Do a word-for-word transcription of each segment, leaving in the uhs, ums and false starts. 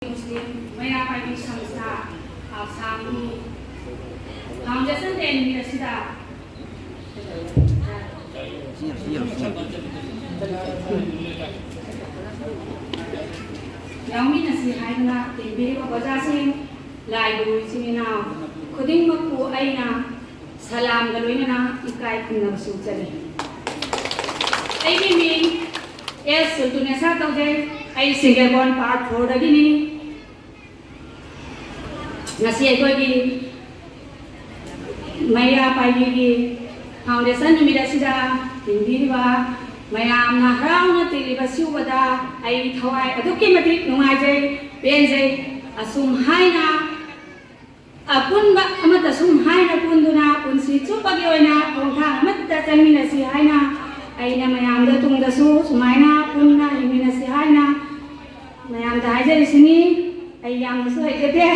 ꯃꯨꯁꯂꯤꯝ ꯃꯩꯔꯥ ꯄꯥꯏꯕꯤ ꯁꯪꯁꯊꯥ ꯑꯁꯥꯝꯒꯤ ꯐꯥꯎꯟꯗꯦꯁꯟ ꯗꯦ ꯅꯨꯃꯤꯠ ꯑꯁꯤꯗ ꯌꯥꯎꯃꯤꯟꯅꯁꯤ ꯍꯥꯏꯗꯨꯅ ꯇꯤꯟꯕꯤꯔꯤꯕ ꯑꯣꯖꯥꯁꯤꯡ, ꯂꯥꯏꯒꯤ ꯏꯆꯤꯟ ꯏꯅꯥꯎ ꯈꯨꯗꯤꯡꯃꯛꯄꯨ ꯑꯩꯅ ꯁꯂꯥꯝꯒ ꯂꯣꯏꯅꯅ ꯏꯀꯥꯏ ꯈꯨꯝꯅꯕꯁꯨ ꯎꯠꯆꯔꯤ꯫ ꯑꯩꯒꯤ ꯃꯤꯡ ꯑꯦꯁ ꯁꯨꯜꯇꯨꯅꯦꯁꯥ ꯀꯧꯖꯩ꯫ ꯑꯩ ꯁꯤꯡꯒꯦꯕꯣꯟ ꯄꯥꯔꯠ ꯐꯣꯔꯗꯒꯤꯅꯤ꯫ ꯉꯁꯤ ꯑꯩꯈꯣꯏꯒꯤ ꯃꯩꯔꯥ ꯄꯥꯏꯕꯤꯒꯤ ꯐꯥꯎꯟꯗꯦꯁꯟ ꯅꯨꯃꯤꯠ ꯑꯁꯤꯗ ꯇꯤꯟꯕꯤꯔꯤꯕ ꯃꯌꯥꯝꯅ ꯍꯔꯥꯎꯅ ꯇꯤꯜꯂꯤꯕꯁꯤ ꯎꯕꯗ ꯑꯩ ꯊꯋꯥꯏ ꯑꯗꯨꯛꯀꯤ ꯃꯇꯤꯛ ꯅꯨꯡꯉꯥꯏꯖꯩ, ꯄꯦꯟꯖꯩ꯫ ꯑꯁꯨꯝ ꯍꯥꯏꯅ ꯑꯄꯨꯟꯕ ꯑꯃꯠꯇ ꯁꯨꯝ ꯍꯥꯏꯅ ꯄꯨꯟꯗꯨꯅ ꯄꯨꯟꯁꯤ ꯆꯨꯞꯄꯒꯤ ꯑꯣꯏꯅ ꯈꯣꯡꯊꯥꯡ ꯑꯃꯠꯇ ꯆꯪꯃꯤꯟꯅꯁꯤ ꯍꯥꯏꯅ ꯑꯩꯅ ꯃꯌꯥꯝꯗ ꯇꯨꯡꯗꯁꯨ ꯁꯨꯃꯥꯏꯅ ꯄꯨꯟꯅ ꯍꯤꯡꯃꯤꯟꯅꯁꯤ ꯍꯥꯏꯅ ꯃꯌꯥꯝꯗ ꯍꯥꯏꯖꯔꯤꯁꯤꯅꯤ꯫ ꯑꯩ ꯌꯥꯝꯅꯁꯨ ꯍꯩꯖꯗꯦ꯫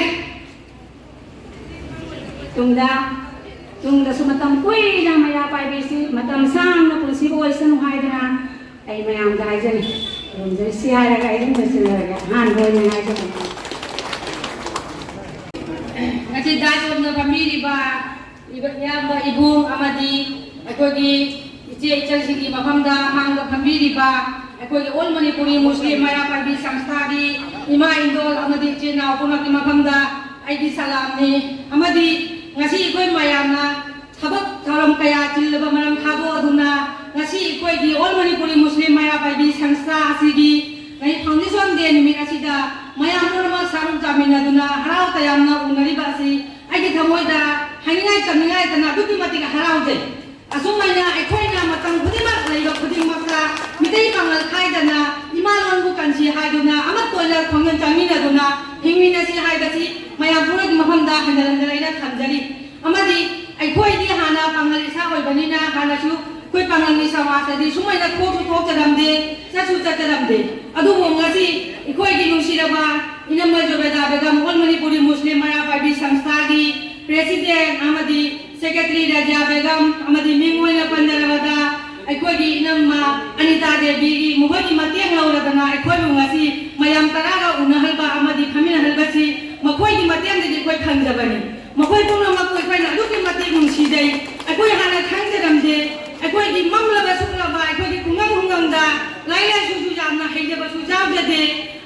ꯇꯨꯡꯗ, ꯇꯨꯡꯗꯁꯨ ꯃꯇꯝ ꯀꯨꯏꯅ ꯃꯩꯔꯥ ꯄꯥꯏꯕꯤꯁꯤ ꯃꯇꯝ ꯁꯥꯡꯅ ꯄꯨꯟꯁꯤꯕ ꯑꯣꯏꯁꯅꯨ ꯍꯥꯏꯗꯅ ꯑꯩ ꯃꯌꯥꯝꯗ ꯍꯥꯏꯖꯔꯤ꯫ ꯈꯨꯔꯨꯝꯖꯔꯤ꯫ ꯁꯤ ꯍꯥꯏꯔꯒ ꯑꯩ ꯑꯗꯨꯝ ꯂꯣꯏꯁꯤꯜꯂꯔꯒꯦ꯫ ꯑꯍꯥꯟꯕ ꯑꯣꯏꯅ ꯍꯥꯏꯖꯕꯅꯤ꯫ ꯉꯁꯤ ꯗꯥꯏꯁ ꯔꯣꯝꯗ ꯐꯝꯕꯤꯔꯤꯕ ꯏꯕ-, ꯏꯌꯥꯝꯕ ꯏꯕꯨꯡ ꯑꯃꯗꯤ ꯑꯩꯈꯣꯏꯒꯤ ꯏꯆꯦ ꯏꯆꯜꯁꯤꯡꯒꯤ ꯃꯐꯝꯗ ꯃꯥꯡꯗ ꯐꯝꯕꯤꯔꯤꯕ ꯑꯩꯈꯣꯏꯒꯤ ꯑꯣꯜ ꯃꯅꯤꯄꯨꯔꯤ ꯃꯨꯁꯂꯤꯝ ꯃꯩꯔꯥ ꯄꯥꯏꯕꯤ ꯁꯪꯁꯊꯥꯒꯤ ꯏꯃꯥ ꯏꯟꯗꯣꯜ ꯑꯃꯗꯤ ꯏꯆꯤꯟ ꯏꯅꯥꯎ ꯄꯨꯝꯅꯃꯛꯀꯤ ꯃꯐꯝꯗ ꯑꯩꯒꯤ ꯁꯂꯥꯝꯅꯤ꯫ ꯑꯃꯗꯤ ꯉꯁꯤ ꯑꯩꯈꯣꯏ ꯃꯌꯥꯝꯅ ꯊꯕꯛ ꯊꯧꯔꯝ ꯀꯌꯥ ꯆꯤꯜꯂꯕ ꯃꯔꯝ ꯊꯥꯗꯣꯛꯑꯗꯨꯅ ꯉꯁꯤ ꯑꯩꯈꯣꯏꯒꯤ ꯑꯣꯜ ꯃꯅꯤꯄꯨꯔꯤ ꯃꯨꯁꯂꯤꯝ ꯃꯩꯔꯥ ꯄꯥꯏꯕꯤ ꯁꯪꯁꯊꯥ ꯑꯁꯤꯒꯤ ꯉꯁꯤ ꯐꯥꯎꯟꯗꯦꯁꯟ ꯗꯦ ꯅꯨꯃꯤꯠ ꯑꯁꯤꯗ ꯃꯌꯥꯝ ꯄꯨꯝꯅꯃꯛ ꯁꯔꯨꯛ ꯆꯥꯃꯤꯟꯅꯗꯨꯅ ꯍꯔꯥꯎ ꯇꯌꯥꯝꯅ ꯎꯅꯔꯤꯕ ꯑꯁꯤ ꯑꯩꯒꯤ ꯊꯃꯣꯏꯗ ꯍꯥꯏꯅꯤꯡꯉꯥꯏ ꯇꯝꯅꯤꯡꯉꯥꯏ ꯂꯩꯇꯅ ꯑꯗꯨꯛꯀꯤ ꯃꯇꯤꯛ ꯍꯔꯥꯎꯖꯩ꯫ ꯑꯁꯨꯃꯥꯏꯅ ꯑꯩꯈꯣꯏꯅ ꯃꯇꯝ ꯈꯨꯗꯤꯡꯃꯛ ꯂꯩꯕ ꯈꯨꯗꯤꯡꯃꯛꯇ ꯃꯤꯇꯩ ꯄꯥꯉꯜ ꯈꯥꯏꯗꯅ ꯏꯃꯥ ꯂꯣꯟꯕꯨ ꯀꯟꯁꯤ ꯍꯥꯏꯗꯨꯅ ꯑꯃꯠꯇ ꯑꯣꯏꯅ ꯈꯣꯡꯖꯪ ꯆꯪꯃꯤꯟꯅꯗꯨꯅ ꯍꯤꯡꯃꯤꯟꯅꯁꯤ ꯍꯥꯏꯕꯁꯤ ꯃꯌꯥꯝ ꯄꯨꯝꯅꯃꯛꯀꯤ ꯃꯐꯝꯗ ꯍꯟꯖꯤꯟ ꯍꯟꯖꯤꯟ ꯑꯩꯅ ꯊꯝꯖꯔꯤ꯫ ꯑꯃꯗꯤ ꯑꯩꯈꯣꯏꯗꯤ ꯍꯥꯟꯅ ꯄꯥꯉꯜ ꯏꯁꯥ ꯑꯣꯏꯕꯅꯤꯅ ꯍꯥꯟꯅꯁꯨ ꯑꯩꯈꯣꯏ ꯄꯥꯉꯜꯒꯤ ꯁꯃꯥꯖꯇꯗꯤ ꯁꯨꯃꯥꯏꯅ ꯊꯣꯛꯁꯨ ꯊꯣꯛꯆꯔꯝꯗꯦ, ꯆꯠꯁꯨ ꯆꯠꯆꯔꯝꯗꯦ꯫ ꯑꯗꯨꯕꯨ ꯉꯁꯤ ꯑꯩꯈꯣꯏꯒꯤ ꯅꯨꯡꯁꯤꯔꯕ ꯏꯅꯝꯃ ꯖꯨꯕꯦꯗꯥ ꯕꯦꯒꯝ, ꯑꯣꯜ ꯃꯅꯤꯄꯨꯔꯤ ꯃꯨꯁꯂꯤꯝ ꯃꯩꯔꯥ ꯄꯥꯏꯕꯤ ꯁꯪꯁꯊꯥꯒꯤ ꯄ꯭ꯔꯦꯁꯤꯗꯦꯟ ꯑꯃꯗꯤ ꯁꯦꯀ꯭ꯔꯦꯇꯔꯤ ꯔꯖꯤꯌꯥ ꯕꯦꯒꯝ ꯑꯃꯗꯤ ꯃꯤꯡ ꯑꯣꯏꯅ ꯄꯟꯖꯔꯕꯗ ꯑꯩꯈꯣꯏꯒꯤ ꯏꯅꯝꯃ ꯑꯅꯤꯇꯥ ꯗꯦꯕꯤꯒꯤ ꯃꯈꯣꯏꯒꯤ ꯃꯇꯦꯡ ꯂꯧꯔꯗꯅ ꯑꯩꯈꯣꯏꯕꯨ ꯉꯁꯤ ꯃꯌꯥꯝ ꯇꯔꯥꯒ ꯎꯅꯍꯟꯕ ꯑꯃꯗꯤ ꯈꯪꯖꯕꯅꯤ꯫ ꯃꯈꯣꯏ ꯄꯨꯝꯅꯃꯛꯄꯨ ꯑꯩꯈꯣꯏꯅ ꯑꯗꯨꯛꯀꯤ ꯃꯇꯤꯛ ꯅꯨꯡꯁꯤꯖꯩ꯫ ꯑꯩꯈꯣꯏ ꯍꯥꯟꯅ ꯈꯪꯖꯔꯝꯗꯦ꯫ ꯑꯩꯈꯣꯏꯒꯤ ꯃꯝꯂꯕ ꯁꯨꯛꯂꯕ ꯑꯩꯈꯣꯏꯒꯤ ꯈꯨꯡꯒꯪ ꯈꯨꯡꯒꯪꯗ ꯂꯥꯏꯔꯤꯛ ꯂꯥꯏꯁꯨꯁꯨ ꯌꯥꯝꯅ ꯍꯩꯖꯕꯁꯨ ꯌꯥꯎꯖꯗꯦ꯫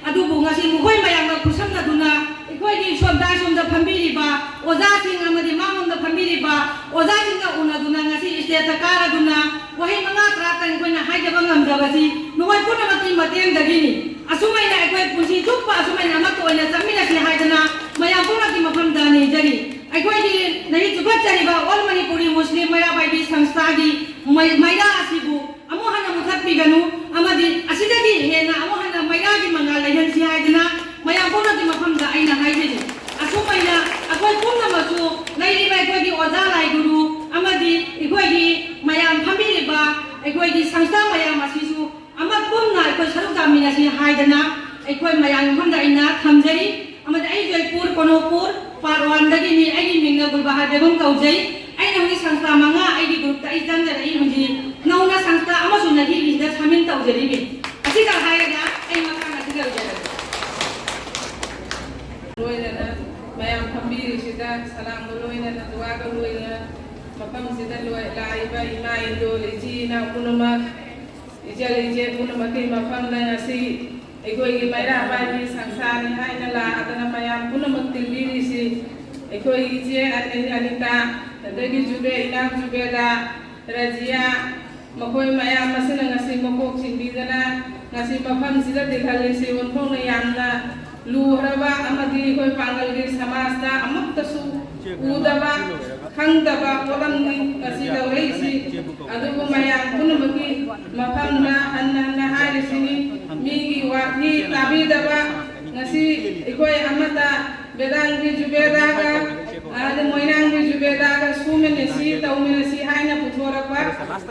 ꯑꯗꯨꯕꯨ ꯉꯁꯤ ꯃꯈꯣꯏ ꯃꯌꯥꯝꯒ ꯈꯨꯠꯁꯝꯅꯗꯨꯅ ꯑꯩꯈꯣꯏꯒꯤ ꯁꯣꯝꯗ ꯁꯣꯝꯗ ꯐꯝꯕꯤꯔꯤꯕ ꯑꯣꯖꯥꯁꯤꯡ ꯑꯃꯗꯤ ꯃꯥꯡꯂꯣꯝꯗ ꯐꯝꯕꯤꯔꯤꯕ ꯑꯣꯖꯥꯁꯤꯡꯒ ꯎꯅꯗꯨꯅ ꯉꯁꯤ ꯁ꯭ꯇꯦꯖꯇ ꯀꯥꯔꯗꯨꯅ ꯋꯥꯍꯩ ꯃꯉꯥ ꯇꯔꯥꯇꯪ ꯑꯩꯈꯣꯏꯅ ꯍꯥꯏꯖꯕ ꯉꯝꯖꯕꯁꯤ ꯅꯈꯣꯏ ꯄꯨꯝꯅꯃꯛꯀꯤ ꯃꯇꯦꯡꯗꯒꯤꯅꯤ꯫ ꯑꯁꯨꯃꯥꯏꯅ ꯑꯩꯈꯣꯏ ꯄꯨꯟꯁꯤ ꯆꯨꯞꯄ ꯑꯁꯨꯃꯥꯏꯅ ꯑꯃꯠꯇ ꯑꯣꯏꯅ ꯆꯠꯃꯤꯟꯅꯁꯤ ꯍꯥꯏꯗꯅ ꯃꯌꯥꯝ ꯄꯨꯝꯅꯃꯛꯀꯤ ꯃꯐꯝꯗ ꯅꯤꯖꯔꯤ꯫ ꯑꯩꯈꯣꯏꯒꯤ ꯅꯍꯤ ꯆꯨꯈꯠꯆꯔꯤꯕ ꯑꯣꯜ ꯃꯅꯤꯄꯨꯔꯤ ꯃꯨꯁꯂꯤꯝ ꯃꯩꯔꯥ ꯄꯥꯏꯕꯤ ꯁꯪꯁꯊꯥꯒꯤ ꯃꯩ-, ꯃꯩꯔꯥ ꯑꯁꯤꯕꯨ ꯑꯃꯨꯛ ꯍꯟꯅ ꯃꯨꯊꯠꯄꯤꯒꯅꯨ ꯑꯃꯗꯤ ꯑꯁꯤꯗꯒꯤ ꯍꯦꯟꯅ ꯑꯃꯨꯛ ꯍꯟꯅ ꯃꯩꯔꯥꯒꯤ ꯃꯉꯥꯜ ꯂꯩꯍꯟꯁꯤ ꯍꯥꯏꯗꯅ ꯃꯌꯥꯝ ꯄꯨꯝꯅꯃꯛꯀꯤ ꯃꯐꯝꯗ ꯑꯩꯅ ꯍꯥꯏꯖꯔꯤ꯫ ꯑꯁꯨꯃꯥꯏꯅ ꯑꯩꯈꯣꯏ ꯄꯨꯝꯅꯃꯛꯁꯨ ꯂꯩꯔꯤꯕ ꯑꯩꯈꯣꯏꯒꯤ ꯑꯣꯖꯥ ꯂꯥꯏ ꯒꯨꯔꯨ ꯑꯃꯗꯤ ꯑꯩꯈꯣꯏꯒꯤ ꯃꯌꯥꯝ ꯐꯝꯕꯤꯔꯤꯕ ꯑꯩꯈꯣꯏꯒꯤ ꯁꯪꯁꯊꯥ ꯃꯌꯥꯝ ꯑꯁꯤꯁꯨ ꯑꯃ ꯄꯨꯟꯅ ꯑꯩꯈꯣꯏ ꯁꯔꯨꯛ ꯌꯥꯃꯤꯟꯅꯁꯤ ꯍꯥꯏꯗꯅ ꯑꯩꯈꯣꯏ ꯃꯌꯥꯝꯒꯤ ꯃꯐꯝꯗ ꯑꯩꯅ ꯊꯝꯖꯔꯤ꯫ ꯑꯃꯗꯤ ꯑꯩ ꯖꯣꯏꯄꯨꯔ, ꯀꯣꯅꯣꯄꯨꯔ, ꯄꯥꯔꯠ ꯋꯥꯟꯗꯒꯤꯅꯤ꯫ ꯑꯩꯒꯤ ꯃꯤꯡꯅ ꯒꯨꯜꯕꯍꯥꯔ ꯕꯦꯒꯝ ꯀꯧꯖꯩ꯫ ꯑꯩꯅ ꯍꯧꯖꯤꯛ ꯁꯪꯁꯊꯥ ꯃꯉꯥ ꯑꯩꯒꯤ ꯒ꯭ꯔꯨꯞꯇ ꯑꯩ ꯆꯪꯖꯔꯛꯏ꯫ ꯍꯧꯖꯤꯛ ꯅꯧꯅ ꯁꯪꯁꯊꯥ ꯑꯃꯁꯨ ꯅꯍꯤꯒꯤꯁꯤꯗ ꯁꯥꯃꯤꯟ ꯇꯧꯖꯔꯤꯕꯤ꯫ ꯑꯁꯤꯗ ꯍꯥꯏꯔꯒ ꯑꯩ ꯃꯈꯥ ꯉꯁꯤ ꯂꯣꯏꯖꯔꯒꯦ꯫ ꯂꯣꯏꯅꯅ ꯃꯌꯥꯝ ꯐꯝꯕꯤꯔꯤꯁꯤꯗ ꯁꯂꯥꯝꯒ ꯂꯣꯏꯅꯅ ꯗꯨꯋꯥꯒ ꯂꯣꯏꯅꯅ ꯃꯐꯝꯁꯤꯗ ꯂꯣꯏ-, ꯂꯥꯛꯏꯕ ꯏꯃꯥ ꯏꯟꯗꯣꯜ ꯏꯆꯤꯟ ꯏꯅꯥꯎ ꯄꯨꯝꯅꯃꯛ, ꯏꯆꯜ ꯏꯆꯦ ꯄꯨꯝꯅꯃꯛꯀꯤ ꯃꯐꯝꯗ ꯉꯁꯤ ꯑꯩꯈꯣꯏꯒꯤ ꯃꯩꯔꯥ ꯄꯥꯏꯕꯤ ꯁꯪꯁꯊꯥꯅꯤ ꯍꯥꯏꯅ ꯂꯥꯛꯑꯗꯅ ꯃꯌꯥꯝ ꯄꯨꯝꯅꯃꯛ ꯇꯤꯟꯕꯤꯔꯤꯁꯤ ꯑꯩꯈꯣꯏ ꯏꯆꯦ ꯑꯅꯤ-, ꯑꯅꯤꯇꯥ, ꯑꯗꯒꯤ ꯖꯨꯕꯦ, ꯏꯅꯥꯎ ꯖꯨꯕꯦꯗꯥ, ꯔꯖꯤꯌꯥ, ꯃꯈꯣꯏ ꯃꯌꯥꯝ ꯑꯁꯤꯅ ꯉꯁꯤ ꯃꯀꯣꯛ ꯆꯤꯡꯕꯤꯗꯅ ꯉꯁꯤ ꯃꯐꯝꯁꯤꯗ ꯇꯤꯜꯍꯜꯂꯤꯁꯤ ꯑꯣꯟꯊꯣꯛꯅ ꯌꯥꯝꯅ ꯂꯨꯈ꯭ꯔꯕ ꯑꯃꯗꯤ ꯑꯩꯈꯣꯏ ꯄꯥꯡꯒꯜꯒꯤ ꯁꯃꯥꯖꯇ ꯑꯃꯨꯛꯇꯁꯨ ꯎꯗꯕ, ꯈꯪꯗꯕ ꯄꯣꯠꯂꯝꯅꯤ ꯉꯁꯤ ꯂꯧꯔꯛꯏꯁꯤ꯫ ꯑꯗꯨꯕꯨ ꯃꯌꯥꯝ ꯄꯨꯝꯅꯃꯛꯀꯤ ꯃꯐꯝꯗ ꯍꯟꯅ ꯍꯟꯅ ꯍꯥꯏꯔꯤꯁꯤꯅꯤ, ꯃꯤꯒꯤ ꯋꯥꯊꯤ ꯇꯥꯕꯤꯗꯕ, ꯉꯁꯤ ꯑꯩꯈꯣꯏ ꯑꯃꯠꯇ ꯕꯦꯗꯥꯡꯒꯤ ꯖꯨꯕꯦꯗꯥꯒ, ꯑꯗ ꯃꯣꯏꯔꯥꯡꯒꯤ ꯖꯨꯕꯦꯗꯥꯒ ꯁꯨꯃꯤꯟꯅꯁꯤ, ꯇꯧꯃꯤꯟꯅꯁꯤ ꯍꯥꯏꯅ ꯄꯨꯊꯣꯔꯛꯄ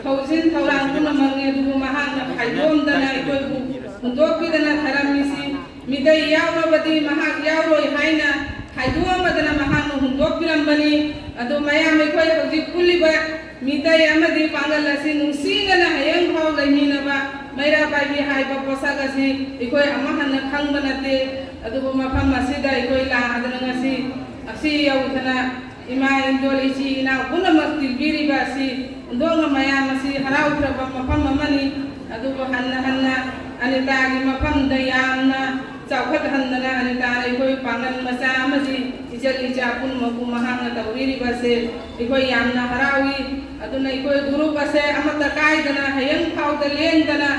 ꯊꯧꯖꯤꯟ ꯊꯧꯔꯥꯡ ꯄꯨꯝꯅꯃꯛꯅꯤ꯫ ꯑꯗꯨꯕꯨ ꯃꯍꯥꯛꯅ ꯈꯥꯏꯗꯣꯛꯑꯝꯗꯅ ꯑꯩꯈꯣꯏꯕꯨ ꯍꯨꯟꯗꯣꯛꯄꯤꯗꯅ ꯊꯔꯝꯃꯤꯁꯤ꯫ ꯃꯤꯇꯩ ꯌꯥꯎꯔꯕꯗꯤ ꯃꯍꯥꯛ ꯌꯥꯎꯔꯣꯏ ꯍꯥꯏꯅ ꯈꯥꯏꯗꯣꯛꯑꯝꯃꯗꯅ ꯃꯍꯥꯛꯅ ꯍꯨꯟꯗꯣꯛꯄꯤꯔꯝꯕꯅꯤ꯫ ꯑꯗꯨ ꯃꯌꯥꯝ ꯑꯩꯈꯣꯏ ꯍꯧꯖꯤꯛ ꯄꯨꯜꯂꯤꯕ ꯃꯤꯇꯩ ꯑꯃꯗꯤ ꯄꯥꯡꯒꯜ ꯑꯁꯤ ꯅꯨꯡꯁꯤꯅꯅ ꯍꯌꯦꯡ ꯐꯥꯎ ꯂꯩꯃꯤꯟꯅꯕ ꯃꯩꯔꯥ ꯄꯥꯏꯕꯤ ꯍꯥꯏꯕ ꯄꯣꯠꯁꯛ ꯑꯁꯤ ꯑꯩꯈꯣꯏ ꯑꯃꯨꯛ ꯍꯟꯅ ꯈꯪꯕ ꯅꯠꯇꯦ꯫ ꯑꯗꯨꯕꯨ ꯃꯐꯝ ꯑꯁꯤꯗ ꯑꯩꯈꯣꯏ ꯂꯥꯛꯑꯗꯅ ꯉꯁꯤ ꯑꯁꯤ ꯌꯧꯗꯅ ꯏꯃꯥ ꯏꯟꯗꯣꯜ ꯏꯆꯤ ꯏꯅꯥꯎ ꯄꯨꯝꯅꯃꯛ ꯇꯤꯟꯕꯤꯔꯤꯕ ꯑꯁꯤ ꯍꯨꯟꯗꯣꯛꯅ ꯃꯌꯥꯝ ꯑꯁꯤ ꯍꯔꯥꯎꯈ꯭ꯔꯕ ꯃꯐꯝ ꯑꯃꯅꯤ꯫ ꯑꯗꯨꯕꯨ ꯍꯟꯅ ꯍꯟꯅ ꯑꯅꯤꯇꯥꯒꯤ ꯃꯐꯝꯗ ꯌꯥꯝꯅ ꯆꯥꯎꯈꯠꯍꯟꯗꯅ ꯑꯅꯤꯇꯥꯅ ꯑꯩꯈꯣꯏ ꯄꯥꯡꯒꯜ ꯃꯆꯥ ꯑꯃꯗꯤ ꯏꯆꯜ ꯏꯆꯥ ꯄꯨꯝꯅꯃꯛꯄꯨ ꯃꯍꯥꯛꯅ ꯇꯧꯕꯤꯔꯤꯕꯁꯦ ꯑꯩꯈꯣꯏ ꯌꯥꯝꯅ ꯍꯔꯥꯎꯏ꯫ ꯑꯗꯨꯅ ꯑꯩꯈꯣꯏ ꯒ꯭ꯔꯨꯞ ꯑꯁꯦ ꯑꯃꯠꯇ ꯀꯥꯏꯗꯅ ꯍꯌꯦꯡ ꯐꯥꯎꯗ ꯂꯦꯡꯗꯅ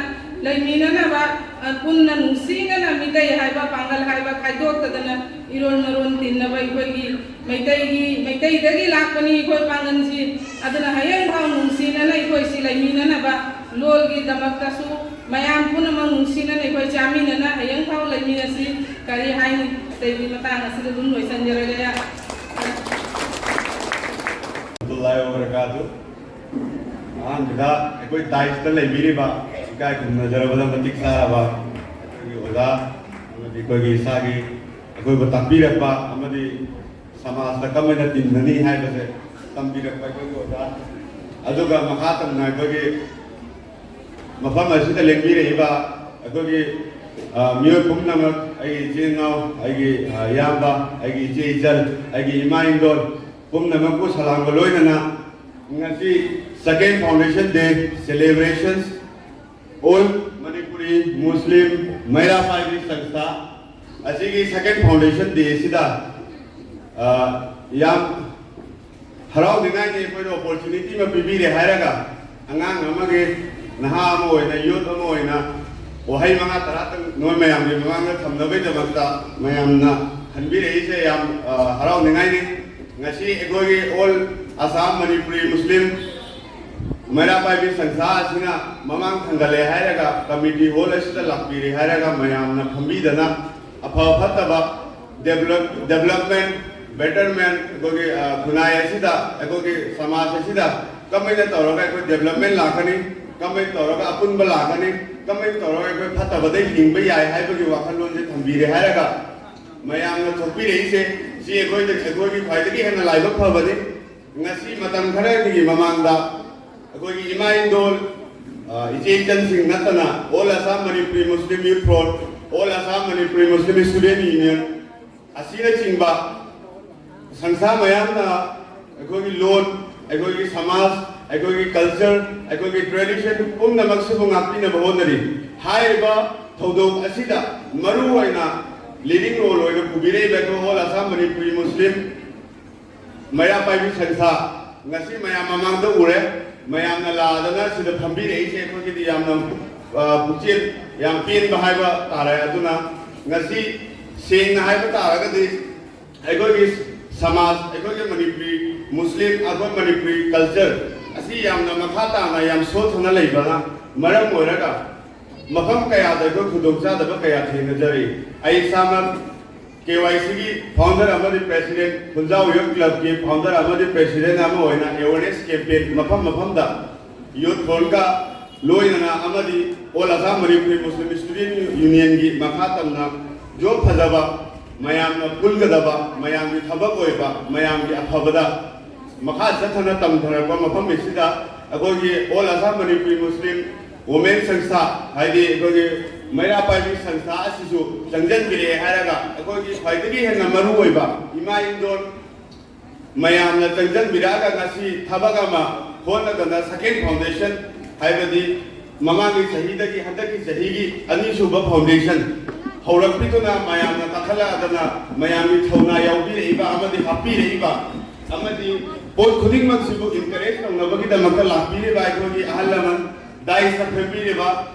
ꯂꯩꯃꯤꯟꯅꯅꯕ, ꯑ, ꯄꯨꯟꯅ ꯅꯨꯡꯁꯤꯅꯅ ꯃꯤꯇꯩ ꯍꯥꯏꯕ ꯄꯥꯡꯒꯜ ꯍꯥꯏꯕ ꯈꯥꯏꯗꯣꯛꯇꯗꯅ ꯏꯔꯣꯟ ꯃꯔꯣꯟ ꯇꯤꯟꯅꯕ ꯑꯩꯈꯣꯏꯒꯤ ꯃꯩꯇꯩꯒꯤ, ꯃꯩꯇꯩꯗꯒꯤ ꯂꯥꯛꯄꯅꯤ ꯑꯩꯈꯣꯏ ꯄꯥꯡꯒꯜꯁꯤ꯫ ꯑꯗꯨꯅ ꯍꯌꯦꯡ ꯐꯥꯎ ꯅꯨꯡꯁꯤꯅꯅ ꯑꯩꯈꯣꯏꯁꯤ ꯂꯩꯃꯤꯟꯅꯅꯕ ꯂꯣꯜꯒꯤꯗꯃꯛꯇꯁꯨ ꯃꯌꯥꯝ ꯄꯨꯝꯅꯃꯛ ꯅꯨꯡꯁꯤꯅꯅ ꯑꯩꯈꯣꯏ ꯆꯥꯃꯤꯟꯅꯅ ꯍꯌꯦꯡ ꯐꯥꯎ ꯂꯩꯃꯤꯟꯅꯁꯤ꯫ ꯀꯔꯤ ꯍꯥꯏꯅꯤ? ꯑꯇꯩꯒꯤ ꯃꯇꯥꯡ ꯑꯁꯤꯗ ꯑꯗꯨꯝ ꯂꯣꯏꯁꯤꯟꯖꯔꯒꯦ꯫ ꯋꯔꯍꯃꯇꯨꯜꯂꯥꯍꯤ ꯋꯕꯔꯀꯥꯇꯨꯍꯨ꯫ ꯑꯍꯥꯟꯕꯗ ꯑꯩꯈꯣꯏ ꯗꯥꯏꯁꯇ ꯂꯩꯕꯤꯔꯤꯕ ꯏꯀꯥꯏ ꯈꯨꯝꯅꯖꯔꯕꯗ ꯃꯇꯤꯛ ꯆꯥꯔꯕ ꯑꯩꯈꯣꯏꯒꯤ ꯑꯣꯖꯥ ꯑꯃꯗꯤ ꯑꯩꯈꯣꯏꯒꯤ ꯏꯁꯥꯒꯤ ꯑꯩꯈꯣꯏꯕꯨ ꯇꯥꯛꯄꯤꯔꯛꯄ ꯑꯃꯗꯤ ꯁꯃꯥꯖꯇ ꯀꯃꯥꯏꯅ ꯇꯤꯟꯅꯅꯤ ꯍꯥꯏꯕꯁꯦ ꯇꯝꯕꯤꯔꯛꯄ ꯑꯩꯈꯣꯏꯒꯤ ꯑꯣꯖꯥ, ꯑꯗꯨꯒ ꯃꯈꯥ ꯇꯝꯅ ꯑꯩꯈꯣꯏꯒꯤ ꯃꯐꯝ ꯑꯁꯤꯗ ꯂꯦꯡꯕꯤꯔꯛꯏꯕ ꯑꯩꯈꯣꯏꯒꯤ, ꯑ, ꯃꯤꯑꯣꯏ ꯄꯨꯝꯅꯃꯛ, ꯑꯩꯒꯤ ꯏꯆꯤꯟ ꯏꯅꯥꯎ, ꯑꯩꯒꯤ, ꯑ, ꯏꯌꯥꯝꯕ, ꯑꯩꯒꯤ ꯏꯆꯦ ꯏꯆꯜ, ꯑꯩꯒꯤ ꯏꯃꯥ ꯏꯟꯗꯣꯜ ꯄꯨꯝꯅꯃꯛꯄꯨ ꯁꯂꯥꯝꯒ ꯂꯣꯏꯅꯅ ꯉꯁꯤ Second Foundation Day celebrations, All Manipuri Muslim ꯃꯩꯔꯥ ꯄꯥꯏꯕꯤ ꯁꯪꯁꯊꯥ ꯑꯁꯤꯒꯤ Second Foundation Day ꯑꯁꯤꯗ, ꯑ, ꯌꯥꯝ ꯍꯔꯥꯎꯅꯤꯡꯉꯥꯏꯅꯤ, ꯑꯩꯈꯣꯏꯗ opportunity ꯑꯃ ꯄꯤꯕꯤꯔꯦ ꯍꯥꯏꯔꯒ ꯑꯉꯥꯡ ꯑꯃꯒꯤ, ꯅꯍꯥ ꯑꯃ ꯑꯣꯏꯅ, youth ꯑꯃ ꯑꯣꯏꯅ ꯋꯥꯍꯩ ꯃꯉꯥ ꯇꯔꯥꯇꯪ ꯅꯣꯏ ꯃꯌꯥꯝꯒꯤ ꯃꯃꯥꯡꯗ ꯊꯝꯅꯕꯒꯤꯗꯃꯛꯇ ꯃꯌꯥꯝꯅ ꯈꯟꯕꯤꯔꯛꯏꯁꯦ ꯌꯥꯝ, ꯑ, ꯍꯔꯥꯎꯅꯤꯡꯉꯥꯏꯅꯤ꯫ ꯉꯁꯤ ꯑꯩꯈꯣꯏꯒꯤ All Assam Manipuri Muslim ꯃꯩꯔꯥ ꯄꯥꯏꯕꯤ ꯁꯪꯁꯊꯥ ꯑꯁꯤꯅ ꯃꯃꯥꯡ ꯊꯥꯡꯒꯠꯂꯦ ꯍꯥꯏꯔꯒ committee hall ꯑꯁꯤꯗ ꯂꯥꯛꯄꯤꯔꯦ ꯍꯥꯏꯔꯒ ꯃꯌꯥꯝꯅ ꯐꯝꯕꯤꯗꯅ ꯑꯐ ꯐꯠꯇꯕ develop-, development, betterment, ꯑꯩꯈꯣꯏꯒꯤ, ꯑ, ꯈꯨꯟꯅꯥꯏ ꯑꯁꯤꯗ, ꯑꯩꯈꯣꯏꯒꯤ ꯁꯃꯥꯖ ꯑꯁꯤꯗ ꯀꯃꯥꯏꯅ ꯇꯧꯔꯒ ꯑꯩꯈꯣꯏ development ꯂꯥꯛꯀꯅꯤ, ꯀꯃꯥꯏꯅ ꯇꯧꯔꯒ ꯑꯄꯨꯟꯕ ꯂꯥꯛꯀꯅꯤ, ꯀꯃꯥꯏꯅ ꯇꯧꯔꯒ ꯑꯩꯈꯣꯏ ꯐꯠꯇꯕꯗꯩ ꯍꯤꯡꯕ ꯌꯥꯏ ꯍꯥꯏꯕꯒꯤ ꯋꯥꯈꯜꯂꯣꯟꯁꯦ ꯊꯝꯕꯤꯔꯦ ꯍꯥꯏꯔꯒ ꯃꯌꯥꯝꯅ ꯊꯣꯛꯄꯤꯔꯛꯏꯁꯦ, ꯁꯤ ꯑꯩꯈꯣꯏꯗ, ꯑꯩꯈꯣꯏꯒꯤ ꯈ꯭ꯋꯥꯏꯗꯒꯤ ꯍꯦꯟꯅ ꯂꯥꯏꯕꯛ ꯐꯕꯅꯤ꯫ ꯉꯁꯤ ꯃꯇꯝ ꯈꯔꯒꯤ ꯃꯃꯥꯡꯗ ꯑꯩꯈꯣꯏꯒꯤ ꯏꯃꯥ ꯏꯟꯗꯣꯜ, ꯑ, ꯏꯆꯦ ꯏꯆꯟꯁꯤꯡ ꯅꯠꯇꯅ All Assam Manipuri Muslim Youth Front, All Assam Manipuri Muslim Student Union ꯑꯁꯤꯅꯆꯤꯡꯕ ꯁꯪꯁꯥ ꯃꯌꯥꯝꯅ ꯑꯩꯈꯣꯏꯒꯤ ꯂꯣꯟ, ꯑꯩꯈꯣꯏꯒꯤ ꯁꯃꯥꯖ, ꯑꯩꯈꯣꯏꯒꯤ ꯀꯜꯆꯔ, ꯑꯩꯈꯣꯏꯒꯤ ꯇ꯭ꯔꯦꯗꯤꯁꯟ ꯄꯨꯝꯅꯃꯛꯁꯤꯕꯨ ꯉꯥꯛꯄꯤꯅꯕ ꯍꯣꯠꯅꯔꯤ꯫ ꯍꯥꯏꯔꯤꯕ ꯊꯧꯗꯣꯛ ꯑꯁꯤꯗ ꯃꯔꯨ ꯑꯣꯏꯅ ꯂꯤꯗꯤꯡ ꯔꯣꯜ ꯑꯣꯏꯅ ꯄꯨꯕꯤꯔꯛꯏꯕ ꯑꯩꯈꯣꯏ ꯑꯣꯜ ꯑꯁꯥꯝ ꯃꯅꯤꯄꯨꯔꯤ ꯃꯨꯁꯂꯤꯝ ꯃꯩꯔꯥ ꯄꯥꯏꯕꯤ ꯁꯪꯁꯥ ꯉꯁꯤ ꯃꯌꯥꯝ ꯃꯃꯥꯡꯗ ꯎꯔꯦ꯫ ꯃꯌꯥꯝꯅ ꯂꯥꯛꯑꯗꯅ ꯁꯤꯗ ꯐꯝꯕꯤꯔꯛꯏꯁꯦ ꯑꯩꯈꯣꯏꯒꯤꯗꯤ ꯌꯥꯝꯅ, ꯑ, ꯄꯨꯛꯆꯦꯜ ꯌꯥꯝ ꯄꯦꯟꯕ ꯍꯥꯏꯕ ꯇꯥꯔꯦ꯫ ꯑꯗꯨꯅ ꯉꯁꯤ ꯁꯦꯡꯅ ꯍꯥꯏꯕ ꯇꯥꯔꯒꯗꯤ ꯑꯩꯈꯣꯏꯒꯤ ꯁꯃꯥꯖ, ꯑꯩꯈꯣꯏꯒꯤ ꯃꯅꯤꯄꯨꯔꯤ ꯃꯨꯁꯂꯤꯝ, ꯑꯩꯈꯣꯏ ꯃꯅꯤꯄꯨꯔꯤ ꯀꯜꯆꯔ ꯑꯁꯤ ꯌꯥꯝꯅ ꯃꯈꯥ ꯇꯥꯅ ꯌꯥꯝ ꯁꯣꯠꯊꯅ ꯂꯩꯕꯅ ꯃꯔꯝ ꯑꯣꯏꯔꯒ ꯃꯐꯝ ꯀꯌꯥꯗ ꯑꯩꯈꯣꯏ ꯈꯨꯗꯣꯡꯆꯥꯗꯕ ꯀꯌꯥ ꯊꯦꯡꯅꯖꯔꯤ꯫ ꯑꯩ ꯏꯁꯥꯃꯛ ꯀꯦ ꯋꯥꯏ ꯁꯤꯒꯤ ꯐꯥꯎꯟꯗꯔ ꯑꯃꯗꯤ ꯄ꯭ꯔꯦꯁꯤꯗꯦꯟꯠ, ꯈꯨꯟꯖꯥꯎ ꯌꯨꯠ ꯀ꯭ꯂꯕꯀꯤ ꯐꯥꯎꯟꯗꯔ ꯑꯃꯗꯤ ꯄ꯭ꯔꯦꯁꯤꯗꯦꯟꯠ ꯑꯃ ꯑꯣꯏꯅ ꯑꯦꯋꯦꯔꯅꯦꯁ ꯀꯦꯝꯄꯦꯟ ꯃꯐꯝ ꯃꯐꯝꯗ ꯌꯨꯠ ꯐ꯭ꯔꯣꯟꯠꯀ ꯂꯣꯏꯅꯅ ꯑꯃꯗꯤ ꯑꯣꯜ ꯑꯁꯥꯝ ꯃꯅꯤꯄꯨꯔꯤ ꯃꯨꯁꯂꯤꯝ ꯁ꯭ꯇꯨꯗꯦꯟꯠ ꯌꯨꯅꯤꯌꯟꯒꯤ ꯃꯈꯥ ꯇꯝꯅ ꯖꯣꯕ ꯐꯖꯕ, ꯃꯌꯥꯝꯅ ꯄꯨꯟꯒꯗꯕ, ꯃꯌꯥꯝꯒꯤ ꯊꯕꯛ ꯑꯣꯏꯕ, ꯃꯌꯥꯝꯒꯤ ꯑꯐꯕꯗ ꯃꯈꯥ ꯆꯠꯊꯅ ꯇꯝꯊꯔꯛꯄ ꯃꯐꯝ ꯑꯁꯤꯗ ꯑꯩꯈꯣꯏꯒꯤ ꯑꯣꯜ ꯑꯁꯥꯝ ꯃꯅꯤꯄꯨꯔꯤ ꯃꯨꯁꯂꯤꯝ ꯋꯨꯃꯦꯟ ꯁꯪꯁꯊꯥ, ꯍꯥꯏꯗꯤ ꯑꯩꯈꯣꯏꯒꯤ ꯃꯩꯔꯥ ꯄꯥꯏꯕꯤ ꯁꯪꯁꯊꯥ ꯑꯁꯤꯁꯨ ꯆꯪꯁꯤꯟꯕꯤꯔꯛꯑꯦ ꯍꯥꯏꯔꯒ ꯑꯩꯈꯣꯏꯒꯤ ꯈ꯭ꯋꯥꯏꯗꯒꯤ ꯍꯦꯟꯅ ꯃꯔꯨ ꯑꯣꯏꯕ ꯏꯃꯥ ꯏꯟꯗꯣꯟ ꯃꯌꯥꯝꯅ ꯆꯪꯁꯤꯟꯕꯤꯔꯛꯑꯒ ꯉꯁꯤ ꯊꯕꯛ ꯑꯃ ꯍꯣꯠꯅꯗꯅ ꯁꯦꯀꯦꯟ ꯐꯥꯎꯟꯗꯦꯁꯟ, ꯍꯥꯏꯕꯗꯤ ꯃꯃꯥꯡꯒꯤ ꯆꯍꯤꯗꯒꯤ ꯍꯟꯗꯛꯀꯤ ꯆꯍꯤꯒꯤ ꯑꯅꯤꯁꯨꯕ ꯐꯥꯎꯟꯗꯦꯁꯟ ꯍꯧꯔꯛꯄꯤꯗꯨꯅ ꯃꯌꯥꯝꯅ ꯀꯥꯈꯠꯂꯛꯑꯗꯅ ꯃꯌꯥꯝꯒꯤ ꯊꯧꯅꯥ ꯌꯥꯎꯕꯤꯔꯛꯏꯕ ꯑꯃꯗꯤ ꯍꯥꯞꯄꯤꯔꯛꯏꯕ ꯑꯃꯗꯤ ꯄꯣꯠ ꯈꯨꯗꯤꯡꯃꯛꯁꯤꯕꯨ ꯏꯟꯀꯔꯦꯖ ꯇꯧꯅꯕꯒꯤꯗꯃꯛꯇ ꯂꯥꯛꯄꯤꯔꯤꯕ ꯑꯩꯈꯣꯏꯒꯤ ꯑꯍꯜ ꯂꯃꯟ, ꯗꯥꯏꯁꯇ ꯐꯝꯕꯤꯔꯤꯕ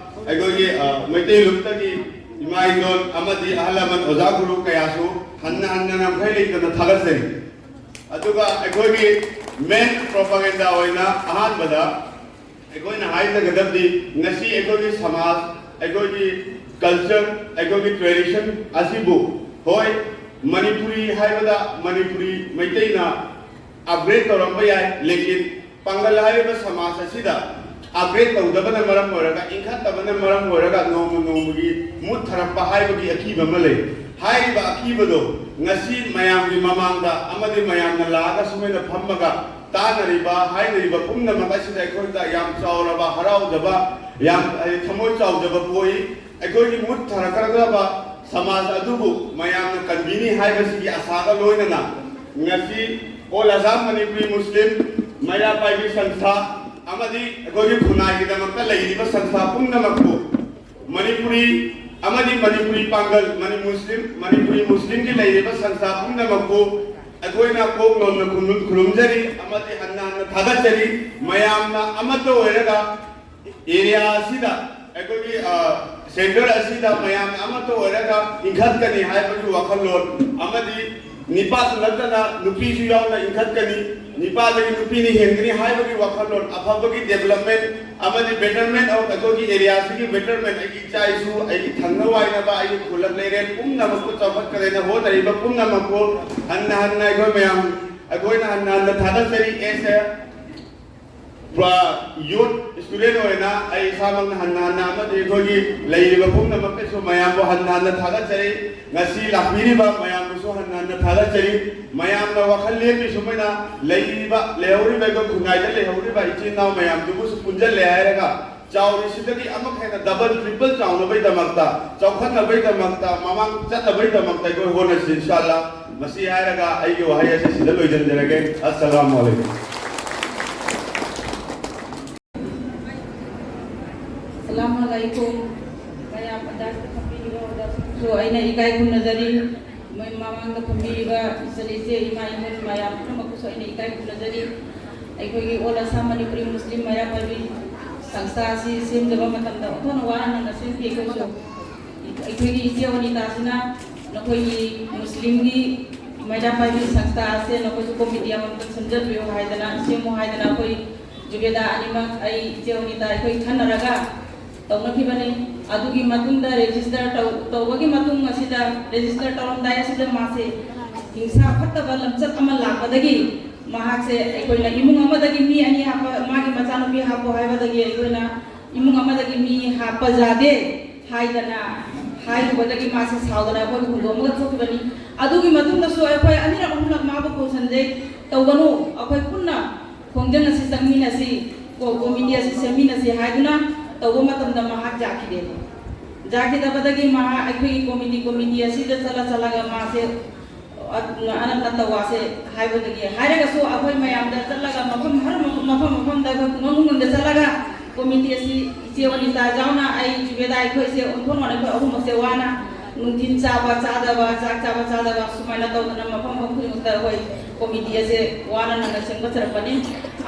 ꯑꯩꯈꯣꯏꯒꯤ, ꯑ, ꯃꯩꯇꯩ ꯂꯨꯞꯇꯒꯤ ꯏꯃꯥ ꯏꯟꯗꯣꯟ ꯑꯃꯗꯤ ꯑꯍꯜ ꯂꯃꯟ ꯑꯣꯖꯥ ꯒꯨꯔꯨ ꯀꯌꯥꯁꯨ ꯍꯟꯅ ꯍꯟꯅ ꯃꯈꯩ ꯂꯩꯇꯅ ꯊꯥꯒꯠꯆꯔꯤ꯫ ꯑꯗꯨꯒ ꯑꯩꯈꯣꯏꯒꯤ ꯃꯦꯟ ꯄ꯭ꯔꯣꯄꯥꯒꯦꯟꯗꯥ ꯑꯣꯏꯅ ꯑꯍꯥꯟꯕꯗ ꯑꯩꯈꯣꯏꯅ ꯍꯥꯏꯖꯒꯗꯕꯗꯤ ꯉꯁꯤ ꯑꯩꯈꯣꯏꯒꯤ ꯁꯃꯥꯖ, ꯑꯩꯈꯣꯏꯒꯤ ꯀꯜꯆꯔ, ꯑꯩꯈꯣꯏꯒꯤ ꯇ꯭ꯔꯦꯗꯤꯁꯟ ꯑꯁꯤꯕꯨ, ꯍꯣꯏ, ꯃꯅꯤꯄꯨꯔꯤ ꯍꯥꯏꯕꯗ ꯃꯅꯤꯄꯨꯔꯤ ꯃꯩꯇꯩꯅ ꯑꯞꯒ꯭ꯔꯦꯗ ꯇꯧꯔꯝꯕ ꯌꯥꯏ, ꯂꯦꯀꯤꯟ ꯄꯥꯡꯒꯜ ꯍꯥꯏꯔꯤꯕ ꯁꯃꯥꯖ ꯑꯁꯤꯗ ꯑꯞꯒ꯭ꯔꯦꯗ ꯇꯧꯗꯕꯅ ꯃꯔꯝ ꯑꯣꯏꯔꯒ, ꯏꯟꯈꯠꯇꯕꯅ ꯃꯔꯝ ꯑꯣꯏꯔꯒ ꯅꯣꯡꯃ ꯅꯣꯡꯃꯒꯤ ꯃꯨꯠꯊꯔꯛꯄ ꯍꯥꯏꯕꯒꯤ ꯑꯀꯤꯕ ꯑꯃ ꯂꯩ꯫ ꯍꯥꯏꯔꯤꯕ ꯑꯀꯤꯕꯗꯣ ꯉꯁꯤ ꯃꯌꯥꯝꯒꯤ ꯃꯃꯥꯡꯗ ꯑꯃꯗꯤ ꯃꯌꯥꯝꯅ ꯂꯥꯛꯑꯒ ꯁꯨꯃꯥꯏꯅ ꯐꯝꯃꯒ ꯇꯥꯅꯔꯤꯕ, ꯍꯥꯏꯅꯔꯤꯕ ꯄꯨꯝꯅꯃꯛ ꯑꯁꯤꯗ ꯑꯩꯈꯣꯏꯗ ꯌꯥꯝ ꯆꯥꯎꯔꯕ ꯍꯔꯥꯎꯖꯕ, ꯌꯥꯝ, ꯑꯩ, ꯊꯃꯣꯏ ꯆꯥꯎꯖꯕ ꯄꯣꯛꯏ꯫ ꯑꯩꯈꯣꯏꯒꯤ ꯃꯨꯠꯊꯔꯛꯀꯗꯕ ꯁꯃꯥꯖ ꯑꯗꯨꯕꯨ ꯃꯌꯥꯝꯅ ꯀꯟꯕꯤꯅꯤ ꯍꯥꯏꯕꯁꯤꯒꯤ ꯑꯁꯥꯒ ꯂꯣꯏꯅꯅ ꯉꯁꯤ All Assam Manipuri Muslim ꯃꯩꯔꯥ ꯄꯥꯏꯕꯤ ꯁꯪꯁꯊꯥ ꯑꯃꯗꯤ ꯑꯩꯈꯣꯏꯒꯤ ꯈꯨꯟꯅꯥꯏꯒꯤꯗꯃꯛꯇ ꯂꯩꯔꯤꯕ ꯁꯪꯁꯊꯥ ꯄꯨꯝꯅꯃꯛꯄꯨ, ꯃꯅꯤꯄꯨꯔꯤ ꯑꯃꯗꯤ ꯃꯅꯤꯄꯨꯔꯤ ꯄꯥꯡꯒꯜ, ꯃꯅꯤ-, ꯃꯨꯁꯂꯤꯝ, ꯃꯅꯤꯄꯨꯔꯤ ꯃꯨꯁꯂꯤꯝꯒꯤ ꯂꯩꯔꯤꯕ ꯁꯪꯁꯊꯥ ꯄꯨꯝꯅꯃꯛꯄꯨ ꯑꯩꯈꯣꯏꯅ ꯀꯣꯛ ꯅꯣꯟꯅ ꯈꯨꯔꯨꯝ-, ꯈꯨꯔꯨꯝꯖꯔꯤ ꯑꯃꯗꯤ ꯍꯟꯅ ꯍꯟꯅ ꯊꯥꯒꯠꯆꯔꯤ꯫ ꯃꯌꯥꯝꯅ ꯑꯃꯠꯇ ꯑꯣꯏꯔꯒ ꯑꯦꯔꯤꯌꯥ ꯑꯁꯤꯗ, ꯑꯩꯈꯣꯏꯒꯤ, ꯑ, ꯁꯦꯟꯇꯔ ꯑꯁꯤꯗ ꯃꯌꯥꯝꯅ ꯑꯃꯠꯇ ꯑꯣꯏꯔꯒ ꯏꯟꯈꯠꯀꯅꯤ ꯍꯥꯏꯕꯒꯤ ꯋꯥꯈꯜꯂꯣꯟ ꯑꯃꯗꯤ ꯅꯤꯄꯥꯁꯨ ꯅꯠꯇꯅ ꯅꯨꯄꯤꯁꯨ ꯌꯥꯎꯅ ꯏꯟꯈꯠꯀꯅꯤ, ꯅꯤꯄꯥꯗꯒꯤ ꯅꯨꯄꯤꯅ ꯍꯦꯟꯒꯅꯤ ꯍꯥꯏꯕꯒꯤ ꯋꯥꯈꯜꯂꯣꯟ, ꯑꯐꯕꯒꯤ development ꯑꯃꯗꯤ betterment of ꯑꯩꯈꯣꯏꯒꯤ ꯑꯦꯔꯤꯌꯥꯁꯤꯒꯤ betterment, ꯑꯩꯒꯤ ꯏꯆꯥ ꯏꯁꯨ, ꯑꯩꯒꯤ ꯊꯪꯅ ꯋꯥꯏꯅꯕ, ꯑꯩꯒꯤ ꯈꯨꯜꯂꯛ ꯂꯩꯔꯦ ꯄꯨꯝꯅꯃꯛꯄꯨ ꯆꯥꯎꯈꯠꯀꯗꯦꯅ ꯍꯣꯠꯅꯔꯤꯕ ꯄꯨꯝꯅꯃꯛꯄꯨ ꯍꯟꯅ ꯍꯟꯅ ꯑꯩꯈꯣꯏ ꯃꯌꯥꯝ, ꯑꯩꯈꯣꯏꯅ ꯍꯟꯅ ꯍꯟꯅ ꯊꯥꯒꯠꯆꯔꯤ꯫ As a ꯄꯨꯔꯥ youth student ꯑꯣꯏꯅ ꯑꯩ ꯏꯁꯥꯃꯛꯅ ꯍꯟꯅ ꯍꯟꯅ ꯑꯃꯗꯤ ꯑꯩꯈꯣꯏꯒꯤ ꯂꯩꯔꯤꯕ ꯄꯨꯝꯅꯃꯛꯇꯁꯨ ꯃꯌꯥꯝꯕꯨ ꯍꯟꯅ ꯍꯟꯅ ꯊꯥꯒꯠꯆꯔꯤ꯫ ꯉꯁꯤ ꯂꯥꯛꯄꯤꯔꯤꯕ ꯃꯌꯥꯝꯕꯨꯁꯨ ꯍꯟꯅ ꯍꯟꯅ ꯊꯥꯒꯠꯆꯔꯤ꯫ ꯃꯌꯥꯝꯅ ꯋꯥꯈꯜ ꯂꯦꯞꯄꯤ ꯁꯨꯃꯥꯏꯅ ꯂꯩꯔꯤꯕ, ꯂꯩꯍꯧꯔꯤꯕ ꯑꯩꯈꯣꯏ ꯈꯨꯟꯅꯥꯏꯗ ꯂꯩꯍꯧꯔꯤꯕ ꯏꯆꯤꯟ ꯏꯅꯥꯎ ꯃꯌꯥꯝꯗꯨꯕꯨꯁꯨ ꯄꯨꯟꯖꯜꯂꯦ ꯍꯥꯏꯔꯒ ꯆꯥꯎꯔꯤꯁꯤꯗꯒꯤ ꯑꯃꯨꯛ ꯍꯦꯟꯅ double triple ꯆꯥꯎꯅꯕꯒꯤꯗꯃꯛꯇ, ꯆꯥꯎꯈꯠꯅꯕꯒꯤꯗꯃꯛꯇ, ꯃꯃꯥꯡ ꯆꯠꯅꯕꯒꯤꯗꯃꯛꯇ ꯑꯩꯈꯣꯏ ꯍꯣꯠꯅꯁꯤ ꯏꯟꯁꯥ ꯑꯜꯂꯥ꯫ ꯃꯁꯤ ꯍꯥꯏꯔꯒ ꯑꯩꯒꯤ ꯋꯥꯍꯩ ꯑꯁꯤ ꯁꯤꯗ ꯂꯣꯏꯁꯤꯟꯖꯔꯒꯦ꯫ ꯑꯁꯂꯥꯃꯨ ꯑꯂꯩꯀꯨꯝ꯫ ꯑꯁꯂꯥꯃꯨ ꯑꯂꯩꯀꯨꯝ꯫ ꯃꯌꯥꯝ ꯑꯗꯥꯁꯇ ꯐꯝꯕꯤꯔꯤꯕ ꯑꯣꯖꯥꯁꯤꯡꯁꯨ ꯑꯩꯅ ꯏꯀꯥꯏ ꯈꯨꯝꯅꯖꯔꯤ꯫ ꯃꯣꯏ ꯃꯃꯥꯡꯗ ꯐꯝꯕꯤꯔꯤꯕ ꯏꯆꯜ ꯏꯆꯦ ꯏꯃꯥ ꯏꯕꯦꯟ ꯃꯌꯥꯝ ꯄꯨꯝꯅꯃꯛꯄꯨꯁꯨ ꯑꯩꯅ ꯏꯀꯥꯏ ꯈꯨꯝꯅꯖꯔꯤ꯫ ꯑꯩꯈꯣꯏꯒꯤ All Assam Manipuri Muslim ꯃꯩꯔꯥ ꯄꯥꯏꯕꯤ ꯁꯪꯁꯊꯥ ꯑꯁꯤ ꯁꯦꯝꯖꯕ ꯃꯇꯝꯗ ꯑꯣꯟꯊꯣꯛꯅ ꯋꯥꯅ ꯅꯪꯅ ꯁꯦꯝꯈꯤ꯫ ꯑꯩꯈꯣꯏꯁꯨ, ꯑꯩꯈꯣꯏꯒꯤ ꯏꯆꯦ ꯑꯣꯅꯤꯇꯥꯁꯤꯅ ꯅꯈꯣꯏꯒꯤ ꯃꯨꯁꯂꯤꯝꯒꯤ ꯃꯩꯔꯥ ꯄꯥꯏꯕꯤ ꯁꯪꯁꯊꯥ ꯑꯁꯦ ꯅꯈꯣꯏꯁꯨ ꯀꯣꯃꯤꯇꯤ ꯑꯃꯃꯝꯇꯪ ꯁꯦꯝꯖꯕꯤꯌꯨ ꯍꯥꯏꯗꯅ, ꯁꯦꯝꯃꯨ ꯍꯥꯏꯗꯅ ꯑꯩꯈꯣꯏ ꯖꯨꯕꯦꯗꯥ ꯑꯅꯤꯃꯛ, ꯑꯩ ꯏꯆꯦ ꯑꯣꯅꯤꯇꯥ, ꯑꯩꯈꯣꯏ ꯈꯟꯅꯔꯒ ꯇꯧꯅꯈꯤꯕꯅꯤ꯫ ꯑꯗꯨꯒꯤ ꯃꯇꯨꯡꯗ register ꯇꯧ-, ꯇꯧꯕꯒꯤ ꯃꯇꯨꯡ ꯑꯁꯤꯗ, register ꯇꯧꯔꯝꯗꯥꯏ ꯑꯁꯤꯗ ꯃꯥꯁꯦ ꯍꯤꯡꯁꯥ ꯐꯠꯇꯕ ꯂꯝꯆꯠ ꯑꯃ ꯂꯥꯛꯄꯗꯒꯤ ꯃꯍꯥꯛꯁꯦ, ꯑꯩꯈꯣꯏꯅ ꯏꯃꯨꯡ ꯑꯃꯗꯒꯤ ꯃꯤ ꯑꯅꯤ ꯍꯥꯞꯄ, ꯃꯥꯒꯤ ꯃꯆꯥꯅꯨꯄꯤ ꯍꯥꯞꯄꯣ ꯍꯥꯏꯕꯗꯒꯤ ꯑꯩꯈꯣꯏꯅ ꯏꯃꯨꯡ ꯑꯃꯗꯒꯤ ꯃꯤ ꯍꯥꯞꯄ ꯌꯥꯗꯦ ꯍꯥꯏꯗꯅ ꯍꯥꯏꯔꯨꯕꯗꯒꯤ ꯃꯥꯁꯦ ꯁꯥꯎꯗꯅ ꯑꯩꯈꯣꯏ ꯍꯨꯟꯗꯣꯛꯑꯝꯃꯒ ꯊꯣꯛꯈꯤꯕꯅꯤ꯫ ꯑꯗꯨꯒꯤ ꯃꯇꯨꯡꯗꯁꯨ ꯑꯩꯈꯣꯏ ꯑꯅꯤꯔꯛ ꯑꯍꯨꯝꯂꯛ ꯃꯥꯕꯨ ꯀꯧꯁꯟꯖꯩ, ꯇꯧꯒꯅꯨ, ꯑꯩꯈꯣꯏ ꯄꯨꯟꯅ ꯈꯣꯡꯖꯪ ꯑꯁꯤ ꯆꯪꯃꯤꯟꯅꯁꯤ, ꯀꯣ-, ꯀꯣꯃꯤꯇꯤ ꯑꯁꯤ ꯁꯦꯝꯃꯤꯟꯅꯁꯤ ꯍꯥꯏꯗꯨꯅ ꯇꯧꯕ ꯃꯇꯝꯗ ꯃꯍꯥꯛ ꯌꯥꯈꯤꯗꯦ꯫ ꯌꯥꯈꯤꯗꯕꯗꯒꯤ ꯃꯍꯥꯛ ꯑꯩꯈꯣꯏꯒꯤ ꯀꯣꯃꯤꯇꯤ, ꯀꯣꯃꯤꯇꯤ ꯑꯁꯤꯗ ꯆꯠꯂ ꯆꯠꯂꯒ ꯃꯥꯁꯦ, ꯑ, ꯑꯅꯟ ꯅꯠꯇ ꯋꯥꯁꯦ ꯍꯥꯏꯕꯗꯒꯤ ꯍꯥꯏꯔꯒꯁꯨ ꯑꯩꯈꯣꯏ ꯃꯌꯥꯝꯗ ꯆꯠꯂꯒ ꯃꯐꯝ ꯍꯔ ꯃꯐꯝ ꯃꯐꯝꯗ ꯑꯩꯈꯣꯏ ꯈꯨꯡꯒꯪ ꯈꯨꯡꯒꯪꯗ ꯆꯠꯂꯒ ꯀꯣꯃꯤꯇꯤ ꯑꯁꯤ ꯏꯆꯦ ꯋꯥꯅꯤꯇꯥ ꯌꯥꯎꯅ ꯑꯩ ꯖꯨꯕꯦꯗꯥ ꯑꯩꯈꯣꯏꯁꯦ ꯑꯣꯟꯊꯣꯛꯅ ꯑꯩꯈꯣꯏ ꯑꯍꯨꯝꯃꯛꯁꯦ ꯋꯥꯅ ꯅꯨꯡꯊꯤꯟ ꯆꯥꯕ ꯆꯥꯗꯕ ꯆꯥꯛ ꯆꯥꯕ ꯆꯥꯗꯕ ꯁꯨꯃꯥꯏꯅ ꯇꯧꯗꯅ ꯃꯐꯝ ꯃꯐꯝ ꯈꯨꯗꯤꯡꯃꯛꯇ ꯑꯩꯈꯣꯏ ꯀꯣꯃꯤꯇꯤ ꯑꯁꯦ ꯋꯥꯅ ꯅꯪꯅ ꯁꯦꯝꯒꯠꯆꯔꯛꯄꯅꯤ꯫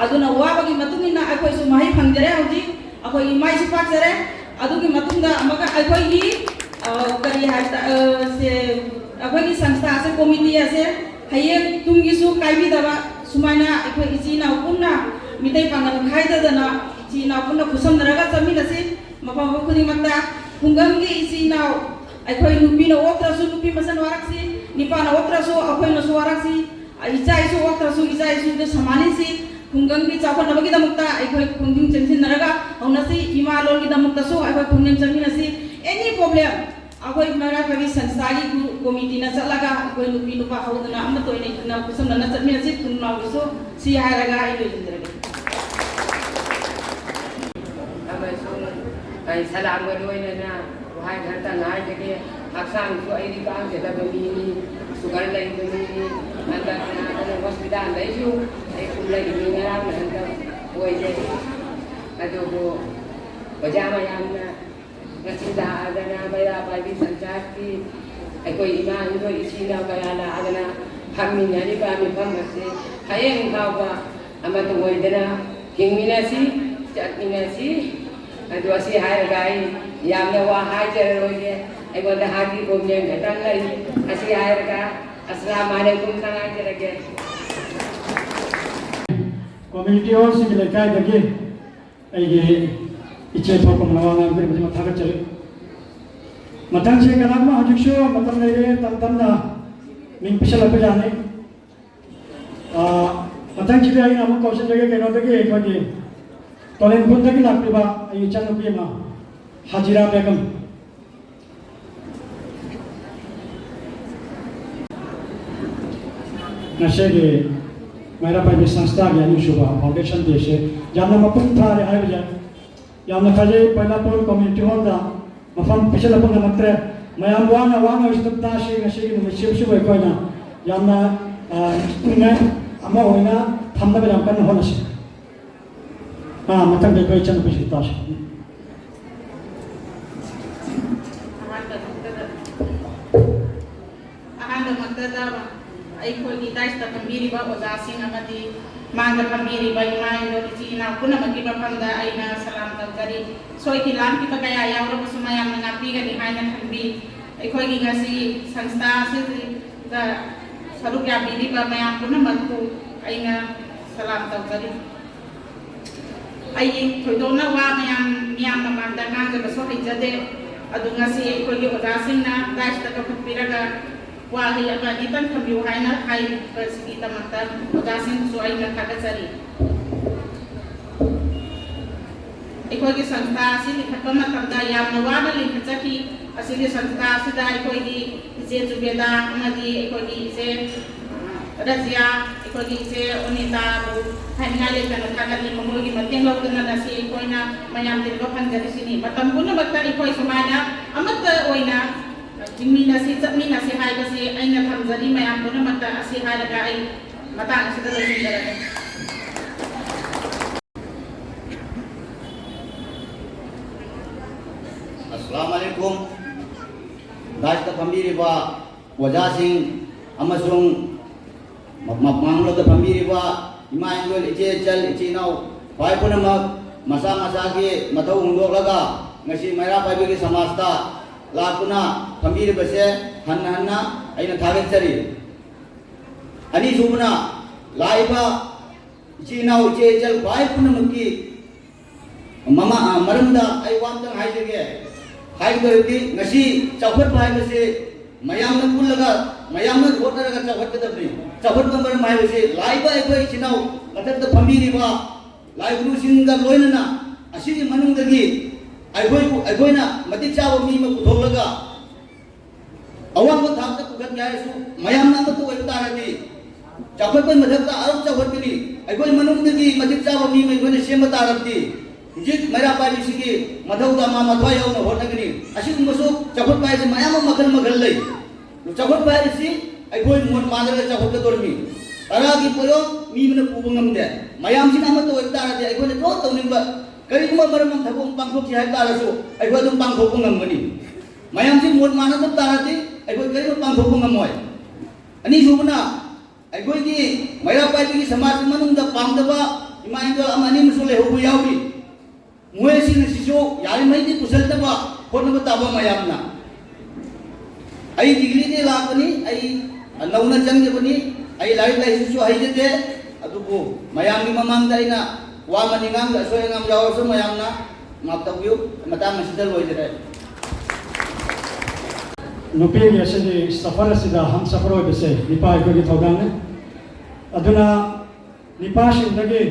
ꯑꯗꯨꯅ ꯋꯥꯕꯒꯤ ꯃꯇꯨꯡ ꯏꯟꯅ ꯑꯩꯈꯣꯏꯁꯨ ꯃꯍꯩ ꯐꯪꯖꯔꯦ꯫ ꯍꯧꯖꯤꯛ ꯑꯩꯈꯣꯏꯒꯤ ꯃꯥꯏꯁꯨ ꯄꯥꯛꯆꯔꯦ꯫ ꯑꯗꯨꯒꯤ ꯃꯇꯨꯡꯗ ꯑꯃꯒ ꯑꯩꯈꯣꯏꯒꯤ ꯑ, ꯀꯔꯤ ꯍꯥꯏ ꯇ- ꯑ, ꯁꯦ, ꯑꯩꯈꯣꯏꯒꯤ ꯁꯪꯁꯊꯥꯁꯦ ꯀꯣꯃꯤꯇꯤ ꯑꯁꯦ ꯍꯌꯦꯡ ꯇꯨꯡꯒꯤꯁꯨ ꯀꯥꯏꯕꯤꯗꯕ ꯁꯨꯃꯥꯏꯅ ꯑꯩꯈꯣꯏ ꯏꯆꯤꯟ ꯏꯅꯥꯎ ꯄꯨꯟꯅ ꯃꯤꯇꯩ ꯄꯥꯡꯒꯜ ꯈꯥꯏꯗꯗꯅ ꯏꯆꯤꯟ ꯏꯅꯥꯎ ꯄꯨꯟꯅ ꯈꯨꯠꯁꯝꯅꯔꯒ ꯆꯠꯃꯤꯟꯅꯁꯤ꯫ ꯃꯐꯝ ꯃꯐꯝ ꯈꯨꯗꯤꯡꯃꯛꯇ ꯈꯨꯡꯒꯪꯒꯤ ꯏꯆꯤꯟ ꯏꯅꯥꯎ ꯑꯩꯈꯣꯏ ꯅꯨꯄꯤꯅ ꯑꯣꯛꯇ꯭ꯔꯁꯨ ꯅꯨꯄꯤ ꯃꯁꯦꯟ ꯋꯥꯔꯛꯁꯤ, ꯅꯤꯄꯥꯅ ꯑꯣꯛꯇ꯭ꯔꯁꯨ ꯑꯩꯈꯣꯏꯅꯁꯨ ꯋꯥꯔꯛꯁꯤ, ꯏꯆꯥ ꯏꯁꯨ ꯑꯣꯛꯇ꯭ꯔꯁꯨ ꯏꯆꯥ ꯏꯁꯨꯗ ꯁꯃꯥꯅꯤꯁꯤ꯫ ꯈꯨꯡꯒꯪꯒꯤ ꯆꯥꯎꯈꯠꯅꯕꯒꯤꯗꯃꯛꯇ ꯑꯩꯈꯣꯏ ꯈꯣꯡꯖꯪ ꯆꯪꯁꯤꯟꯅꯔꯒ ꯍꯧꯅꯁꯤ꯫ ꯏꯃꯥ ꯂꯣꯟꯒꯤꯗꯃꯛꯇꯁꯨ ꯑꯩꯈꯣꯏ ꯈꯣꯡꯖꯪ ꯆꯪꯃꯤꯟꯅꯁꯤ꯫ Any problem ꯑꯩꯈꯣꯏ ꯃꯩꯔꯥ ꯄꯥꯏꯕꯤ ꯁꯪꯁꯊꯥꯒꯤ ꯒ꯭ꯔꯨꯞ ꯀꯣꯃꯤꯇꯤꯅ ꯆꯠꯂꯒ ꯑꯩꯈꯣꯏ ꯅꯨꯄꯤ ꯅꯨꯄꯥ ꯍꯧꯗꯅ ꯑꯃꯠꯇ ꯑꯣꯏꯅ ꯏꯟꯅ ꯈꯨꯠꯁꯝꯅꯅ ꯆꯠꯃꯤꯟꯅꯁꯤ꯫ ꯈꯨꯟ ꯅꯥꯎꯒꯤꯁꯨ ꯁꯤ ꯍꯥꯏꯔꯒ ꯑꯩ ꯂꯣꯏꯁꯤꯟꯖꯔꯒꯦ꯫ ꯑꯃꯁꯨꯡ ꯑꯩ ꯁꯂꯥꯝꯒ ꯂꯣꯏꯅꯅ ꯋꯥꯍꯩ ꯈꯔꯇꯪ ꯍꯥꯏꯖꯒꯦ꯫ ꯍꯛꯆꯥꯡꯁꯨ ꯑꯩꯗꯤ ꯄꯥꯡꯖꯗꯕ ꯃꯤꯅꯤ, ꯁꯨꯒꯔ ꯂꯩꯕ ꯃꯤꯅꯤ꯫ ꯍꯟꯗꯛ ꯅꯥꯗꯅ ꯍꯣꯁꯄꯤꯇꯥꯜꯗꯩꯁꯨ ꯑꯩ ꯀꯨꯝꯂꯛꯏꯅꯤ꯫ ꯉꯔꯥꯡꯅ ꯍꯟꯗꯛ ꯑꯣꯏꯖꯩ꯫ ꯑꯗꯨꯕꯨ ꯑꯣꯖꯥ ꯃꯌꯥꯝꯅ ꯉꯁꯤ ꯂꯥꯛꯑꯗꯅ ꯃꯩꯔꯥ ꯄꯥꯏꯕꯤ ꯁꯪꯁꯊꯥꯟꯒꯤ ꯑꯩꯈꯣꯏ ꯏꯃꯥ ꯏꯟꯗꯣꯏ ꯏꯆꯤꯟ ꯏꯅꯥꯎ ꯀꯌꯥ ꯂꯥꯛꯑꯗꯅ ꯐꯝꯃꯤꯟꯅꯔꯤꯕ ꯃꯤꯐꯝ ꯑꯁꯤ ꯍꯌꯦꯡ ꯐꯥꯎꯕ ꯑꯃꯠꯇ ꯑꯣꯏꯗꯅ ꯍꯤꯡꯃꯤꯟꯅꯁꯤ, ꯆꯠꯃꯤꯟꯅꯁꯤ꯫ ꯑꯗꯨ ꯑꯁꯤ ꯍꯥꯏꯔꯒ ꯑꯩ ꯌꯥꯝꯅ ꯋꯥ ꯍꯥꯏꯖꯔꯔꯣꯏꯒꯦ꯫ ꯑꯩꯉꯣꯟꯗ ꯍꯥꯏꯕꯤꯕ ꯈꯣꯡꯖꯦꯜ ꯈꯛꯇꯪ ꯂꯩ꯫ ꯑꯁꯤ ꯍꯥꯏꯔꯒ ꯑꯁꯂꯥꯝ ꯑꯂꯩꯀꯨꯝ ꯈꯛ ꯍꯥꯏꯖꯔꯒꯦ꯫ ꯀꯝꯃ꯭ꯌꯨꯅꯤꯇꯤ ꯍꯣꯜꯁꯤꯒꯤ ꯂꯩꯀꯥꯏꯗꯒꯤ ꯑꯩꯒꯤ ꯏꯆꯦ ꯊꯣꯛꯄ ꯃꯅꯥ ꯋꯥ ꯉꯥꯡꯕꯤꯔꯕꯗꯤ ꯊꯥꯒꯠꯆꯔꯤ꯫ ꯃꯊꯪꯁꯦ ꯀꯅꯥꯒꯨꯝꯕ ꯍꯧꯖꯤꯛꯁꯨ ꯃꯇꯝ ꯂꯩꯔꯦ, ꯇꯞ ꯇꯞꯅ ꯃꯤꯡ ꯄꯤꯁꯜꯂꯛꯄ ꯌꯥꯅꯤ꯫ ꯑꯥ, ꯃꯊꯪꯁꯤꯗꯤ ꯑꯩꯅ ꯑꯃꯨꯛ ꯀꯧꯁꯤꯟꯖꯒꯦ ꯀꯩꯅꯣꯗꯒꯤ, ꯑꯩꯈꯣꯏꯒꯤ ꯇꯣꯂꯦꯟꯈꯨꯜꯗꯒꯤ ꯂꯥꯛꯄꯤꯕ ꯑꯩ ꯏꯆꯟꯅꯨꯄꯤ ꯑꯃ, ꯍꯖꯤꯔꯥ ꯕꯦꯒꯝ꯫ ꯉꯁꯤꯒꯤ ꯃꯩꯔꯥ ꯄꯥꯏꯕꯤ ꯁꯪꯁꯊꯥꯒꯤ ꯑꯅꯤꯁꯨꯕ ꯐꯥꯎꯟꯗꯦꯁꯟ ꯗꯦꯁꯦ ꯌꯥꯝꯅ ꯃꯄꯨꯡ ꯐꯥꯔꯦ ꯍꯥꯏꯕ ꯌꯥꯏ꯫ ꯌꯥꯝꯅ ꯐꯖꯩ꯫ ꯕꯩꯂꯥꯄꯨꯔ ꯀꯝꯃ꯭ꯌꯨꯅꯤꯇꯤ ꯍꯣꯜꯗ ꯃꯐꯝ ꯄꯤꯁꯤꯜꯂꯛꯄ ꯉꯝꯃꯛꯇ꯭ꯔꯦ꯫ ꯃꯌꯥꯝ ꯋꯥꯅ ꯋꯥꯅ ꯑꯣꯏꯔꯁꯨ ꯑꯗꯨꯝ ꯇꯥꯁꯤ꯫ ꯉꯁꯤꯒꯤ ꯅꯨꯃꯤꯠꯁꯤꯕꯨ ꯑꯩꯈꯣꯏꯅ ꯌꯥꯝꯅ, ꯑ, ꯏꯪꯅ ꯑꯃ ꯑꯣꯏꯅ ꯊꯝꯅꯕ ꯌꯥꯝ ꯀꯟꯅ ꯍꯣꯠꯅꯁꯤ꯫ ꯑ, ꯃꯊꯪꯗ ꯑꯩꯈꯣꯏ ꯏꯆꯟꯅꯨꯄꯤꯁꯤ ꯇꯥꯁꯤ꯫ ꯑꯍꯥꯟꯕꯃꯛꯇꯗ, ꯑꯍꯥꯟꯕꯃꯛꯇꯗ ꯑꯩꯈꯣꯏꯒꯤ ꯗꯥꯏꯁꯇ ꯐꯝꯕꯤꯔꯤꯕ ꯑꯣꯖꯥꯁꯤꯡ ꯑꯃꯗꯤ ꯃꯥꯡꯗ ꯐꯝꯕꯤꯔꯤꯕ ꯏꯃꯥ ꯏꯟꯗꯣꯜ ꯏꯆꯤꯜ ꯏꯅꯥꯎ ꯄꯨꯝꯅꯃꯛꯀꯤ ꯃꯐꯝꯗ ꯑꯩꯅ ꯁꯂꯥꯝ ꯇꯧꯖꯔꯤ꯫ ꯁꯣꯏꯈꯤ ꯂꯥꯟꯈꯤꯕ ꯀꯌꯥ ꯌꯥꯎꯔꯕꯁꯨ ꯃꯌꯥꯝꯅ ꯉꯥꯛꯄꯤꯒꯅꯤ ꯍꯥꯏꯅ ꯈꯟꯕꯤ꯫ ꯑꯩꯈꯣꯏꯒꯤ ꯉꯁꯤ ꯁꯪꯁꯊꯥ ꯑꯁꯤꯗ ꯁꯔꯨꯛ ꯌꯥꯕꯤꯔꯤꯕ ꯃꯌꯥꯝ ꯄꯨꯝꯅꯃꯛꯄꯨ ꯑꯩꯅ ꯁꯂꯥꯝ ꯇꯧꯖꯔꯤ꯫ ꯑꯩ ꯊꯣꯏꯗꯣꯛꯅ ꯋꯥ ꯃꯌꯥꯝ, ꯃꯤꯌꯥꯝ ꯃꯃꯥꯡꯗ ꯉꯥꯡꯖꯕꯁꯨ ꯍꯩꯖꯗꯦ꯫ ꯑꯗꯨ ꯉꯁꯤ ꯑꯩꯈꯣꯏꯒꯤ ꯑꯣꯖꯥꯁꯤꯡꯅ ꯗꯥꯏꯁꯇ ꯀꯧꯈꯠꯄꯤꯔꯒ ꯋꯥꯍꯩ ꯑꯃ ꯑꯅꯤꯇꯪ ꯊꯝꯕꯤꯌꯨ ꯍꯥꯏꯅ ꯍꯥꯏꯔꯤꯕꯁꯤꯒꯤꯗꯃꯛꯇ ꯑꯣꯖꯥꯁꯤꯡꯕꯨꯁꯨ ꯑꯩꯅ ꯊꯥꯒꯠꯆꯔꯤ꯫ ꯑꯩꯈꯣꯏꯒꯤ ꯁꯪꯁꯊꯥ ꯑꯁꯤ ꯂꯤꯡꯈꯠꯄ ꯃꯇꯝꯗ ꯌꯥꯝꯅ ꯋꯥꯅ ꯂꯤꯡꯈꯠꯆꯈꯤ꯫ ꯑꯁꯤꯒꯤ ꯁꯪꯁꯊꯥ ꯑꯁꯤꯗ ꯑꯩꯈꯣꯏꯒꯤ ꯏꯆꯦ ꯖꯨꯕꯦꯗꯥ ꯑꯃꯗꯤ ꯑꯩꯈꯣꯏꯒꯤ ꯏꯆꯦ ꯔꯖꯤꯌꯥ, ꯑꯩꯈꯣꯏꯒꯤ ꯏꯆꯦ ꯑꯣꯅꯤꯇꯥꯕꯨ ꯍꯥꯏꯅꯤꯡꯉꯥꯏ ꯂꯩꯇꯅ ꯊꯥꯒꯠꯂꯤ꯫ ꯃꯈꯣꯏꯒꯤ ꯃꯇꯦꯡ ꯂꯧꯗꯅ ꯉꯁꯤ ꯑꯩꯈꯣꯏꯅ ꯃꯌꯥꯝ ꯇꯤꯟꯕ ꯐꯪꯖꯔꯤꯁꯤꯅꯤ꯫ ꯃꯇꯝ ꯄꯨꯝꯅꯃꯛꯇ ꯑꯩꯈꯣꯏ ꯁꯨꯃꯥꯏꯅ ꯑꯃꯠꯇ ꯑꯣꯏꯅ ꯍꯤꯡꯃꯤꯟꯅꯁꯤ, ꯆꯠꯃꯤꯟꯅꯁꯤ ꯍꯥꯏꯕꯁꯤ ꯑꯩꯅ ꯊꯝꯖꯔꯤ꯫ ꯃꯌꯥꯝ ꯄꯨꯝꯅꯃꯛꯇ ꯑꯁꯤ ꯍꯥꯏꯔꯒ ꯑꯩ ꯃꯇꯥꯡ ꯑꯁꯤꯗ ꯂꯣꯏꯁꯤꯟꯖꯔꯒꯦ꯫ ꯑꯁꯂꯥꯃꯨ ꯑꯂꯥꯏꯀꯨꯝ꯫ ꯗꯥꯏꯁꯇ ꯐꯝꯕꯤꯔꯤꯕ ꯑꯣꯖꯥꯁꯤꯡ ꯑꯃꯁꯨꯡ ꯃ-, ꯃ-, ꯃꯥꯡꯂꯣꯝꯗ ꯐꯝꯕꯤꯔꯤꯕ ꯏꯃꯥ ꯏꯟꯗꯣꯜ, ꯏꯆꯦ ꯏꯆꯜ, ꯏꯆꯤꯟ ꯏꯅꯥꯎ, ꯈ꯭ꯋꯥꯏ ꯄꯨꯝꯅꯃꯛ ꯃꯁꯥ ꯃꯁꯥꯒꯤ ꯃꯊꯧ ꯍꯨꯟꯗꯣꯛꯂꯒ ꯉꯁꯤ ꯃꯩꯔꯥ ꯄꯥꯏꯕꯤꯒꯤ ꯁꯃꯥꯖꯇ ꯂꯥꯛꯇꯨꯅ ꯐꯝꯕꯤꯔꯤꯕꯁꯦ ꯍꯟꯅ ꯍꯟꯅ ꯑꯩꯅ ꯊꯥꯒꯠꯆꯔꯤ꯫ ꯑꯅꯤꯁꯨꯕꯅ, ꯂꯥꯛꯏꯕ ꯏꯆꯤꯟ ꯏꯅꯥꯎ, ꯏꯆꯦ ꯏꯆꯜ ꯈ꯭ꯋꯥꯏ ꯄꯨꯝꯅꯃꯛꯀꯤ ꯃꯃꯥ, ꯑ, ꯃꯔꯝꯗ ꯑꯩ ꯋꯥ ꯑꯝꯇꯪ ꯍꯥꯏꯖꯒꯦ꯫ ꯍꯥꯏꯒꯗꯧꯔꯤꯕꯗꯤ ꯉꯁꯤ ꯆꯥꯎꯈꯠꯄ ꯍꯥꯏꯕꯁꯤ ꯃꯌꯥꯝꯅ ꯄꯨꯜꯂꯒ, ꯃꯌꯥꯝꯅ ꯍꯣꯠꯅꯔꯒ ꯆꯥꯎꯈꯠꯀꯗꯕꯅꯤ꯫ ꯆꯥꯎꯈꯠꯄ ꯃꯔꯝ ꯍꯥꯏꯕꯁꯤ ꯂꯥꯛꯏꯕ ꯑꯩꯈꯣꯏ ꯏꯆꯤꯟ ꯏꯅꯥꯎ ꯃꯊꯛꯇ ꯐꯝꯕꯤꯔꯤꯕ ꯂꯥꯏ ꯒꯨꯔꯨꯁꯤꯡꯒ ꯂꯣꯏꯅꯅ ꯑꯁꯤꯒꯤ ꯃꯅꯨꯡꯗꯒꯤ ꯑꯩꯈꯣꯏꯕꯨ, ꯑꯩꯈꯣꯏꯅ ꯃꯇꯤꯛ ꯆꯥꯕ ꯃꯤ ꯑꯃ ꯄꯨꯊꯣꯛꯂꯒ ꯑꯋꯥꯡꯕ ꯊꯥꯛꯇ ꯄꯨꯈꯠꯀꯦ ꯍꯥꯏꯔꯁꯨ ꯃꯌꯥꯝꯅ ꯑꯃꯠꯇ ꯑꯣꯏꯕ ꯇꯥꯔꯗꯤ ꯆꯥꯎꯈꯠꯄꯒꯤ ꯃꯊꯛꯇ ꯑꯗꯨꯝ ꯆꯥꯎꯈꯠꯀꯅꯤ꯫ ꯑꯩꯈꯣꯏ ꯃꯅꯨꯡꯗꯒꯤ ꯃꯇꯤꯛ ꯆꯥꯕ ꯃꯤ ꯑꯃ ꯑꯩꯈꯣꯏꯅ ꯁꯦꯝꯕ ꯇꯥꯔꯕꯗꯤ ꯍꯧꯖꯤꯛ ꯃꯩꯔꯥ ꯄꯥꯏꯕꯤꯁꯤꯒꯤ ꯃꯊꯧꯗ ꯃꯥ ꯃꯊ꯭ꯋꯥꯏ ꯌꯥꯎꯅ ꯍꯣꯠꯅꯒꯅꯤ꯫ ꯑꯁꯤꯒꯨꯝꯕꯁꯨ ꯆꯥꯎꯈꯠꯄ ꯍꯥꯏꯁꯦ ꯃꯌꯥꯝ ꯑꯃ ꯃꯈꯜ ꯃꯈꯜ ꯂꯩ꯫ ꯆꯥꯎꯈꯠꯄ ꯍꯥꯏꯕꯁꯤ ꯑꯩꯈꯣꯏ ꯃꯣꯠ ꯃꯥꯟꯅꯔꯒ ꯆꯥꯎꯈꯠꯀꯗꯧꯔꯤꯃꯤ꯫ ꯇꯔꯥꯒꯤ ꯄꯣꯠꯌꯣꯝ ꯃꯤ ꯑꯃꯅ ꯄꯨꯕ ꯉꯝꯗꯦ꯫ ꯃꯌꯥꯝꯁꯤꯅ ꯑꯃꯠꯇ ꯑꯣꯏꯕ ꯇꯥꯔꯗꯤ ꯑꯩꯈꯣꯏꯅ ꯂꯣꯏ ꯇꯧꯅꯤꯡꯕ ꯀꯔꯤꯒꯨꯝꯕ ꯃꯔꯝ ꯑꯃ ꯊꯕꯛ ꯑꯃ ꯄꯥꯡꯊꯣꯛꯁꯤ ꯍꯥꯏꯕ ꯇꯥꯔꯁꯨ ꯑꯩꯈꯣꯏ ꯑꯗꯨꯝ ꯄꯥꯡꯊꯣꯛꯄ ꯉꯝꯒꯅꯤ꯫ ꯃꯌꯥꯝꯁꯤ ꯃꯣꯠ ꯃꯥꯟꯅꯗꯕ ꯇꯥꯔꯗꯤ ꯑꯩꯈꯣꯏ ꯀꯔꯤꯒꯨꯝꯕ ꯄꯥꯡꯊꯣꯛꯄ ꯉꯝꯃꯣꯏ꯫ ꯑꯅꯤꯁꯨꯕꯅ, ꯑꯩꯈꯣꯏꯒꯤ ꯃꯩꯔꯥ ꯄꯥꯏꯕꯤꯒꯤ ꯁꯃꯥꯖ ꯃꯅꯨꯡꯗ ꯄꯥꯝꯗꯕ ꯏꯃꯥ ꯏꯟꯗꯣꯜ ꯑꯃ ꯑꯅꯤ ꯑꯃꯁꯨ ꯂꯩꯍꯧꯕ ꯌꯥꯎꯔꯤ꯫ ꯃꯣꯏꯁꯤꯡ ꯑꯁꯤꯁꯨ ꯌꯥꯔꯤꯉꯩꯗꯤ ꯄꯨꯁꯤꯜꯂꯛꯅꯕ ꯍꯣꯠꯅꯕ ꯇꯥꯕ ꯃꯌꯥꯝꯅ꯫ ꯑꯩ ꯗꯤꯒ꯭ꯔꯤꯗꯤ ꯂꯥꯛꯄꯅꯤ, ꯑꯩ ꯅꯧꯅ ꯆꯪꯖꯕꯅꯤ, ꯑꯩ ꯂꯥꯏꯔꯤꯛ ꯂꯥꯏꯁꯨꯁꯨ ꯍꯩꯖꯗꯦ, ꯑꯗꯨꯕꯨ ꯃꯌꯥꯝꯒꯤ ꯃꯃꯥꯡꯗ ꯑꯩꯅ ꯋꯥ ꯑꯃꯅꯤ ꯉꯥꯡꯕ ꯑꯁꯣꯏ ꯑꯉꯥꯝ ꯌꯥꯎꯔꯁꯨ ꯃꯌꯥꯝꯅ ꯉꯥꯛꯇꯧꯕꯤꯌꯨ꯫ ꯃꯇꯥꯡ ꯑꯁꯤꯗ ꯂꯣꯏꯖꯔꯦ꯫ ꯅꯨꯄꯤꯒꯤ ꯑꯁꯤꯒꯤ ꯁꯐꯔ ꯑꯁꯤꯗ ꯍꯝ ꯁꯐꯔ ꯑꯣꯏꯕꯁꯦ ꯅꯨꯄꯥ ꯑꯩꯈꯣꯏꯒꯤ ꯊꯧꯗꯥꯡꯅꯤ꯫ ꯑꯗꯨꯅ ꯅꯨꯄꯥꯁꯤꯡꯗꯒꯤ,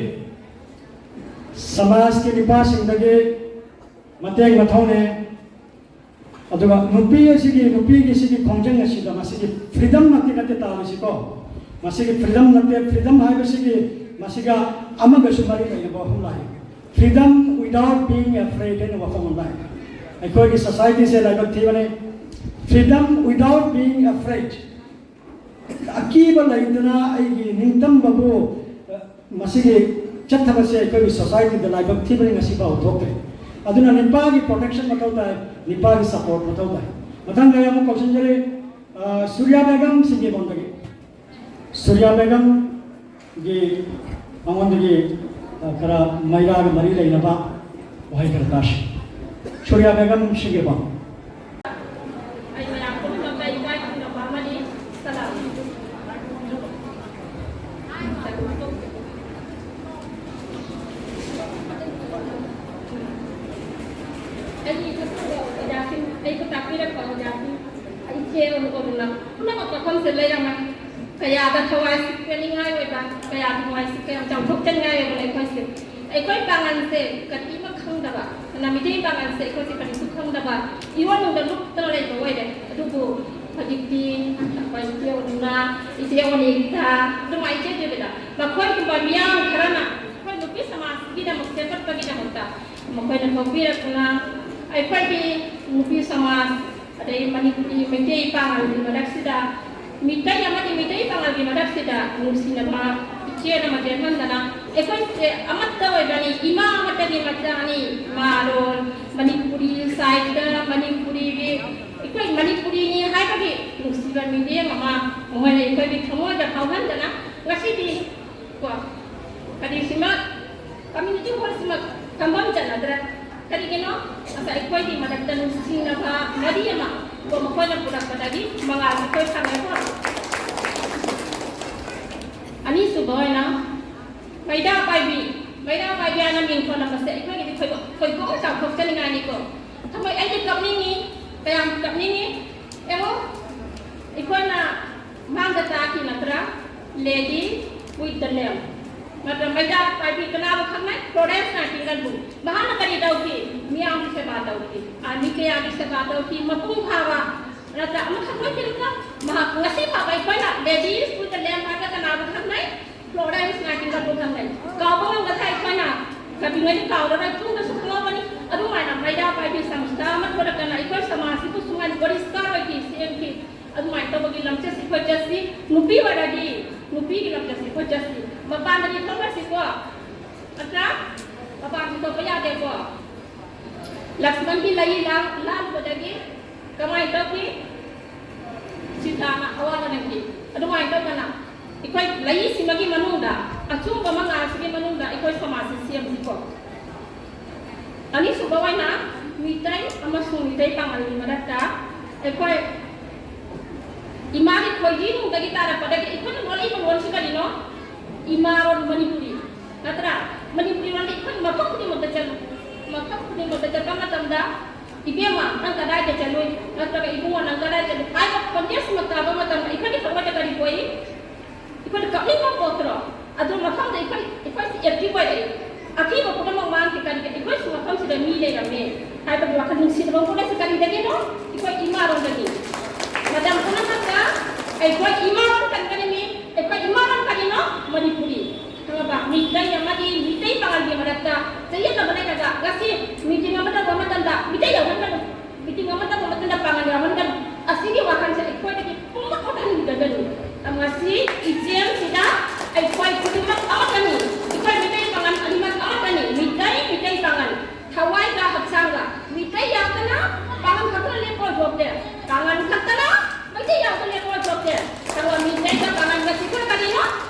ꯁꯃꯥꯖꯀꯤ ꯅꯨꯄꯥꯁꯤꯡꯗꯒꯤ ꯃꯇꯦꯡ ꯃꯊꯧꯅꯦ꯫ ꯑꯗꯨꯒ ꯅꯨꯄꯤ ꯑꯁꯤꯒꯤ, ꯅꯨꯄꯤꯒꯤ ꯁꯤꯒꯤ ꯈꯣꯡꯖꯪ ꯑꯁꯤꯗ ꯃꯁꯤꯒꯤ freedom ꯃꯛꯇꯤ ꯅꯠꯇꯦ ꯇꯥꯜꯂꯤꯁꯤꯀꯣ꯫ ꯃꯁꯤꯒꯤ freedom ꯅꯠꯇꯦ, freedom ꯍꯥꯏꯕꯁꯤꯒꯤ ꯃꯁꯤꯒ ꯑꯃꯒꯁꯨ ꯃꯔꯤ ꯂꯩꯅꯕ ꯋꯥꯐꯝ ꯂꯥꯛꯏ꯫ Freedom without being afraid ꯍꯥꯏꯅ ꯋꯥꯐꯝ ꯑꯃ ꯂꯥꯛꯏ꯫ ꯑꯩꯈꯣꯏꯒꯤ societyꯁꯦ ꯂꯥꯏꯕꯛ ꯊꯤꯕꯅꯤ꯫ Freedom without being afraid꯫ ꯑꯀꯤꯕ ꯂꯩꯇꯅ ꯑꯩꯒꯤ ꯅꯤꯡꯇꯝꯕꯕꯨ, ꯑ, ꯃꯁꯤꯒꯤ ꯆꯠꯊꯕꯁꯦ ꯑꯩꯈꯣꯏꯒꯤ societyꯗ ꯂꯥꯏꯕꯛ ꯊꯤꯕꯅꯤ ꯉꯁꯤ ꯐꯥꯎꯕ ꯊꯣꯛꯇ꯭ꯔꯤ꯫ ꯑꯗꯨꯅ ꯅꯨꯄꯥꯒꯤ protection ꯃꯊꯧ ꯇꯥꯏ, ꯅꯨꯄꯥꯒꯤ support ꯃꯊꯧ ꯇꯥꯏ꯫ ꯃꯊꯪꯗ ꯑꯩ ꯑꯃꯨꯛ ꯀꯧꯁꯤꯟꯖꯔꯤ, ꯑ, ꯁꯨꯔꯤꯌꯥ ꯕꯦꯒꯝ ꯁꯤꯡꯒꯦꯕꯝꯗꯒꯤ꯫ ꯁꯨꯔꯤꯌꯥ ꯕꯦꯒꯝꯒꯤ ꯃꯉꯣꯟꯗꯒꯤ, ꯑ, ꯈꯔ ꯃꯩꯔꯥꯒ ꯃꯔꯤ ꯂꯩꯅꯕ ꯋꯥꯍꯩ ꯈꯔ ꯇꯥꯁꯤ꯫ ꯁꯨꯔꯤꯌꯥ ꯕꯦꯒꯝ ꯁꯤꯡꯒꯦꯕꯝ꯫ ꯑꯩ ꯃꯌꯥꯝ ꯄꯨꯝꯅꯃꯛꯇ ꯏꯀꯥꯏ ꯈꯨꯝꯅꯕ ꯑꯃꯗꯤ ꯁꯂꯥꯝ꯫ ꯑꯩꯒꯤ ꯏꯊꯛ ꯊꯣꯡꯕ ꯑꯣꯖꯥꯁꯤꯡ, ꯑꯩꯕꯨ ꯇꯥꯛꯄꯤꯔꯛꯄ ꯑꯣꯖꯥꯁꯤꯡ, ꯏꯆꯦ ꯑꯣꯏꯅ ꯄꯨꯝꯅꯃꯛ ꯃꯐꯝꯁꯤꯗ ꯂꯩꯔꯝꯃꯤ꯫ ꯀꯌꯥꯗ ꯊꯋꯥꯏ ꯁꯤꯛꯄꯅꯤꯡꯉꯥꯏ ꯑꯣꯏꯕ, ꯀꯌꯥꯗ ꯊꯋꯥꯏ ꯁꯤꯛꯄ ꯌꯥꯝ ꯆꯥꯎꯊꯣꯛꯆꯅꯤꯡꯉꯥꯏ ꯑꯣꯏꯕ ꯑꯩꯈꯣꯏꯁꯦ꯫ ꯑꯩꯈꯣꯏ ꯄꯥꯉꯜꯁꯦ ꯀꯔꯤꯃ ꯈꯪꯗꯕ, ꯑꯗꯨꯅ ꯃꯤꯇꯩ ꯄꯥꯉꯜꯁꯦ ꯑꯩꯈꯣꯏꯁꯦ ꯀꯔꯤꯁꯨ ꯈꯪꯗꯕ, ꯏꯔꯣꯟꯅꯨꯡꯗ ꯂꯨꯞꯇꯅ ꯂꯩꯕ ꯑꯣꯏꯔꯦ꯫ ꯑꯗꯨꯕꯨ ꯍꯧꯖꯤꯛꯇꯤ ꯑꯩꯈꯣꯏ ꯏꯆꯦ ꯑꯣꯅꯤꯃꯥ, ꯏꯆꯦ ꯑꯣꯅꯤꯇꯥ, ꯑꯗꯨꯃꯥꯏꯅ ꯏꯆꯦ ꯗꯦꯕꯤꯗ, ꯃꯈꯣꯏꯒꯨꯝꯕ ꯃꯤꯌꯥꯝ ꯈꯔꯅ ꯑꯩꯈꯣꯏ ꯅꯨꯄꯤ ꯁꯃꯥꯖꯒꯤꯗꯃꯛ ꯆꯦꯟꯈꯠꯄꯒꯤꯗꯃꯛꯇ ꯃꯈꯣꯏꯅ ꯊꯣꯛꯄꯤꯔꯛꯇꯨꯅ ꯑꯩꯈꯣꯏꯒꯤ ꯅꯨꯄꯤ ꯁꯃꯥꯖ, ꯑꯗꯩ ꯃꯅꯤꯄꯨꯔꯤ ꯃꯩꯇꯩ ꯄꯥꯉꯜꯒꯤ ꯃꯔꯛꯁꯤꯗ ꯃꯤꯇꯩ ꯑꯃꯗꯤ ꯃꯤꯇꯩ ꯄꯥꯉꯜꯒꯤ ꯃꯔꯛꯁꯤꯗ ꯅꯨꯡꯁꯤꯅꯕ ꯏꯆꯦꯅ ꯃꯇꯦꯡ ꯈꯪꯗꯅ ꯑꯩꯈꯣꯏꯁꯦ ꯑꯃꯠꯇ ꯑꯣꯏꯕꯅꯤ, ꯏꯃꯥ ꯑꯃꯠꯇꯒꯤ ꯃꯆꯥꯅꯤ, ꯏꯃꯥ ꯂꯣꯟ, ꯃꯅꯤꯄꯨꯔꯤ ꯁꯥꯍꯤꯇ꯭ꯌ, ꯃꯅꯤꯄꯨꯔꯤꯒꯤ, ꯑꯩꯈꯣꯏ ꯃꯅꯤꯄꯨꯔꯤꯅꯤ ꯍꯥꯏꯕꯒꯤ ꯅꯨꯡꯁꯤꯕ ꯃꯤꯠꯌꯦꯡ ꯑꯃ ꯃꯈꯣꯏꯅ ꯑꯩꯈꯣꯏꯒꯤ ꯊꯃꯣꯏꯗ ꯐꯥꯎꯍꯟꯗꯅ ꯉꯁꯤꯗꯤ ꯀꯣ, ꯀꯔꯤꯁꯤꯃ, community hall ꯁꯤꯃ ꯊꯝꯐꯝ ꯆꯟꯅꯗ꯭ꯔꯦ꯫ ꯀꯔꯤꯒꯤꯅꯣ? ꯉꯁꯥꯏ ꯑꯩꯈꯣꯏꯒꯤ ꯃꯔꯛꯇ ꯅꯨꯡꯁꯤꯅꯕ ꯃꯔꯤ ꯑꯃ ꯀꯣ, ꯃꯈꯣꯏꯅ ꯄꯨꯔꯛꯄꯗꯒꯤ ꯃꯉꯥꯜ ꯑꯩꯈꯣꯏ ꯐꯪꯉꯦꯀꯣ꯫ ꯑꯅꯤꯁꯨꯕ ꯑꯣꯏꯅ ꯃꯩꯔꯥ ꯄꯥꯏꯕꯤ, ꯃꯩꯔꯥ ꯄꯥꯏꯕꯤ ꯍꯥꯏꯅ ꯃꯤꯡ ꯊꯣꯟꯂꯛꯄꯁꯦ ꯑꯩꯈꯣꯏꯒꯤꯗꯤ ꯊꯣꯏꯗꯣꯛ-, ꯊꯣꯏꯗꯣꯛꯅ ꯆꯥꯎꯊꯣꯛꯆꯅꯤꯡꯉꯥꯏꯅꯤꯀꯣ꯫ ꯊꯃꯣꯏ ꯑꯩꯗꯤ ꯀꯞꯅꯤꯡꯉꯤ, ꯀꯌꯥꯝ ꯀꯞꯅꯤꯡꯉꯤ꯫ ꯌꯦꯡꯉꯣ, ꯑꯩꯈꯣꯏꯅ ꯃꯥꯡꯗ ꯇꯥꯈꯤ ꯅꯠꯇ꯭ꯔꯥ? Lady with the Lamb꯫ ꯅꯠꯇ꯭ꯔ ꯃꯩꯔꯥ ꯄꯥꯏꯕꯤ ꯀꯅꯥꯕꯨ ꯈꯪꯅꯩ? Florence Nightingale ꯕꯨ꯫ ꯃꯍꯥꯛꯅ ꯀꯔꯤ ꯇꯧꯈꯤ? ꯃꯤꯌꯥꯝꯒꯤ ꯁꯦꯕꯥ ꯇꯧꯈꯤ꯫ Army ꯀꯌꯥꯒꯤ ꯁꯦꯕꯥ ꯇꯧꯈꯤ꯫ ꯃꯄꯨꯡ ꯐꯥꯕ ꯅꯠꯇ꯭ꯔ ꯑꯃꯈꯛ ꯑꯣꯏꯈꯤꯗꯅ ꯃꯍꯥꯛ ꯉꯁꯤ ꯐꯥꯎꯕ ꯑꯩꯈꯣꯏꯅ Ladies with the Lamb ꯍꯥꯏꯔꯒ ꯀꯅꯥꯕꯨ ꯈꯪꯅꯩ? Florence Nightingale ꯕꯨ ꯈꯪꯅꯩ꯫ ꯀꯥꯎꯕ ꯉꯝꯒꯗ꯭ꯔꯥ ꯑꯩꯈꯣꯏꯅ? ꯀꯕꯤꯉꯩꯗꯤ ꯀꯥꯎꯔꯔꯣꯏ, ꯇꯨꯡꯗꯁꯨ ꯈꯪꯍꯧꯒꯅꯤ꯫ ꯑꯗꯨꯃꯥꯏꯅ ꯃꯩꯔꯥ ꯄꯥꯏꯕꯤ ꯁꯪꯁꯊꯥ ꯑꯃ ꯊꯣꯔꯛꯇꯅ ꯑꯩꯈꯣꯏ ꯁꯃꯥꯖꯁꯤꯕꯨ ꯁꯨꯃꯥꯏꯅ ꯄꯔꯤꯁꯀꯥꯔ ꯑꯣꯏꯈꯤ, ꯁꯦꯝꯈꯤ꯫ ꯑꯗꯨꯃꯥꯏꯅ ꯇꯧꯕꯒꯤ ꯂꯝꯆꯠꯁꯤ ꯑꯩꯈꯣꯏ ꯆꯠꯁꯤ꯫ ꯅꯨꯄꯤ ꯑꯣꯏꯔꯗꯤ ꯅꯨꯄꯤꯒꯤ ꯂꯝꯆꯠꯁꯤ ꯑꯩꯈꯣꯏ ꯆꯠꯁꯤ꯫ ꯃꯄꯥꯟꯗꯗꯤ ꯊꯣꯛꯂꯁꯤꯀꯣ, ꯅꯠꯇ꯭ꯔꯥ? ꯃꯄꯥꯟꯗꯤ ꯊꯣꯛꯄ ꯌꯥꯗꯦꯀꯣ꯫ ꯂꯛꯁꯃꯟꯒꯤ ꯂꯩ ꯂꯥ-, ꯂꯥꯜꯂꯨꯕꯗꯒꯤ ꯀꯃꯥꯏꯅ ꯇꯧꯈꯤ? ꯁꯤꯇꯥꯅ ꯑꯋꯥꯕ ꯅꯪꯈꯤ꯫ ꯑꯗꯨꯃꯥꯏꯅ ꯇꯧꯗꯅ ꯑꯩꯈꯣꯏ ꯂꯩꯁꯤꯃꯒꯤ ꯃꯅꯨꯡꯗ, ꯑꯆꯨꯝꯕ ꯃꯉꯥꯜꯁꯤꯒꯤ ꯃꯅꯨꯡꯗ ꯑꯩꯈꯣꯏ ꯁꯃꯥꯖꯁꯤ ꯁꯦꯝꯁꯤꯀꯣ꯫ ꯑꯅꯤꯁꯨꯕ ꯑꯣꯏꯅ ꯃꯤꯇꯩ ꯑꯃꯁꯨꯡ ꯃꯤꯇꯩ ꯄꯥꯉꯜꯒꯤ ꯃꯔꯛꯇ ꯑꯩꯈꯣꯏ ꯏꯃꯥꯒꯤ ꯈꯣꯏꯔꯤ ꯅꯨꯡꯗꯒꯤ ꯇꯥꯔꯛꯄꯗꯒꯤ ꯑꯩꯈꯣꯏꯅ ꯂꯣꯜꯂꯛꯏꯕ ꯂꯣꯟꯁꯤ ꯀꯔꯤꯅꯣ? ꯏꯃꯥꯔꯣꯟ ꯃꯅꯤꯄꯨꯔꯤ꯫ ꯅꯠꯇ꯭ꯔꯥ? ꯃꯅꯤꯄꯨꯔꯤ ꯂꯣꯟꯗꯤ ꯑꯩꯈꯣꯏ ꯃꯐꯝ ꯈꯨꯗꯤꯡꯃꯛꯇ ꯆꯠꯂꯨ꯫ ꯃꯐꯝ ꯈꯨꯗꯤꯡꯃꯛꯇ ꯆꯠꯄ ꯃꯇꯝꯗ, "ꯏꯕꯦꯝꯃ, ꯅꯪ ꯀꯗꯥꯏꯗ ꯆꯠꯂꯨꯏ?" ꯅꯠꯇ꯭ꯔꯒ, "ꯏꯕꯨꯡꯉꯣ, ꯅꯪ ꯀꯗꯥꯏ ꯆꯠꯂꯨꯏ?" ꯍꯥꯏꯕ ꯈꯣꯟꯖꯦꯜꯁꯤꯃ ꯇꯥꯕ ꯃꯇꯝꯗ ꯑꯩꯈꯣꯏꯒꯤ ꯊꯃꯣꯏꯗ ꯀꯔꯤ ꯄꯣꯛꯏ? ꯑꯩꯈꯣꯏꯗ ꯀꯞꯅꯤꯡꯕ ꯄꯣꯛꯇ꯭ꯔꯣ? ꯑꯗꯨ ꯃꯐꯝꯗ ꯑꯩꯈꯣꯏ, ꯑꯩꯈꯣꯏꯁꯤ active ꯑꯣꯏꯔꯛꯏ꯫ ꯑꯀꯤꯕ ꯄꯨꯝꯅꯃꯛ ꯃꯥꯡꯈꯤ꯫ ꯀꯔꯤꯒꯤ? ꯑꯩꯈꯣꯏꯁꯨ ꯃꯐꯝꯁꯤꯗ ꯃꯤ ꯂꯩꯔꯝꯃꯦ ꯍꯥꯏꯕꯒꯤ ꯋꯥꯈꯜ ꯅꯨꯡꯁꯤꯅꯕ ꯄꯣꯛꯂꯛꯏꯁꯤ ꯀꯔꯤꯗꯒꯤꯅꯣ? ꯑꯩꯈꯣꯏ ꯏꯃꯥꯔꯣꯝꯗꯒꯤ꯫ ꯃꯇꯝ ꯄꯨꯝꯅꯃꯛꯇ ꯑꯩꯈꯣꯏ ꯏꯃꯥꯔꯣꯝ ꯀꯟꯒꯗꯕꯅꯤ꯫ ꯑꯩꯈꯣꯏ ꯏꯃꯥꯔꯣꯝ ꯀꯔꯤꯅꯣ? ꯃꯅꯤꯄꯨꯔꯤ꯫ ꯈꯪꯉꯕ? ꯃꯤꯇꯩ ꯑꯃꯗꯤ ꯃꯤꯇꯩ ꯄꯥꯉꯜꯒꯤ ꯃꯔꯛꯇ ꯆꯌꯦꯠꯅꯕ ꯂꯩꯔꯒ ꯉꯁꯤ meeting ꯑꯃ ꯇꯧꯕ ꯃꯇꯝꯗ ꯃꯤꯇꯩ ꯌꯥꯎꯍꯟꯒꯅꯨ, meeting ꯑꯃ ꯇꯧꯕ ꯃꯇꯝꯗ ꯄꯥꯉꯜ ꯌꯥꯎꯍꯟꯒꯅꯨ꯫ ꯑꯁ, ꯁꯤꯒꯤ ꯋꯥꯈꯜꯁꯦ ꯑꯩꯈꯣꯏꯗꯒꯤ ꯄꯨꯝꯃꯛ ꯃꯊꯟꯒꯗꯕꯅꯤ꯫ ꯉꯁꯤ ꯏꯆꯦꯜꯁꯤꯗ ꯑꯩꯈꯣꯏ ꯈꯨꯗꯤꯡꯃꯛ ꯑꯃꯠꯇꯅꯤ꯫ ꯑꯩꯈꯣꯏ ꯃꯤꯇꯩ ꯄꯥꯉꯜ ꯑꯅꯤꯃꯛ ꯑꯃꯠꯇꯅꯤ꯫ ꯃꯤꯇꯩ, ꯃꯤꯇꯩ ꯄꯥꯉꯜ꯫ ꯊꯋꯥꯏꯒ ꯍꯛꯆꯥꯡꯒ꯫ ꯃꯤꯇꯩ ꯌꯥꯎꯗꯅ ꯄꯥꯉꯜ ꯈꯛꯇꯅ ꯂꯦꯞꯄ ꯑꯣꯏꯊꯣꯛꯇꯦ꯫ ꯄꯥꯉꯜ ꯈꯛꯇꯅ ꯃꯩꯇꯩ ꯌꯥꯎꯗꯅ ꯂꯦꯞꯄ ꯑꯣꯏꯊꯣꯛꯇꯦ꯫ ꯑꯗꯨꯒ ꯃꯤꯇꯩꯒ ꯄꯥꯉꯜꯒꯁꯤ ꯈꯔ ꯀꯔꯤꯅꯣ?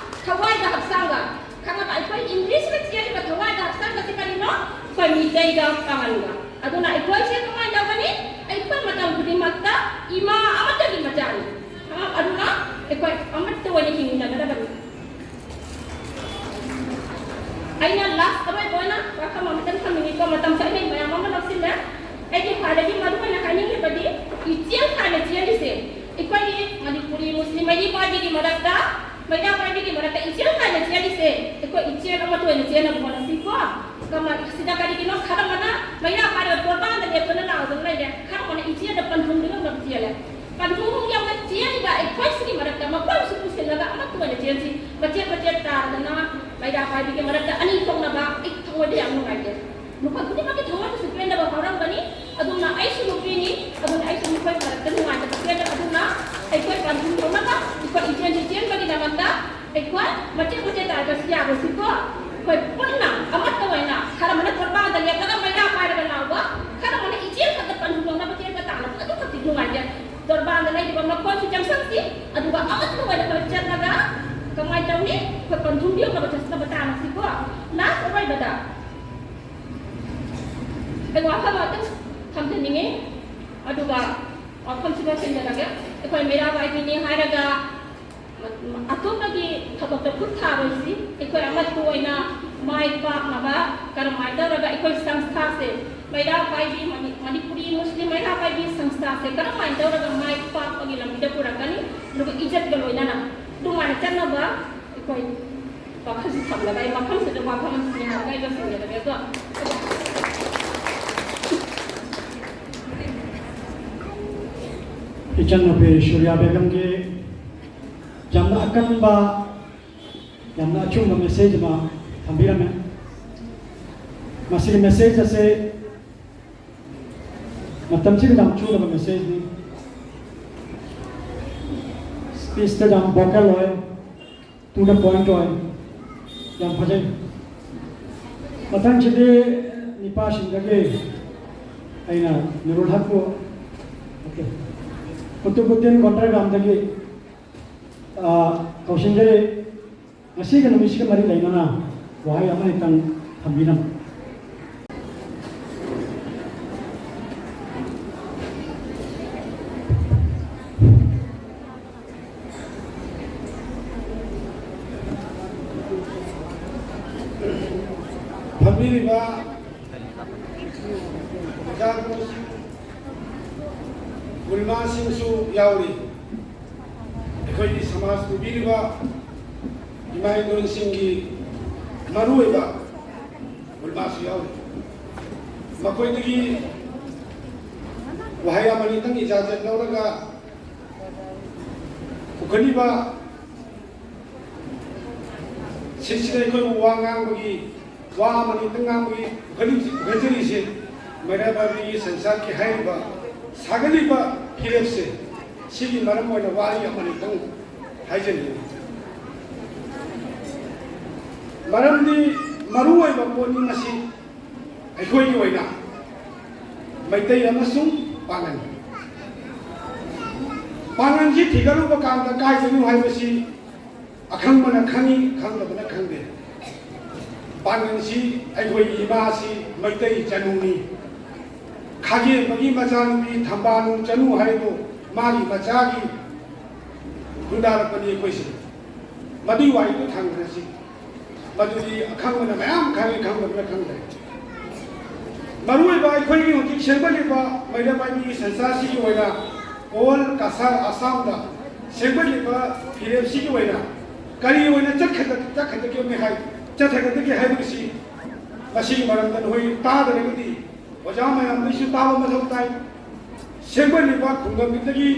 ꯊꯋꯥꯏꯒ ꯍꯛꯆꯥꯡꯒ꯫ ꯈꯪꯉꯕ? ꯑꯩꯈꯣꯏ ꯏꯪꯂꯤꯁꯀ ꯆꯦꯜꯂꯤꯕ ꯊꯋꯥꯏꯒ ꯍꯛꯆꯥꯡꯒꯁꯤ ꯀꯔꯤꯅꯣ? ꯑꯩꯈꯣꯏ ꯃꯤꯇꯩꯒ ꯄꯥꯉꯜꯒ꯫ ꯑꯗꯨꯅ ꯑꯩꯈꯣꯏꯁꯦ ꯀꯃꯥꯏꯅ ꯇꯧꯒꯅꯤ? ꯑꯩꯈꯣꯏ ꯃꯇꯝ ꯈꯨꯗꯤꯡꯃꯛꯇ ꯏꯃꯥ ꯑꯃꯠꯇꯒꯤ ꯃꯆꯥꯅꯤ꯫ ꯈꯪꯉꯕ? ꯑꯗꯨꯅ ꯑꯩꯈꯣꯏ ꯑꯃꯠꯇ ꯑꯣꯏꯅ ꯍꯤꯡꯃꯤꯟꯅꯒꯗꯕꯅꯤ꯫ ꯑꯩꯅ ꯂꯥꯁ ꯑꯔꯣꯏꯕ ꯑꯣꯏꯅ ꯋꯥꯐꯝ ꯑꯃꯇꯪ ꯊꯝꯅꯤꯡꯉꯤꯀꯣ, ꯃꯇꯝꯁꯨ ꯑꯩꯅ ꯃꯌꯥꯝ ꯑꯃ ꯂꯧꯁꯤꯜꯂꯦ꯫ ꯑꯩꯒꯤ ꯈ꯭ꯋꯥꯏꯗꯒꯤ ꯃꯔꯨ ꯑꯣꯏꯅ ꯍꯥꯏꯅꯤꯡꯂꯤꯕꯗꯤ ꯏꯆꯦꯜ ꯍꯥꯏꯅ ꯆꯦꯜꯂꯤꯁꯦ ꯑꯩꯈꯣꯏꯒꯤ ꯃꯅꯤꯄꯨꯔꯤ ꯃꯨꯁꯂꯤꯝ ꯃꯩꯔꯥ ꯄꯥꯏꯕꯤꯒꯤ ꯃꯔꯛꯇ, ꯃꯩꯔꯥ ꯄꯥꯏꯕꯤꯒꯤ ꯃꯔꯛꯇ ꯏꯆꯦꯜ ꯍꯥꯏꯅ ꯆꯦꯜꯂꯤꯁꯦ ꯑꯩꯈꯣꯏ ꯏꯆꯦꯜ ꯑꯃꯠꯇ ꯑꯣꯏꯅ ꯆꯦꯟꯅꯕ ꯍꯣꯠꯅꯁꯤꯀꯣ꯫ ꯀꯃ-, ꯁꯤꯗ ꯀꯔꯤꯒꯤꯅꯣ ꯈꯔ ꯑꯃꯅ ꯃꯩꯔꯥ ꯄꯥꯏꯔꯒ ꯇꯣꯔꯕꯥꯟꯗ ꯂꯦꯞꯇꯨꯅ ꯂꯥꯎꯗꯨꯅ ꯂꯩꯔꯦ, ꯈꯔ ꯑꯃꯅ ꯏꯆꯦꯜꯗ ꯄꯟꯊꯨꯡꯗꯨꯅ ꯆꯦꯜꯂꯦ꯫ ꯀꯟꯊꯣꯛꯐꯝ ꯌꯥꯎꯅ ꯆꯦꯜꯂꯤꯕ ꯑꯩꯈꯣꯏꯁꯤꯒꯤ ꯃꯔꯛꯇ ꯃꯈꯣꯏꯁꯨ ꯄꯨꯁꯤꯜꯂꯒ ꯑꯃꯠꯇ ꯑꯣꯏꯅ ꯆꯦꯟꯁꯤ꯫ ꯃꯆꯦꯠ ꯃꯆꯦꯠ ꯇꯥꯗꯅ ꯃꯩꯔꯥ ꯄꯥꯏꯕꯤꯒꯤ ꯃꯔꯛꯇ ꯑꯅꯤ ꯊꯣꯛꯅꯕ ꯑꯩ ꯊꯃꯣꯏꯗ ꯌꯥꯝ ꯅꯨꯡꯉꯥꯏꯇꯦ꯫ ꯅꯨꯄꯥ ꯈꯨꯗꯤꯡꯃꯛꯀꯤ ꯊꯃꯣꯏꯗꯁꯨ ꯄꯦꯟꯗꯕ ꯐꯥꯎꯔꯝꯒꯅꯤ꯫ ꯑꯗꯨꯅ ꯑꯩꯁꯨ ꯅꯨꯄꯤꯅꯤ, ꯑꯗꯨꯅ ꯑꯩꯁꯨ ꯃꯈꯣꯏ ꯃꯔꯛꯇ ꯅꯨꯡꯉꯥꯏꯇꯕ ꯄꯦꯟꯗꯕ꯫ ꯑꯗꯨꯅ ꯑꯩꯈꯣꯏ ꯄꯟꯊꯨꯡ ꯌꯧꯅꯕ ꯑꯩꯈꯣꯏ ꯏꯆꯦꯟꯁꯤ ꯆꯦꯟꯕꯒꯤꯗꯃꯛꯇ ꯑꯩꯈꯣꯏ ꯃꯆꯦꯠ ꯃꯆꯦꯠ ꯇꯥꯔꯒꯁꯨ ꯌꯥꯔꯣꯏꯁꯤꯀꯣ꯫ ꯑꯩꯈꯣꯏ ꯄꯨꯟꯅ ꯑꯃꯠꯇ ꯑꯣꯏꯅ ꯈꯔ ꯑꯃꯅ ꯇꯣꯔꯕꯥꯟꯗ ꯂꯦꯞꯂꯒ ꯃꯩꯔꯥ ꯄꯥꯏꯔꯒ ꯂꯥꯎꯕ, ꯈꯔ ꯑꯃꯅ ꯏꯆꯦꯜ ꯈꯛꯇ ꯄꯟꯊꯨꯡ ꯌꯧꯅꯕ ꯆꯦꯟꯕ ꯇꯥꯅꯕ ꯑꯗꯨꯈꯛꯇꯤ ꯅꯨꯡꯉꯥꯏꯇꯦ꯫ ꯇꯣꯔꯕꯥꯟꯗ ꯂꯩꯔꯤꯕ ꯃꯈꯣꯏꯁꯨ ꯆꯪꯁꯟꯁꯤ, ꯑꯗꯨꯒ ꯑꯃꯠꯇ ꯑꯣꯏꯅ ꯑꯩꯈꯣꯏ ꯆꯠꯂꯒ ꯀꯃꯥꯏꯅ ꯇꯧꯅꯤ? ꯑꯩꯈꯣꯏ ꯄꯟꯊꯨꯡꯗꯤ ꯌꯧꯅꯕ ꯆꯠꯅꯕ ꯇꯥꯅꯁꯤꯀꯣ꯫ ꯂꯥꯁ ꯑꯔꯣꯏꯕꯗ ꯑꯩ ꯋꯥꯐꯝ ꯑꯃꯇꯪ ꯊꯝꯖꯅꯤꯡꯉꯤ, ꯑꯗꯨꯒ ꯋꯥꯐꯝꯁꯤ ꯂꯣꯏꯁꯤꯟꯖꯔꯒꯦ꯫ ꯑꯩꯈꯣꯏ ꯃꯩꯔꯥ ꯄꯥꯏꯕꯤꯅꯤ ꯍꯥꯏꯔꯒ ꯑꯇꯣꯞꯄꯒꯤ ꯊꯕꯛꯇ ꯈꯨꯠ ꯊꯥꯔꯣꯏꯁꯤ꯫ ꯑꯩꯈꯣꯏ ꯑꯃꯠꯇ ꯑꯣꯏꯅ ꯃꯥꯏ ꯄꯥꯛꯅꯕ ꯀꯔꯝꯍꯥꯏꯅ ꯇꯧꯔꯒ ꯑꯩꯈꯣꯏ ꯁꯪꯁꯊꯥꯁꯦ, ꯃꯩꯔꯥ ꯄꯥꯏꯕꯤ, ꯃꯅꯤ-, ꯃꯅꯤꯄꯨꯔꯤ ꯃꯨꯁꯂꯤꯝ ꯃꯩꯔꯥ ꯄꯥꯏꯕꯤ ꯁꯪꯁꯊꯥꯁꯦ ꯀꯔꯝꯍꯥꯏꯅ ꯇꯧꯔꯒ ꯃꯥꯏ ꯄꯥꯛꯄꯒꯤ ꯂꯝꯕꯤꯗ ꯄꯨꯔꯛꯀꯅꯤ? ꯑꯗꯨꯒ ꯏꯖꯠꯀ ꯂꯣꯏꯅꯅ ꯑꯗꯨꯃꯥꯏꯅ ꯆꯠꯅꯕ ꯑꯩꯈꯣꯏ ꯋꯥꯈꯜꯁꯤ ꯊꯝꯂꯒ ꯑꯩ ꯃꯐꯝꯁꯤꯗ ꯋꯥꯐꯝ ꯉꯥꯏꯍꯥꯛ ꯑꯩ ꯂꯣꯏꯁꯤꯟꯖꯔꯒꯦꯀꯣ꯫ ꯏꯆꯟꯅꯨꯄꯤ ꯁꯨꯔꯤꯌꯥ ꯕꯦꯒꯝꯒꯤ ꯌꯥꯝꯅ ꯑꯀꯟꯕ, ꯌꯥꯝꯅ ꯑꯆꯨꯝꯕ ꯃꯦꯁꯦꯖ ꯑꯃ ꯊꯝꯕꯤꯔꯝꯃꯦ꯫ ꯃꯁꯤꯒꯤ ꯃꯦꯁꯦꯖ ꯑꯁꯦ ꯃꯇꯝꯁꯤꯒ ꯌꯥꯝ ꯆꯨꯅꯕ ꯃꯦꯁꯦꯖꯅꯤ꯫ ꯁ꯭ꯄꯤꯁꯇ ꯌꯥꯝ ꯚꯣꯀꯦꯜ ꯑꯣꯏ, ꯇꯨ ꯗ ꯄꯣꯏꯟꯠ ꯑꯣꯏ, ꯌꯥꯝ ꯐꯖꯩ꯫ ꯃꯊꯪꯁꯤꯗꯤ ꯅꯤꯄꯥꯁꯤꯡꯗꯒꯤ ꯑꯩꯅ ꯅꯨꯔꯨꯜ ꯍꯛꯄꯨ, ꯑꯣꯀꯦ, ꯀꯨꯇꯨꯕꯨꯗꯤꯟ ꯀꯣꯟꯇ꯭ꯔꯒ꯭ꯔꯥꯝꯗꯒꯤ, ꯑ, ꯀꯧꯁꯤꯟꯖꯔꯤ꯫ ꯉꯁꯤꯒꯤ ꯅꯨꯃꯤꯠꯁꯤꯒ ꯃꯔꯤ ꯂꯩꯅꯅ ꯋꯥꯍꯩ ꯑꯃ ꯍꯦꯛꯇꯪ ꯊꯝꯕꯤꯅꯕ꯫ ꯐꯝꯕꯤꯔꯤꯕ ꯑꯣꯖꯥ ꯒꯨꯔꯨꯁꯤꯡ, ꯒꯨꯔꯨꯃꯥꯁꯤꯡꯁꯨ ꯌꯥꯎꯔꯤ꯫ ꯑꯩꯈꯣꯏꯒꯤ ꯁꯃꯥꯖ ꯄꯨꯕꯤꯔꯤꯕ ꯏꯃꯥ ꯏꯟꯗꯣꯟꯁꯤꯡꯒꯤ ꯃꯔꯨꯑꯣꯏꯕ ꯒꯨꯔꯨꯃꯥꯁꯨ ꯌꯥꯎꯔꯤ꯫ ꯃꯈꯣꯏꯗꯒꯤ ꯋꯥꯍꯩ ꯑꯃꯅꯤꯇꯪ ꯏꯖꯥꯖꯠ ꯂꯧꯔꯒ ꯄꯨꯈꯠꯂꯤꯕ ꯁꯤꯁꯤꯗ ꯑꯩꯈꯣꯏꯕꯨ ꯋꯥ ꯉꯥꯡꯕꯒꯤ, ꯋꯥ ꯑꯃꯅꯤꯇꯪ ꯉꯥꯡꯕꯒꯤ ꯄꯨꯈꯠꯂꯤꯕꯁꯤ, ꯄꯨꯈꯠꯆꯔꯤꯁꯤ ꯃꯩꯔꯥ ꯄꯥꯏꯕꯤꯒꯤ ꯁꯪꯁꯥꯔꯒꯤ ꯍꯥꯏꯔꯤꯕ ꯁꯥꯒꯠꯂꯤꯕ ꯐꯤꯔꯦꯞꯁꯦ, ꯁꯤꯒꯤ ꯃꯔꯝ ꯑꯣꯏꯅ ꯋꯥꯔꯤ ꯑꯃꯅꯤꯇꯪ ꯍꯥꯏꯖꯅꯤꯡꯏ꯫ ꯃꯔꯝꯗꯤ ꯃꯔꯨꯑꯣꯏꯕ ꯄꯣꯠꯅꯤ ꯃꯁꯤ꯫ ꯑꯩꯈꯣꯏꯒꯤ ꯑꯣꯏꯅ ꯃꯩꯇꯩ ꯑꯃꯁꯨꯡ ꯄꯥꯉꯟ, ꯄꯥꯉꯟꯁꯤ ꯊꯤꯒꯠꯂꯨꯕ ꯀꯥꯟꯗ ꯀꯥꯏꯗꯅꯣ ꯍꯥꯏꯕꯁꯤ ꯑꯈꯪꯕꯅ ꯈꯪꯏ, ꯈꯪꯗꯕꯅ ꯈꯪꯗꯦ꯫ ꯄꯥꯉꯟꯁꯤ ꯑꯩꯈꯣꯏꯒꯤ ꯏꯃꯥꯁꯤ ꯃꯩꯇꯩ ꯆꯅꯨꯅꯤ꯫ ꯈꯥꯒꯦꯝꯕꯒꯤ ꯃꯆꯥꯅꯨꯄꯤ ꯊꯝꯕꯥꯜꯅꯨ ꯆꯅꯨ ꯍꯥꯏꯗꯣ ꯃꯥꯒꯤ ꯃꯆꯥꯒꯤ ꯈꯨꯟꯗꯥꯔꯛꯄꯅꯤ ꯑꯩꯈꯣꯏꯁꯦ꯫ ꯃꯗꯨꯒꯤ ꯋꯥꯔꯤꯗꯨ ꯊꯝꯈ꯭ꯔꯁꯤ꯫ ꯃꯗꯨꯗꯤ ꯑꯈꯪꯕꯅ ꯃꯌꯥꯝ ꯈꯪꯉꯤ, ꯈꯪꯗꯕꯅ ꯈꯪꯗ꯭ꯔꯦ꯫ ꯃꯔꯨꯑꯣꯏꯕ ꯑꯩꯈꯣꯏꯒꯤ ꯍꯧꯖꯤꯛ ꯁꯦꯝꯒꯠꯂꯤꯕ ꯃꯩꯔꯥ ꯄꯥꯏꯕꯤꯒꯤ ꯁꯪꯁꯥꯔꯁꯤꯒꯤ ꯑꯣꯏꯅ ꯑꯣꯜ ꯀꯁꯥꯔ ꯑꯁꯥꯝꯗ ꯁꯦꯝꯒꯠꯂꯤꯕ ꯐꯤꯔꯦꯞꯁꯤꯒꯤ ꯑꯣꯏꯅ ꯀꯔꯤ ꯑꯣꯏꯅ ꯆꯠꯈꯠ-, ꯆꯠꯈꯠꯀꯗꯒꯦ ꯍꯥꯏ-, ꯆꯠꯊꯒꯗꯒꯦ ꯍꯥꯏꯕꯁꯤ ꯃꯁꯤꯒꯤ ꯃꯔꯝꯗ ꯅꯈꯣꯏ ꯇꯥꯗ꯭ꯔꯒꯗꯤ ꯑꯣꯖꯥ ꯃꯌꯥꯝꯗꯒꯤꯁꯨ ꯇꯥꯕ ꯃꯊꯧ ꯇꯥꯏ꯫ ꯁꯦꯝꯒꯠꯂꯤꯕ ꯈꯨꯡꯒꯪꯗꯒꯤ,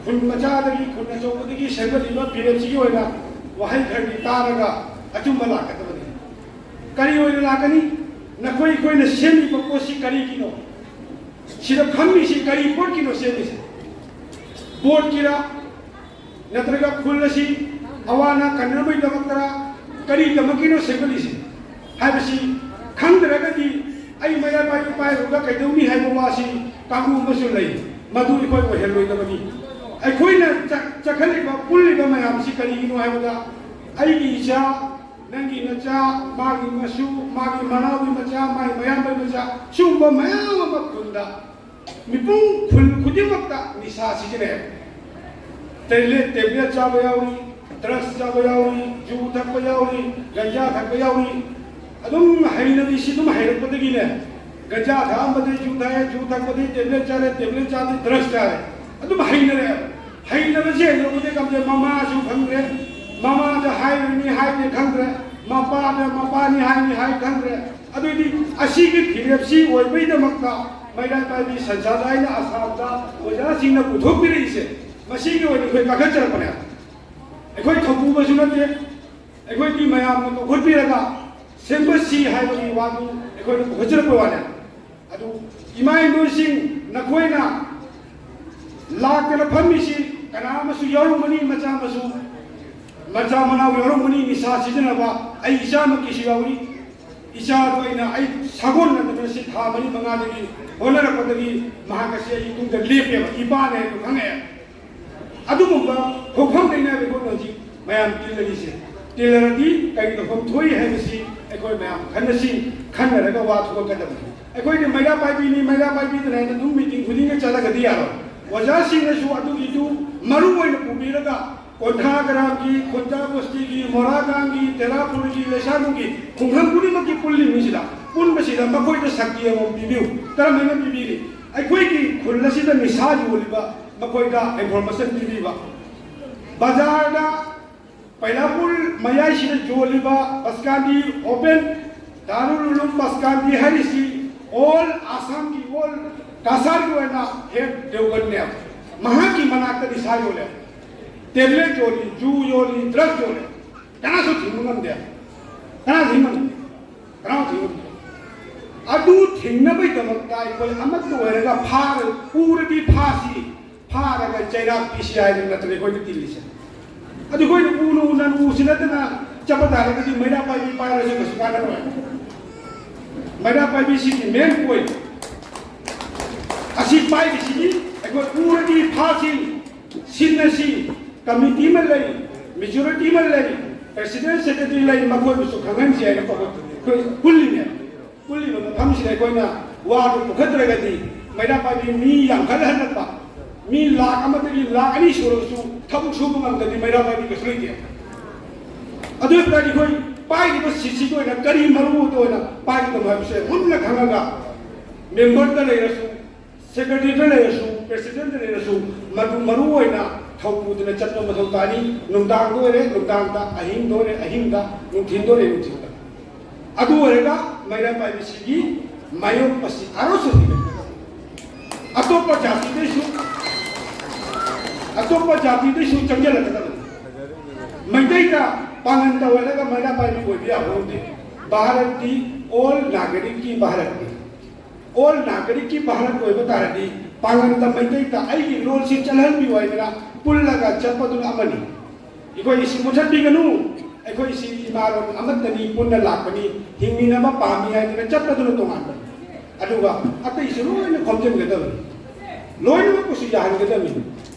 ꯈꯨꯟ ꯃꯆꯥꯗꯒꯤ, ꯈꯨꯟ ꯑꯆꯧꯕꯗꯒꯤ ꯁꯦꯝꯒꯠꯂꯤꯕ ꯐꯤꯔꯦꯞꯁꯤꯒꯤ ꯑꯣꯏꯅ ꯋꯥꯍꯩ ꯈꯔꯗꯤ ꯇꯥꯔꯒ ꯑꯆꯨꯝꯕ ꯂꯥꯛꯀꯗꯕꯅꯤ꯫ ꯀꯔꯤ ꯑꯣꯏꯅ ꯂꯥꯛꯀꯅꯤ? ꯅꯈꯣꯏ ꯑꯩꯈꯣꯏꯅ ꯁꯦꯝꯃꯤꯕ ꯄꯣꯠꯁꯤ ꯀꯔꯤꯒꯤꯅꯣ? ꯁꯤꯗ ꯐꯝꯃꯤꯁꯤ ꯀꯔꯤ ꯄꯣꯠꯀꯤꯅꯣ ꯁꯦꯝꯃꯤꯁꯦ? ꯕꯣꯠꯀꯤꯔ? ꯅꯠꯇ꯭ꯔꯒ ꯈꯨꯜ ꯑꯁꯤ ꯑꯋꯥ ꯑꯅꯥ ꯀꯟꯅꯕꯒꯤꯗꯃꯛꯇꯔ, ꯀꯔꯤꯗꯃꯛꯀꯤꯅꯣ ꯁꯦꯝꯒꯠꯂꯤꯁꯤ ꯍꯥꯏꯕꯁꯤ ꯈꯪꯗ꯭ꯔꯒꯗꯤ, ꯑꯩ ꯃꯩꯔꯥ ꯄꯥꯏꯕꯤ ꯄꯥꯏꯔꯨꯔꯒ ꯀꯩꯗꯧꯅꯤ ꯍꯥꯏꯕ ꯋꯥꯁꯤ ꯀꯥꯡꯕꯨ ꯑꯃꯁꯨ ꯂꯩ꯫ ꯃꯗꯨ ꯑꯩꯈꯣꯏ ꯑꯣꯏꯍꯜꯂꯣꯏꯗꯕꯅꯤ꯫ ꯑꯩꯈꯣꯏꯅ ꯆ-, ꯆꯠꯈꯠꯂꯤꯕ, ꯄꯨꯜꯂꯤꯕ ꯃꯌꯥꯝꯁꯤ ꯀꯔꯤꯒꯤꯅꯣ ꯍꯥꯏꯕꯗ, ꯑꯩꯒꯤ ꯏꯆꯥ, ꯅꯪꯒꯤ ꯅꯆꯥ, ꯃꯥꯒꯤ ꯃꯁꯨ, ꯃꯥꯒꯤ ꯃꯅꯥꯎꯒꯤ ꯃꯆꯥ, ꯃꯥꯒꯤ ꯃꯌꯥꯝꯕꯒꯤ ꯃꯆꯥ, ꯁꯤꯒꯨꯝꯕ ꯃꯌꯥꯝ ꯑꯃ ꯈꯨꯟꯗ, ꯃꯤꯄꯨꯝ ꯈꯨꯜ ꯈꯨꯗꯤꯡꯃꯛꯇ ꯅꯤꯁꯥ ꯁꯤꯖꯤꯟꯅꯩ꯫ ꯇꯦꯕ꯭ꯂꯦꯠ, ꯇꯦꯕ꯭ꯂꯦꯠ ꯆꯥꯕ ꯌꯥꯎꯔꯤ, ꯗ꯭ꯔꯒꯁ ꯆꯥꯕ ꯌꯥꯎꯔꯤ, ꯖꯨ ꯊꯛꯄ ꯌꯥꯎꯔꯤ, ꯒꯟꯖꯥ ꯊꯛꯄ ꯌꯥꯎꯔꯤ꯫ ꯑꯗꯨꯝ ꯍꯩꯅꯕꯤꯁꯤ ꯑꯗꯨꯝ ꯍꯩꯔꯛꯄꯗꯒꯤꯅꯦ, ꯒꯟꯖꯥ ꯊꯛꯑꯝꯕꯗꯒꯤ ꯖꯨ ꯊꯛꯑꯦ, ꯖꯨ ꯊꯛꯄꯗꯒꯤ ꯇꯦꯕ꯭ꯂꯦꯠ ꯆꯥꯔꯦ, ꯇꯦꯕ꯭ꯂꯦꯠ ꯆꯥꯕꯗꯒꯤ ꯗ꯭ꯔꯒꯁ ꯆꯥꯔꯦ꯫ ꯑꯗꯨꯝ ꯍꯩꯅꯔꯛꯑꯦꯕ꯫ ꯍꯩꯅꯕꯁꯦ ꯍꯩꯅꯔꯛꯄꯗꯒꯤ ꯀꯝꯗꯧ, ꯃꯃꯥꯁꯨ ꯈꯪꯗ꯭ꯔꯦ, ꯃꯃꯥꯗ ꯍꯥꯏꯔꯨꯅꯤ ꯍꯥꯏꯗꯦ ꯈꯪꯗ꯭ꯔꯦ, ꯃꯄꯥꯗ ꯃꯄꯥꯅꯤ ꯍꯥꯏꯅꯤ ꯍꯥꯏ ꯈꯪꯗ꯭ꯔꯦ꯫ ꯑꯗꯨꯗꯤ ꯑꯁꯤꯒꯤ ꯐꯤꯔꯦꯞꯁꯤ ꯑꯣꯏꯕꯒꯤꯗꯃꯛꯇ ꯃꯩꯔꯥ ꯄꯥꯏꯕꯤ ꯁꯟꯁꯥꯗ ꯑꯩꯅ ꯑꯁꯥꯝꯗ ꯑꯣꯖꯥꯁꯤꯡꯅ ꯄꯨꯊꯣꯛꯄꯤꯔꯛꯏꯁꯦ, ꯃꯁꯤꯒꯤ ꯑꯣꯏꯅ ꯑꯩꯈꯣꯏ ꯀꯥꯈꯠꯆꯔꯛꯄꯅꯦ꯫ ꯑꯩꯈꯣꯏ ꯊꯧꯄꯨꯕꯁꯨ ꯅꯠꯇꯦ, ꯑꯩꯈꯣꯏꯒꯤ ꯃꯌꯥꯝꯅ ꯀꯧꯈꯠꯄꯤꯔꯒ ꯁꯦꯝꯒꯠꯁꯤ ꯍꯥꯏꯕꯒꯤ ꯋꯥꯗꯨ ꯑꯩꯈꯣꯏꯅ ꯄꯨꯈꯠꯆꯔꯛꯄ ꯋꯥꯅꯦ꯫ ꯑꯗꯨ ꯏꯃꯥ ꯏꯕꯦꯟꯁꯤꯡ, ꯅꯈꯣꯏꯅ ꯂꯥꯛꯇꯅ ꯐꯝꯃꯤꯁꯤ ꯀꯅꯥ ꯑꯃꯁꯨ ꯌꯥꯎꯔꯝꯒꯅꯤ, ꯃꯆꯥ ꯃꯁꯨ, ꯃꯆꯥ ꯃꯅꯥꯎ ꯌꯥꯎꯔꯝꯒꯅꯤ, ꯅꯤꯁꯥ ꯁꯤꯖꯤꯟꯅꯕ, ꯑꯩ ꯏꯆꯥꯃꯛꯀꯤꯁꯨ ꯌꯥꯎꯔꯤ꯫ ꯏꯆꯥꯗꯣ ꯑꯩꯅ, ꯑꯩ ꯁꯥꯒꯣꯟꯅꯗꯅ ꯁꯤ ꯊꯥ ꯃꯔꯤ ꯃꯉꯥꯗꯒꯤ ꯍꯣꯠꯅꯔꯛꯄꯗꯒꯤ ꯃꯍꯥꯛ ꯑꯁꯤ ꯑꯩ ꯇꯨꯡꯗ ꯂꯦꯞꯄꯦꯕ, ꯏꯄꯥꯅꯦ ꯍꯥꯏꯕꯗꯨ ꯈꯪꯉꯛꯑꯦ꯫ ꯑꯗꯨꯒꯨꯝꯕ ꯈꯣꯡꯐꯝꯗꯩꯅ ꯑꯩꯈꯣꯏꯅ ꯍꯧꯖꯤꯛ ꯃꯌꯥꯝ ꯇꯤꯜꯂꯔꯤꯁꯦ꯫ ꯇꯤꯜꯂꯔꯗꯤ ꯀꯔꯤ ꯇꯧꯐꯝ ꯊꯣꯛꯏ ꯍꯥꯏꯕꯁꯤ ꯑꯩꯈꯣꯏ ꯃꯌꯥꯝ ꯈꯟꯅꯁꯤ, ꯈꯟꯅꯔꯒ ꯋꯥ ꯊꯣꯛꯂꯛꯀꯗꯕꯅꯤ꯫ ꯑꯩꯈꯣꯏꯅ ꯃꯩꯔꯥ ꯄꯥꯏꯕꯤꯅꯤ, ꯃꯩꯔꯥ ꯄꯥꯏꯕꯤꯗꯅ ꯍꯦꯟꯅ ꯑꯗꯨꯝ ꯃꯤꯇꯤꯡ ꯈꯨꯗꯤꯡꯒꯤ ꯆꯠꯂꯒꯗꯤ ꯌꯥꯔꯣꯏ꯫ ꯑꯣꯖꯥꯁꯤꯡꯅꯁꯨ ꯑꯗꯨꯒꯤꯗꯨ ꯃꯔꯨ ꯑꯣꯏꯅ ꯄꯨꯕꯤꯔꯒ ꯀꯣꯟꯊꯥ ꯒ꯭ꯔꯥꯝꯒꯤ, ꯈꯣꯟꯖꯥ ꯕꯁꯇꯤꯒꯤ, ꯃꯣꯔꯥꯒꯥꯡꯒꯤ, ꯇꯦꯔꯥꯄꯨꯔꯒꯤ, ꯂꯩꯁꯥꯡꯕꯨꯡꯒꯤ ꯈꯨꯡꯒꯪ ꯈꯨꯗꯤꯡꯃꯛꯀꯤ ꯄꯨꯜꯂꯤꯕꯁꯤꯗ, ꯄꯨꯟꯕꯁꯤꯗ ꯃꯈꯣꯏꯗ ꯁꯛꯇꯤ ꯑꯃꯃꯝ ꯄꯤꯕꯤꯌꯨ꯫ ꯀꯔꯝꯍꯥꯏꯅ ꯄꯤꯕꯤꯔꯤ? ꯑꯩꯈꯣꯏꯒꯤ ꯈꯨꯜ ꯑꯁꯤꯗ ꯅꯤꯁꯥ ꯌꯣꯜꯂꯤꯕ ꯃꯈꯣꯏꯗ ꯏꯟꯐꯣꯔꯃꯦꯁꯟ ꯄꯤꯕꯤꯕ, ꯕꯖꯥꯔꯗ ꯄꯩꯂꯥꯄꯨꯔ ꯃꯌꯥꯏꯁꯤꯗ ꯌꯣꯜꯂꯤꯕ ꯕꯁꯀꯥꯟꯗꯤ, ꯑꯣꯄꯦꯟ ꯗꯥꯔꯨꯜ ꯎꯂꯨꯝ ꯕꯁꯀꯥꯟꯗꯤ ꯍꯥꯏꯔꯤꯁꯤ ꯑꯣꯜ ꯑꯁꯥꯝꯒꯤ, ꯑꯣꯜ ꯀꯁꯥꯔꯒꯤ ꯑꯣꯏꯅ ꯍꯦꯠ ꯗꯦꯎꯒꯟꯅꯦꯕ꯫ ꯃꯍꯥꯛꯀꯤ ꯃꯅꯥꯛꯇ ꯅꯤꯁꯥ ꯌꯣꯜꯂꯦ, ꯇꯦꯕ꯭ꯂꯦꯠ ꯌꯣꯜꯂꯤ, ꯖꯨ ꯌꯣꯜꯂꯤ, ꯗ꯭ꯔꯒ ꯌꯣꯜꯂꯦ꯫ ꯀꯅꯥꯁꯨ ꯊꯤꯡꯕ ꯉꯝꯗꯦ, ꯀꯅꯥ ꯊꯤꯡꯕ ꯉꯝꯗꯦ, ꯀꯅꯥꯁꯨ ꯊꯤꯡꯕ ꯉꯝꯗꯦ꯫ ꯑꯗꯨ ꯊꯤꯡꯅꯕꯒꯤꯗꯃꯛꯇ ꯑꯩꯈꯣꯏ ꯑꯃꯠꯇ ꯑꯣꯏꯔꯒ ꯐꯥꯔ-, ꯎꯔꯗꯤ ꯐꯥꯁꯤ, ꯐꯥꯔꯒ ꯆꯩꯔꯥꯛ ꯄꯤꯁꯤ ꯍꯥꯏꯗꯅ ꯅꯠꯇ꯭ꯔꯦ ꯑꯩꯈꯣꯏꯅ ꯇꯤꯜꯂꯤꯁꯦ꯫ ꯑꯗꯨ ꯑꯩꯈꯣꯏꯅ ꯎꯅ ꯎꯅ ꯎꯁꯤ ꯅꯠꯇꯅ ꯆꯠꯄ ꯇꯥꯔꯒꯗꯤ ꯃꯩꯔꯥ ꯄꯥꯏꯕꯤ ꯄꯥꯏꯔꯁꯨ ꯀꯩꯁꯨ ꯀꯥꯟꯅꯔꯣꯏ꯫ ꯃꯩꯔꯥ ꯄꯥꯏꯕꯤꯁꯤꯒꯤ ꯃꯦꯟ ꯄꯣꯏꯟ ꯑꯁꯤ ꯄꯥꯏꯔꯤꯁꯤꯗꯤ ꯑꯩꯈꯣꯏ ꯎꯔꯗꯤ ꯐꯥꯁꯤ, ꯁꯤꯟꯅꯁꯤ, ꯀꯃꯤꯇꯤ ꯑꯃ ꯂꯩ, ꯃꯦꯖꯣꯔꯤꯇꯤ ꯑꯃ ꯂꯩ, ꯄ꯭ꯔꯦꯁꯤꯗꯦꯟ ꯁꯦꯀ꯭ꯔꯦꯇꯔꯤ ꯂꯩ, ꯃꯈꯣꯏꯕꯨꯁꯨ ꯈꯪꯍꯟꯁꯤ ꯍꯥꯏꯅ ꯑꯩꯈꯣꯏ ꯄꯨꯜꯂꯤꯅꯦ꯫ ꯄꯨꯜꯂꯤꯕ ꯃꯐꯝꯁꯤꯗ ꯑꯩꯈꯣꯏꯅ ꯋꯥꯗꯨ ꯄꯨꯈꯠꯇ꯭ꯔꯒꯗꯤ ꯃꯩꯔꯥ ꯄꯥꯏꯕꯤ ꯃꯤ ꯌꯥꯝꯈꯠꯍꯟꯅꯕ, ꯃꯤ ꯂꯥꯈ ꯑꯃꯗꯒꯤ ꯂꯥꯈ ꯑꯅꯤ ꯁꯨꯔꯒꯁꯨ ꯊꯕꯛ ꯁꯨꯕ ꯉꯝꯗ꯭ꯔꯗꯤ ꯃꯩꯔꯥ ꯄꯥꯏꯕꯤ ꯀꯩꯁꯨ ꯂꯩꯇꯦ꯫ ꯑꯗꯨ ꯑꯣꯏꯕ ꯇꯥꯔꯗꯤ ꯑꯩꯈꯣꯏ ꯄꯥꯏꯔꯤꯕ ꯁꯤꯠꯁꯤꯒꯤ ꯑꯣꯏꯅ ꯀꯔꯤ ꯃꯔꯨ ꯑꯣꯏꯅ ꯄꯥꯏꯒꯗꯕ ꯍꯥꯏꯕꯁꯦ ꯃꯨꯟꯅ ꯈꯪꯉꯒ ꯃꯦꯝꯕꯔꯗ ꯂꯩꯔꯁꯨ, ꯁꯦꯀ꯭ꯔꯦꯇꯔꯤꯗ ꯂꯩꯔꯁꯨ, ꯄ꯭ꯔꯦꯁꯤꯗꯦꯟꯗ ꯂꯩꯔꯁꯨ ꯃꯗꯨ ꯃꯔꯨ ꯑꯣꯏꯅ ꯊꯧ ꯄꯨꯗꯨꯅ ꯆꯠꯄ ꯃꯊꯧ ꯇꯥꯅꯤ꯫ ꯅꯨꯡꯗꯥꯡꯗ ꯑꯣꯏꯔꯦ ꯅꯨꯡꯗꯥꯡꯗ, ꯑꯍꯤꯡꯗ ꯑꯣꯏꯔꯦ ꯑꯍꯤꯡꯗ, ꯅꯨꯡꯊꯤꯟꯗ ꯑꯣꯏꯔꯦ ꯅꯨꯡꯊꯤꯟꯗ꯫ ꯑꯗꯨ ꯑꯣꯏꯔꯒ ꯃꯩꯔꯥ ꯄꯥꯏꯕꯤꯁꯤꯒꯤ ꯃꯥꯌꯣꯛꯄꯁꯤ ꯑꯔꯣꯁꯨ ꯄꯤꯒꯅꯤ꯫ ꯑꯇꯣꯞꯄ ꯖꯥꯇꯤꯗꯩꯁꯨ, ꯑꯇꯣꯞꯄ ꯖꯥꯇꯤꯗꯩꯁꯨ ꯆꯪꯁꯤꯜꯂꯛꯀꯗꯕꯅꯤ꯫ ꯃꯩꯇꯩꯗ ꯄꯥꯡꯒꯟ ꯇꯧꯍꯜꯂꯒ ꯃꯩꯔꯥ ꯄꯥꯏꯕꯤ ꯑꯣꯏꯕ ꯌꯥꯕ ꯅꯠꯇꯦ꯫ ꯚꯥꯔꯠꯇꯤ ꯑꯣꯜ ꯅꯥꯒꯔꯤꯛꯀꯤ ꯚꯥꯔꯠꯅꯤ꯫ ꯑꯣꯜ ꯅꯥꯒꯔꯤꯛꯀꯤ ꯚꯥꯔꯠ ꯑꯣꯏꯕ ꯇꯥꯔꯗꯤ ꯄꯥꯡꯒꯟꯗ ꯃꯩꯇꯩꯗ ꯑꯩꯒꯤ ꯂꯣꯟꯁꯤ ꯆꯠꯍꯟꯕꯤꯌꯨ ꯍꯥꯏꯗꯅ ꯄꯨꯜꯂꯒ ꯆꯠꯄꯗꯨꯅ ꯑꯃꯅꯤ꯫ ꯑꯩꯈꯣꯏ ꯏꯁꯤꯡ ꯃꯨꯊꯠꯄꯤꯒꯅꯨ, ꯑꯩꯈꯣꯏ ꯏꯁꯤꯡ ꯏꯃꯥꯔꯣꯟ ꯑꯃꯠꯇꯅꯤ, ꯄꯨꯟꯅ ꯂꯥꯛꯄꯅꯤ, ꯍꯤꯡꯃꯤꯟꯅꯕ ꯄꯥꯝꯃꯤ ꯍꯥꯏꯗꯅ ꯆꯠꯄꯗꯨꯅ ꯇꯣꯉꯥꯟꯕꯅꯤ꯫ ꯑꯗꯨꯒ ꯑꯇꯩꯁꯨ ꯂꯣꯏꯅ ꯈꯣꯝꯖꯤꯟꯒꯗꯕꯅꯤ꯫ ꯂꯣꯏꯅꯃꯛꯄꯨꯁꯨ ꯌꯥꯍꯟꯒꯗꯕꯅꯤ꯫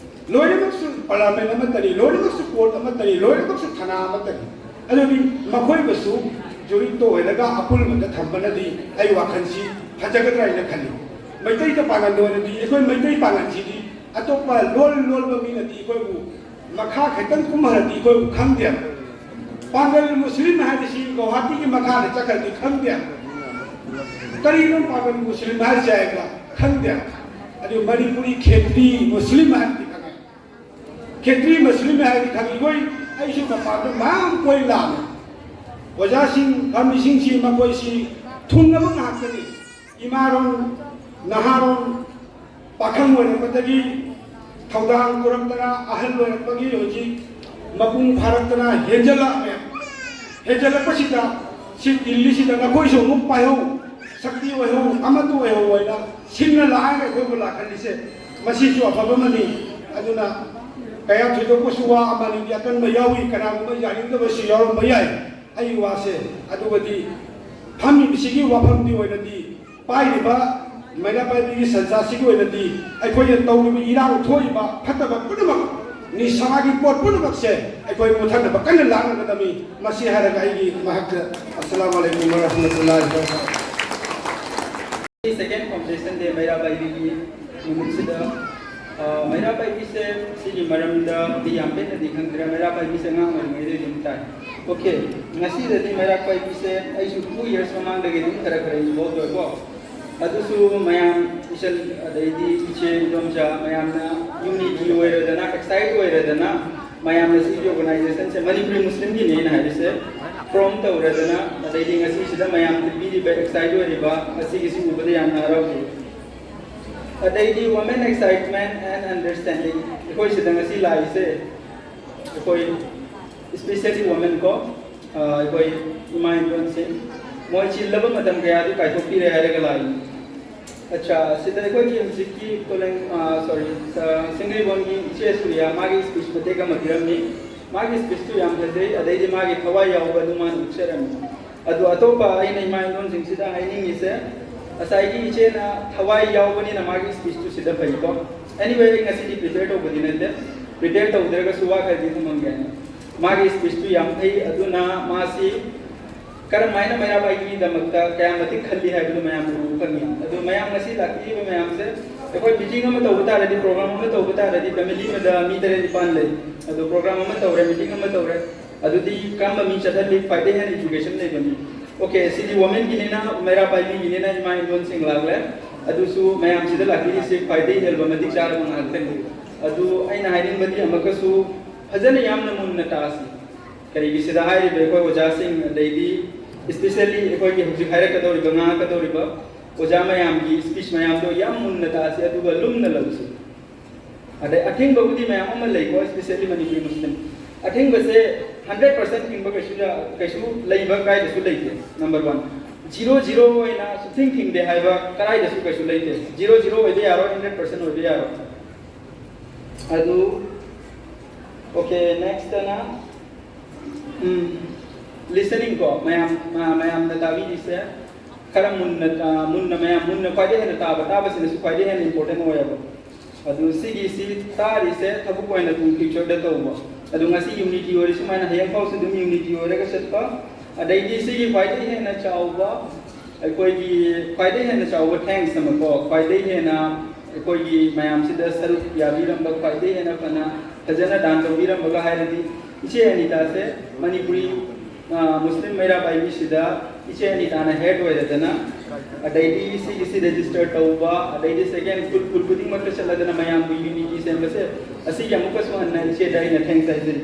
ꯂꯣꯏꯅꯃꯛꯁꯨ ꯄꯥꯔꯂꯥꯃꯦꯟ ꯑꯃꯠꯇꯅꯤ, ꯂꯣꯏꯅꯃꯛꯁꯨ ꯀꯣꯔꯠ ꯑꯃꯠꯇꯅꯤ, ꯂꯣꯏꯅꯃꯛꯁꯨ ꯊꯥꯅꯥ ꯑꯃꯠꯇꯅꯤ꯫ ꯑꯗꯨꯗꯤ ꯃꯈꯣꯏꯕꯨꯁꯨ ꯖꯨꯔꯤꯛꯇ ꯑꯣꯏꯔꯒ ꯑꯄꯨꯟꯕꯗ ꯊꯝꯕꯅꯗꯤ ꯑꯩ ꯋꯥꯈꯜꯁꯤ ꯐꯖꯒꯗ꯭ꯔꯥ ꯍꯥꯏꯅ ꯈꯜꯂꯤ꯫ ꯃꯩꯇꯩꯗ ꯄꯥꯡꯒꯟꯗ ꯑꯣꯏꯔꯗꯤ ꯑꯩꯈꯣꯏ ꯃꯩꯇꯩ ꯄꯥꯡꯒꯟꯁꯤꯗꯤ ꯑꯇꯣꯞꯄ ꯂꯣꯜ ꯂꯣꯟꯕ ꯃꯤꯅꯗꯤ ꯑꯩꯈꯣꯏꯕꯨ ꯃꯈꯥ ꯈꯤꯇꯪ ꯀꯨꯝꯍꯜꯂꯗꯤ ꯑꯩꯈꯣꯏꯕꯨ ꯈꯪꯗꯦ꯫ ꯄꯥꯡꯒꯜ ꯃꯨꯁꯂꯤꯝ ꯍꯥꯏꯕꯁꯤ ꯒꯧꯍꯥꯇꯤꯒꯤ ꯃꯈꯥꯗ ꯆꯠꯈ꯭ꯔꯗꯤ ꯈꯪꯗꯦ꯫ ꯀꯔꯤꯅꯣ ꯄꯥꯡꯒꯜ ꯃꯨꯁꯂꯤꯝ ꯍꯥꯏꯔꯤꯁꯦ ꯍꯥꯏꯕ ꯈꯪꯗꯦ꯫ ꯑꯗꯨ ꯃꯅꯤꯄꯨꯔꯤ ꯈꯦꯇ꯭ꯔꯤ ꯃꯨꯁꯂꯤꯝ ꯍꯥꯏꯕꯗꯤ ꯈꯪꯉꯦ꯫ ꯈꯦꯇ꯭ꯔꯤ ꯃꯨꯁꯂꯤꯝ ꯍꯥꯏꯕꯗꯤ ꯈꯪꯉꯤ꯫ ꯑꯩꯈꯣꯏ, ꯑꯩꯁꯨ ꯃꯄꯥꯟꯗ ꯃꯌꯥꯝ ꯀꯣꯏ ꯂꯥꯛꯑꯃꯦ꯫ ꯑꯣꯖꯥꯁꯤꯡ ꯐꯝꯃꯤꯁꯤꯡꯁꯤ ꯃꯈꯣꯏꯁꯤ ꯊꯨꯡꯅꯕ ꯉꯥꯛꯇꯅꯤ꯫ ꯏꯃꯥꯔꯣꯟ, ꯅꯍꯥꯔꯣꯟ, ꯄꯥꯈꯪ ꯑꯣꯏꯔꯛꯄꯗꯒꯤ ꯊꯧꯗꯥꯡ ꯄꯨꯔꯛꯇꯅ ꯑꯍꯜ ꯑꯣꯏꯔꯛꯄꯒꯤ ꯍꯧꯖꯤꯛ ꯃꯄꯨꯡ ꯐꯥꯔꯛꯇꯅ ꯍꯦꯟꯖꯜꯂꯛꯑꯃꯦ꯫ ꯍꯦꯟꯖꯜꯂꯛꯄꯁꯤꯗ ꯁꯤ ꯗꯤꯜꯂꯤꯁꯤꯗ ꯅꯈꯣꯏꯁꯨ ꯑꯃꯨꯛ ꯄꯥꯏꯍꯧ, ꯁꯛꯇꯤ ꯑꯣꯏꯍꯧ, ꯑꯃꯠꯇ ꯑꯣꯏꯍꯧ ꯍꯥꯏꯅ ꯁꯤꯡꯅ ꯂꯥꯛꯑꯒ ꯑꯩꯈꯣꯏꯕꯨ ꯂꯥꯛꯍꯜꯂꯤꯁꯦ꯫ ꯃꯁꯤꯁꯨ ꯑꯐꯕ ꯑꯃꯅꯤ꯫ ꯑꯗꯨꯅ ꯀꯌꯥ ꯊꯣꯏꯗꯣꯛꯄꯁꯨ ꯋꯥ ꯑꯃꯅꯤꯗꯤ ꯑꯀꯟꯕ ꯌꯥꯎꯏ, ꯀꯅꯥꯒꯨꯝꯕ ꯌꯥꯅꯤꯡꯗꯕꯁꯨ ꯌꯥꯎꯔꯝꯕ ꯌꯥꯏ꯫ ꯑꯩꯒꯤ ꯋꯥꯁꯦ ꯑꯗꯨꯒꯗꯤ ꯐꯝꯃꯤꯕꯁꯤꯒꯤ ꯋꯥꯐꯝꯗꯤ ꯑꯣꯏꯅꯗꯤ ꯄꯥꯏꯔꯤꯕ ꯃꯩꯔꯥ ꯄꯥꯏꯕꯤꯒꯤ ꯁꯟꯖꯥꯁꯤꯒꯤ ꯑꯣꯏꯅꯗꯤ ꯑꯩꯈꯣꯏꯅ ꯇꯧꯔꯤꯕ ꯏꯔꯥꯡ ꯊꯣꯛꯏꯕ ꯐꯠꯇꯕ ꯄꯨꯝꯅꯃꯛ, ꯅꯤꯁꯥꯒꯤ ꯄꯣꯠ ꯄꯨꯝꯅꯃꯛꯁꯦ ꯑꯩꯈꯣꯏ ꯃꯨꯊꯠꯅꯕ ꯀꯟꯅ ꯂꯥꯛꯅꯒꯗꯕꯅꯤ꯫ ꯃꯁꯤ ꯍꯥꯏꯔꯒ ꯑꯩꯒꯤ ꯃꯍꯥꯛꯇ ꯑꯁꯂꯥꯃꯨ ꯑꯂꯩꯀꯨꯝ ꯋꯔꯍꯃꯇꯨꯜꯂꯥꯍꯤ ꯋꯕꯔꯀꯥꯇꯨꯍꯨ꯫ Second foundation day ꯃꯩꯔꯥ ꯄꯥꯏꯕꯤꯒꯤ ꯅꯨꯃꯤꯠꯁꯤꯗ, ꯑ, ꯃꯩꯔꯥ ꯄꯥꯏꯕꯤꯁꯦ ꯁꯤꯒꯤ ꯃꯔꯝꯗ ꯑꯩ ꯌꯥꯝ ꯄꯦꯟꯅꯗꯤ ꯈꯪꯗ꯭ꯔꯦ꯫ ꯃꯩꯔꯥ ꯄꯥꯏꯕꯤꯁꯦ ꯑꯉꯥꯡ ꯑꯣꯏꯔꯤꯉꯩꯗꯒꯤ ꯑꯗꯨꯝ ꯇꯥꯏ꯫ Okay, ꯉꯁꯤꯗꯗꯤ ꯃꯩꯔꯥ ꯄꯥꯏꯕꯤꯁꯦ ꯑꯩꯁꯨ two years ꯃꯃꯥꯡꯗꯒꯤ ꯑꯗꯨꯝ ꯈꯔ ꯈꯔ involve ꯑꯣꯏꯀꯣ꯫ ꯑꯗꯨꯁꯨ ꯃꯌꯥꯝ ꯏꯆꯟ ꯑꯗꯩꯗꯤ ꯏꯆꯦ ꯏꯗꯣꯝꯆꯥ ꯃꯌꯥꯝꯅ unity ꯑꯣꯏꯔꯗꯅ, excite ꯑꯣꯏꯔꯗꯅ, ꯃꯌꯥꯝꯅ ꯁꯤꯒꯤ organization ꯁꯦ ꯃꯅꯤꯄꯨꯔꯤ ꯃꯨꯁꯂꯤꯝꯒꯤꯅꯦ ꯑꯩꯅ ꯍꯥꯏꯔꯤꯁꯦ, form ꯇꯧꯔꯗꯅ, ꯑꯗꯩꯗꯤ ꯉꯁꯤꯁꯤꯗ ꯃꯌꯥꯝ ꯄꯤꯕꯤꯔꯤꯕ, excite ꯑꯣꯏꯔꯤꯕ, ꯉꯁꯤꯒꯤꯁꯤ ꯎꯕꯗ ꯌꯥꯝꯅ ꯍꯔꯥꯎꯖꯩ꯫ ꯑꯗꯩꯗꯤ women excitement and understanding, ꯑꯩꯈꯣꯏ ꯁꯤꯗ ꯉꯁꯤ ꯂꯥꯛꯏꯁꯦ, ꯑꯩꯈꯣꯏ especially women ꯀꯣ, ꯑ, ꯑꯩꯈꯣꯏ ꯏꯃꯥ ꯏꯕꯦꯟꯁꯤꯡ, ꯃꯣꯏ ꯆꯤꯜꯂꯕ ꯃꯇꯝ ꯀꯌꯥꯗꯨ ꯀꯥꯏꯊꯣꯛꯄꯤꯔꯦ ꯍꯥꯏꯔꯒ ꯂꯥꯛꯏ꯫ ꯑꯠꯆꯥ, ꯁꯤꯗ ꯑꯩꯈꯣꯏꯒꯤ ꯍꯧꯖꯤꯛꯀꯤ ꯀꯣꯂꯦꯡ, ꯑ, sorry, ꯑ, ꯁꯤꯡꯖꯃꯩꯒꯤ ꯏꯆꯦ ꯁꯨꯔꯤꯌꯥ, ꯃꯥꯒꯤ speech ꯃꯇꯦꯛ ꯑꯃ ꯄꯤꯔꯝꯃꯤ꯫ ꯃꯥꯒꯤ speech ꯇꯨ ꯌꯥꯝ ꯐꯖꯩ, ꯑꯗꯩꯗꯤ ꯃꯥꯒꯤ ꯊꯋꯥꯏ ꯌꯥꯎꯕ ꯑꯗꯨ ꯃꯥꯅ ꯎꯠꯆꯔꯝꯃꯤ꯫ ꯑꯗꯨ ꯑꯇꯣꯞꯄ ꯑꯩꯅ ꯏꯃꯥ ꯏꯟꯗꯣꯟꯁꯤꯡꯁꯤꯗ ꯍꯥꯏꯅꯤꯡꯉꯤꯁꯦ, ꯉꯁꯥꯏꯒꯤ ꯏꯆꯦꯅ ꯊꯋꯥꯏ ꯌꯥꯎꯕꯅꯤꯅ ꯃꯥꯒꯤ speech ꯇꯨ ꯁꯤꯗ ꯐꯩꯀꯣ꯫ Anyway, ꯑꯩ ꯉꯁꯤꯗꯤ prepare ꯇꯧꯕꯗꯤ ꯅꯠꯇꯦ, prepare ꯇꯧꯗ꯭ꯔꯒꯁꯨ ꯋꯥ ꯈꯔꯗꯤ ꯊꯝꯃꯝꯒꯦ ꯍꯥꯏꯅ꯫ ꯃꯥꯒꯤ speech ꯇꯨ ꯌꯥꯝ ꯐꯩ, ꯑꯗꯨꯅ ꯃꯥꯁꯤ ꯀꯔꯝꯍꯥꯏꯅ ꯃꯩꯔꯥ ꯄꯥꯏꯕꯤꯒꯤꯗꯃꯛꯇ ꯀꯌꯥ ꯃꯇꯤꯛ ꯈꯜꯂꯤ ꯍꯥꯏꯕꯗꯨ ꯃꯌꯥꯝꯅ ꯎꯕ ꯐꯪꯉꯤ꯫ ꯑꯗꯨ ꯃꯌꯥꯝ ꯉꯁꯤ ꯂꯥꯛꯄꯤꯔꯤꯕ ꯃꯌꯥꯝꯁꯦ, ꯑꯩꯈꯣꯏ meeting ꯑꯃ ꯇꯧꯕ ꯇꯥꯔꯗꯤ, program ꯑꯃ ꯇꯧꯕ ꯇꯥꯔꯗꯤ, family ꯑꯃꯗ ꯃꯤ ꯇꯔꯦꯠ ꯅꯤꯄꯥꯟ ꯂꯩ꯫ ꯑꯗꯨ program ꯑꯃ ꯇꯧꯔꯦ, meeting ꯑꯃ ꯇꯧꯔꯦ, ꯑꯗꯨꯗꯤ ꯀꯔꯝꯕ ꯃꯤ ꯆꯠꯍꯜꯂꯤ? ꯈ꯭ꯋꯥꯏꯗꯒꯤ ꯍꯦꯟꯅ education ꯂꯩꯕ ꯃꯤ꯫ Okay, ꯁꯤꯗꯤ women ꯒꯤꯅꯤꯅ, ꯃꯩꯔꯥ ꯄꯥꯏꯕꯤꯒꯤꯅꯤꯅ ꯏꯃꯥ ꯏꯟꯗꯣꯟꯁꯤꯡ ꯂꯥꯛꯂꯦ꯫ ꯑꯗꯨꯁꯨ ꯃꯌꯥꯝꯁꯤꯗ ꯂꯥꯛꯄꯤꯔꯤꯁꯤ ꯈ꯭ꯋꯥꯏꯗꯒꯤ ꯍꯦꯟꯕ ꯃꯇꯤꯛ ꯆꯥꯔꯕ ꯉꯥꯛꯇꯅꯤ꯫ ꯑꯗꯨ ꯑꯩꯅ ꯍꯥꯏꯅꯤꯡꯕꯗꯤ ꯑꯃꯨꯛꯀꯁꯨ ꯐꯖꯅ ꯌꯥꯝꯅ ꯃꯨꯟꯅ ꯇꯥꯁꯤ꯫ ꯀꯔꯤꯒꯤ ꯁꯤꯗ ꯍꯥꯏꯔꯤꯕ ꯑꯩꯈꯣꯏ ꯑꯣꯖꯥꯁꯤꯡ, ꯑꯗꯩꯗꯤ especially ꯑꯩꯈꯣꯏꯒꯤ ꯍꯧꯖꯤꯛ ꯍꯥꯏꯔꯛꯀꯗꯧꯔꯤꯕ, ꯉꯥꯡꯉꯛꯀꯗꯧꯔꯤꯕ ꯑꯣꯖꯥ ꯃꯌꯥꯝꯒꯤ speech ꯃꯌꯥꯝꯗꯣ ꯌꯥꯝ ꯃꯨꯟꯅ ꯇꯥꯁꯤ, ꯑꯗꯨꯒ ꯂꯨꯝꯅ ꯂꯧꯁꯤ꯫ ꯑꯗꯩ ꯑꯊꯤꯡꯕꯕꯨꯗꯤ ꯃꯌꯥꯝ ꯑꯃ ꯂꯩꯀꯣ, especially ꯃꯅꯤꯄꯨꯔꯤ ꯃꯨꯁꯂꯤꯝ꯫ ꯑꯊꯤꯡꯕꯁꯦ hundred percent ꯊꯤꯡꯕ ꯀꯩꯁꯨ ꯌꯥ-, ꯀꯩꯁꯨ ꯂꯩꯕ ꯀꯥꯏꯗꯁꯨ ꯂꯩꯇꯦ, number one꯫ ꯖꯤꯔꯣ ꯖꯤꯔꯣ ꯑꯣꯏꯅ ꯁꯨꯛꯊꯤꯡ ꯊꯤꯡꯗꯦ ꯍꯥꯏꯕ ꯀꯗꯥꯏꯗꯁꯨ ꯀꯩꯁꯨ ꯂꯩꯇꯦ꯫ ꯖꯤꯔꯣ ꯖꯤꯔꯣ ꯑꯣꯏꯕ ꯌꯥꯔꯣꯏ, ꯍꯟꯗ꯭ꯔꯦꯠ ꯄꯥꯔꯁꯦꯟ ꯑꯣꯏꯕ ꯌꯥꯔꯣꯏ꯫ ꯑꯗꯨ, okay, next ꯑꯅ, ꯎꯝ, listening ꯀꯣ, ꯃꯌꯥꯝ, ꯃ-, ꯃꯌꯥꯝꯅ ꯇꯥꯕꯤꯔꯤꯁꯦ ꯈꯔ ꯃꯨꯟꯅ, ꯑ, ꯃꯨꯟꯅ, ꯃꯌꯥꯝ ꯃꯨꯟꯅ ꯈ꯭ꯋꯥꯏꯗꯒꯤ ꯍꯦꯟꯅ ꯇꯥꯕ, ꯇꯥꯕꯁꯤꯅꯁꯨ ꯈ꯭ꯋꯥꯏꯗꯒꯤ ꯍꯦꯟꯅ important ꯑꯣꯏꯌꯦꯕ꯫ ꯑꯗꯨ ꯁꯤꯒꯤꯁꯤ ꯇꯥꯔꯤꯁꯦ ꯊꯕꯛ ꯑꯣꯏꯅ ꯇꯨꯡ future ꯗ ꯇꯧꯕ꯫ ꯑꯗꯨ ꯉꯁꯤ unity ꯑꯣꯏꯔꯤ ꯁꯨꯃꯥꯏꯅ ꯍꯌꯦꯡ ꯐꯥꯎꯁꯨ ꯑꯗꯨꯝ unity ꯑꯣꯏꯔꯒ ꯆꯠꯄ꯫ ꯑꯗꯩꯗꯤ ꯁꯤꯒꯤ ꯈ꯭ꯋꯥꯏꯗꯒꯤ ꯍꯦꯟꯅ ꯆꯥꯎꯕ, ꯑꯩꯈꯣꯏꯒꯤ ꯈ꯭ꯋꯥꯏꯗꯒꯤ ꯍꯦꯟꯅ ꯆꯥꯎꯕ thanks ꯑꯃꯀꯣ, ꯈ꯭ꯋꯥꯏꯗꯒꯤ ꯍꯦꯟꯅ ꯑꯩꯈꯣꯏꯒꯤ ꯃꯌꯥꯝꯁꯤꯗ ꯁꯔꯨꯛ ꯌꯥꯕꯤꯔꯝꯕ, ꯈ꯭ꯋꯥꯏꯗꯒꯤ ꯍꯦꯟꯅ ꯐꯅ ꯐꯖꯅ ꯗꯥꯟ ꯇꯧꯕꯤꯔꯝꯕꯒ ꯍꯥꯏꯔꯗꯤ ꯏꯆꯦ ꯑꯅꯤꯇꯥꯁꯦ ꯃꯅꯤꯄꯨꯔꯤ, ꯑ, ꯃꯨꯁꯂꯤꯝ ꯃꯩꯔꯥ ꯄꯥꯏꯕꯤꯁꯤꯗ ꯏꯆꯦ ꯑꯅꯤꯇꯥꯅ head ꯑꯣꯏꯔꯗꯅ, ꯑꯗꯩꯗꯤ ꯁꯤꯒꯤꯁꯤ register ꯇꯧꯕ, ꯑꯗꯩꯗꯤ second ꯈꯨꯜ, ꯈꯨꯜ ꯈꯨꯗꯤꯡꯃꯛꯇ ꯆꯠꯂꯗꯅ ꯃꯌꯥꯝꯕꯨ unity ꯁꯦꯝꯕꯁꯦ, ꯑꯁꯤꯒꯤ ꯑꯃꯨꯛꯀꯁꯨ ꯍꯟꯅ ꯏꯆꯦꯗ ꯑꯩꯅ thanks ꯍꯥꯏꯖꯔꯤ꯫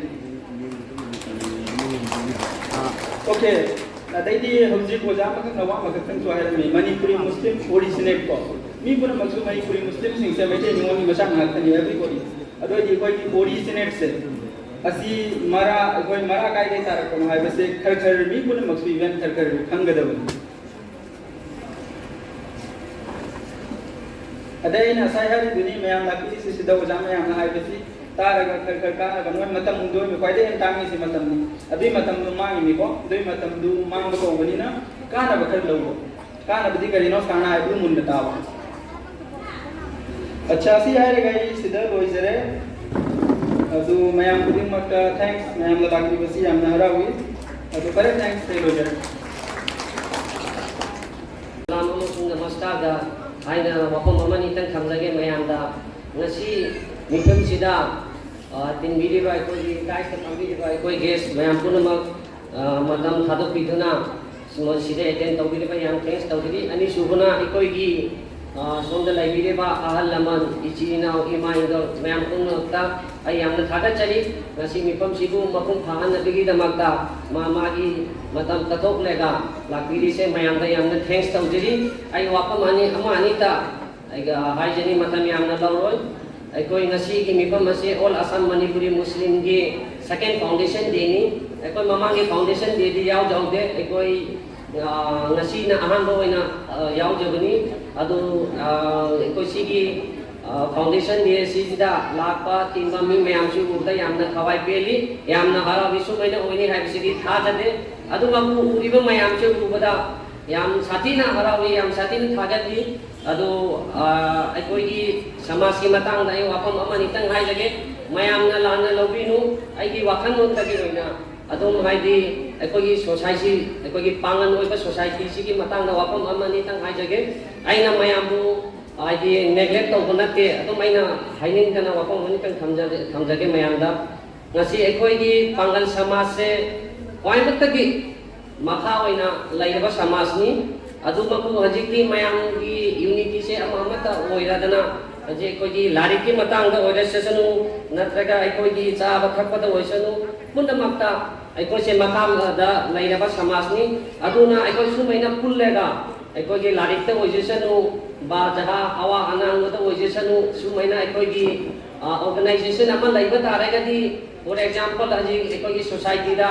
Okay, ꯑꯗꯩꯗꯤ ꯍꯧꯖꯤꯛ ꯑꯣꯖꯥ ꯑꯃꯈꯛꯅ ꯋꯥ ꯑꯃꯈꯛꯇꯪꯁꯨ ꯍꯥꯏꯔꯝꯃꯤ, ꯃꯅꯤꯄꯨꯔꯤ ꯃꯨꯁꯂꯤꯝ originate ꯀꯣ, ꯃꯤ ꯄꯨꯝꯅꯃꯛꯁꯨ ꯃꯅꯤꯄꯨꯔꯤ ꯃꯨꯁꯂꯤꯝꯁꯤꯡꯁꯦ ꯃꯩꯇꯩ ꯅꯤꯉꯣꯜꯒꯤ ꯃꯆꯥ ꯉꯥꯛꯇꯅꯤ, everybody꯫ ꯑꯗꯨ ꯑꯣꯏꯗꯤ ꯑꯩꯈꯣꯏꯒꯤ originate ꯁꯦ ꯑꯁꯤ ꯃꯔꯥ, ꯑꯩꯈꯣꯏ ꯃꯔꯥ ꯀꯥꯏꯗꯒꯤ ꯇꯥꯔꯛꯄꯅꯣ ꯍꯥꯏꯕꯁꯦ ꯈꯔ ꯈꯔ ꯃꯤ ꯄꯨꯝꯅꯃꯛꯁꯨ even ꯈꯔ ꯈꯔ ꯈꯪꯒꯗꯕꯅꯤ꯫ ꯑꯗꯩ ꯑꯩꯅ ꯉꯁꯥꯏ ꯍꯥꯏꯔꯤꯗꯨꯅꯤ, ꯃꯌꯥꯝ ꯂꯥꯛꯄꯤꯔꯤꯁꯤ ꯁꯤꯗ ꯑꯣꯖꯥ ꯃꯌꯥꯝꯅ ꯍꯥꯏꯕꯁꯤ ꯇꯥꯔꯒ ꯈꯔ ꯈꯔ ꯀꯥꯟꯅꯕ, ꯅꯣꯏ ꯃꯇꯝ ꯍꯨꯟꯗꯣꯛꯏꯕ ꯈ꯭ꯋꯥꯏꯗꯒꯤ ꯍꯦꯟꯅ ꯇꯥꯡꯉꯤꯁꯤ ꯃꯇꯝꯅꯤ꯫ ꯑꯗꯨꯏ ꯃꯇꯝꯗꯨ ꯃꯥꯡꯉꯤꯅꯤꯀꯣ, ꯑꯗꯨꯏ ꯃꯇꯝꯗꯨ ꯃꯥꯡꯕ ꯀꯧꯕꯅꯤꯅ ꯀꯥꯟꯅꯕ ꯈꯔ ꯂꯧꯕ꯫ ꯀꯥꯟꯅꯕꯗꯤ ꯀꯔꯤꯅꯣ? ꯁꯥꯔꯅ ꯍꯥꯏꯕꯗꯨ ꯃꯨꯟꯅ ꯇꯥꯕ꯫ ꯑꯠꯆꯥ, ꯁꯤ ꯍꯥꯏꯔꯒ ꯑꯩ ꯁꯤꯗ ꯂꯣꯏꯖꯔꯦ꯫ ꯑꯗꯨ ꯃꯌꯥꯝ ꯈꯨꯗꯤꯡꯃꯛꯇ thanks, ꯃꯌꯥꯝꯅ ꯂꯥꯛꯄꯤꯕꯁꯤ ꯌꯥꯝꯅ ꯍꯔꯥꯎꯏ꯫ ꯑꯗꯨ ꯐꯔꯦ, thanks, ꯑꯩ ꯂꯣꯏꯖꯔꯦ꯫ ꯁꯂꯥꯝ ꯑꯃꯁꯨꯡ ꯅꯃꯁꯀꯥꯔꯒ ꯍꯥꯏꯅ ꯋꯥꯐꯝ ꯑꯃꯅꯤꯇꯪ ꯊꯝꯖꯒꯦ ꯃꯌꯥꯝꯗ꯫ ꯉꯁꯤ ꯃꯤꯐꯝꯁꯤꯗ, ꯑ, ꯇꯤꯟꯕꯤꯔꯤꯕ ꯑꯩꯈꯣꯏꯒꯤ dais ꯇ ꯐꯝꯕꯤꯔꯤꯕ ꯑꯩꯈꯣꯏ guest ꯃꯌꯥꯝ ꯄꯨꯝꯅꯃꯛ, ꯑ, ꯃꯇꯝ ꯊꯥꯗꯣꯛꯄꯤꯗꯨꯅ ꯁꯤꯗ attend ꯇꯧꯕꯤꯔꯤꯕ ꯌꯥꯝ thanks ꯇꯧꯖꯔꯤ꯫ ꯑꯅꯤꯁꯨꯕꯅ ꯑꯩꯈꯣꯏꯒꯤ, ꯑ, ꯁꯣꯝꯗ ꯂꯩꯕꯤꯔꯤꯕ ꯑꯍꯜ ꯂꯃꯟ, ꯏꯆꯤꯟ ꯏꯅꯥꯎ, ꯏꯃꯥ ꯏꯟꯗꯣꯜ ꯃꯌꯥꯝ ꯄꯨꯝꯅꯃꯛꯇ ꯑꯩ ꯌꯥꯝꯅ ꯊꯥꯒꯠꯆꯔꯤ꯫ ꯉꯁꯤ ꯃꯤꯐꯝꯁꯤꯕꯨ ꯃꯄꯨꯡ ꯐꯥꯍꯟꯅꯕꯒꯤꯗꯃꯛꯇ ꯃꯥ ꯃꯥꯒꯤ ꯃꯇꯝ ꯀꯠꯊꯣꯛꯂꯒ ꯂꯥꯛꯄꯤꯔꯤꯁꯦ ꯃꯌꯥꯝꯗ ꯌꯥꯝꯅ thanks ꯇꯧꯖꯔꯤ꯫ ꯑꯩ ꯋꯥꯐꯝ ꯑꯅꯤ, ꯑꯃ ꯑꯅꯤꯇ ꯑꯩꯒ ꯍꯥꯏꯖꯅꯤ, ꯃꯇꯝ ꯌꯥꯝꯅ ꯂꯧꯔꯣꯏ꯫ ꯑꯩꯈꯣꯏ ꯉꯁꯤꯒꯤ ꯃꯤꯐꯝ ꯑꯁꯤ All Assam Manipuri Muslim ꯒꯤ second foundation day ꯅꯤ꯫ ꯑꯩꯈꯣꯏ ꯃꯃꯥꯡꯒꯤ foundation day ꯗꯤ ꯌꯥꯎꯖꯍꯧꯗꯦ꯫ ꯑꯩꯈꯣꯏ ꯑ, ꯉꯁꯤꯅ ꯑꯍꯥꯟꯕ ꯑꯣꯏꯅ, ꯑ, ꯌꯥꯎꯖꯕꯅꯤ꯫ ꯑꯗꯨ, ꯑ, ꯑꯩꯈꯣꯏ ꯁꯤꯒꯤ, ꯑ, foundation day ꯑꯁꯤꯁꯤꯗ ꯂꯥꯛꯄ ꯇꯤꯟꯕ ꯃꯤ ꯃꯌꯥꯝꯁꯨ ꯎꯕꯗ ꯌꯥꯝꯅ ꯊꯋꯥꯏ ꯄꯦꯜꯂꯤ, ꯌꯥꯝꯅ ꯍꯔꯥꯎꯏ꯫ ꯁꯨꯃꯥꯏꯅ ꯑꯣꯏꯅꯤ ꯍꯥꯏꯕꯁꯤꯗꯤ ꯊꯥꯖꯗꯦ꯫ ꯑꯗꯨꯕꯨ ꯎꯔꯤꯕ ꯃꯌꯥꯝꯁꯦ ꯎꯕꯗ ꯌꯥꯝ ꯁꯥꯊꯤꯅ ꯍꯔꯥꯎꯏ, ꯌꯥꯝ ꯁꯥꯊꯤꯅ ꯊꯥꯒꯠꯂꯤ꯫ ꯑꯗꯨ, ꯑ, ꯑꯩꯈꯣꯏꯒꯤ ꯁꯃꯥꯖꯀꯤ ꯃꯇꯥꯡꯗ ꯑꯩ ꯋꯥꯐꯝ ꯑꯃ ꯑꯅꯤꯇꯪ ꯍꯥꯏꯖꯒꯦ꯫ ꯃꯌꯥꯝꯅ ꯂꯥꯟꯅ ꯂꯧꯕꯤꯅꯨ꯫ ꯑꯩꯒꯤ ꯋꯥꯈꯜꯂꯣꯟꯗꯒꯤ ꯑꯣꯏꯅ ꯑꯗꯨꯝ, ꯍꯥꯏꯗꯤ, ꯑꯩꯈꯣꯏꯒꯤ society, ꯑꯩꯈꯣꯏꯒꯤ ꯄꯥꯡꯒꯜ ꯑꯣꯏꯕ societyꯁꯤꯒꯤ ꯃꯇꯥꯡꯗ ꯋꯥꯐꯝ ꯑꯃ ꯑꯅꯤꯇꯪ ꯍꯥꯏꯖꯒꯦ꯫ ꯑꯩꯅ ꯃꯌꯥꯝꯕꯨ, ꯍꯥꯏꯗꯤ, neglect ꯇꯧꯕ ꯅꯠꯇꯦ꯫ ꯑꯗꯨꯝ ꯑꯩꯅ ꯍꯥꯏꯅꯤꯡꯗꯅ ꯋꯥꯐꯝ ꯑꯅꯤꯇꯪ ꯊꯝꯖꯒꯦ, ꯊꯝꯖꯒꯦ ꯃꯌꯥꯝꯗ꯫ ꯉꯁꯤ ꯑꯩꯈꯣꯏꯒꯤ ꯄꯥꯡꯒꯜ ꯁꯃꯥꯖꯁꯦ ꯈ꯭ꯋꯥꯏꯃꯛꯇꯒꯤ ꯃꯈꯥ ꯑꯣꯏꯅ ꯂꯩꯔꯕ ꯁꯃꯥꯖꯅꯤ꯫ ꯑꯗꯨꯃꯛꯄꯨ ꯍꯧꯖꯤꯛꯇꯤ ꯃꯌꯥꯝꯒꯤ unityꯁꯦ ꯑꯃ ꯑꯃꯠꯇ ꯑꯣꯏꯔꯗꯅ, ꯍꯧꯖꯤꯛ ꯑꯩꯈꯣꯏꯒꯤ ꯂꯥꯏꯔꯤꯛꯀꯤ ꯃꯇꯥꯡꯗ ꯑꯣꯏꯔꯁꯅꯨ, ꯅꯠꯇ꯭ꯔꯒ ꯑꯩꯈꯣꯏꯒꯤ ꯆꯥꯕ ꯊꯛꯄꯗ ꯑꯣꯏꯁꯅꯨ, ꯄꯨꯝꯅꯃꯛꯇ ꯑꯩꯈꯣꯏꯁꯦ ꯃꯈꯥꯗ ꯂꯩꯔꯕ ꯁꯃꯥꯖꯅꯤ꯫ ꯑꯗꯨꯅ ꯑꯩꯈꯣꯏ ꯁꯨꯃꯥꯏꯅ ꯄꯨꯜꯂꯒ ꯑꯩꯈꯣꯏꯒꯤ ꯂꯥꯏꯔꯤꯛꯇ ꯑꯣꯏꯖꯁꯅꯨ, ꯕꯥ ꯖꯍꯥ ꯑꯋꯥ ꯑꯅꯥꯡꯕꯗ ꯑꯣꯏꯖꯁꯅꯨ, ꯁꯨꯃꯥꯏꯅ ꯑꯩꯈꯣꯏꯒꯤ, ꯑ, organization ꯑꯃ ꯂꯩꯕ ꯇꯥꯔꯒꯗꯤ, for example, ꯍꯧꯖꯤꯛ ꯑꯩꯈꯣꯏꯒꯤ societyꯗ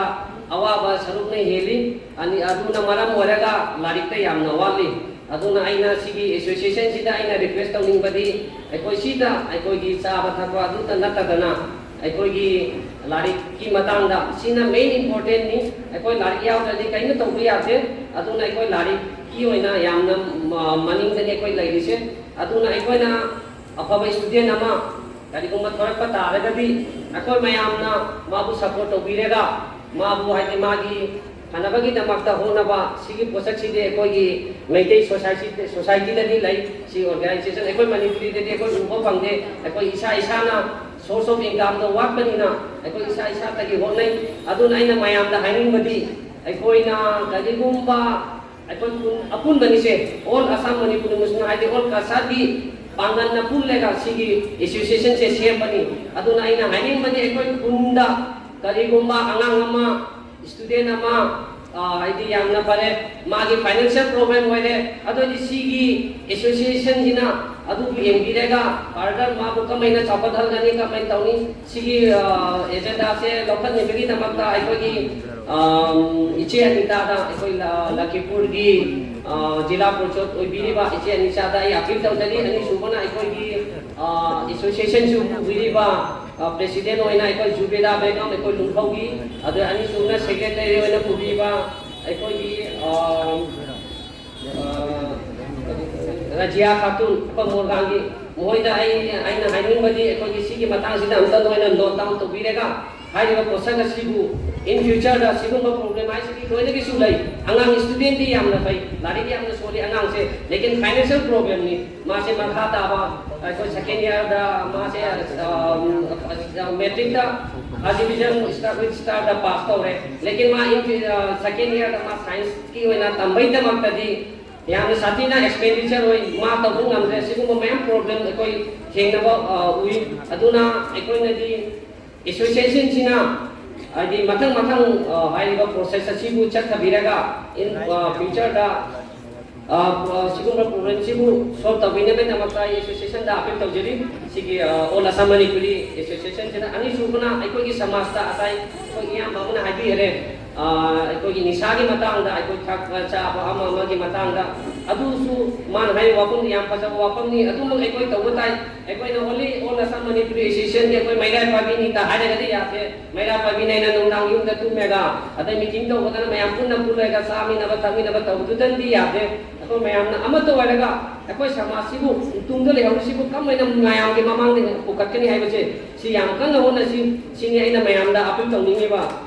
ꯑꯋꯥꯕ ꯁꯔꯨꯛꯅ ꯍꯦꯜꯂꯤ꯫ ꯑꯅꯤ, ꯑꯗꯨꯅ ꯃꯔꯝ ꯑꯣꯏꯔꯒ ꯂꯥꯏꯔꯤꯛꯇ ꯌꯥꯝꯅ ꯋꯥꯠꯂꯤ꯫ ꯑꯗꯨꯅ ꯑꯩꯅ ꯁꯤꯒꯤ associationꯁꯤꯗ ꯑꯩꯅ request ꯇꯧꯅꯤꯡꯕꯗꯤ, ꯑꯩꯈꯣꯏ ꯁꯤꯗ ꯑꯩꯈꯣꯏꯒꯤ ꯆꯥꯕ ꯊꯛꯄ ꯑꯗꯨꯇ ꯅꯠꯇꯗꯅ, ꯑꯩꯈꯣꯏꯒꯤ ꯂꯥꯏꯔꯤꯛꯀꯤ ꯃꯇꯥꯡꯗ ꯁꯤꯅ main importantꯅꯤ꯫ ꯑꯩꯈꯣꯏ ꯂꯥꯏꯔꯤꯛ ꯌꯥꯎꯗ꯭ꯔꯗꯤ ꯀꯔꯤꯝꯇ ꯇꯧꯕ ꯌꯥꯗꯦ꯫ ꯑꯗꯨꯅ ꯑꯩꯈꯣꯏ ꯂꯥꯏꯔꯤꯛꯀꯤ ꯑꯣꯏꯅ ꯌꯥꯝꯅ, ꯑ, ꯃꯅꯤꯡꯗꯅꯤ ꯑꯩꯈꯣꯏ ꯂꯩꯔꯤꯁꯦ꯫ ꯑꯗꯨꯅ ꯑꯩꯈꯣꯏꯅ ꯑꯐꯕ student ꯑꯃ ꯀꯔꯤꯒꯨꯝꯕ ꯊꯣꯔꯛꯄ ꯇꯥꯔꯒꯗꯤ, ꯑꯩꯈꯣꯏ ꯃꯌꯥꯝꯅ ꯃꯥꯕꯨ support ꯇꯧꯕꯤꯔꯒ, ꯃꯥꯕꯨ, ꯍꯥꯏꯗꯤ, ꯃꯥꯒꯤ ꯐꯅꯕꯒꯤꯗꯃꯛꯇ ꯍꯣꯠꯅꯕ, ꯁꯤꯒꯤ ꯄꯣꯠꯁꯛꯁꯤꯗꯤ ꯑꯩꯈꯣꯏꯒꯤ ꯃꯩꯇꯩ society, societyꯗꯗꯤ ꯂꯩ꯫ ꯁꯤ organization ꯑꯩꯈꯣꯏ ꯃꯅꯤꯄꯨꯔꯤꯗꯗꯤ ꯑꯩꯈꯣꯏ ꯎꯕ ꯐꯪꯗꯦ꯫ ꯑꯩꯈꯣꯏ ꯏꯁꯥ ꯏꯁꯥꯅ source of incomeꯗꯣ ꯋꯥꯠꯄꯅꯤꯅ ꯑꯩꯈꯣꯏ ꯏꯁꯥ ꯏꯁꯥꯗꯒꯤ ꯍꯣꯠꯅꯩ꯫ ꯑꯗꯨꯅ ꯑꯩꯅ ꯃꯌꯥꯝꯗ ꯍꯥꯏꯅꯤꯡꯕꯗꯤ, ꯑꯩꯈꯣꯏꯅ ꯀꯔꯤꯒꯨꯝꯕ ꯑꯩꯈꯣꯏ ꯈꯨꯟ ꯑꯄꯨꯟꯕꯅꯤꯁꯦ, all Assam Manipuri Muslim ꯍꯥꯏꯗꯤ all Cachar ꯒꯤ ꯄꯥꯡꯒꯜꯅ ꯄꯨꯜꯂꯒ ꯁꯤꯒꯤ association ꯁꯦ ꯁꯦꯝꯕꯅꯤ꯫ ꯑꯗꯨꯅ ꯑꯩꯅ ꯍꯥꯏꯅꯤꯡꯕꯗꯤ, ꯑꯩꯈꯣꯏ ꯈꯨꯟꯗ ꯀꯔꯤꯒꯨꯝꯕ ꯑꯉꯥꯡ ꯑꯃ, student ꯑꯃ, ꯑ, ꯍꯥꯏꯗꯤ ꯌꯥꯝꯅ ꯐꯔꯦ, ꯃꯥꯒꯤ financial problem ꯑꯣꯏꯔꯦ, ꯑꯗꯨ ꯑꯣꯏꯗꯤ ꯁꯤꯒꯤ association ꯁꯤꯅ ꯑꯗꯨꯕꯨ ꯌꯦꯡꯕꯤꯔꯒ further ꯃꯥꯕꯨ ꯀꯃꯥꯏꯅ ꯆꯥꯎꯈꯠꯍꯟꯒꯅꯤ, ꯀꯃꯥꯏꯅ ꯇꯧꯅꯤ, ꯁꯤꯒꯤ, ꯑ, agenda ꯁꯦ ꯂꯧꯈꯠꯅꯕꯒꯤꯗꯃꯛꯇ ꯑꯩꯈꯣꯏꯒꯤ ꯑꯝ, ꯏꯆꯦ ꯑꯅꯤꯇꯥꯗ, ꯑꯩꯈꯣꯏ ꯂ-, ꯂꯈꯤꯄꯨꯔꯒꯤ, ꯑ, ꯖꯤꯂꯥ ꯄꯔꯤꯁꯗ ꯑꯣꯏꯕꯤꯔꯤꯕ ꯏꯆꯦ ꯑꯅꯤꯇꯥꯗ ꯑꯩ ꯑꯄꯤꯜ ꯇꯧꯖꯔꯤ꯫ ꯑꯅꯤꯁꯨꯕꯅ ꯑꯩꯈꯣꯏꯒꯤ, ꯑ, ꯑꯦꯁꯣꯁꯤꯌꯦꯁꯟꯁꯨ ꯄꯨꯕꯤꯔꯤꯕ, ꯑ, ꯄ꯭ꯔꯦꯁꯤꯗꯦꯟ ꯑꯣꯏꯅ ꯑꯩꯈꯣꯏ ꯖꯨꯕꯦꯗꯥ ꯕꯦꯒꯝ, ꯑꯩꯈꯣꯏ ꯂꯨꯝꯐꯧꯒꯤ, ꯑꯗꯨ ꯑꯅꯤꯁꯨꯕꯅ ꯁꯦꯀ꯭ꯔꯦꯇꯔꯤ ꯑꯣꯏꯅ ꯄꯨꯕꯤꯕ ꯑꯩꯈꯣꯏꯒꯤ, ꯑ, ꯑ, ꯔꯖꯤꯌꯥ ꯈꯥꯇꯨꯟ, ꯑꯩꯈꯣꯏ ꯃꯣꯔꯒꯥꯡꯒꯤ, ꯃꯈꯣꯏꯗ ꯑꯩ, ꯑꯩꯅ ꯍꯥꯏꯅꯤꯡꯕꯗꯤ ꯑꯩꯈꯣꯏꯒꯤ ꯁꯤꯒꯤ ꯃꯇꯥꯡꯁꯤꯗ ꯑꯝꯇ ꯅꯣꯏꯅ ꯅꯣꯠ ꯗꯥꯎꯟ ꯇꯧꯕꯤꯔꯒ ꯍꯥꯏꯔꯤꯕ ꯄꯣꯠꯁꯛ ꯑꯁꯤꯕꯨ in future ꯗ ꯁꯤꯒꯨꯝꯕ ꯄ꯭ꯔꯣꯕ꯭ꯂꯦꯝ ꯍꯥꯏꯁꯤꯗꯤ ꯂꯣꯏꯅꯒꯤꯁꯨ ꯂꯩ꯫ ꯑꯉꯥꯡ ꯁ꯭ꯇꯨꯗꯦꯟꯗꯤ ꯌꯥꯝꯅ ꯐꯩ, ꯂꯥꯏꯔꯤꯛ ꯌꯥꯝꯅ ꯁꯣꯜꯂꯤ ꯑꯉꯥꯡꯁꯦ, ꯂꯦꯀꯤꯟ ꯐꯥꯏꯅꯥꯟꯁꯤꯌꯦꯜ ꯄ꯭ꯔꯣꯕ꯭ꯂꯦꯝꯅꯤ꯫ ꯃꯥꯁꯦ ꯃꯈꯥ ꯇꯥꯕ ꯑꯩꯈꯣꯏ ꯁꯦꯀꯦꯟ ꯏꯌꯔꯗ ꯃꯥꯁꯦ, ꯑ, matric first division star with ꯁ꯭ꯇꯥꯔꯗ ꯄꯥꯁ ꯇꯧꯔꯦ, ꯂꯦꯀꯤꯟ ꯃꯥ ꯁꯦꯀꯦꯟ ꯏꯌꯔꯗ ꯃꯥ ꯁꯥꯏꯟꯁꯀꯤ ꯑꯣꯏꯅ ꯇꯝꯕꯩꯗꯃꯛꯇꯗꯤ ꯌꯥꯝꯅ ꯁꯥꯊꯤꯅ ꯑꯦꯛꯁꯄꯦꯟꯗꯤꯆꯔ ꯑꯣꯏ, ꯃꯥ ꯇꯧꯕ ꯉꯝꯗ꯭ꯔꯦ꯫ ꯁꯤꯒꯨꯝꯕ ꯃꯌꯥꯝ ꯄ꯭ꯔꯣꯕ꯭ꯂꯦꯝ ꯑꯩꯈꯣꯏ ꯊꯦꯡꯅꯕ, ꯑ, ꯎꯏ꯫ ꯑꯗꯨꯅ ꯑꯩꯈꯣꯏꯅꯗꯤ ꯑꯦꯁꯣꯁꯤꯌꯦꯁꯟꯁꯤꯅ ꯍꯥꯏꯗꯤ ꯃꯊꯪ ꯃꯊꯪ, ꯑ, ꯍꯥꯏꯔꯤꯕ ꯄ꯭ꯔꯣꯁꯦꯁ ꯑꯁꯤꯕꯨ ꯆꯠꯊꯕꯤꯔꯒ in, ꯑ, ꯐ꯭ꯌꯨꯆꯔꯗ, ꯑ, ꯑ, ꯁꯤꯒꯨꯝꯕ ꯄ꯭ꯔꯣꯕ꯭ꯂꯦꯝꯁꯤꯕꯨ ꯁꯣꯜꯕ ꯇꯧꯕꯤꯅꯕꯒꯤꯗꯃꯛꯇ ꯑꯩ ꯑꯦꯁꯣꯁꯤꯌꯦꯁꯟꯗ ꯑꯄꯤꯜ ꯇꯧꯖꯔꯤ꯫ ꯁꯤꯒꯤ, ꯑ, ꯑꯣꯜ ꯑꯁꯥꯝ ꯃꯅꯤꯄꯨꯔꯤ ꯑꯦꯁꯣꯁꯤꯌꯦꯁꯟꯁꯤꯅ꯫ ꯑꯅꯤꯁꯨꯕꯅ ꯑꯩꯈꯣꯏꯒꯤ ꯁꯃꯥꯖꯇ ꯉꯁꯥꯏ ꯑꯩꯈꯣꯏ ꯏꯌꯥꯝꯕ ꯑꯃꯅ ꯍꯥꯏꯕꯤꯈꯔꯦ, ꯑ, ꯑꯩꯈꯣꯏꯒꯤ ꯅꯤꯁꯥꯒꯤ ꯃꯇꯥꯡꯗ, ꯑꯩꯈꯣꯏ ꯊꯛꯄ ꯆꯥꯕ ꯑꯃ ꯑꯃꯒꯤ ꯃꯇꯥꯡꯗ, ꯑꯗꯨꯁꯨ ꯃꯥꯅ ꯍꯥꯏꯔꯤꯕ ꯋꯥꯐꯝꯗꯨ ꯌꯥꯝ ꯐꯖꯕ ꯋꯥꯐꯝꯅꯤ꯫ ꯑꯗꯨꯃꯛ ꯑꯩꯈꯣꯏ ꯇꯧꯕ ꯇꯥꯏ꯫ ꯑꯩꯈꯣꯏꯅ only All Assam Manipuri Association ꯗꯤ ꯑꯩꯈꯣꯏ ꯃꯩꯔꯥ ꯄꯥꯏꯕꯤꯅꯤꯇ ꯍꯥꯏꯔꯒꯗꯤ ꯌꯥꯗꯦ꯫ ꯃꯩꯔꯥ ꯄꯥꯏꯕꯤꯅ ꯑꯩꯅ ꯅꯨꯡꯗꯥꯡ ꯌꯨꯝꯗ ꯇꯨꯝꯃꯦꯒ, ꯑꯗꯩ ꯃꯤꯇꯤꯡ ꯇꯧꯕꯗꯅ ꯃꯌꯥꯝ ꯄꯨꯟꯅ ꯄꯨꯜꯂꯒ ꯆꯥꯃꯤꯟꯅꯕ ꯊꯛꯃꯤꯟꯅꯕ ꯇꯧꯕꯗꯨꯗꯪꯗꯤ ꯌꯥꯗꯦ꯫ ꯑꯩꯈꯣꯏ ꯃꯌꯥꯝꯅ ꯑꯃꯠꯇ ꯑꯣꯏꯔꯒ ꯑꯩꯈꯣꯏ ꯁꯃꯥꯖꯁꯤꯕꯨ, ꯇꯨꯡꯗ ꯂꯩꯍꯧꯔꯤꯁꯤꯕꯨ ꯀꯔꯝꯍꯥꯏꯅ ꯃꯌꯥꯝꯒꯤ ꯃꯃꯥꯡꯗ ꯄꯨꯈꯠꯀꯅꯤ ꯍꯥꯏꯕꯁꯦ, ꯁꯤ ꯌꯥꯝ ꯀꯟꯅ ꯍꯣꯠꯅꯁꯤ꯫ ꯁꯤꯅꯤ ꯑꯩꯅ ꯃꯌꯥꯝꯗ ꯑꯄꯤꯜ ꯇꯧꯅꯤꯡꯉꯤꯕ꯫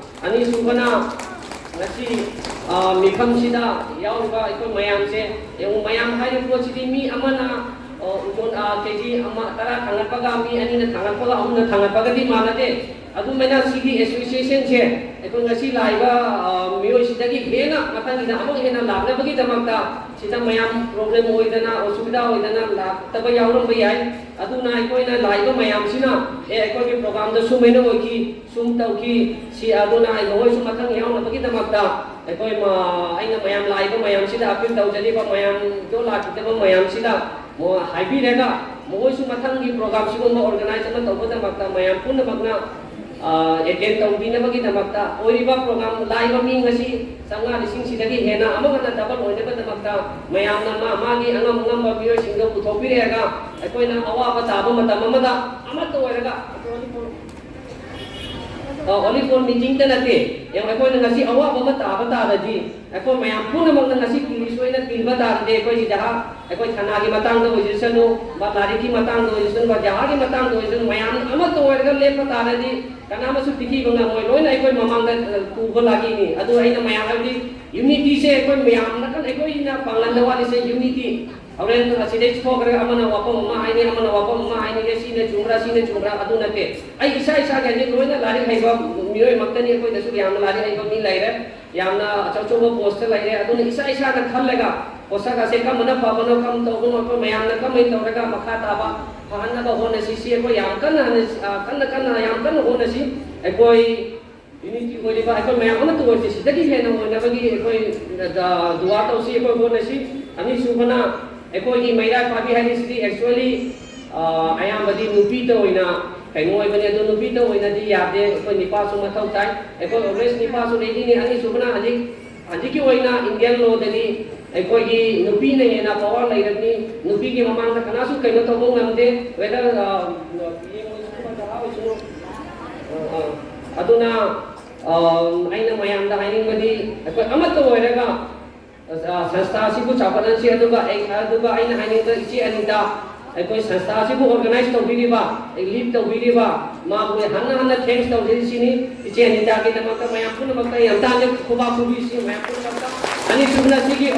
ꯑꯅꯤꯁꯨꯕꯅ, ꯉꯁꯤ, ꯑ, ꯃꯤꯐꯝꯁꯤꯗ ꯌꯥꯎꯔꯤꯕ ꯑꯩꯈꯣꯏ ꯃꯌꯥꯝꯁꯦ ꯌꯦꯡꯉꯨ꯫ ꯃꯌꯥꯝ ꯍꯥꯏꯔꯤꯕ ꯄꯣꯠꯁꯤꯗꯤ ꯃꯤ ꯑꯃꯅ, ꯑ, ꯎꯖꯣꯟ, ꯑ, ꯀꯦ ꯖꯤ ꯑꯃ, ꯇꯔꯥ ꯊꯥꯡꯒꯠꯄꯒ, ꯃꯤ ꯑꯅꯤꯅ ꯊꯥꯡꯒꯠꯄꯒ, ꯑꯍꯨꯝꯅ ꯊꯥꯡꯒꯠꯄꯒꯗꯤ ꯃꯥꯟꯅꯗꯦ꯫ ꯑꯗꯨꯃꯥꯏꯅ ꯁꯤꯒꯤ ꯑꯦꯁꯣꯁꯤꯌꯦꯁꯟꯁꯦ ꯑꯩꯈꯣꯏ ꯉꯁꯤ ꯂꯥꯛꯏꯕ, ꯑ, ꯃꯤꯑꯣꯏꯁꯤꯗꯒꯤ ꯍꯦꯟꯅ ꯃꯊꯪꯒꯤꯗ ꯑꯃꯨꯛ ꯍꯦꯟꯅ ꯂꯥꯛꯅꯕꯒꯤꯗꯃꯛꯇ ꯁꯤꯗ ꯃꯌꯥꯝ ꯄ꯭ꯔꯣꯕ꯭ꯂꯦꯝ ꯑꯣꯏꯗꯅ, ꯑꯁꯨꯕꯤꯙꯥ ꯑꯣꯏꯗꯅ ꯂꯥꯛꯇꯕ ꯌꯥꯎꯔꯝꯕ ꯌꯥꯏ꯫ ꯑꯗꯨꯅ ꯑꯩꯈꯣꯏꯅ ꯂꯥꯛꯏꯕ ꯃꯌꯥꯝꯁꯤꯅ, "ꯑꯦ, ꯑꯩꯈꯣꯏꯒꯤ ꯄ꯭ꯔꯣꯒ꯭ꯔꯥꯝꯗ ꯁꯨꯃꯥꯏꯅ ꯑꯣꯏꯈꯤ, ꯁꯨꯝ ꯇꯧꯈꯤ", ꯁꯤ ꯑꯗꯨꯅ ꯑꯩ ꯃꯈꯣꯏꯁꯨ ꯃꯊꯪ ꯌꯥꯎꯅꯕꯒꯤꯗꯃꯛꯇ ꯑꯩꯈꯣꯏ ꯃ-, ꯑꯩꯅ ꯃꯌꯥꯝ ꯂꯥꯛꯏꯕ ꯃꯌꯥꯝꯁꯤꯗ ꯑꯄꯤꯜ ꯇꯧꯖꯔꯤꯕ, ꯃꯌꯥꯝꯗꯣ ꯂꯥꯛꯈꯤꯗꯕ ꯃꯌꯥꯝꯁꯤꯗ ꯃꯣ-, ꯍꯥꯏꯕꯤꯔꯒ ꯃꯈꯣꯏꯁꯨ ꯃꯊꯪꯒꯤ ꯄ꯭ꯔꯣꯒ꯭ꯔꯥꯝ ꯁꯤꯒꯨꯝꯕ ꯑꯣꯔꯒꯅꯥꯏꯖ ꯑꯃ ꯇꯧꯕꯒꯤꯗꯃꯛꯇ ꯃꯌꯥꯝ ꯄꯨꯝꯅꯃꯛꯅ ꯑꯦꯇꯦꯟ ꯇꯧꯕꯤꯅꯕꯒꯤꯗꯃꯛꯇ ꯑꯣꯏꯔꯤꯕ ꯄ꯭ꯔꯣꯒ꯭ꯔꯥꯝ ꯂꯥꯛꯏꯕ ꯃꯤ ꯉꯁꯤ ꯆꯥꯝꯃꯉꯥ ꯂꯤꯁꯤꯡꯁꯤꯗꯒꯤ ꯍꯦꯟꯅ ꯑꯃꯨꯛ ꯍꯟꯅ ꯗꯕꯜ ꯑꯣꯏꯅꯕꯒꯤꯗꯃꯛꯇ ꯃꯌꯥꯝꯅ ꯃꯥ ꯃꯥꯒꯤ ꯑꯉꯝ ꯑꯉꯝꯕ ꯃꯤꯑꯣꯏꯁꯤꯡꯗ ꯄꯨꯊꯣꯛꯄꯤꯔꯛꯑꯒ ꯑꯩꯈꯣꯏꯅ ꯑꯋꯥꯕ ꯇꯥꯕ ꯃꯇꯝ ꯑꯃꯗ ꯑꯃꯠꯇ ꯑꯣꯏꯔꯒ ꯑꯣꯂꯤꯐꯣꯟ ꯃꯤꯇꯤꯡꯗ ꯅꯠꯇꯦ꯫ ꯌꯦꯡꯉꯣ, ꯑꯩꯈꯣꯏꯅ ꯉꯁꯤ ꯑꯋꯥꯕ ꯑꯃ ꯇꯥꯕ ꯇꯥꯔꯗꯤ ꯑꯩꯈꯣꯏ ꯃꯌꯥꯝ ꯄꯨꯝꯅꯃꯛꯅ ꯉꯁꯤ ꯄꯨꯂꯤꯁ ꯑꯣꯏꯅ ꯇꯤꯟꯕ ꯇꯥꯔꯗꯤ ꯑꯩꯈꯣꯏꯒꯤ ꯖꯍꯥ, ꯑꯩꯈꯣꯏ ꯊꯅꯥꯒꯤ ꯃꯇꯥꯡꯗ ꯑꯣꯏꯖꯁꯅꯨ, ꯂꯥꯏꯔꯤꯛꯀꯤ ꯃꯇꯥꯡꯗ ꯑꯣꯏꯖꯁꯅꯨ, ꯖꯍꯥꯒꯤ ꯃꯇꯥꯡꯗ ꯑꯣꯏꯖꯁꯅꯨ, ꯃꯌꯥꯝ ꯑꯃꯠꯇ ꯑꯣꯏꯔꯒ ꯂꯦꯞꯄ ꯇꯥꯔꯗꯤ ꯀꯅꯥꯃꯁꯨ ꯄꯤꯊꯤꯕ ꯉꯝꯃꯣꯏ꯫ ꯂꯣꯏꯅ ꯑꯩꯈꯣꯏ ꯃꯃꯥꯡꯗ ꯑ, ꯄꯨꯕ ꯂꯥꯛꯏꯅꯤ꯫ ꯑꯗꯨ ꯑꯩꯅ ꯃꯌꯥꯝ ꯍꯥꯏꯕꯗꯤ ꯌꯨꯅꯤꯇꯤꯁꯦ ꯑꯩꯈꯣꯏ ꯃꯌꯥꯝꯅ ꯀꯟꯅ ꯑꯩꯈꯣꯏꯅ ꯄꯥꯡꯒꯜꯗ ꯋꯥꯠꯂꯤꯁꯦ ꯌꯨꯅꯤꯇꯤ꯫ ꯍꯣꯔꯦꯟ ꯑꯁꯤꯗꯩ ꯊꯣꯛꯈ꯭ꯔꯒ ꯑꯃꯅ ꯋꯥꯐꯝ ꯑꯃ ꯍꯥꯏꯅꯤ, ꯑꯃꯅ ꯋꯥꯐꯝ ꯑꯃ ꯍꯥꯏꯅꯤꯡꯉꯦ, ꯁꯤꯅ ꯆꯨꯝꯕ꯭ꯔꯥ, ꯁꯤꯅ ꯆꯨꯝꯕ꯭ꯔꯥ, ꯑꯗꯨ ꯅꯠꯇꯦ꯫ ꯑꯩ ꯏꯁꯥ ꯏꯁꯥꯒꯤ ꯍꯧꯖꯤꯛ ꯂꯣꯏꯅ ꯂꯥꯏꯔꯤꯛ ꯍꯩꯕ ꯃꯤꯑꯣꯏꯃꯛꯇꯅꯤ꯫ ꯑꯩꯈꯣꯏꯗꯁꯨ ꯌꯥꯝꯅ ꯂꯥꯏꯔꯤꯛ ꯍꯩꯕ ꯃꯤ ꯂꯩꯔꯦ, ꯌꯥꯝꯅ ꯑꯆꯧ ꯑꯆꯧꯕ ꯄꯣꯁꯇ ꯂꯩꯔꯦ꯫ ꯑꯗꯨꯅ ꯏꯁꯥ ꯏꯁꯥꯅ ꯈꯜꯂꯒ ꯄꯣꯠꯁꯛ ꯑꯁꯦ ꯀꯔꯝꯕꯅ ꯐꯕꯅꯣ, ꯀꯔꯝ ꯇꯧꯕꯅꯣ, ꯑꯩꯈꯣꯏ ꯃꯌꯥꯝꯅ ꯀꯔꯝꯍꯥꯏꯅ ꯇꯧꯔꯒ ꯃꯈꯥ ꯇꯥꯕ ꯐꯍꯟꯅꯕ ꯍꯣꯠꯅꯁꯤ꯫ ꯁꯤ ꯑꯩꯈꯣꯏ ꯌꯥꯝ ꯀꯟꯅ ꯍꯟꯅ-, ꯑ, ꯀꯟꯅ ꯀꯟꯅ ꯌꯥꯝ ꯀꯟꯅ ꯍꯣꯠꯅꯁꯤ꯫ ꯑꯩꯈꯣꯏ ꯌꯨꯅꯤꯇꯤ ꯑꯣꯏꯔꯤꯕ ꯑꯩꯈꯣꯏ ꯃꯌꯥꯝ ꯑꯃꯠꯇ ꯑꯣꯏꯁꯤ꯫ ꯁꯤꯗꯒꯤ ꯍꯦꯟꯅ ꯑꯣꯏꯅꯕꯒꯤ ꯑꯩꯈꯣꯏ, ꯑ, ꯗꯨꯋꯥ ꯇꯧꯁꯤ, ꯑꯩꯈꯣꯏ ꯍꯣꯠꯅꯁꯤ꯫ ꯑꯅꯤꯁꯨꯕꯅ ꯑꯩꯈꯣꯏꯒꯤ ꯃꯩꯔꯥ ꯄꯥꯕꯤ ꯍꯥꯏꯔꯤꯁꯤꯗꯤ actually, ꯑ, ꯑꯌꯥꯝꯕꯗꯤ ꯅꯨꯄꯤꯗ ꯑꯣꯏꯅ ꯀꯩꯅꯣ ꯑꯣꯏꯕꯅꯤ꯫ ꯑꯗꯨ ꯅꯨꯄꯤꯗ ꯑꯣꯏꯅꯗꯤ ꯌꯥꯗꯦ, ꯑꯩꯈꯣꯏ ꯅꯨꯄꯥꯁꯨ ꯃꯊꯧ ꯇꯥꯏ꯫ ꯑꯩꯈꯣꯏ always ꯅꯨꯄꯥꯁꯨ readyꯅꯤ꯫ ꯑꯅꯤꯁꯨꯕꯅ ꯍꯧꯖꯤꯛ, ꯍꯧꯖꯤꯛꯀꯤ ꯑꯣꯏꯅ Indian lawꯗꯗꯤ ꯑꯩꯈꯣꯏꯒꯤ ꯅꯨꯄꯤꯅ ꯍꯦꯟꯅ power ꯂꯩꯔꯕꯅꯤ꯫ ꯅꯨꯄꯤꯒꯤ ꯃꯃꯥꯡꯗ ꯀꯅꯥꯁꯨ ꯀꯩꯅꯣ ꯇꯧꯕ ꯉꯝꯗꯦ꯫ Whether, ꯑ, ꯄꯤ ꯑꯦꯝ ꯑꯣꯏꯁꯅꯨ, ꯄ꯭ꯔꯖꯥ ꯑꯣꯏꯁꯅꯨ, ꯑ, ꯑ, ꯑꯗꯨꯅ, ꯑ, ꯑꯩꯅ ꯃꯌꯥꯝꯗ ꯍꯥꯏꯅꯤꯡꯕꯗꯤ ꯑꯩꯈꯣꯏ ꯑꯃꯠꯇ ꯑꯣꯏꯔꯒ, ꯑ, ꯁꯪꯁꯊꯥ ꯑꯁꯤꯕꯨ ꯆꯥꯎꯈꯠꯍꯟꯁꯤ꯫ ꯑꯗꯨꯒ ꯑꯩ, ꯑꯗꯨꯒ ꯑꯩꯅ ꯍꯥꯏꯅꯤꯡꯕ ꯏꯆꯦ ꯑꯅꯤꯇꯥ, ꯑꯩꯈꯣꯏ ꯁꯪꯁꯊꯥ ꯑꯁꯤꯕꯨ organize ꯇꯧꯕꯤꯔꯤꯕ, lead ꯇꯧꯕꯤꯔꯤꯕ, ꯃꯥꯕꯨ ꯍꯟꯅ ꯍꯟꯅ thanks ꯇꯧꯖꯔꯤꯁꯤꯅꯤ꯫ ꯏꯆꯦ ꯑꯅꯤꯇꯥꯒꯤꯗꯃꯛꯇ ꯃꯌꯥꯝ ꯄꯨꯝꯅꯃꯛꯇ ꯌꯥꯝ ꯇꯥꯅ ꯈꯨꯕꯥꯛ ꯈꯨꯕꯤꯁꯤ ꯃꯌꯥꯝ ꯄꯨꯝꯅꯃꯛꯇ꯫ ꯑꯅꯤꯁꯨꯕꯅ ꯁꯤꯒꯤ,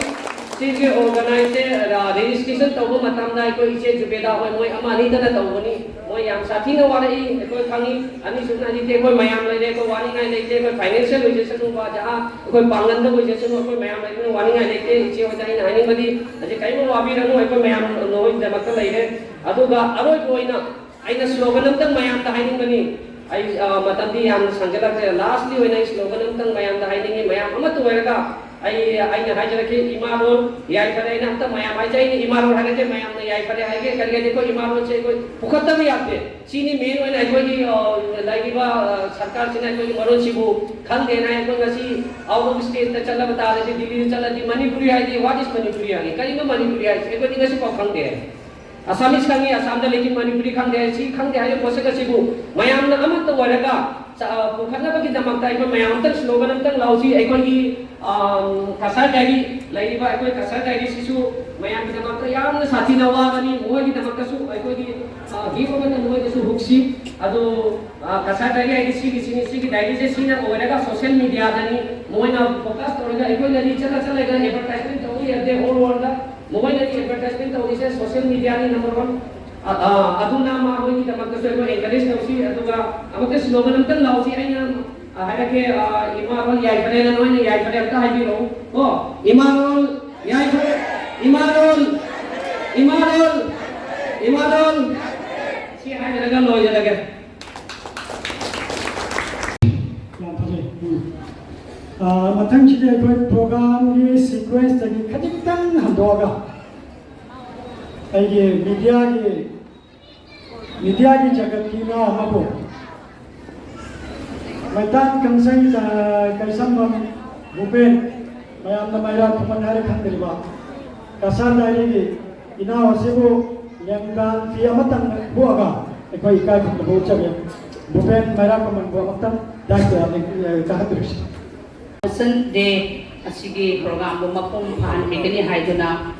ꯁꯤꯒꯤ organize, ꯑ, registration ꯇꯧꯕ ꯃꯇꯝꯗ ꯑꯩꯈꯣꯏ ꯏꯆꯦ ꯖꯨꯕꯦꯗꯥ ꯍꯣꯏ ꯃꯣꯏ ꯑꯃ ꯑꯅꯤꯗꯅ ꯇꯧꯕꯅꯤ꯫ ꯃꯣꯏ ꯌꯥꯝ ꯁꯥꯊꯤꯅ ꯋꯥꯔꯛꯏ, ꯑꯩꯈꯣꯏ ꯈꯪꯉꯤ꯫ ꯑꯅꯤꯁꯨꯕꯅ ꯍꯧꯖꯤꯛꯇꯤ ꯑꯩꯈꯣꯏ ꯃꯌꯥꯝ ꯂꯩꯔꯦ, ꯑꯩꯈꯣꯏ ꯋꯥꯅꯤꯡꯉꯥꯏ ꯂꯩꯇꯦ, ꯑꯩꯈꯣꯏ financial ꯑꯣꯏꯖꯁꯅꯨ, ꯕꯥ ꯖꯍꯥ, ꯑꯩꯈꯣꯏ ꯄꯥꯡꯒꯜꯗ ꯑꯣꯏꯖꯁꯅꯨ, ꯑꯩꯈꯣꯏ ꯃꯌꯥꯝ ꯂꯩꯕꯅ ꯋꯥꯅꯤꯡꯉꯥꯏ ꯂꯩꯇꯦ꯫ ꯏꯆꯦ ꯍꯣꯏꯗ ꯑꯩꯅ ꯍꯥꯏꯅꯤꯡꯕꯗꯤ ꯍꯧꯖꯤꯛ ꯀꯔꯤꯝ ꯋꯥꯕꯤꯔꯅꯨ, ꯑꯩꯈꯣꯏ ꯃꯌꯥꯝ ꯅꯣꯏꯒꯤꯗꯃꯛꯇ ꯂꯩꯔꯦ꯫ ꯑꯗꯨꯒ ꯑꯔꯣꯏꯕ ꯑꯣꯏꯅ ꯑꯩꯅ slogan ꯑꯝꯇꯪ ꯃꯌꯥꯝꯗ ꯍꯥꯏꯅꯤꯡꯕꯅꯤ꯫ ꯑꯩ, ꯑ, ꯃꯇꯝꯗꯤ ꯌꯥꯝꯅ ꯁꯥꯡꯖꯜꯂꯛꯇ꯭ꯔꯦ꯫ Lastly ꯑꯣꯏꯅ ꯑꯩ slogan ꯑꯝꯇꯪ ꯃꯌꯥꯝꯗ ꯍꯥꯏꯅꯤꯡꯉꯤ꯫ ꯃꯌꯥꯝ ꯑꯃꯠꯇ ꯑꯣꯏꯔꯒ ꯑꯩ ꯑꯩꯅ ꯍꯥꯏꯖꯔꯛꯀꯦ, ꯏꯃꯥ ꯂꯣꯟ ꯌꯥꯏꯐꯔꯦ ꯍꯥꯏꯅ ꯑꯝꯇ ꯃꯌꯥꯝ ꯍꯥꯏꯖꯩ꯫ ꯏꯃꯥ ꯂꯣꯟ ꯍꯥꯏꯔꯒꯗꯤ ꯃꯌꯥꯝꯅ ꯌꯥꯏꯐꯔꯦ ꯍꯥꯏꯒꯦ꯫ ꯀꯔꯤꯒꯤꯗꯤ ꯑꯩꯈꯣꯏ ꯏꯃꯥ ꯂꯣꯟꯁꯦ ꯑꯩꯈꯣꯏ ꯄꯨꯈꯠꯇꯕ ꯌꯥꯗꯦ꯫ ꯁꯤꯅꯤ ꯃꯦꯟ ꯑꯣꯏꯅ ꯑꯩꯈꯣꯏꯒꯤ, ꯑ, ꯂꯩꯔꯤꯕ, ꯑ, ꯁꯔꯀꯥꯔꯁꯤꯅ ꯑꯩꯈꯣꯏꯒꯤ ꯃꯔꯣꯟꯁꯤꯕꯨ ꯈꯪꯗꯦꯅ ꯑꯩꯈꯣꯏ ꯉꯁꯤ ꯑꯥꯎꯠ ꯑꯣꯐ ꯁ꯭ꯇꯦꯠꯇ ꯆꯠꯂꯕ ꯇꯥꯔꯗꯤ, ꯗꯤꯜꯂꯤꯗ ꯆꯠꯂꯗꯤ ꯃꯅꯤꯄꯨꯔꯤ ꯍꯥꯏꯗꯤ, "What is Manipuri?" ꯍꯥꯏꯅꯤ꯫ ꯀꯔꯤꯅꯣ ꯃꯅꯤꯄꯨꯔꯤ ꯍꯥꯏꯁꯦ? ꯑꯩꯈꯣꯏꯗꯤ ꯉꯁꯤꯐꯥꯎ ꯈꯪꯗꯦ꯫ ꯑꯁꯥꯃꯤꯁ ꯈꯪꯉꯤ ꯑꯁꯥꯝꯗ, ꯂꯦꯀꯤꯟ ꯃꯅꯤꯄꯨꯔꯤ ꯈꯪꯗꯦ꯫ ꯁꯤ ꯈꯪꯗꯦ ꯍꯥꯏꯕ ꯄꯣꯠꯁꯛ ꯑꯁꯤꯕꯨ ꯃꯌꯥꯝꯅ ꯑꯃꯠꯇ ꯑꯣꯏꯔꯒ ꯆ-, ꯑ, ꯄꯨꯈꯠꯅꯕꯒꯤꯗꯃꯛꯇ ꯑꯩꯈꯣꯏ ꯃꯌꯥꯝ ꯑꯝꯇꯪ ꯁ꯭ꯂꯣꯒꯟ ꯑꯝꯇꯪ ꯂꯥꯎꯁꯤ꯫ ꯑꯩꯈꯣꯏꯒꯤ, ꯑ, ꯀꯁꯥꯔ ꯗꯥꯏꯔꯤ ꯂꯩꯔꯤꯕ ꯑꯩꯈꯣꯏ ꯀꯁꯥꯔ ꯗꯥꯏꯔꯤꯁꯤꯁꯨ ꯃꯌꯥꯝꯒꯤꯗꯃꯛꯇ ꯌꯥꯝꯅ ꯁꯥꯊꯤꯅ ꯋꯥꯕꯅꯤ꯫ ꯃꯈꯣꯏꯒꯤꯗꯃꯛꯇꯁꯨ ꯑꯩꯈꯣꯏꯒꯤ, ꯑ, ꯍꯤꯞ ꯑꯃꯗ ꯃꯈꯣꯏꯗꯁꯨ ꯍꯨꯛꯁꯤ꯫ ꯑꯗꯨ, ꯑ, ꯀꯁꯥꯔ ꯗꯥꯏꯔꯤ ꯍꯥꯏꯗꯤ ꯁꯤꯒꯤꯁꯤꯅꯤ, ꯁꯤꯒꯤ ꯗꯥꯏꯔꯤꯁꯦ ꯁꯤꯅ ꯑꯣꯏꯔꯒ ꯁꯣꯁꯤꯌꯦꯜ ꯃꯤꯗꯤꯌꯥꯗꯅꯤ ꯃꯣꯏꯅ ꯐꯣꯀꯁ ꯇꯧꯔꯒ ꯑꯩꯈꯣꯏꯅꯗꯤ ꯆꯠꯂ ꯆꯠꯂꯒ ꯑꯦꯗꯚꯔꯇꯥꯏꯖꯃꯦꯟ ꯇꯧꯕ ꯌꯥꯗꯦ꯫ ꯍꯣꯜ ꯋꯥꯔꯜꯗ ꯃꯈꯣꯏꯅꯗꯤ ꯑꯦꯗꯚꯔꯇꯥꯏꯖꯃꯦꯟ ꯇꯧꯔꯤꯁꯦ ꯁꯣꯁꯤꯌꯦꯜ ꯃꯤꯗꯤꯌꯥꯅꯤ ꯅꯝꯕꯔ ꯋꯥꯟ꯫ ꯑ-, ꯑ, ꯑꯗꯨꯅ ꯃꯈꯣꯏꯒꯤꯗꯃꯛꯇꯁꯨ ꯑꯩꯈꯣꯏ ꯑꯦꯟꯀꯔꯦꯖ ꯇꯧꯁꯤ꯫ ꯑꯗꯨꯒ ꯑꯃꯨꯛꯀ ꯁ꯭ꯂꯣꯒꯟ ꯑꯝꯇꯪ ꯂꯥꯎꯁꯤ꯫ ꯑꯩꯅ, ꯑ, ꯍꯥꯏꯔꯛꯀꯦ, ꯑ, "ꯏꯃꯥ ꯂꯣꯟ ꯌꯥꯏꯐꯔꯦꯅ ꯅꯣꯏꯅ ꯌꯥꯏꯐꯔꯦ" ꯑꯝꯇ ꯍꯥꯏꯕꯤꯔꯛꯎ ꯀꯣ꯫ "ꯏꯃꯥ ꯂꯣꯟ ꯌꯥꯏꯐꯔꯦ, ꯏꯃꯥ ꯂꯣꯟ, ꯏꯃꯥ ꯂꯣꯟ, ꯏꯃꯥ ꯂꯣꯟ"꯫ ꯁꯤ ꯍꯥꯏꯖꯔꯒ ꯂꯣꯏꯖꯔꯒꯦ꯫ ꯌꯥꯝ ꯐꯖꯩ꯫ ꯎꯝ꯫ ꯑ, ꯃꯊꯪꯁꯤꯗꯤ ꯑꯩꯈꯣꯏ ꯄ꯭ꯔꯣꯒ꯭ꯔꯥꯝꯒꯤ ꯁꯤꯀ꯭ꯋꯦꯟꯁꯇꯒꯤ ꯈꯖꯤꯛꯇꯪ ꯍꯟꯗꯣꯛꯑꯒ ꯑꯩꯒꯤ ꯃꯤꯗꯤꯌꯥꯒꯤ, ꯃꯤꯗꯤꯌꯥꯒꯤ ꯖꯒꯠꯀꯤ ꯏꯅꯥꯎ ꯑꯃꯕꯨ ꯃꯩꯇꯥꯟ ꯀꯪꯁꯩ, ꯑ, ꯀꯩꯁꯝꯕꯝ ꯚꯨꯄꯦꯟ, ꯃꯌꯥꯝꯅ ꯃꯩꯔꯥ ꯈꯨꯃꯟ ꯍꯥꯏꯔ ꯈꯪꯗ꯭ꯔꯤꯕ ꯀꯁꯥꯔ ꯗꯥꯏꯔꯤꯒꯤ ꯏꯅꯥꯎ ꯑꯁꯤꯕꯨ ꯂꯦꯡꯗꯥꯟ ꯐꯤ ꯑꯃꯇꯪ ꯄꯣꯛꯑꯒ ꯑꯩꯈꯣꯏ ꯏꯀꯥꯏ ꯈꯨꯝꯅꯕ ꯎꯠꯆꯒꯦ꯫ ꯚꯨꯄꯦꯟ ꯃꯩꯔꯥ ꯈꯨꯃꯟꯕꯨ ꯑꯃꯨꯛꯇꯪ ꯗꯥꯏꯁꯇ ꯀꯥꯍꯟꯕꯤꯔꯁꯤ꯫ ꯗꯦ ꯑꯁꯤꯒꯤ ꯄ꯭ꯔꯣꯒ꯭ꯔꯥꯝꯕꯨ ꯃꯄꯨꯡ ꯐꯥꯍꯟꯕꯤꯒꯅꯤ ꯍꯥꯏꯗꯨꯅ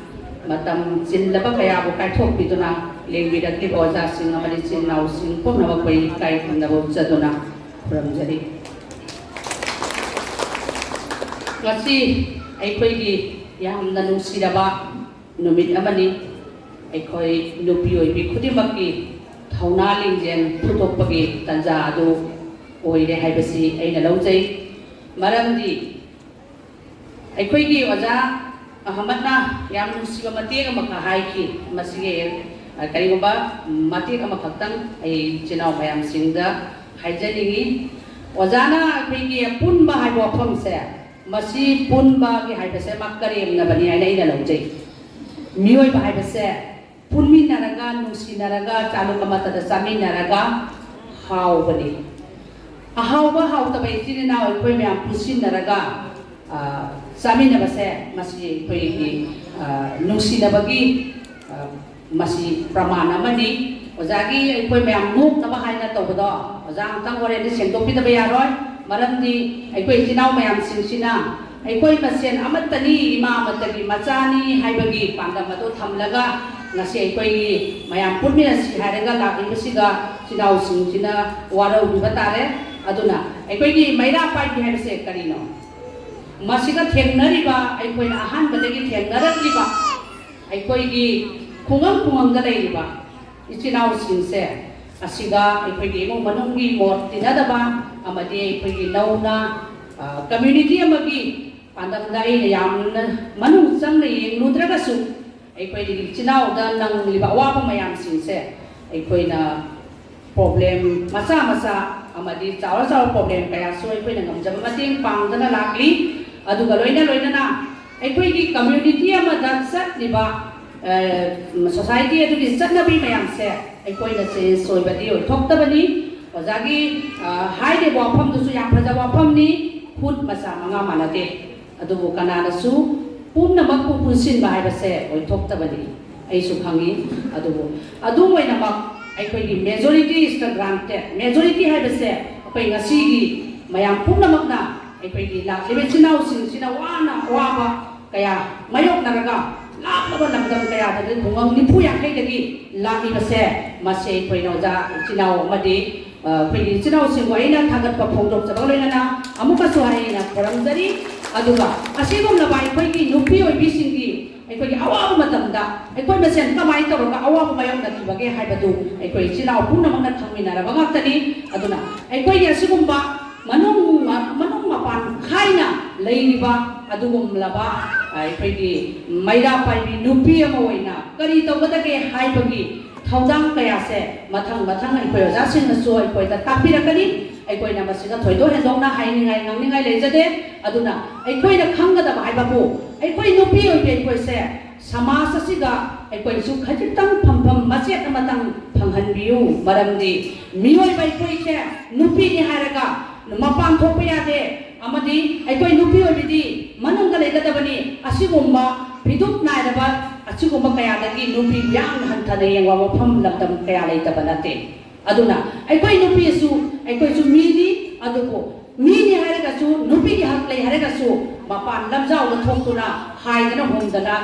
ꯃꯇꯝ ꯆꯤꯜꯂꯕ ꯀꯌꯥꯕꯨ ꯀꯥꯏꯊꯣꯛꯄꯤꯗꯨꯅ ꯂꯦꯡꯕꯤꯔꯛꯂꯤꯕ ꯑꯣꯖꯥꯁꯤꯡ ꯑꯃꯗꯤ ꯏꯆꯤꯜ ꯏꯅꯥꯎꯁꯤꯡ ꯄꯨꯝꯅꯃꯛꯄꯨ ꯑꯩ ꯏꯀꯥꯏ ꯈꯨꯝꯅꯕ ꯎꯠꯆꯗꯨꯅ ꯈꯨꯔꯨꯝꯖꯔꯤ꯫ ꯉꯁꯤ ꯑꯩꯈꯣꯏꯒꯤ ꯌꯥꯝꯅ ꯅꯨꯡꯁꯤꯔꯕ ꯅꯨꯃꯤꯠ ꯑꯃꯅꯤ꯫ ꯑꯩꯈꯣꯏ ꯅꯨꯄꯤ ꯑꯣꯏꯕꯤ ꯈꯨꯗꯤꯡꯃꯛꯀꯤ ꯊꯧꯅꯥ ꯂꯤꯡꯖꯦꯜ ꯐꯨꯗꯣꯛꯄꯒꯤ ꯇꯥꯟꯖꯥ ꯑꯗꯨ ꯑꯣꯏꯔꯦ ꯍꯥꯏꯕꯁꯤ ꯑꯩꯅ ꯂꯧꯖꯩ꯫ ꯃꯔꯝꯗꯤ ꯑꯩꯈꯣꯏꯒꯤ ꯑꯣꯖꯥ ꯑꯍꯃꯗꯅ ꯌꯥꯝ ꯅꯨꯡꯁꯤꯕ ꯃꯇꯦꯛ ꯑꯃꯈꯛ ꯍꯥꯏꯈꯤ꯫ ꯃꯁꯤꯒꯤ, ꯑ, ꯀꯔꯤꯒꯨꯝꯕ ꯃꯇꯦꯛ ꯑꯃꯈꯛꯇꯪ ꯑꯩ ꯏꯆꯤꯟ ꯏꯅꯥꯎ ꯃꯌꯥꯝꯁꯤꯡꯗ ꯍꯥꯏꯖꯅꯤꯡꯉꯤ꯫ ꯑꯣꯖꯥꯅ ꯑꯩꯈꯣꯏꯒꯤ ꯑꯄꯨꯟꯕ ꯍꯥꯏꯕ ꯋꯥꯐꯝꯁꯦ ꯃꯁꯤ ꯄꯨꯟꯕꯒꯤ ꯍꯥꯏꯕꯁꯦ ꯃꯥ ꯀꯔꯦꯝꯅꯕꯅꯤ ꯍꯥꯏꯅ ꯑꯩꯅ ꯂꯧꯖꯩ꯫ ꯃꯤꯑꯣꯏꯕ ꯍꯥꯏꯕꯁꯦ ꯄꯨꯟꯃꯤꯟꯅꯔꯒ, ꯅꯨꯡꯁꯤꯅꯔꯒ, ꯆꯥꯂꯨꯛ ꯑꯃꯠꯇꯗ ꯆꯥꯃꯤꯟꯅꯔꯒ ꯍꯥꯎꯕꯅꯤ꯫ ꯑꯍꯥꯎꯕ ꯍꯥꯎꯇꯕ ꯏꯆꯤꯟ ꯏꯅꯥꯎ ꯑꯩꯈꯣꯏ ꯃꯌꯥꯝ ꯄꯨꯟꯁꯤꯟꯅꯔꯒ, ꯑ, ꯆꯥꯃꯤꯟꯅꯕꯁꯦ ꯃꯁꯤ ꯑꯩꯈꯣꯏꯒꯤ, ꯑ, ꯅꯨꯡꯁꯤꯅꯕꯒꯤ, ꯑ, ꯃꯁꯤ ꯄ꯭ꯔꯃꯥꯟ ꯑꯃꯅꯤ꯫ ꯑꯣꯖꯥꯒꯤ ꯑꯩꯈꯣꯏ ꯃꯌꯥꯝ ꯅꯣꯛꯅꯕ ꯍꯥꯏꯅ ꯇꯧꯕꯗꯣ ꯑꯣꯖꯥ ꯑꯃꯇꯪ ꯍꯣꯔꯦꯟꯗꯤ ꯁꯦꯡꯗꯣꯛꯄꯤꯗꯕ ꯌꯥꯔꯣꯏ꯫ ꯃꯔꯝꯗꯤ ꯑꯩꯈꯣꯏ ꯏꯆꯤꯟ ꯏꯅꯥꯎ ꯃꯌꯥꯝꯁꯤꯡꯁꯤꯅ ꯑꯩꯈꯣꯏ ꯃꯁꯦꯟ ꯑꯃꯠꯇꯅꯤ, ꯏꯃꯥ ꯑꯃꯠꯇꯒꯤ ꯃꯆꯥꯅꯤ ꯍꯥꯏꯕꯒꯤ ꯄꯥꯟꯗꯝ ꯑꯗꯨ ꯊꯝꯂꯒ ꯉꯁꯤ ꯑꯩꯈꯣꯏꯒꯤ ꯃꯌꯥꯝ ꯄꯨꯟꯃꯤꯟꯅꯁꯤ ꯍꯥꯏꯔꯒ ꯂꯥꯛꯂꯤꯕꯁꯤꯒ ꯏꯆꯤꯟ ꯏꯅꯥꯎꯁꯤꯡꯁꯤꯅ ꯋꯥꯔꯧꯕꯤꯕ ꯇꯥꯔꯦ꯫ ꯑꯗꯨꯅ ꯑꯩꯈꯣꯏꯒꯤ ꯃꯩꯔꯥ ꯄꯥꯏꯕꯤ ꯍꯥꯏꯕꯁꯦ ꯀꯔꯤꯅꯣ? ꯃꯁꯤꯒ ꯊꯦꯡꯅꯔꯤꯕ, ꯑꯩꯈꯣꯏꯅ ꯑꯍꯥꯟꯕꯗꯒꯤ ꯊꯦꯡꯅꯔꯛꯂꯤꯕ ꯑꯩꯈꯣꯏꯒꯤ ꯈꯨꯡꯒꯪ ꯈꯨꯡꯒꯪꯗ ꯂꯩꯔꯤꯕ ꯏꯆꯤꯟ ꯏꯅꯥꯎꯁꯤꯡꯁꯦ, ꯑꯁꯤꯒ ꯑꯩꯈꯣꯏꯒꯤ ꯏꯃꯨꯡ ꯃꯅꯨꯡꯒꯤ ꯃꯣꯠ ꯇꯤꯟꯅꯗꯕ ꯑꯃꯗꯤ ꯑꯩꯈꯣꯏꯒꯤ ꯅꯧꯅ, ꯑ, community ꯑꯃꯒꯤ ꯄꯥꯟꯗꯝꯗ ꯑꯩꯅ ꯌꯥꯝꯅ ꯃꯅꯨꯡ ꯆꯪꯅ ꯌꯦꯡꯂꯨꯗ꯭ꯔꯒꯁꯨ, ꯑꯩꯈꯣꯏꯒꯤ ꯏꯆꯤꯟ ꯏꯅꯥꯎꯗ ꯅꯪꯂꯤꯕ ꯑꯋꯥꯕ ꯃꯌꯥꯝꯁꯤꯡꯁꯦ ꯑꯩꯈꯣꯏꯅ problem ꯃꯆꯥ ꯃꯆꯥ ꯑꯃꯗꯤ ꯆꯥꯎꯔ ꯆꯥꯎꯔ problem ꯀꯌꯥꯁꯨ ꯑꯩꯈꯣꯏꯅ ꯉꯝꯖꯕ ꯃꯇꯦꯡ ꯄꯥꯡꯗꯅ ꯂꯥꯛꯂꯤ꯫ ꯑꯗꯨꯒ ꯂꯣꯏꯅ ꯂꯣꯏꯅꯅ ꯑꯩꯈꯣꯏꯒꯤ community ꯑꯃꯗ ꯆꯠꯂꯤꯕ, ꯑ, society ꯑꯗꯨꯒꯤ ꯆꯠꯅꯕꯤ ꯃꯌꯥꯝꯁꯦ ꯑꯩꯈꯣꯏꯅ change ꯑꯣꯏꯕꯗꯤ ꯑꯣꯏꯊꯣꯛꯇꯕꯅꯤ꯫ ꯑꯣꯖꯥꯒꯤ, ꯑ, ꯍꯥꯏꯔꯤꯕ ꯋꯥꯐꯝꯗꯨꯁꯨ ꯌꯥꯝ ꯐꯖꯕ ꯋꯥꯐꯝꯅꯤ꯫ ꯈꯨꯠ ꯃꯆꯥ ꯃꯉꯥ ꯃꯥꯟꯅꯗꯦ꯫ ꯑꯗꯨꯕꯨ ꯀꯅꯥꯅꯁꯨ ꯄꯨꯝꯅꯃꯛꯄꯨ ꯄꯨꯟꯁꯤꯟꯕ ꯍꯥꯏꯕꯁꯦ ꯑꯣꯏꯊꯣꯛꯇꯕꯅꯤ, ꯑꯩꯁꯨ ꯈꯪꯏ꯫ ꯑꯗꯨꯕꯨ ꯑꯗꯨꯝ ꯑꯣꯏꯅꯃꯛ ꯑꯩꯈꯣꯏꯒꯤ majority is the granted, majority ꯍꯥꯏꯕꯁꯦ ꯑꯩꯈꯣꯏ ꯉꯁꯤꯒꯤ ꯃꯌꯥꯝ ꯄꯨꯝꯅꯃꯛꯅ ꯑꯩꯈꯣꯏꯒꯤ ꯂꯥꯛꯂꯤꯕ ꯏꯆꯤꯟ ꯏꯅꯥꯎꯁꯤꯡꯁꯤꯅ ꯋꯥꯅ ꯑꯋꯥꯕ ꯀꯌꯥ ꯃꯥꯌꯣꯛꯅꯔꯒ ꯂꯥꯞꯂꯕ ꯂꯝꯗꯝ ꯀꯌꯥꯗꯒꯤ ꯈꯨꯡꯒꯪ ꯅꯤꯐꯨ ꯌꯥꯡꯈꯩꯗꯒꯤ ꯂꯥꯛꯂꯤꯕꯁꯦ, ꯃꯁꯤ ꯑꯩꯈꯣꯏꯅ ꯑꯣꯖꯥ ꯏꯆꯤꯟ ꯏꯅꯥꯎ ꯑꯃꯗꯤ, ꯑ, ꯑꯩꯈꯣꯏꯒꯤ ꯏꯆꯤꯟ ꯏꯅꯥꯎꯁꯤꯡꯕꯨ ꯑꯩꯅ ꯊꯥꯒꯠꯄ ꯐꯣꯡꯗꯣꯛꯆꯕꯒ ꯂꯣꯏꯅꯅ ꯑꯃꯨꯛꯀꯁꯨ ꯑꯩꯅ ꯈꯨꯔꯨꯝꯖꯔꯤ꯫ ꯑꯗꯨꯒ ꯑꯁꯤꯒꯨꯝꯂꯕ ꯑꯩꯈꯣꯏꯒꯤ ꯅꯨꯄꯤ ꯑꯣꯏꯕꯤꯁꯤꯡꯒꯤ ꯑꯩꯈꯣꯏꯒꯤ ꯑꯋꯥꯕ ꯃꯇꯝꯗ ꯑꯩꯈꯣꯏ ꯃꯁꯦꯟ ꯀꯃꯥꯏꯅ ꯇꯧꯔꯒ ꯑꯋꯥꯕ ꯃꯥꯌꯣꯛꯅꯈꯤꯕꯒꯦ ꯍꯥꯏꯕꯗꯨ ꯑꯩꯈꯣꯏ ꯏꯆꯤꯟ ꯏꯅꯥꯎ ꯄꯨꯝꯅꯃꯛꯅ ꯈꯪꯃꯤꯟꯅꯔꯕ ꯉꯥꯛꯇꯅꯤ꯫ ꯑꯗꯨꯅ ꯑꯩꯈꯣꯏꯒꯤ ꯑꯁꯤꯒꯨꯝꯕ ꯃꯅꯨꯡ, ꯃꯅꯨꯡ ꯃꯄꯥꯟ ꯈꯥꯏꯅ ꯂꯩꯔꯤꯕ ꯑꯗꯨꯒꯨꯝꯂꯕ ꯑꯩꯈꯣꯏꯒꯤ ꯃꯩꯔꯥ ꯄꯥꯏꯕꯤ ꯅꯨꯄꯤ ꯑꯃ ꯑꯣꯏꯅ ꯀꯔꯤ ꯇꯧꯒꯗꯒꯦ ꯍꯥꯏꯕꯒꯤ ꯊꯧꯗꯥꯡ ꯀꯌꯥꯁꯦ ꯃꯊꯪ ꯃꯊꯪ ꯑꯩꯈꯣꯏ ꯑꯣꯖꯥꯁꯤꯡꯅꯁꯨ ꯑꯩꯈꯣꯏꯗ ꯇꯥꯛꯄꯤꯔꯛꯀꯅꯤ꯫ ꯑꯩꯈꯣꯏꯅ ꯃꯁꯤꯗ ꯊꯣꯏꯗꯣꯛ ꯍꯦꯟꯗꯣꯛꯅ ꯍꯥꯏꯅꯤꯡꯉꯥꯏ ꯉꯥꯡꯅꯤꯡꯉꯥꯏ ꯂꯩꯖꯗꯦ꯫ ꯑꯗꯨꯅ ꯑꯩꯈꯣꯏꯅ ꯈꯪꯒꯗꯕ ꯍꯥꯏꯕꯕꯨ, ꯑꯩꯈꯣꯏ ꯅꯨꯄꯤ ꯑꯣꯏꯕꯤ ꯑꯩꯈꯣꯏꯁꯦ ꯁꯃꯥꯖ ꯑꯁꯤꯒ ꯑꯩꯈꯣꯏꯁꯨ ꯈꯖꯤꯛꯇꯪ ꯐꯝꯐꯝ ꯃꯆꯦꯠ ꯑꯃꯇꯪ ꯐꯪꯍꯟꯕꯤꯌꯨ꯫ ꯃꯔꯝꯗꯤ ꯃꯤꯑꯣꯏꯕ ꯑꯩꯈꯣꯏꯁꯦ ꯅꯨꯄꯤꯅꯤ ꯍꯥꯏꯔꯒ ꯃꯄꯥꯟ ꯊꯣꯛꯄ ꯌꯥꯗꯦ, ꯑꯃꯗꯤ ꯑꯩꯈꯣꯏ ꯅꯨꯄꯤ ꯑꯣꯏꯕꯤꯗꯤ ꯃꯅꯨꯡꯗ ꯂꯩꯒꯗꯕꯅꯤ꯫ ꯑꯁꯤꯒꯨꯝꯕ ꯐꯤꯗꯨꯛ ꯅꯥꯏꯔꯕ ꯑꯁꯤꯒꯨꯝꯕ ꯀꯌꯥꯗꯒꯤ ꯅꯨꯄꯤꯕꯨ ꯌꯥꯝꯅ ꯍꯟꯊꯅ ꯌꯦꯡꯕ ꯃꯐꯝ ꯂꯝꯗꯝ ꯀꯌꯥ ꯂꯩꯇꯕ ꯅꯠꯇꯦ꯫ ꯑꯗꯨꯅ ꯑꯩꯈꯣꯏ ꯅꯨꯄꯤꯁꯨ, ꯑꯩꯈꯣꯏꯁꯨ ꯃꯤꯅꯤ꯫ ꯑꯗꯨꯕꯨ ꯃꯤꯅꯤ ꯍꯥꯏꯔꯒꯁꯨ, ꯅꯨꯄꯤꯒꯤ ꯍꯛ ꯂꯩ ꯍꯥꯏꯔꯒꯁꯨ, ꯃꯄꯥꯟ ꯂꯝꯖꯥꯎꯗ ꯊꯣꯛꯇꯨꯅ ꯍꯥꯏꯗꯅ ꯍꯨꯝꯗꯅ,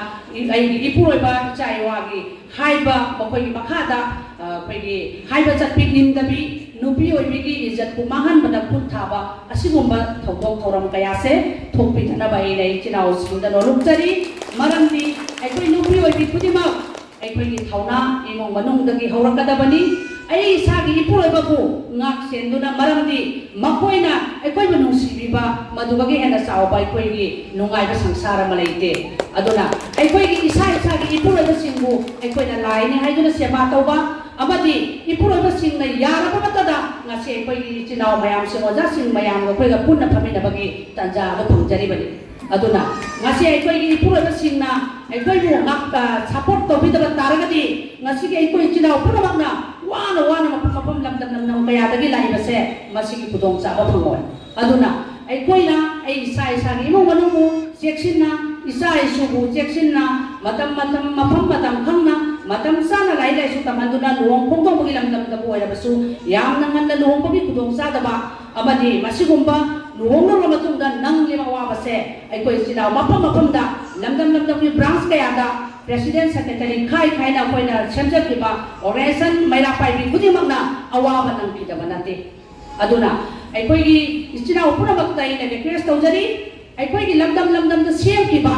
ꯑꯩꯒꯤ ꯏꯄꯨꯔꯣꯏꯕ ꯏꯆꯥ ꯏꯋꯥꯒꯤ ꯍꯥꯏꯕ ꯃꯈꯣꯏꯒꯤ ꯃꯈꯥꯗ, ꯑ, ꯑꯩꯈꯣꯏꯒꯤ ꯍꯥꯏꯕ ꯆꯠꯄꯤ ꯏꯟꯗꯕꯤ, ꯅꯨꯄꯤ ꯑꯣꯏꯕꯤꯒꯤ ꯏꯖꯠꯄꯨ ꯃꯥꯡꯍꯟꯕꯗ ꯈꯨꯠ ꯊꯥꯕ, ꯑꯁꯤꯒꯨꯝꯕ ꯊꯧꯗꯣꯛ ꯊꯧꯔꯝ ꯀꯌꯥꯁꯦ ꯊꯣꯛꯄꯤꯗꯅꯕ ꯑꯩꯅ ꯏꯆꯤꯟ ꯏꯅꯥꯎꯁꯤꯡꯗ ꯅꯣꯂꯨꯛꯆꯔꯤ꯫ ꯃꯔꯝꯗꯤ ꯑꯩꯈꯣꯏ ꯅꯨꯄꯤ ꯑꯣꯏꯕꯤ ꯈꯨꯗꯤꯡꯃꯛ ꯑꯩꯈꯣꯏꯒꯤ ꯊꯧꯅꯥ ꯏꯃꯨꯡ ꯃꯅꯨꯡꯗꯒꯤ ꯍꯧꯔꯛꯀꯗꯕꯅꯤ꯫ ꯑꯩ ꯏꯁꯥꯒꯤ ꯏꯄꯨꯔꯣꯏꯕꯕꯨ ꯉꯥꯛ ꯁꯦꯟꯗꯨꯅ, ꯃꯔꯝꯗꯤ ꯃꯈꯣꯏꯅ ꯑꯩꯈꯣꯏꯕꯨ ꯅꯨꯡꯁꯤꯕꯤꯕ, ꯃꯗꯨꯗꯒꯤ ꯍꯦꯟꯅ ꯆꯥꯎꯕ ꯑꯩꯈꯣꯏꯒꯤ ꯅꯨꯡꯉꯥꯏꯕ ꯁꯪꯁꯥꯔ ꯑꯃ ꯂꯩꯇꯦ꯫ ꯑꯗꯨꯅ ꯑꯩꯈꯣꯏꯒꯤ ꯏꯁꯥ ꯏꯁꯥꯒꯤ ꯏꯄꯨꯔꯣꯏꯕꯁꯤꯡꯕꯨ ꯑꯩꯈꯣꯏꯅ ꯂꯥꯏꯅꯤ ꯍꯥꯏꯗꯨꯅ ꯁꯦꯕꯥ ꯇꯧꯕ, ꯑꯃꯗꯤ ꯏꯄꯨꯔꯣꯏꯕꯁꯤꯡꯅ ꯌꯥꯔꯕ ꯃꯇꯝꯗ ꯉꯁꯤ ꯑꯩꯈꯣꯏꯒꯤ ꯏꯆꯤꯟ ꯏꯅꯥꯎ ꯃꯌꯥꯝꯁꯤꯡ, ꯑꯣꯖꯥꯁꯤꯡ ꯃꯌꯥꯝꯒ ꯑꯩꯈꯣꯏꯒ ꯄꯨꯟꯅ ꯐꯝꯃꯤꯟꯅꯕꯒꯤ ꯇꯥꯟꯖꯥ ꯑꯗꯨ ꯐꯪꯖꯔꯤꯕꯅꯤ꯫ ꯑꯗꯨꯅ ꯉꯁꯤ ꯑꯩꯈꯣꯏꯒꯤ ꯏꯄꯨꯔꯣꯏꯕꯁꯤꯡꯅ ꯑꯩꯈꯣꯏꯕꯨ ꯉꯥꯛ-, ꯑ, support ꯇꯧꯕꯤꯗꯕ ꯇꯥꯔꯒꯗꯤ, ꯉꯁꯤꯒꯤ ꯑꯩꯈꯣꯏ ꯏꯆꯤꯜ ꯏꯅꯥꯎ ꯄꯨꯝꯅꯃꯛꯅ ꯋꯥꯅ ꯋꯥꯅ ꯃꯐꯝ ꯃꯐꯝ, ꯂꯝꯗꯝ ꯂꯝꯗꯝ ꯀꯌꯥꯗꯒꯤ ꯂꯥꯛꯏꯕꯁꯦ ꯃꯁꯤꯒꯤ ꯈꯨꯗꯣꯡꯆꯥꯕ ꯐꯪꯂꯣꯏ꯫ ꯑꯗꯨꯅ ꯑꯩꯈꯣꯏꯅ ꯑꯩ ꯏꯁꯥ ꯏꯁꯥꯒꯤ ꯏꯃꯨꯡ ꯃꯅꯨꯡꯕꯨ ꯆꯦꯛꯁꯤꯟꯅ, ꯏꯆꯥ ꯏꯁꯨꯕꯨ ꯆꯦꯛꯁꯤꯟꯅ, ꯃꯇꯝ ꯃꯇꯝ, ꯃꯐꯝ ꯃꯇꯝ ꯈꯪꯅ, ꯃꯇꯝ ꯆꯥꯅ ꯂꯥꯏꯔꯤꯛ ꯂꯥꯏꯁꯨ ꯇꯝꯍꯟꯗꯨꯅ, ꯂꯨꯍꯣꯡ ꯈꯣꯡꯗꯣꯡꯕꯒꯤ ꯂꯝꯗꯝꯗꯕꯨ ꯑꯣꯏꯔꯕꯁꯨ ꯌꯥꯝꯅ ꯉꯟꯅ ꯂꯨꯍꯣꯡꯕꯒꯤ ꯈꯨꯗꯣꯡꯆꯥꯗꯕ ꯑꯃꯗꯤ ꯃꯁꯤꯒꯨꯝꯕ ꯂꯨꯍꯣꯡꯂꯕ ꯃꯇꯨꯡꯗ ꯅꯪꯂꯤꯕ ꯑꯋꯥꯕꯁꯦ ꯑꯩꯈꯣꯏ ꯏꯆꯤꯜ ꯏꯅꯥꯎ ꯃꯐꯝ ꯃꯐꯝꯗ, ꯂꯝꯗꯝ ꯂꯝꯗꯝꯒꯤ branch ꯀꯌꯥꯗ president secretary ꯈꯥꯏ ꯈꯥꯏꯅ ꯑꯩꯈꯣꯏꯅ ꯁꯦꯝꯖꯈꯤꯕ organization ꯃꯩꯔꯥ ꯄꯥꯏꯕꯤ ꯈꯨꯗꯤꯡꯃꯛꯅ ꯑꯋꯥꯕ ꯅꯪꯈꯤꯗꯕ ꯅꯠꯇꯦ꯫ ꯑꯗꯨꯅ ꯑꯩꯈꯣꯏꯒꯤ ꯏꯆꯤꯜ ꯏꯅꯥꯎ ꯄꯨꯝꯅꯃꯛꯇ ꯑꯩꯅ request ꯇꯧꯖꯔꯤ, ꯑꯩꯈꯣꯏꯒꯤ ꯂꯝꯗꯝ ꯂꯝꯗꯝꯗ ꯁꯦꯝꯈꯤꯕ,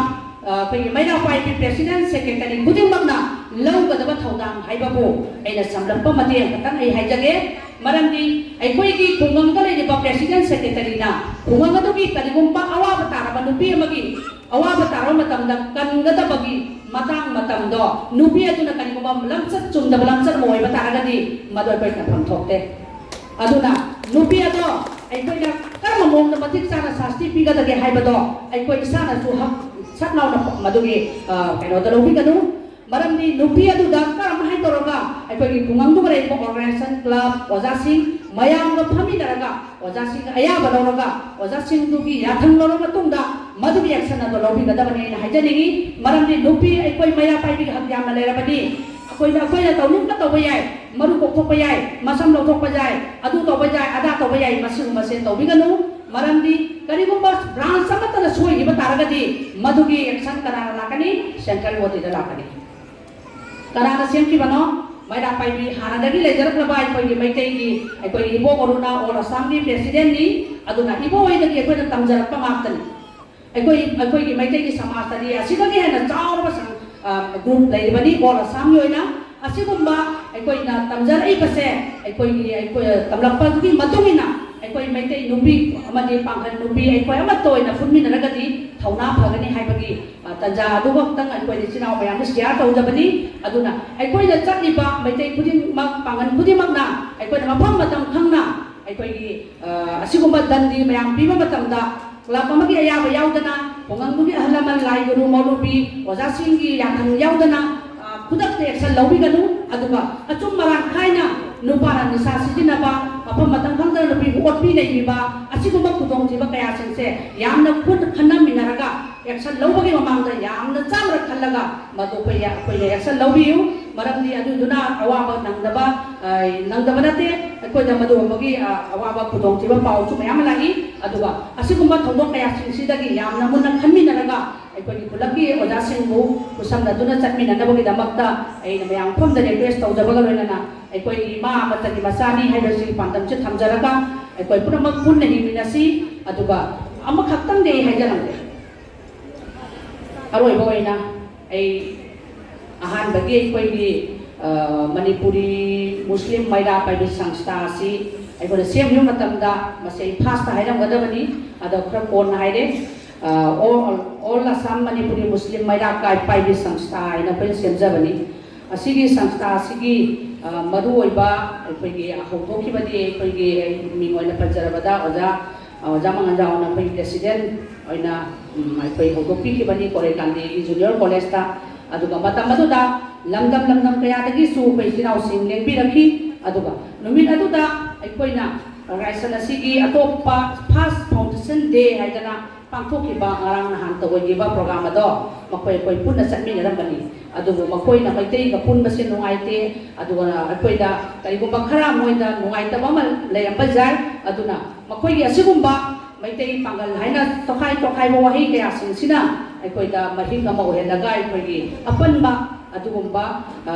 ꯑ, ꯑꯩꯈꯣꯏꯒꯤ ꯃꯩꯔꯥ ꯄꯥꯏꯕꯤ president secretary ꯈꯨꯗꯤꯡꯃꯛꯅ ꯂꯧꯒꯗꯕ ꯊꯧꯗꯥꯡ ꯍꯥꯏꯕꯕꯨ ꯑꯩꯅ ꯁꯝꯂꯞꯄ ꯃꯇꯦꯛ ꯑꯃꯈꯛꯇꯪ ꯑꯩ ꯍꯥꯏꯖꯒꯦ꯫ ꯃꯔꯝꯗꯤ ꯑꯩꯈꯣꯏꯒꯤ ꯈꯨꯡꯒꯪꯗ ꯂꯩꯔꯤꯕ president secretaryꯅ ꯈꯨꯡꯒꯪ ꯑꯗꯨꯒꯤ ꯀꯔꯤꯒꯨꯝꯕ ꯑꯋꯥꯕ ꯇꯥꯔꯕ ꯅꯨꯄꯤ ꯑꯃꯒꯤ ꯑꯋꯥꯕ ꯇꯥꯔꯕ ꯃꯇꯝꯗ ꯀꯟꯒꯗꯕꯒꯤ ꯃꯇꯥꯡ ꯃꯇꯝꯗꯣ ꯅꯨꯄꯤ ꯑꯗꯨꯅ ꯀꯔꯤꯒꯨꯝꯕ ꯂꯝꯆꯠ ꯆꯨꯝꯗꯕ ꯂꯝꯆꯠ ꯑꯃ ꯑꯣꯏꯕ ꯇꯥꯔꯒꯗꯤ ꯃꯗꯨ ꯑꯩꯈꯣꯏ ꯀꯟꯐꯝ ꯊꯣꯛꯇꯦ꯫ ꯑꯗꯨꯅ ꯅꯨꯄꯤ ꯑꯗꯣ ꯑꯩꯈꯣꯏꯅ ꯀꯔꯝꯕ ꯃꯑꯣꯡꯗ ꯃꯇꯤꯛ ꯆꯥꯅ ꯁꯥꯁꯇꯤ ꯄꯤꯒꯗꯒꯦ ꯍꯥꯏꯕꯗꯣ ꯑꯩꯈꯣꯏ ꯏꯁꯥꯅꯁꯨ ꯍꯛ ꯁꯠ ꯂꯥꯎꯅ ꯃꯗꯨꯒꯤ, ꯑ, ꯀꯩꯅꯣꯗ ꯂꯧꯕꯤꯒꯅꯨ꯫ ꯃꯔꯝꯗꯤ ꯅꯨꯄꯤ ꯑꯗꯨꯗ ꯀꯔꯝ ꯍꯥꯏꯅ ꯇꯧꯔꯒ ꯑꯩꯈꯣꯏꯒꯤ ꯈꯨꯡꯒꯪꯗꯨꯒ ꯂꯩꯔꯤꯕ organization, club, ꯑꯣꯖꯥꯁꯤꯡ ꯃꯌꯥꯝꯒ ꯐꯝꯃꯤꯟꯅꯔꯒ ꯑꯣꯖꯥꯁꯤꯡꯒ ꯑꯌꯥꯕ ꯂꯧꯔꯒ ꯑꯣꯖꯥꯁꯤꯡꯗꯨꯒꯤ ꯌꯥꯊꯪ ꯂꯧꯔꯕ ꯃꯇꯨꯡꯗ ꯃꯗꯨꯒꯤ action ꯑꯗꯨ ꯂꯧꯕꯤꯒꯗꯕꯅꯤ ꯍꯥꯏꯅ ꯍꯥꯏꯖꯅꯤꯡꯏ꯫ ꯃꯔꯝꯗꯤ ꯅꯨꯄꯤ ꯑꯩꯈꯣꯏ ꯃꯩꯔꯥ ꯄꯥꯏꯕꯤꯒꯤ ꯍꯛ ꯌꯥꯝꯅ ꯂꯩꯔꯕꯗꯤ ꯑꯩꯈꯣꯏꯅ, ꯑꯩꯈꯣꯏꯅ ꯇꯧꯅꯤꯡꯕ ꯇꯧꯕ ꯌꯥꯏ, ꯃꯔꯨ ꯀꯣꯛꯊꯣꯛꯄ ꯌꯥꯏ, ꯃꯁꯝ ꯂꯧꯊꯣꯛꯄ ꯌꯥꯏ, ꯑꯗꯨ ꯇꯧꯕ ꯌꯥꯏ, ꯑꯗꯥ ꯇꯧꯕ ꯌꯥꯏ, ꯃꯁꯤꯒꯨꯝꯕꯁꯦ ꯇꯧꯕꯤꯒꯅꯨ꯫ ꯃꯔꯝꯗꯤ ꯀꯔꯤꯒꯨꯝꯕ branch ꯑꯃꯠꯇꯅ ꯁꯣꯏꯈꯤꯕ ꯇꯥꯔꯒꯗꯤ ꯃꯗꯨꯒꯤ action ꯀꯅꯥꯅ ꯂꯥꯛꯀꯅꯤ? Central bodyꯗ ꯂꯥꯛꯀꯅꯤ꯫ ꯀꯅꯥꯅ ꯁꯦꯝꯈꯤꯕꯅꯣ? ꯃꯩꯔꯥ ꯄꯥꯏꯕꯤ ꯍꯥꯟꯅꯗꯒꯤ ꯂꯩꯖꯔꯛꯂꯕ ꯑꯩꯈꯣꯏꯒꯤ ꯃꯩꯇꯩꯒꯤ, ꯑꯩꯈꯣꯏꯒꯤ ꯏꯕꯣꯛ ꯑꯔꯨꯅꯥ all Assamꯒꯤ presidentꯅꯤ꯫ ꯑꯗꯨꯅ ꯏꯕꯣꯛ ꯍꯣꯏꯗꯒꯤ ꯑꯩꯈꯣꯏꯅ ꯇꯝꯖꯔꯛꯄ ꯉꯥꯛꯇꯅꯤ꯫ ꯑꯩꯈꯣꯏ, ꯑꯩꯈꯣꯏꯒꯤ ꯃꯩꯇꯩꯒꯤ ꯁꯃꯥꯖꯇꯗꯤ ꯑꯁꯤꯗꯒꯤ ꯍꯦꯟꯅ ꯆꯥꯎꯔꯕ ꯁꯪ-, ꯑ, group ꯂꯩꯔꯤꯕꯅꯤ all Assamꯒꯤ ꯑꯣꯏꯅ꯫ ꯑꯁꯤꯒꯨꯝꯕ ꯑꯩꯈꯣꯏꯅ ꯇꯝꯖꯔꯛꯏꯕꯁꯦ ꯑꯩꯈꯣꯏꯒꯤ, ꯑꯩꯈꯣꯏ ꯇꯝꯂꯛꯄꯒꯤ ꯃꯇꯨꯡ ꯏꯟꯅ ꯑꯩꯈꯣꯏ ꯃꯩꯇꯩ ꯅꯨꯄꯤ ꯑꯃꯗꯤ ꯄꯥꯡꯒꯜ ꯅꯨꯄꯤ ꯑꯩꯈꯣꯏ ꯑꯃꯠꯇ ꯑꯣꯏꯅ ꯄꯨꯟꯃꯤꯟꯅꯔꯒꯗꯤ ꯊꯧꯅꯥ ꯐꯒꯅꯤ ꯍꯥꯏꯕꯒꯤ, ꯑ, ꯇꯥꯟꯖꯥ ꯑꯗꯨꯃꯛꯇꯪ ꯑꯩꯈꯣꯏ ꯏꯆꯤꯟ ꯏꯅꯥꯎ ꯃꯌꯥꯝꯗ share ꯇꯧꯖꯕꯅꯤ꯫ ꯑꯗꯨꯅ ꯑꯩꯈꯣꯏꯅ ꯆꯠꯂꯤꯕ ꯃꯩꯇꯩ ꯈꯨꯗꯤꯡꯃꯛ, ꯄꯥꯡꯒꯜ ꯈꯨꯗꯤꯡꯃꯛꯅ ꯑꯩꯈꯣꯏꯅ ꯃꯐꯝ ꯃꯇꯝ ꯈꯪꯅ ꯑꯩꯈꯣꯏꯒꯤ, ꯑ, ꯑꯁꯤꯒꯨꯝꯕ ꯗꯟꯗꯤ ꯃꯌꯥꯝ ꯄꯤꯕ ꯃꯇꯝꯗ club ꯑꯃꯒꯤ ꯑꯌꯥꯕ ꯌꯥꯎꯗꯅ, ꯈꯨꯡꯒꯪꯗꯨꯒꯤ ꯑꯍꯜ ꯂꯃꯟ, ꯂꯥꯏ ꯒꯨꯔꯨ, ꯃꯧꯂꯨꯕꯤ, ꯑꯣꯖꯥꯁꯤꯡꯒꯤ ꯌꯥꯊꯪ ꯌꯥꯎꯗꯅ, ꯑ, ꯈꯨꯗꯛꯇ action ꯂꯧꯕꯤꯒꯅꯨ꯫ ꯑꯗꯨꯒ ꯑꯆꯨꯝ ꯑꯔꯥꯟ ꯈꯥꯏꯅ ꯅꯨꯄꯥꯅ ꯅꯤꯁꯥ ꯁꯤꯖꯤꯟꯅꯕ, ꯃꯐꯝ ꯃꯇꯝ ꯈꯪꯗꯅ ꯅꯨꯄꯤꯕꯨ ꯑꯣꯠꯄꯤ ꯅꯩꯕꯤꯕ, ꯑꯁꯤꯒꯨꯝꯕ ꯈꯨꯗꯣꯡꯊꯤꯕ ꯀꯌꯥꯁꯤꯡꯁꯦ ꯌꯥꯝꯅ ꯈꯨꯠ ꯈꯟꯅꯃꯤꯟꯅꯔꯒ action ꯂꯧꯕꯒꯤ ꯃꯃꯥꯡꯗ ꯌꯥꯝꯅ ꯆꯥꯝꯔꯛ ꯈꯜꯂꯒ ꯃꯗꯨ ꯑꯩꯈꯣꯏ, ꯑꯩꯈꯣꯏꯅ action ꯂꯧꯕꯤꯌꯨ꯫ ꯃꯔꯝꯗꯤ ꯑꯗꯨꯗꯨꯅ ꯑꯋꯥꯕ ꯅꯪꯗꯕ, ꯑ, ꯅꯪꯗꯕ ꯅꯠꯇꯦ, ꯑꯩꯈꯣꯏꯗ ꯃꯗꯨꯒꯨꯝꯕꯒꯤ, ꯑ, ꯑꯋꯥꯕ ꯈꯨꯗꯣꯡꯊꯤꯕ ꯄꯥꯎꯁꯨ ꯃꯌꯥꯝ ꯑꯃ ꯂꯥꯛꯏ꯫ ꯑꯗꯨꯒ ꯑꯁꯤꯒꯨꯝꯕ ꯊꯧꯗꯣꯛ ꯀꯌꯥꯁꯤꯡꯁꯤꯗꯒꯤ ꯌꯥꯝꯅ ꯃꯨꯟꯅ ꯈꯟꯃꯤꯟꯅꯔꯒ ꯑꯩꯈꯣꯏꯒꯤ ꯈꯨꯂꯛꯀꯤ ꯑꯣꯖꯥꯁꯤꯡꯕꯨ ꯈꯨꯠꯁꯝꯅꯗꯨꯅ ꯆꯠꯃꯤꯟꯅꯅꯕꯒꯤꯗꯃꯛꯇ ꯑꯩꯅ ꯃꯌꯥꯝ ꯃꯐꯝꯗ request ꯇꯧꯖꯕꯒ ꯂꯣꯏꯅꯅ ꯑꯩꯈꯣꯏꯒꯤ ꯏꯃꯥ ꯑꯃꯠꯇꯒꯤ ꯃꯆꯥꯅꯤ ꯍꯥꯏꯕꯁꯤꯒꯤ ꯄꯥꯟꯗꯝꯁꯦ ꯊꯝꯖꯔꯒ ꯑꯩꯈꯣꯏ ꯄꯨꯝꯅꯃꯛ ꯄꯨꯟꯅ ꯍꯤꯡꯃꯤꯟꯅꯁꯤ꯫ ꯑꯗꯨꯒ ꯑꯃꯈꯛꯇꯪꯗꯤ ꯑꯩ ꯍꯥꯏꯖꯔꯝꯒꯦ꯫ ꯑꯔꯣꯏꯕ ꯑꯣꯏꯅ ꯑꯩ ꯑꯍꯥꯟꯕꯒꯤ ꯑꯩꯈꯣꯏꯒꯤ, ꯑ, ꯃꯅꯤꯄꯨꯔꯤ ꯃꯨꯁꯂꯤꯝ ꯃꯩꯔꯥ ꯄꯥꯏꯕꯤ ꯁꯪꯁꯊꯥ ꯑꯁꯤ ꯑꯩꯈꯣꯏꯅ ꯁꯦꯝꯈꯤꯕ ꯃꯇꯝꯗ ꯃꯁꯤ ꯑꯩ first ꯍꯥꯏꯔꯝꯒꯗꯕꯅꯤ, ꯑꯗꯣ ꯈꯔ ꯀꯣꯟꯅ ꯍꯥꯏꯔꯦ꯫ ꯑ, all, all Assam Manipuri Muslim ꯃꯩꯔꯥ ꯀꯥꯏ-, ꯄꯥꯏꯕꯤ ꯁꯪꯁꯊꯥ ꯍꯥꯏꯅ ꯑꯩꯈꯣꯏꯅ ꯁꯦꯝꯖꯕꯅꯤ꯫ ꯃꯁꯤꯒꯤ ꯁꯪꯁꯊꯥ ꯑꯁꯤꯒꯤ, ꯑ, ꯃꯔꯨꯑꯣꯏꯕ ꯑꯩꯈꯣꯏꯒꯤ ꯍꯧꯗꯣꯛꯈꯤꯕꯗꯤ ꯑꯩꯈꯣꯏꯒꯤ, ꯑꯩ ꯃꯤꯡ ꯑꯣꯏꯅ ꯄꯟꯖꯔꯕꯗ ꯑꯣꯖꯥ, ꯑꯣꯖꯥ ꯃꯉꯥꯟꯖꯥꯎꯅ ꯑꯩꯈꯣꯏꯒꯤ ꯄ꯭ꯔꯦꯁꯤꯗꯦꯟ ꯑꯣꯏꯅ, ꯎꯝ, ꯑꯩꯈꯣꯏ ꯍꯧꯗꯣꯛꯄꯤꯈꯤꯕꯅꯤ ꯀꯣꯔꯩꯀꯥꯟꯗꯤꯒꯤ ꯖꯨꯅꯤꯌꯔ ꯀꯣꯂꯦꯖꯇ꯫ ꯑꯗꯨꯒ ꯃꯇꯝ ꯑꯗꯨꯗ ꯂꯝꯗꯝ ꯂꯝꯗꯝ ꯀꯌꯥꯗꯒꯤꯁꯨ ꯑꯩꯈꯣꯏ ꯏꯆꯤꯜ ꯏꯅꯥꯎꯁꯤꯡ ꯂꯦꯡꯕꯤꯔꯛꯈꯤ꯫ ꯑꯗꯨꯒ ꯅꯨꯃꯤꯠ ꯑꯗꯨꯗ ꯑꯩꯈꯣꯏꯅ ꯑꯣꯔꯒꯅꯥꯏꯖꯦꯁꯟ ꯑꯁꯤꯒꯤ ꯑꯇꯣꯞꯄ ꯐꯥꯔꯁ ꯐꯥꯎꯟꯗꯦꯁꯟ ꯗꯦ ꯍꯥꯏꯗꯅ ꯄꯥꯡꯊꯣꯛꯈꯤꯕ ꯉꯔꯥꯡ ꯅꯍꯥꯟ ꯇꯧꯒꯈꯤꯕ ꯄ꯭ꯔꯣꯒ꯭ꯔꯥꯝ ꯑꯗꯣ ꯃꯈꯣꯏ ꯑꯩꯈꯣꯏ ꯄꯨꯟꯅ ꯆꯠꯃꯤꯟꯅꯔꯝꯕꯅꯤ꯫ ꯑꯗꯨꯕꯨ ꯃꯈꯣꯏꯅ ꯃꯩꯇꯩꯒ ꯄꯨꯟꯕꯁꯦ ꯅꯨꯡꯉꯥꯏꯇꯦ, ꯑꯗꯨꯒ ꯑꯩꯈꯣꯏꯗ ꯀꯔꯤꯒꯨꯝꯕ ꯈꯔ ꯃꯣꯏꯗ ꯅꯨꯡꯉꯥꯏꯇꯕ ꯑꯃ ꯂꯩꯔꯝꯕ ꯌꯥꯏ꯫ ꯑꯗꯨꯅ ꯃꯈꯣꯏꯒꯤ ꯑꯁꯤꯒꯨꯝꯕ ꯃꯩꯇꯩ ꯄꯥꯡꯒꯜ ꯍꯥꯏꯅ ꯇꯣꯈꯥꯏ ꯇꯣꯈꯥꯏꯕ ꯋꯥꯍꯩ ꯀꯌꯥꯁꯤꯡꯁꯤꯅ ꯑꯩꯈꯣꯏꯗ ꯃꯍꯤꯡ ꯑꯃ ꯑꯣꯏꯍꯜꯂꯒ ꯑꯩꯈꯣꯏꯒꯤ ꯑꯄꯟꯕ ꯑꯗꯨꯒꯨꯝꯕ, ꯑ,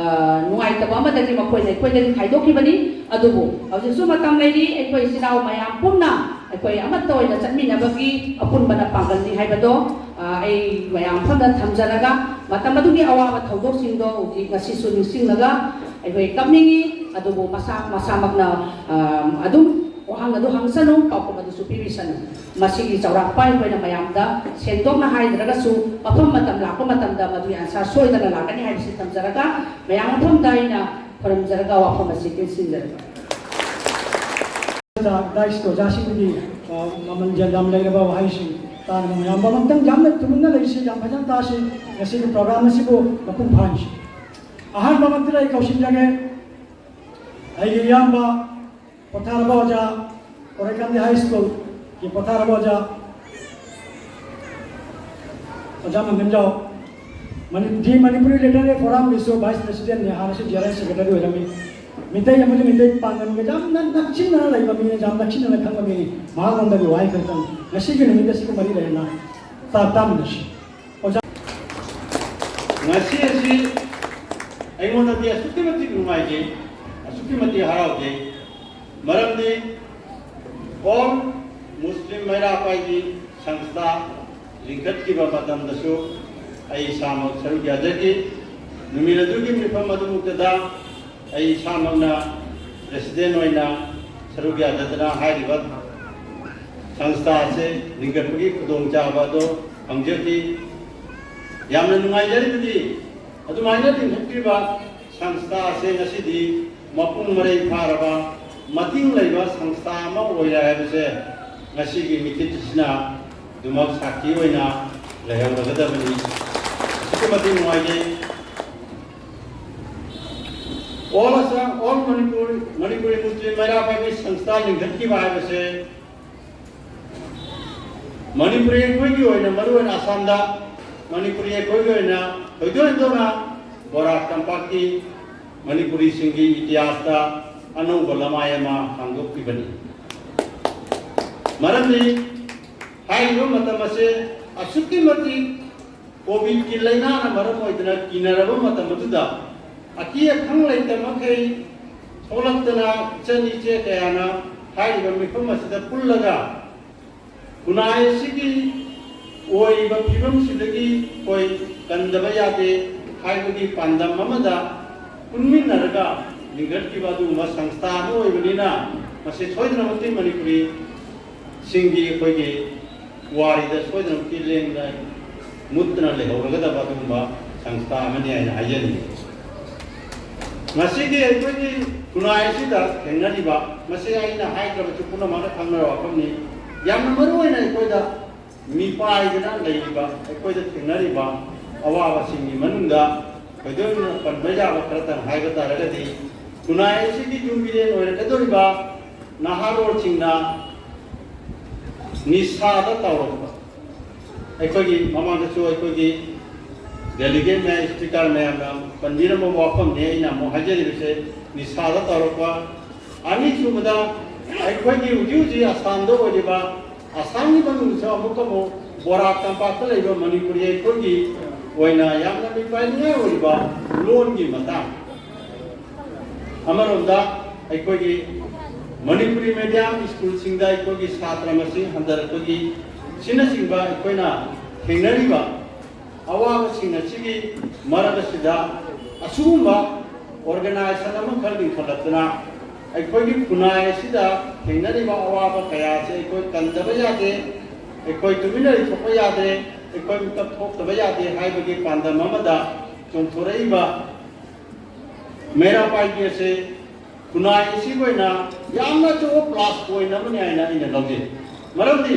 ꯅꯨꯡꯉꯥꯏꯇꯕ ꯑꯃꯗꯒꯤ ꯃꯈꯣꯏꯅ ꯑꯩꯈꯣꯏꯗꯒꯤ ꯈꯥꯏꯗꯣꯛꯈꯤꯕꯅꯤ꯫ ꯑꯗꯨꯕꯨ ꯍꯧꯖꯤꯛꯁꯨ ꯃꯇꯝ ꯂꯩꯔꯤ, ꯑꯩꯈꯣꯏ ꯏꯆꯤꯜ ꯏꯅꯥꯎ ꯃꯌꯥꯝ ꯄꯨꯟꯅ ꯑꯩꯈꯣꯏ ꯑꯃꯠꯇ ꯑꯣꯏꯅ ꯆꯠꯃꯤꯟꯅꯕꯒꯤ ꯑꯄꯨꯟꯕꯅ ꯄꯥꯡꯒꯜꯅꯤ ꯍꯥꯏꯕꯗꯣ, ꯑ, ꯑꯩ ꯃꯌꯥꯝ ꯃꯐꯝꯗ ꯊꯝꯖꯔꯒ, ꯃꯇꯝ ꯑꯗꯨꯒꯤ ꯑꯋꯥꯕ ꯊꯧꯗꯣꯛꯁꯤꯡꯗꯣ ꯍꯧꯖꯤꯛ ꯉꯁꯤꯁꯨ ꯅꯤꯡꯁꯤꯡꯂꯒ ꯑꯩꯈꯣꯏ ꯀꯞꯅꯤꯡꯉꯤ꯫ ꯑꯗꯨꯕꯨ ꯃꯁꯥ ꯃꯁꯥꯃꯛꯅ, ꯑ, ꯑꯗꯨꯝ ꯋꯥꯍꯪ ꯑꯗꯨ ꯍꯪꯁꯅꯨ, ꯄꯥꯎꯈꯨꯝ ꯑꯗꯨꯁꯨ ꯄꯤꯕꯤꯁꯅꯨ꯫ ꯃꯁꯤꯒꯤ ꯆꯥꯎꯔꯥꯛꯄ ꯑꯩꯈꯣꯏꯅ ꯃꯌꯥꯝꯗ ꯁꯦꯡꯗꯣꯛꯅ ꯍꯥꯏꯗ꯭ꯔꯒꯁꯨ, ꯃꯐꯝ ꯃꯇꯝ ꯂꯥꯛꯄ ꯃꯇꯝꯗ ꯃꯗꯨꯒꯤ ꯑꯟꯁꯥꯔ ꯁꯣꯏꯗꯅ ꯂꯥꯛꯀꯅꯤ ꯍꯥꯏꯕꯁꯤ ꯊꯝꯖꯔꯒ, ꯃꯌꯥꯝ ꯃꯐꯝꯗ ꯑꯩꯅ ꯈꯨꯔꯨꯝꯖꯔꯒ ꯋꯥꯐꯝ ꯑꯁꯤ ꯇꯦꯟꯁꯤꯟꯖꯔꯒꯦ꯫ ꯗꯥꯏꯁꯀꯤ ꯑꯣꯖꯥꯁꯤꯡꯒꯤ, ꯑ, ꯃꯃꯜ ꯌꯥꯝ ꯂꯩꯔꯕ ꯋꯥꯍꯩꯁꯤꯡ ꯇꯥꯅꯕ ꯃꯌꯥꯝ ꯑꯃꯨꯛꯇꯪ ꯌꯥꯝꯅ ꯇꯨꯃꯤꯟꯅ ꯂꯩꯁꯤ, ꯌꯥꯝ ꯐꯖꯅ ꯇꯥꯁꯤ꯫ ꯉꯁꯤꯒꯤ ꯄ꯭ꯔꯣꯒ꯭ꯔꯥꯝ ꯑꯁꯤꯕꯨ ꯃꯄꯨꯡ ꯐꯥꯍꯟꯁꯤ꯫ ꯑꯍꯥꯟꯕꯃꯛꯇꯗ ꯑꯩ ꯀꯧꯁꯤꯟꯖꯒꯦ, ꯑꯩꯒꯤ ꯏꯌꯥꯝꯕ ꯄꯣꯊꯥꯔꯕ ꯑꯣꯖꯥ, ꯀꯣꯔꯩꯀꯥꯟꯗꯤ ꯍꯥꯏ ꯁ꯭ꯀꯨꯜꯒꯤ ꯄꯣꯊꯥꯔꯕ ꯑꯣꯖꯥ, ꯑꯣꯖꯥ ꯃꯪꯒꯟꯖꯥꯎ, ꯃꯅꯤ-, ꯗꯤ ꯃꯅꯤꯄꯨꯔꯤ ꯂꯤꯇꯔꯦꯔꯤ ꯐꯣꯔꯝꯒꯤꯁꯨ ꯚꯥꯏꯁ ꯄ꯭ꯔꯦꯁꯤꯗꯦꯟꯠꯅꯤ, ꯍꯥꯟꯅꯁꯨ ꯖꯦꯅꯔꯦꯜ ꯁꯦꯀ꯭ꯔꯦꯇꯔꯤ ꯑꯣꯏꯔꯝꯃꯤ꯫ ꯃꯤꯇꯩ ꯑꯃꯗꯤ ꯃꯤꯇꯩ ꯄꯥꯡꯒꯜꯒ ꯌꯥꯝꯅ ꯅꯛꯁꯤꯟꯅꯅ ꯂꯩꯕ ꯃꯤꯅꯤ, ꯌꯥꯝ ꯅꯛꯁꯤꯟꯅꯅ ꯈꯪꯕ ꯃꯤꯅꯤ꯫ ꯃꯍꯥꯛꯂꯣꯝꯗꯒꯤ ꯋꯥꯍꯩ ꯈꯔꯇꯪ ꯉꯁꯤꯒꯤ ꯅꯨꯃꯤꯠ ꯑꯁꯤꯒ ꯃꯔꯤ ꯂꯩꯅꯅ ꯇꯥ-, ꯇꯥꯃꯤꯟꯅꯁꯤ꯫ ꯑꯣꯖꯥ, ꯉꯁꯤ ꯑꯁꯤ ꯑꯩꯉꯣꯟꯗꯗꯤ ꯑꯁꯨꯛꯀꯤ ꯃꯇꯤꯛ ꯅꯨꯡꯉꯥꯏꯖꯩ, ꯑꯁꯨꯛꯀꯤ ꯃꯇꯤꯛ ꯍꯔꯥꯎꯖꯩ꯫ ꯃꯔꯝꯗꯤ ꯑꯣꯜ ꯃꯨꯁꯂꯤꯝ ꯃꯩꯔꯥ ꯄꯥꯏꯕꯤ ꯁꯪꯁꯊꯥ ꯂꯤꯡꯈꯠꯈꯤꯕ ꯃꯇꯝꯗꯁꯨ ꯑꯩ ꯏꯁꯥꯃꯛ ꯁꯔꯨꯛ ꯌꯥꯖꯈꯤ꯫ ꯅꯨꯃꯤꯠ ꯑꯗꯨꯒꯤ ꯃꯤꯐꯝ ꯑꯗꯨꯃꯛꯇꯗ ꯑꯩ ꯏꯁꯥꯃꯛꯅ ꯄ꯭ꯔꯦꯁꯤꯗꯦꯟꯠ ꯑꯣꯏꯅ ꯁꯔꯨꯛ ꯌꯥꯖꯗꯅ ꯍꯥꯏꯔꯤꯕ ꯁꯪꯁꯊꯥ ꯑꯁꯤ ꯂꯤꯡꯈꯠꯄꯒꯤ ꯈꯨꯗꯣꯡꯆꯥꯕ ꯑꯗꯨ ꯐꯪꯖꯈꯤ꯫ ꯌꯥꯝꯅ ꯅꯨꯡꯉꯥꯏꯖꯔꯤꯕꯗꯤ ꯑꯗꯨꯃꯥꯏꯅ ꯂꯤꯡꯈꯠꯈꯤꯕ ꯁꯪꯁꯊꯥ ꯑꯁꯤ ꯉꯁꯤꯗꯤ ꯃꯄꯨꯡ ꯃꯔꯩ ꯐꯥꯔꯕ, ꯃꯇꯤꯡ ꯂꯩꯕ ꯁꯪꯁꯊꯥ ꯑꯃ ꯑꯣꯏꯔꯦ ꯍꯥꯏꯕꯁꯦ ꯉꯁꯤꯒꯤ ꯃꯤꯀꯨꯞ ꯑꯁꯤꯅ ꯑꯗꯨꯃꯛ ꯁꯥꯈꯤ ꯑꯣꯏꯅ ꯂꯩꯍꯧꯔꯒꯗꯕꯅꯤ꯫ ꯑꯁꯨꯛꯀꯤ ꯃꯇꯤꯛ ꯅꯨꯡꯉꯥꯏꯖꯩ꯫ All Assam, All Manipur, Manipuri Muslim ꯃꯩꯔꯥ ꯄꯥꯏꯕꯤ ꯁꯪꯁꯊꯥ ꯂꯤꯡꯈꯠꯈꯤꯕ ꯍꯥꯏꯕꯁꯦ ꯃꯅꯤꯄꯨꯔꯤ ꯑꯩꯈꯣꯏꯒꯤ ꯑꯣꯏꯅ, ꯃꯔꯨꯑꯣꯏꯅ ꯑꯁꯥꯝꯗ ꯃꯅꯤꯄꯨꯔꯤ ꯑꯩꯈꯣꯏꯒꯤ ꯑꯣꯏꯅ ꯊꯣꯏꯗꯣꯛ ꯍꯦꯟꯗꯣꯛꯅ ꯕꯣꯔꯥꯛ ꯇꯝꯄꯥꯛꯀꯤ ꯃꯅꯤꯄꯨꯔꯤꯁꯤꯡꯒꯤ ꯏꯇꯤꯍꯥꯁꯇ ꯑꯅꯧꯕ ꯂꯃꯥꯏ ꯑꯃ ꯍꯥꯡꯗꯣꯛꯈꯤꯕꯅꯤ꯫ ꯃꯔꯝꯗꯤ ꯍꯥꯏꯔꯤꯕ ꯃꯇꯝ ꯑꯁꯦ ꯑꯁꯨꯛꯀꯤ ꯃꯇꯤꯛ ꯀꯣꯚꯤꯗꯀꯤ ꯂꯥꯏꯅꯥꯅ ꯃꯔꯝ ꯑꯣꯏꯗꯨꯅ ꯀꯤꯅꯔꯕ ꯃꯇꯝ ꯑꯗꯨꯗ, ꯑꯀꯤ ꯑꯈꯪ ꯂꯩꯇ ꯃꯈꯩ ꯊꯣꯛꯂꯛꯇꯅ ꯏꯆꯟ ꯏꯆꯦ ꯀꯌꯥꯅ ꯍꯥꯏꯔꯤꯕ ꯃꯤꯐꯝ ꯑꯁꯤꯗ ꯄꯨꯜꯂꯒ ꯈꯨꯟꯅꯥꯏ ꯑꯁꯤꯒꯤ ꯑꯣꯏꯔꯤꯕ ꯐꯤꯕꯝꯁꯤꯗꯒꯤ ꯑꯩꯈꯣꯏ ꯀꯟꯗꯕ ꯌꯥꯗꯦ ꯍꯥꯏꯕꯒꯤ ꯄꯥꯟꯗꯝ ꯑꯃꯗ ꯄꯨꯟꯃꯤꯟꯅꯔꯒ ꯂꯤꯡꯈꯠꯈꯤꯕ ꯑꯗꯨꯒꯨꯝꯕ ꯁꯪꯁꯊꯥ ꯑꯃ ꯑꯣꯏꯕꯅꯤꯅ, ꯃꯁꯤ ꯁꯣꯏꯗꯅꯃꯛꯀꯤ ꯃꯅꯤꯄꯨꯔꯤ ꯁꯤꯡꯒꯤ ꯑꯩꯈꯣꯏꯒꯤ ꯋꯥꯔꯤꯗ ꯁꯣꯏꯗꯅꯃꯛꯀꯤ ꯂꯦꯡꯗꯅ ꯃꯨꯠꯇꯅ ꯂꯩꯍꯧꯔꯒꯗꯕ ꯑꯗꯨꯒꯨꯝꯕ ꯁꯪꯁꯊꯥ ꯑꯃꯅꯤ ꯍꯥꯏꯅ ꯍꯥꯏꯖꯅꯤꯡꯏ꯫ ꯉꯁꯤꯒꯤ ꯑꯩꯈꯣꯏꯒꯤ ꯈꯨꯟꯅꯥꯏ ꯑꯁꯤꯗ ꯊꯦꯡꯅꯔꯤꯕ, ꯃꯁꯤ ꯑꯩꯅ ꯍꯥꯏꯗ꯭ꯔꯕꯁꯨ ꯄꯨꯝꯅꯃꯛꯅ ꯈꯪꯅꯔꯕ ꯋꯥꯐꯝꯅꯤ, ꯌꯥꯝꯅ ꯃꯔꯨ ꯑꯣꯏꯅ ꯑꯩꯈꯣꯏꯗ ꯃꯤꯄꯥꯏꯗꯅ ꯂꯩꯔꯤꯕ, ꯑꯩꯈꯣꯏꯗ ꯊꯦꯡꯅꯔꯤꯕ ꯑꯋꯥꯕꯁꯤꯡꯒꯤ ꯃꯅꯨꯡꯗ ꯊꯣꯏꯗꯣꯛꯅ ꯄꯟꯕ ꯌꯥꯕ ꯈꯔꯇꯪ ꯍꯥꯏꯕ ꯇꯥꯔꯒꯗꯤ, ꯈꯨꯟꯅꯥꯏ ꯑꯁꯤꯒꯤ ꯌꯨꯝ ꯃꯤꯔꯦꯟ ꯑꯣꯏꯔꯛꯀꯗꯧꯔꯤꯕ ꯅꯍꯥꯔꯣꯜꯁꯤꯡꯅ ꯅꯤꯁꯥꯗ ꯇꯥꯎꯔꯛꯄ, ꯑꯩꯈꯣꯏꯒꯤ ꯃꯃꯥꯡꯗꯁꯨ ꯑꯩꯈꯣꯏꯒꯤ ꯗꯦꯂꯤꯒꯦꯠ ꯃꯌꯥꯝ, ꯁ꯭ꯄꯤꯀꯔ ꯃꯌꯥꯝꯅ ꯄꯟꯕꯤꯔꯝꯕ ꯋꯥꯐꯝꯅꯤ꯫ ꯑꯩꯅ ꯑꯃꯨꯛ ꯍꯥꯏꯖꯔꯤꯕꯁꯦ, ꯅꯤꯁꯥꯗ ꯇꯧꯔꯛꯄ꯫ ꯑꯅꯤꯁꯨꯕꯗ, ꯑꯩꯈꯣꯏꯒꯤ ꯍꯧꯖꯤꯛ ꯍꯧꯖꯤꯛ ꯑꯁꯥꯝꯗ ꯑꯣꯏꯔꯤꯕ, ꯑꯁꯥꯝꯒꯤ ꯃꯅꯨꯡꯗꯁꯨ ꯑꯃꯨꯛꯀ ꯑꯃꯨꯛ ꯕꯣꯔꯥꯛ ꯇꯝꯄꯥꯛꯇ ꯂꯩꯕ ꯃꯅꯤꯄꯨꯔꯤ ꯑꯩꯈꯣꯏꯒꯤ ꯑꯣꯏꯅ ꯌꯥꯝꯅ ꯃꯤꯄꯥꯏꯅꯤꯡꯉꯥꯏ ꯑꯣꯏꯔꯤꯕ ꯂꯣꯟꯒꯤ ꯃꯇꯥꯡ꯫ ꯑꯃꯔꯣꯝꯗ, ꯑꯩꯈꯣꯏꯒꯤ ꯃꯅꯤꯄꯨꯔꯤ ꯃꯦꯗꯤꯌꯝ ꯁ꯭ꯀꯨꯜꯁꯤꯡꯗ ꯑꯩꯈꯣꯏꯒꯤ ꯁꯥꯇ꯭ꯔ ꯃꯁꯤꯡ ꯍꯟꯊꯔꯛꯄꯒꯤ ꯁꯤꯅꯆꯤꯡꯕ ꯑꯩꯈꯣꯏꯅ ꯊꯦꯡꯅꯔꯤꯕ ꯑꯋꯥꯕꯁꯤꯡ ꯑꯁꯤꯒꯤ ꯃꯔꯛ ꯑꯁꯤꯗ, ꯑꯁꯤꯒꯨꯝꯕ ꯑꯣꯔꯒꯅꯥꯏꯖꯦꯁꯟ ꯑꯃꯈꯛ ꯂꯤꯡꯈꯠꯂꯛꯇꯨꯅ, ꯑꯩꯈꯣꯏꯒꯤ ꯈꯨꯟꯅꯥꯏ ꯑꯁꯤꯗ ꯊꯦꯡꯅꯔꯤꯕ ꯑꯋꯥꯕ ꯀꯌꯥ ꯑꯁꯤ ꯑꯩꯈꯣꯏ ꯀꯟꯗꯕ ꯌꯥꯗꯦ, ꯑꯩꯈꯣꯏ ꯇꯨꯃꯤꯟꯅ ꯂꯩꯊꯣꯛꯄ ꯌꯥꯗꯦ, ꯑꯩꯈꯣꯏ ꯃꯤꯀꯞ ꯊꯣꯛꯇꯕ ꯌꯥꯗꯦ ꯍꯥꯏꯕꯒꯤ ꯄꯥꯟꯗꯝ ꯑꯃꯗ ꯆꯣꯡꯊꯣꯔꯛꯏꯕ ꯃꯩꯔꯥ ꯄꯥꯏꯕꯤ ꯑꯁꯦ ꯈꯨꯟꯅꯥꯏ ꯑꯁꯤꯒꯤ ꯑꯣꯏꯅ ꯌꯥꯝꯅ ꯑꯆꯧꯕ ꯄ꯭ꯂꯁ ꯄꯣꯏꯟ ꯑꯃꯅꯤ ꯍꯥꯏꯅ ꯑꯩꯅ ꯂꯧꯖꯩ꯫ ꯃꯔꯝꯗꯤ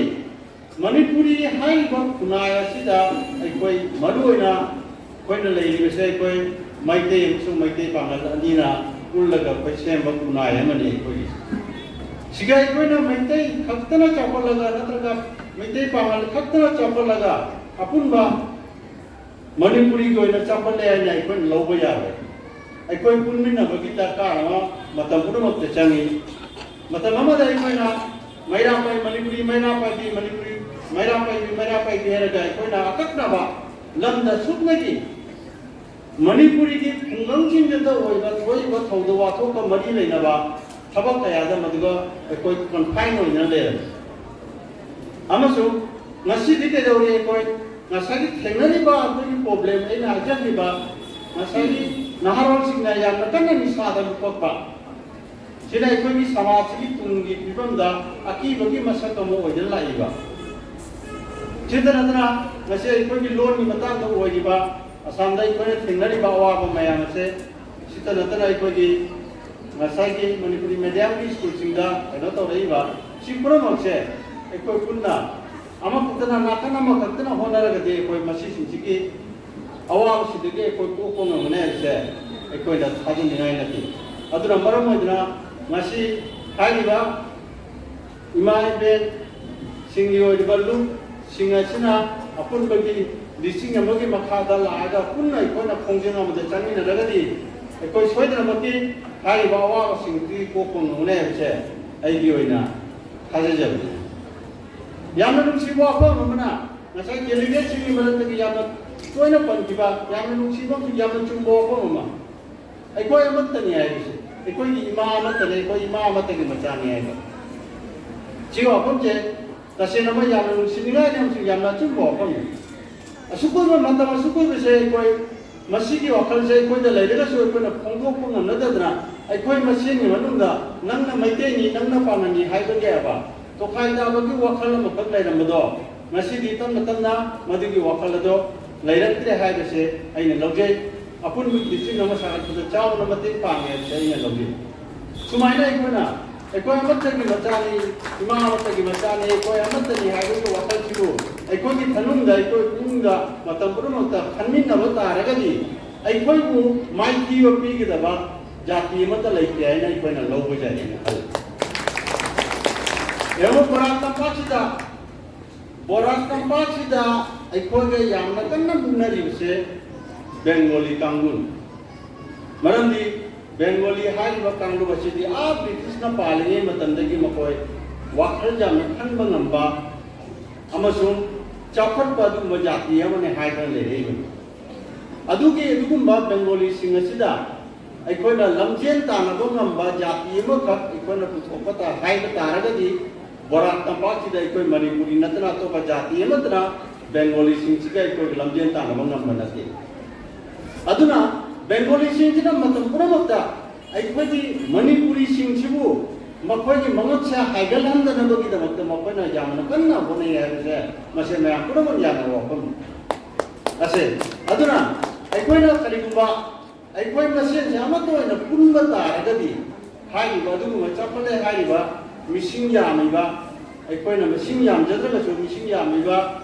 ꯃꯅꯤꯄꯨꯔꯤ ꯍꯥꯏꯔꯤꯕ ꯈꯨꯟꯅꯥꯏ ꯑꯁꯤꯗ ꯑꯩꯈꯣꯏ ꯃꯔꯨꯑꯣꯏꯅ ꯑꯩꯈꯣꯏꯅ ꯂꯩꯔꯤꯕꯁꯦ ꯑꯩꯈꯣꯏ ꯃꯩꯇꯩ ꯑꯃꯁꯨꯡ ꯃꯩꯇꯩ ꯄꯥꯉꯜ ꯑꯅꯤꯅ ꯄꯨꯜꯂꯒ ꯑꯩꯈꯣꯏ ꯁꯦꯝꯕ ꯈꯨꯟꯅꯥꯏ ꯑꯃꯅꯤ ꯑꯩꯈꯣꯏꯒꯤ꯫ ꯁꯤꯒ ꯑꯩꯈꯣꯏꯅ ꯃꯩꯇꯩ ꯈꯛꯇꯅ ꯆꯥꯎꯈꯠꯂꯒ ꯅꯠꯇ꯭ꯔꯒ ꯃꯩꯇꯩ ꯄꯥꯉꯜ ꯈꯛꯇꯅ ꯆꯥꯎꯈꯠꯂꯒ ꯑꯄꯨꯟꯕ ꯃꯅꯤꯄꯨꯔꯤꯒꯤ ꯑꯣꯏꯅ ꯆꯥꯎꯈꯠꯂꯦ ꯍꯥꯏꯅ ꯑꯩꯈꯣꯏꯅ ꯂꯧꯕ ꯌꯥꯔꯣꯏ꯫ ꯑꯩꯈꯣꯏ ꯄꯨꯟꯃꯤꯟꯅꯕꯒꯤ ꯗꯔꯀꯥꯔ ꯑꯃ ꯃꯇꯝ ꯄꯨꯝꯅꯃꯛꯇ ꯆꯪꯏ꯫ ꯃꯇꯝ ꯑꯃꯗ ꯑꯩꯈꯣꯏꯅ ꯃꯩꯔꯥ ꯄꯥꯏ ꯃꯅꯤꯄꯨꯔꯤ, ꯃꯩꯔꯥ ꯄꯥꯏꯕꯤ ꯃꯅꯤꯄꯨꯔꯤ, ꯃꯩꯔꯥ ꯄꯥꯏꯕꯤ, ꯃꯩꯔꯥ ꯄꯥꯏꯕꯤ ꯍꯥꯏꯔꯒ ꯑꯩꯈꯣꯏꯅ ꯑꯀꯛꯅꯕ ꯂꯝꯗ ꯁꯨꯞꯅꯒꯤ ꯃꯅꯤꯄꯨꯔꯤꯒꯤ ꯈꯨꯡꯒꯪꯁꯤꯡꯗꯇ ꯑꯣꯏꯕ ꯊꯣꯛꯏꯕ ꯊꯧꯗꯣꯛ ꯋꯥꯊꯣꯛꯀ ꯃꯔꯤ ꯂꯩꯅꯕ ꯊꯕꯛ ꯀꯌꯥꯗ ꯃꯗꯨꯒ ꯑꯩꯈꯣꯏ ꯀꯟꯐꯥꯏꯟ ꯑꯣꯏꯅ ꯂꯩꯔꯝꯃꯤ꯫ ꯑꯃꯁꯨꯡ ꯉꯁꯤꯗꯤ ꯀꯩꯗꯧꯔꯤ? ꯑꯩꯈꯣꯏ ꯉꯁꯥꯏꯒꯤ ꯊꯦꯡꯅꯔꯤꯕ ꯑꯩꯈꯣꯏꯒꯤ ꯄ꯭ꯔꯣꯕ꯭ꯂꯦꯝ ꯑꯩꯅ ꯍꯥꯏꯖꯈꯤꯕ, ꯉꯁꯥꯏꯒꯤ ꯅꯍꯥꯔꯣꯜꯁꯤꯡꯅ ꯌꯥꯝꯅ ꯀꯟꯅ ꯅꯤꯁꯥꯗ ꯂꯨꯞꯄꯛꯄ, ꯁꯤꯅ ꯑꯩꯈꯣꯏꯒꯤ ꯁꯃꯥꯖꯁꯤꯒꯤ ꯇꯨꯡꯒꯤ ꯐꯤꯕꯝꯗ ꯑꯀꯤꯕꯒꯤ ꯃꯁꯛ ꯑꯃ ꯑꯣꯏꯗꯨꯅ ꯂꯥꯛꯏꯕ꯫ ꯁꯤꯇ ꯅꯠꯇꯅ ꯉꯁꯤ ꯑꯩꯈꯣꯏꯒꯤ ꯂꯣꯟꯒꯤ ꯃꯇꯥꯡꯗ ꯑꯣꯏꯔꯤꯕ ꯑꯁꯥꯝꯗ ꯑꯩꯈꯣꯏꯅ ꯊꯦꯡꯅꯔꯤꯕ ꯑꯋꯥꯕ ꯃꯌꯥꯝ ꯑꯁꯦ, ꯁꯤꯇ ꯅꯠꯇꯅ ꯑꯩꯈꯣꯏꯒꯤ ꯉꯁꯥꯏꯒꯤ ꯃꯅꯤꯄꯨꯔꯤ ꯃꯦꯗꯤꯌꯝꯒꯤ ꯁ꯭ꯀꯨꯜꯁꯤꯡꯗ ꯀꯩꯅꯣ ꯇꯧꯔꯛꯏꯕ, ꯁꯤ ꯄꯨꯝꯅꯃꯛꯁꯦ ꯑꯩꯈꯣꯏ ꯄꯨꯟꯅ ꯑꯃꯈꯛꯇꯅ, ꯅꯥꯀꯟ ꯑꯃꯈꯛꯇꯅ ꯍꯣꯠꯅꯔꯒꯗꯤ ꯑꯩꯈꯣꯏ ꯃꯁꯤꯁꯤꯡꯁꯤꯒꯤ ꯑꯋꯥꯕꯁꯤꯗꯒꯤ ꯑꯩꯈꯣꯏ ꯀꯣꯛꯄ ꯉꯝꯒꯅꯤ ꯍꯥꯏꯕꯁꯦ ꯑꯩꯈꯣꯏꯅ ꯊꯥꯖꯅꯤꯡꯉꯥꯏ ꯅꯠꯇꯦ꯫ ꯑꯗꯨꯅ ꯃꯔꯝ ꯑꯣꯏꯗꯨꯅ ꯉꯁꯤ ꯍꯥꯏꯔꯤꯕ ꯏꯃꯥ ꯏꯕꯦꯟꯁꯤꯡꯒꯤ ꯑꯣꯏꯔꯤꯕ ꯂꯨꯞꯁꯤꯡ ꯑꯁꯤꯅ ꯑꯄꯨꯟꯕꯒꯤ ꯂꯤꯁꯤꯡ ꯑꯃꯒꯤ ꯃꯈꯥꯗ ꯂꯥꯛꯑꯒ ꯄꯨꯟꯅ ꯑꯩꯈꯣꯏꯅ ꯈꯣꯡꯖꯪ ꯑꯃꯗ ꯆꯪꯃꯤꯟꯅꯔꯒꯗꯤ ꯑꯩꯈꯣꯏ ꯁꯣꯏꯗꯅꯃꯛꯀꯤ ꯍꯥꯏꯔꯤꯕ ꯑꯋꯥꯕꯁꯤꯡꯗꯨꯗꯤ ꯀꯣꯛꯄ ꯉꯝꯒꯅꯤ ꯍꯥꯏꯕꯁꯦ ꯑꯩꯒꯤ ꯑꯣꯏꯅ ꯊꯥꯖꯖꯕꯅꯤ꯫ ꯌꯥꯝꯅ ꯅꯨꯡꯁꯤꯕ ꯋꯥꯐꯝ ꯑꯃꯅ, ꯉꯁꯥꯏ ꯗꯦꯂꯤꯒꯦꯠꯁꯤꯡꯒꯤ ꯃꯔꯛꯇꯒꯤ ꯌꯥꯝꯅ ꯇꯣꯏꯅ ꯄꯟꯈꯤꯕ, ꯌꯥꯝꯅ ꯅꯨꯡꯁꯤꯕ ꯑꯃꯁꯨꯡ ꯌꯥꯝꯅ ꯆꯨꯝꯕ ꯋꯥꯐꯝ ꯑꯃ, ꯑꯩꯈꯣꯏ ꯑꯃꯠꯇꯅꯤ ꯍꯥꯏꯕꯁꯦ, ꯑꯩꯈꯣꯏꯒꯤ ꯏꯃꯥ ꯑꯃꯠꯇꯅꯤ, ꯑꯩꯈꯣꯏ ꯏꯃꯥ ꯑꯃꯠꯇꯒꯤ ꯃꯆꯥꯅꯤ ꯍꯥꯏꯕ꯫ ꯁꯤꯒꯤ ꯋꯥꯐꯝꯁꯦ ꯇꯁꯦꯡꯅꯃꯛ ꯌꯥꯝꯅ ꯅꯨꯡꯁꯤꯅꯤꯡꯉꯥꯏꯅꯤ ꯑꯃꯁꯨꯡ ꯌꯥꯝꯅ ꯑꯆꯨꯝꯕ ꯋꯥꯐꯝꯅꯤ꯫ ꯑꯁꯨꯛ ꯀꯨꯏꯕ ꯃꯇꯝ ꯑꯁꯨꯛ ꯀꯨꯏꯕꯁꯦ ꯑꯩꯈꯣꯏ ꯃꯁꯤꯒꯤ ꯋꯥꯈꯜꯁꯦ ꯑꯩꯈꯣꯏꯗ ꯂꯩꯔꯒꯁꯨ ꯑꯩꯈꯣꯏꯅ ꯐꯣꯡꯗꯣꯛꯄ ꯉꯝꯅꯗꯗꯅ, ꯑꯩꯈꯣꯏ ꯃꯁꯦꯟꯒꯤ ꯃꯅꯨꯡꯗ ꯅꯪꯅ ꯃꯩꯇꯩꯅꯤ, ꯅꯪꯅ ꯄꯥꯉꯜꯅꯤ ꯍꯥꯏꯕꯒꯤ ꯍꯥꯏꯕ ꯇꯣꯈꯥꯏ ꯇꯥꯕꯒꯤ ꯋꯥꯈꯜ ꯑꯃꯈꯛ ꯂꯩꯔꯝꯕꯗꯣ, ꯉꯁꯤꯗꯤ ꯇꯞꯅ ꯇꯞꯅ ꯃꯗꯨꯒꯤ ꯋꯥꯈꯜ ꯑꯗꯣ ꯂꯩꯔꯛꯇ꯭ꯔꯦ ꯍꯥꯏꯕꯁꯦ ꯑꯩꯅ ꯂꯧꯖꯩ꯫ ꯑꯄꯨꯟꯕ ꯗꯤꯁꯇ꯭ꯔꯤꯛ ꯑꯃ ꯁꯥꯒꯠꯄꯗ ꯆꯥꯎꯅ ꯃꯇꯦꯡ ꯄꯥꯡꯉꯦ ꯍꯥꯏꯕꯁꯦ ꯑꯩꯅ ꯂꯧꯖꯩ꯫ ꯁꯨꯃꯥꯏꯅ ꯑꯩꯈꯣꯏꯅ, ꯑꯩꯈꯣꯏ ꯑꯃꯠꯇꯒꯤ ꯃꯆꯥꯅꯤ, ꯏꯃꯥ ꯑꯃꯠꯇꯒꯤ ꯃꯆꯥꯅꯤ, ꯑꯩꯈꯣꯏ ꯑꯃꯠꯇꯅꯤ ꯍꯥꯏꯕꯒꯤ ꯋꯥꯈꯜꯁꯤꯕꯨ ꯑꯩꯈꯣꯏꯒꯤ ꯊꯅꯨꯡꯗ, ꯑꯩꯈꯣꯏ ꯄꯨꯛꯅꯤꯡꯗ ꯃꯇꯝ ꯄꯨꯝꯅꯃꯛꯇ ꯈꯟꯃꯤꯟꯅꯕ ꯇꯥꯔꯒꯗꯤ, ꯑꯩꯈꯣꯏꯕꯨ ꯃꯥꯏꯊꯤꯕ ꯄꯤꯒꯗꯕ ꯖꯥꯇꯤ ꯑꯃꯠꯇ ꯂꯩꯇꯦ ꯍꯥꯏꯅ ꯑꯩꯈꯣꯏꯅ ꯂꯧꯕ ꯌꯥꯏ ꯍꯥꯏꯅ ꯈꯜꯂꯤ꯫ ꯌꯦꯡꯉꯨ, ꯕꯣꯔꯥꯛ ꯇꯝꯄꯥꯛꯁꯤꯗ, ꯕꯣꯔꯥꯛ ꯇꯝꯄꯥꯛꯁꯤꯗ ꯑꯩꯈꯣꯏꯒ ꯌꯥꯝꯅ ꯀꯟꯅ ꯃꯨꯛꯅꯔꯤꯕꯁꯦ ꯕꯦꯡꯒꯣꯂꯤ ꯀꯥꯡꯕꯨꯅꯤ꯫ ꯃꯔꯝꯗꯤ ꯕꯦꯡꯒꯣꯂꯤ ꯍꯥꯏꯔꯤꯕ ꯀꯥꯡꯂꯨꯞ ꯑꯁꯤꯗꯤ ꯑꯥ ꯕ꯭ꯔꯤꯇꯤꯁꯅ ꯄꯥꯜꯂꯤꯉꯩ ꯃꯇꯝꯗꯒꯤ ꯃꯈꯣꯏ ꯋꯥꯈꯜ ꯌꯥꯝꯅ ꯈꯟꯕ ꯉꯝꯕ ꯑꯃꯁꯨꯡ ꯆꯥꯎꯈꯠꯄ ꯑꯗꯨꯒꯨꯝꯕ ꯖꯥꯇꯤ ꯑꯃꯅꯤ ꯍꯥꯏꯗꯅ ꯂꯩꯔꯛꯏꯕꯅꯤ꯫ ꯑꯗꯨꯒꯤ, ꯑꯗꯨꯒꯨꯝꯕ ꯕꯦꯡꯒꯣꯂꯤꯁꯤꯡ ꯑꯁꯤꯗ ꯑꯩꯈꯣꯏꯅ ꯂꯝꯖꯦꯟ ꯇꯥꯟꯅꯕ ꯉꯝꯕ ꯖꯥꯇꯤ ꯑꯃꯈꯛ ꯑꯩꯈꯣꯏꯅ ꯄꯨꯊꯣꯛꯄ ꯇꯥ-, ꯍꯥꯏꯕ ꯇꯥꯔꯒꯗꯤ, ꯕꯣꯔꯥꯛ ꯇꯝꯄꯥꯛꯁꯤꯗ ꯑꯩꯈꯣꯏ ꯃꯅꯤꯄꯨꯔꯤ ꯅꯠꯇꯅ ꯑꯇꯣꯞꯄ ꯖꯥꯇꯤ ꯑꯃꯠꯇꯅ ꯕꯦꯡꯒꯣꯂꯤꯁꯤꯡꯁꯤꯒ ꯑꯩꯈꯣꯏꯒ ꯂꯝꯖꯦꯟ ꯇꯥꯟꯅꯕ ꯉꯝꯕ ꯅꯠꯇꯦ꯫ ꯑꯗꯨꯅ ꯕꯦꯡꯒꯣꯂꯤꯁꯤꯡꯁꯤꯅ ꯃꯇꯝ ꯄꯨꯝꯅꯃꯛꯇ ꯑꯩꯈꯣꯏꯒꯤ ꯃꯅꯤꯄꯨꯔꯤꯁꯤꯡꯁꯤꯕꯨ ꯃꯈꯣꯏꯒꯤ ꯃꯉꯛꯁꯦ ꯍꯥꯏꯒꯠꯍꯟꯗꯅꯕꯒꯤꯗꯃꯛꯇ ꯃꯈꯣꯏꯅ ꯌꯥꯝꯅ ꯀꯟꯅ ꯍꯣꯠꯅꯩ ꯍꯥꯏꯕꯁꯦ ꯃꯁꯦ ꯃꯌꯥꯝ ꯄꯨꯝꯅꯃꯛ ꯌꯥꯅꯕ ꯋꯥꯐꯝꯅꯤ꯫ ꯑꯁꯦ, ꯑꯗꯨꯅ ꯑꯩꯈꯣꯏꯅ ꯀꯔꯤꯒꯨꯝꯕ ꯑꯩꯈꯣꯏ ꯃꯁꯦꯟꯁꯦ ꯑꯃꯠꯇ ꯑꯣꯏꯅ ꯄꯨꯟꯕ ꯇꯥꯔꯒꯗꯤ, ꯍꯥꯏꯔꯤꯕ ꯑꯗꯨꯒꯨꯝꯕ ꯆꯥꯎꯈꯠꯂꯦ ꯍꯥꯏꯔꯤꯕ ꯃꯤꯁꯤꯡ ꯌꯥꯝꯃꯤꯕ, ꯑꯩꯈꯣꯏꯅ ꯃꯁꯤꯡ ꯌꯥꯝꯖꯗ꯭ꯔꯒꯁꯨ ꯃꯤꯁꯤꯡ ꯌꯥꯝꯃꯤꯕ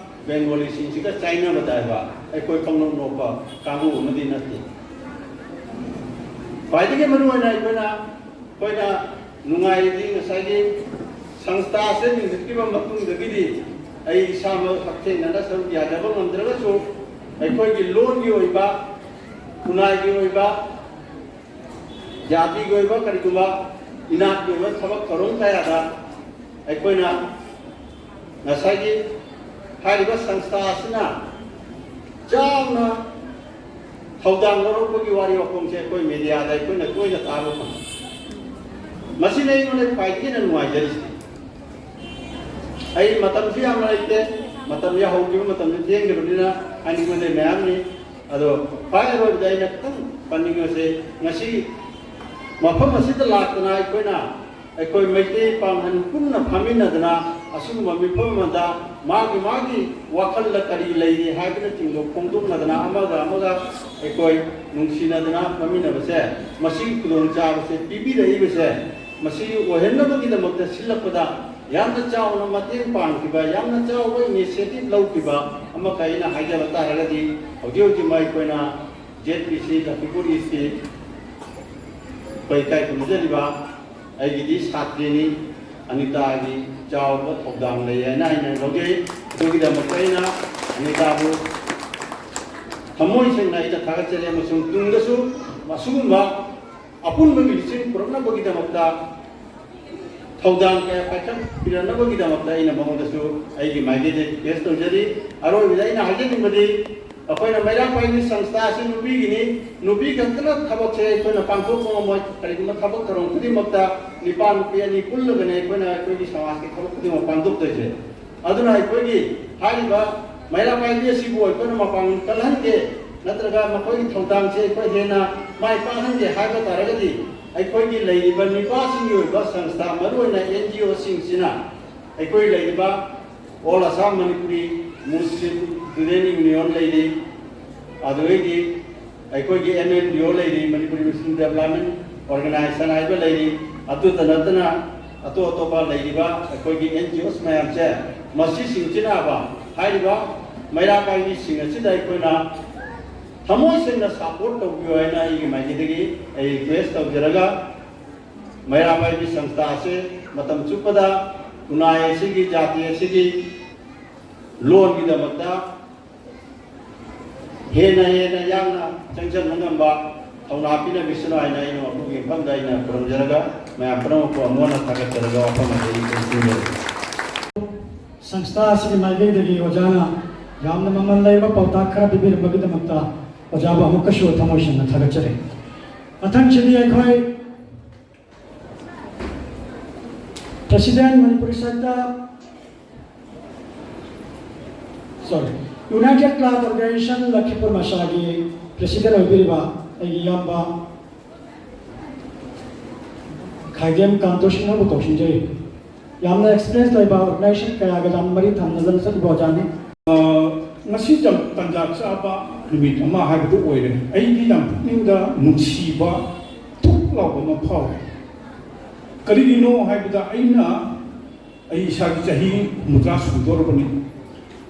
ꯕꯦꯡꯒꯣꯂꯤꯁꯤꯡꯁꯤꯒ ꯆꯥꯏꯅꯕꯗ ꯍꯥꯏꯕ ꯑꯩꯈꯣꯏ ꯄꯪꯅꯣꯛ ꯅꯣꯛꯄ ꯀꯥꯡꯕꯨ ꯑꯃꯗꯤ ꯅꯠꯇꯦ꯫ ꯈ꯭ꯋꯥꯏꯗꯒꯤ ꯃꯔꯨꯑꯣꯏꯅ ꯑꯩꯈꯣꯏꯅ, ꯑꯩꯈꯣꯏꯅ ꯅꯨꯡꯉꯥꯏꯔꯤꯗꯤ ꯉꯁꯥꯏꯒꯤ ꯁꯪꯁꯊꯥꯁꯦ ꯂꯤꯡꯈꯠꯈꯤꯕ ꯃꯇꯨꯡꯗꯒꯤꯗꯤ ꯑꯩ ꯏꯁꯥꯃꯛ ꯍꯛꯊꯦꯡꯅꯅ ꯁꯔꯨꯛ ꯌꯥꯖꯕ ꯉꯝꯗ꯭ꯔꯒꯁꯨ, ꯑꯩꯈꯣꯏꯒꯤ ꯂꯣꯟꯒꯤ ꯑꯣꯏꯕ, ꯈꯨꯟꯅꯥꯏꯒꯤ ꯑꯣꯏꯕ, ꯖꯥꯇꯤꯒꯤ ꯑꯣꯏꯕ ꯀꯔꯤꯒꯨꯝꯕ ꯏꯅꯥꯠꯀꯤ ꯑꯣꯏꯕ ꯊꯕꯛ ꯊꯧꯔꯝ ꯀꯌꯥꯗ ꯑꯩꯈꯣꯏꯅ ꯉꯁꯥꯏꯒꯤ ꯍꯥꯏꯔꯤꯕ ꯁꯪꯁꯊꯥ ꯑꯁꯤꯅ ꯆꯥꯎꯅ ꯊꯧꯗꯥꯡ ꯂꯧꯔꯛꯄꯒꯤ ꯋꯥꯔꯤ ꯋꯥꯈꯣꯡꯁꯦ ꯑꯩꯈꯣꯏ ꯃꯦꯗꯤꯌꯥꯗ ꯑꯩꯈꯣꯏꯅ ꯇꯣꯏꯅ ꯇꯥꯕ ꯐꯪꯉꯤ꯫ ꯃꯁꯤꯅ ꯑꯩꯉꯣꯟꯗ ꯈ꯭ꯋꯥꯏꯗꯒꯤ ꯍꯦꯟꯅ ꯅꯨꯡꯉꯥꯏꯖꯔꯤꯁꯦ꯫ ꯑꯩ ꯃꯇꯝꯁꯨ ꯌꯥꯝꯅ ꯂꯩꯇꯦ, ꯃꯇꯝꯁꯦ ꯍꯧꯈꯤꯕ ꯃꯇꯝꯁꯦ ꯊꯦꯡꯈꯤꯕꯅꯤꯅ ꯍꯥꯏꯅꯤꯡꯕꯗꯤ ꯃꯌꯥꯝꯅꯤ꯫ ꯑꯗꯣ ꯈ꯭ꯋꯥꯏ ꯑꯔꯣꯏꯕꯗ ꯑꯩꯅ ꯈꯤꯇꯪ ꯄꯟꯅꯤꯡꯕꯁꯦ, ꯉꯁꯤ ꯃꯐꯝ ꯑꯁꯤꯗ ꯂꯥꯛꯇꯅ ꯑꯩꯈꯣꯏꯅ ꯑꯩꯈꯣꯏ ꯃꯩꯇꯩ ꯄꯥꯡꯒꯜ ꯄꯨꯟꯅ ꯐꯝꯃꯤꯟꯅꯗꯅ ꯑꯁꯤꯒꯨꯝꯕ ꯃꯤꯐꯝ ꯑꯃꯗ ꯃꯥꯒꯤ ꯃꯥꯒꯤ ꯋꯥꯈꯜꯗ ꯀꯔꯤ ꯂꯩꯔꯤ ꯍꯥꯏꯕꯅꯆꯤꯡꯕ ꯐꯣꯡꯗꯣꯛꯅꯗꯅ ꯑꯃꯒ ꯑꯃꯒ ꯑꯩꯈꯣꯏ ꯅꯨꯡꯁꯤꯅꯗꯅ ꯐꯝꯃꯤꯟꯅꯕꯁꯦ, ꯃꯁꯤꯒꯤ ꯈꯨꯗꯣꯡꯆꯥꯕꯁꯦ ꯄꯤꯕꯤꯔꯛꯏꯕꯁꯦ, ꯃꯁꯤ ꯑꯣꯏꯍꯟꯅꯕꯒꯤꯗꯃꯛꯇ ꯁꯤꯜꯂꯛꯄꯗ ꯌꯥꯝꯅ ꯆꯥꯎꯅ ꯃꯇꯦꯡ ꯄꯥꯡꯈꯤꯕ, ꯌꯥꯝꯅ ꯆꯥꯎꯕ initiative ꯂꯧꯈꯤꯕ ꯑꯃꯈꯛ ꯑꯩꯅ ꯍꯥꯏꯖꯕ ꯇꯥꯔꯒꯗꯤ, ꯍꯧꯖꯤꯛ ꯍꯧꯖꯤꯛ ꯑꯩꯈꯣꯏꯅ Z P C ꯂꯈꯤꯄꯨꯔ East ꯀꯤ ꯑꯩꯈꯣꯏ ꯏꯀꯥꯏ ꯈꯨꯝꯅꯖꯔꯤꯕ ꯑꯩꯒꯤꯗꯤ ꯁꯥꯇ꯭ꯔꯤꯅꯤ, ꯑꯅꯤꯇꯥꯒꯤ ꯆꯥꯎꯕ ꯊꯧꯗꯥꯡ ꯂꯩ ꯍꯥꯏꯅ ꯑꯩꯅ ꯂꯧꯖꯩ꯫ ꯑꯗꯨꯒꯤꯗꯃꯛꯇ ꯑꯩꯅ ꯑꯅꯤꯇꯥꯕꯨ ꯊꯃꯣꯏ ꯁꯦꯡꯅ ꯑꯩꯅ ꯊꯥꯒꯠꯆꯔꯤ, ꯑꯃꯁꯨꯡ ꯇꯨꯡꯗꯁꯨ ꯑꯁꯤꯒꯨꯝꯕ ꯑꯄꯨꯟꯕꯒꯤ ꯂꯤꯁꯤꯡ ꯄꯨꯔꯛꯅꯕꯒꯤꯗꯃꯛꯇ ꯊꯧꯗꯥꯡ ꯀꯌꯥ ꯄꯥꯏꯈꯠꯄꯤꯔꯛꯅꯕꯒꯤꯗꯃꯛꯇ ꯑꯩꯅ ꯃꯉꯣꯟꯗꯁꯨ ꯑꯩꯒꯤ ꯃꯥꯏꯀꯩꯗꯒꯤ request ꯇꯧꯖꯔꯤ꯫ ꯑꯔꯣꯏꯕꯗ ꯑꯩꯅ ꯍꯥꯏꯖꯅꯤꯡꯕꯗꯤ, ꯑꯩꯈꯣꯏꯅ ꯃꯩꯔꯥ ꯄꯥꯏꯕꯤ ꯁꯪꯁꯊꯥ ꯑꯁꯤ ꯅꯨꯄꯤꯒꯤꯅꯤ꯫ ꯅꯨꯄꯤ ꯈꯛꯇꯅ ꯊꯕꯛꯁꯦ ꯑꯩꯈꯣꯏꯅ ꯄꯥꯡꯊꯣꯛꯄ ꯉꯝꯃꯣꯏ꯫ ꯀꯔꯤꯒꯨꯝꯕ ꯊꯕꯛ ꯊꯧꯔꯝ ꯈꯨꯗꯤꯡꯃꯛꯇ ꯅꯨꯄꯥ ꯅꯨꯄꯤ ꯑꯅꯤ ꯄꯨꯜꯂꯒꯅꯦ ꯑꯩꯈꯣꯏꯅ ꯑꯩꯈꯣꯏꯒꯤ ꯁꯃꯥꯖꯀꯤ ꯊꯕꯛ ꯈꯨꯗꯤꯡꯃꯛ ꯄꯥꯡꯊꯣꯛꯇꯣꯏꯁꯦ꯫ ꯑꯗꯨꯅ ꯑꯩꯈꯣꯏꯒꯤ ꯍꯥꯏꯔꯤꯕ ꯃꯩꯔꯥ ꯄꯥꯏꯕꯤ ꯑꯁꯤꯕꯨ ꯑꯩꯈꯣꯏꯅ ꯃꯄꯥꯡꯒꯜ ꯀꯜꯍꯟꯒꯦ, ꯅꯠꯇ꯭ꯔꯒ ꯃꯈꯣꯏꯒꯤ ꯊꯧꯗꯥꯡꯁꯦ ꯑꯩꯈꯣꯏ ꯍꯦꯟꯅ ꯃꯥꯏ ꯄꯥꯛꯍꯟꯒꯦ ꯍꯥꯏꯕ ꯇꯥꯔꯒꯗꯤ, ꯑꯩꯈꯣꯏꯒꯤ ꯂꯩꯔꯤꯕ ꯅꯨꯄꯥꯁꯤꯡꯒꯤ ꯑꯣꯏꯕ ꯁꯪꯁꯊꯥ, ꯃꯔꯨꯑꯣꯏꯅ N G O ꯁꯤꯡꯁꯤꯅ, ꯑꯩꯈꯣꯏ ꯂꯩꯔꯤꯕ All Assam Manipuri Muslim Student Union ꯂꯩꯔꯤ, ꯑꯗꯨꯗꯒꯤꯗꯤ ꯑꯩꯈꯣꯏꯒꯤ M M D O ꯂꯩꯔꯤ, Manipuri Muslim Development Organization ꯍꯥꯏꯕ ꯂꯩꯔꯤ, ꯑꯗꯨꯇ ꯅꯠꯇꯅ ꯑꯇꯣꯞ ꯑꯇꯣꯞꯄ ꯂꯩꯔꯤꯕ ꯑꯩꯈꯣꯏꯒꯤ N G Os ꯃꯌꯥꯝꯁꯦ, ꯃꯁꯤꯁꯤꯡꯁꯤꯅꯕ ꯍꯥꯏꯔꯤꯕ ꯃꯩꯔꯥ ꯄꯥꯏꯕꯤꯁꯤꯡ ꯑꯁꯤꯗ ꯑꯩꯈꯣꯏꯅ ꯊꯃꯣꯏ ꯁꯦꯡꯅ support ꯇꯧꯕꯤꯌꯨ ꯍꯥꯏꯅ ꯑꯩꯒꯤ ꯃꯥꯏꯀꯩꯗꯒꯤ ꯑꯩ request ꯇꯧꯖꯔꯒ, ꯃꯩꯔꯥ ꯄꯥꯏꯕꯤ ꯁꯪꯁꯊꯥ ꯑꯁꯤ ꯃꯇꯝ ꯆꯨꯞꯄꯗ ꯈꯨꯟꯅꯥꯏ ꯑꯁꯤꯒꯤ, ꯖꯥꯇꯤ ꯑꯁꯤꯒꯤ ꯂꯣꯟꯒꯤꯗꯃꯛꯇ ꯍꯦꯟꯅ ꯍꯦꯟꯅ ꯌꯥꯡꯅ ꯆꯪꯁꯤꯟꯕ ꯉꯝꯕ ꯊꯧꯅꯥ ꯄꯤꯅꯕꯤꯁꯅꯨ ꯍꯥꯏꯅ ꯑꯩꯅ ꯃꯄꯨꯒꯤ ꯃꯐꯝꯗ ꯑꯩꯅ ꯈꯨꯔꯨꯝꯖꯔꯒ, ꯃꯌꯥꯝ ꯄꯨꯝꯅꯃꯛꯄꯨ ꯑꯃꯨꯛ ꯍꯟꯅ ꯊꯥꯒꯠꯆꯔꯒ ꯋꯥꯐꯝ ꯑꯁꯤ ꯑꯩ ꯂꯣꯏꯁꯤꯟꯖꯔꯒꯦ꯫ ꯁꯪꯁꯊꯥ ꯑꯁꯤꯒꯤ ꯃꯥꯏꯀꯩꯗꯒꯤ ꯑꯣꯖꯥꯅ ꯌꯥꯝꯅ ꯃꯃꯜ ꯂꯩꯔꯕ ꯄꯥꯎꯇꯥꯛ ꯈꯔ ꯄꯤꯕꯤꯔꯝꯕꯒꯤꯗꯃꯛꯇ ꯑꯣꯖꯥꯕꯨ ꯑꯃꯨꯛꯀꯁꯨ ꯊꯃꯣꯏ ꯁꯦꯡꯅ ꯊꯥꯒꯠꯆꯔꯤ꯫ ꯃꯊꯪꯁꯤꯗꯤ ꯑꯩꯈꯣꯏ President Manipuri Sector, sorry, United Club Organization ꯂꯈꯤꯄꯨꯔ ꯃꯁꯥꯒꯤ President ꯑꯣꯏꯕꯤꯔꯤꯕ ꯑꯩꯒꯤ ꯏꯌꯥꯝꯕ ꯈꯥꯏꯗꯦꯝ ꯀꯥꯟꯇꯣ ꯁꯤꯡꯍꯕꯨ ꯀꯧꯁꯤꯟꯖꯔꯤ꯫ ꯌꯥꯝꯅ ꯑꯦꯛꯁꯄꯤꯔꯤꯌꯦꯟꯁ ꯂꯩꯕ ꯑꯣꯔꯒꯅꯥꯏꯖꯦꯁꯟ ꯀꯌꯥꯒ ꯌꯥꯝ ꯃꯔꯤ ꯊꯝꯅꯗꯅ ꯆꯠꯂꯤꯕ ꯑꯣꯖꯥꯅꯤ꯫ ꯑ, ꯉꯁꯤ ꯌꯥꯝ ꯇꯥꯟꯖꯥ ꯆꯥꯕ ꯅꯨꯃꯤꯠ ꯑꯃ ꯍꯥꯏꯕꯗꯨ ꯑꯣꯏꯔꯦ꯫ ꯑꯩꯒꯤ ꯌꯥꯝ ꯄꯨꯛꯅꯤꯡꯗ ꯅꯨꯡꯁꯤꯕ ꯊꯨꯛ ꯂꯥꯎꯕ ꯑꯃ ꯐꯥꯎꯔꯦ꯫ ꯀꯔꯤꯒꯤꯅꯣ ꯍꯥꯏꯕꯗ ꯑꯩꯅ ꯑꯩ ꯏꯁꯥꯒꯤ ꯆꯍꯤ ꯍꯨꯝꯐꯨꯇꯔꯥ ꯁꯨꯗꯧꯔꯕꯅꯤ꯫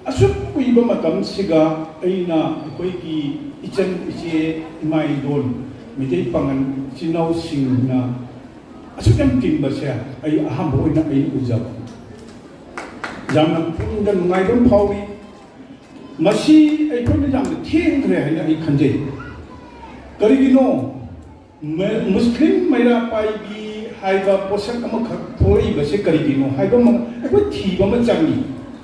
ꯑꯁꯨꯛ ꯀꯨꯏꯕ ꯃꯇꯝꯁꯤꯒ ꯑꯩꯅ ꯑꯩꯈꯣꯏꯒꯤ ꯏꯆꯟ ꯏꯆꯦ, ꯏꯃꯥ ꯏꯟꯗꯣꯜ, ꯃꯩꯇꯩ ꯄꯥꯉꯜ ꯏꯆꯤꯟ ꯏꯅꯥꯎꯁꯤꯡꯅ ꯑꯁꯨꯛ ꯌꯥꯝ ꯇꯤꯟꯕꯁꯦ ꯑꯩ ꯑꯍꯥꯟꯕ ꯑꯣꯏꯅ ꯑꯩ ꯎꯖꯕ꯫ ꯌꯥꯝꯅ ꯄꯨꯛꯅꯤꯡꯗ ꯅꯨꯡꯉꯥꯏꯕ ꯑꯃ ꯐꯥꯎꯏ꯫ ꯃꯁꯤ ꯑꯩꯈꯣꯏꯅ ꯌꯥꯝꯅ ꯊꯦꯡꯈ꯭ꯔꯦ ꯍꯥꯏꯅ ꯑꯩ ꯈꯟꯖꯩ꯫ ꯀꯔꯤꯒꯤꯅꯣ? ꯃ-, ꯃꯨꯁꯂꯤꯝ ꯃꯩꯔꯥ ꯄꯥꯏꯕꯤ ꯍꯥꯏꯕ ꯄꯣꯠꯁꯛ ꯑꯃꯈꯛ ꯊꯣꯛꯂꯛꯏꯕꯁꯦ ꯀꯔꯤꯒꯤꯅꯣ ꯍꯥꯏꯕ ꯑꯃ ꯑꯩꯈꯣꯏ ꯊꯤꯕ ꯑꯃ ꯆꯪꯉꯤ꯫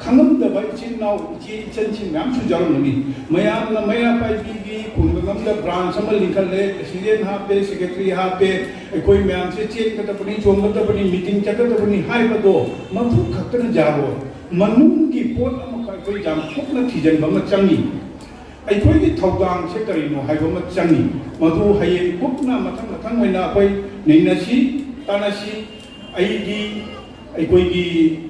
ꯈꯪꯉꯝꯗꯕ ꯏꯆꯤꯟ ꯏꯅꯥꯎ, ꯏꯆꯦ ꯏꯆꯟꯁꯤꯡ ꯃꯌꯥꯝꯁꯨ ꯌꯥꯎꯔꯝꯒꯅꯤ꯫ ꯃꯌꯥꯝꯅ ꯃꯩꯔꯥ ꯄꯥꯏꯕꯤꯒꯤ ꯈꯨꯡꯒꯪ ꯑꯃꯗ ꯕ꯭ꯔꯥꯟꯁ ꯑꯃ ꯂꯤꯡꯈꯠꯂꯦ, ꯄ꯭ꯔꯦꯁꯤꯗꯦꯟ ꯍꯥꯞꯄꯦ, ꯁꯦꯀ꯭ꯔꯦꯇꯔꯤ ꯍꯥꯞꯄꯦ, ꯑꯩꯈꯣꯏ ꯃꯌꯥꯝꯁꯦ ꯆꯦꯟꯒꯗꯕꯅꯤ, ꯆꯣꯡꯒꯗꯕꯅꯤ, ꯃꯤꯇꯤꯡ ꯆꯠꯀꯗꯕꯅꯤ ꯍꯥꯏꯕꯗꯣ ꯃꯗꯨ ꯈꯛꯇꯅ ꯌꯥꯔꯣꯏ꯫ ꯃꯅꯨꯡꯒꯤ ꯄꯣꯠ ꯑꯃꯈꯛ ꯑꯩꯈꯣꯏ ꯌꯥꯝ ꯀꯨꯞꯅ ꯊꯤꯖꯤꯟꯕ ꯑꯃ ꯆꯪꯉꯤ꯫ ꯑꯩꯈꯣꯏꯒꯤ ꯊꯧꯗꯥꯡꯁꯦ ꯀꯔꯤꯅꯣ ꯍꯥꯏꯕ ꯑꯃ ꯆꯪꯉꯤ꯫ ꯃꯗꯨ ꯍꯌꯦꯡ ꯀꯨꯞꯅ ꯃꯊꯪ ꯃꯊꯪ ꯑꯣꯏꯅ ꯑꯩꯈꯣꯏ ꯅꯩꯅꯁꯤ, ꯇꯥꯟꯅꯁꯤ꯫ ꯑꯩꯒꯤ, ꯑꯩꯈꯣꯏꯒꯤ,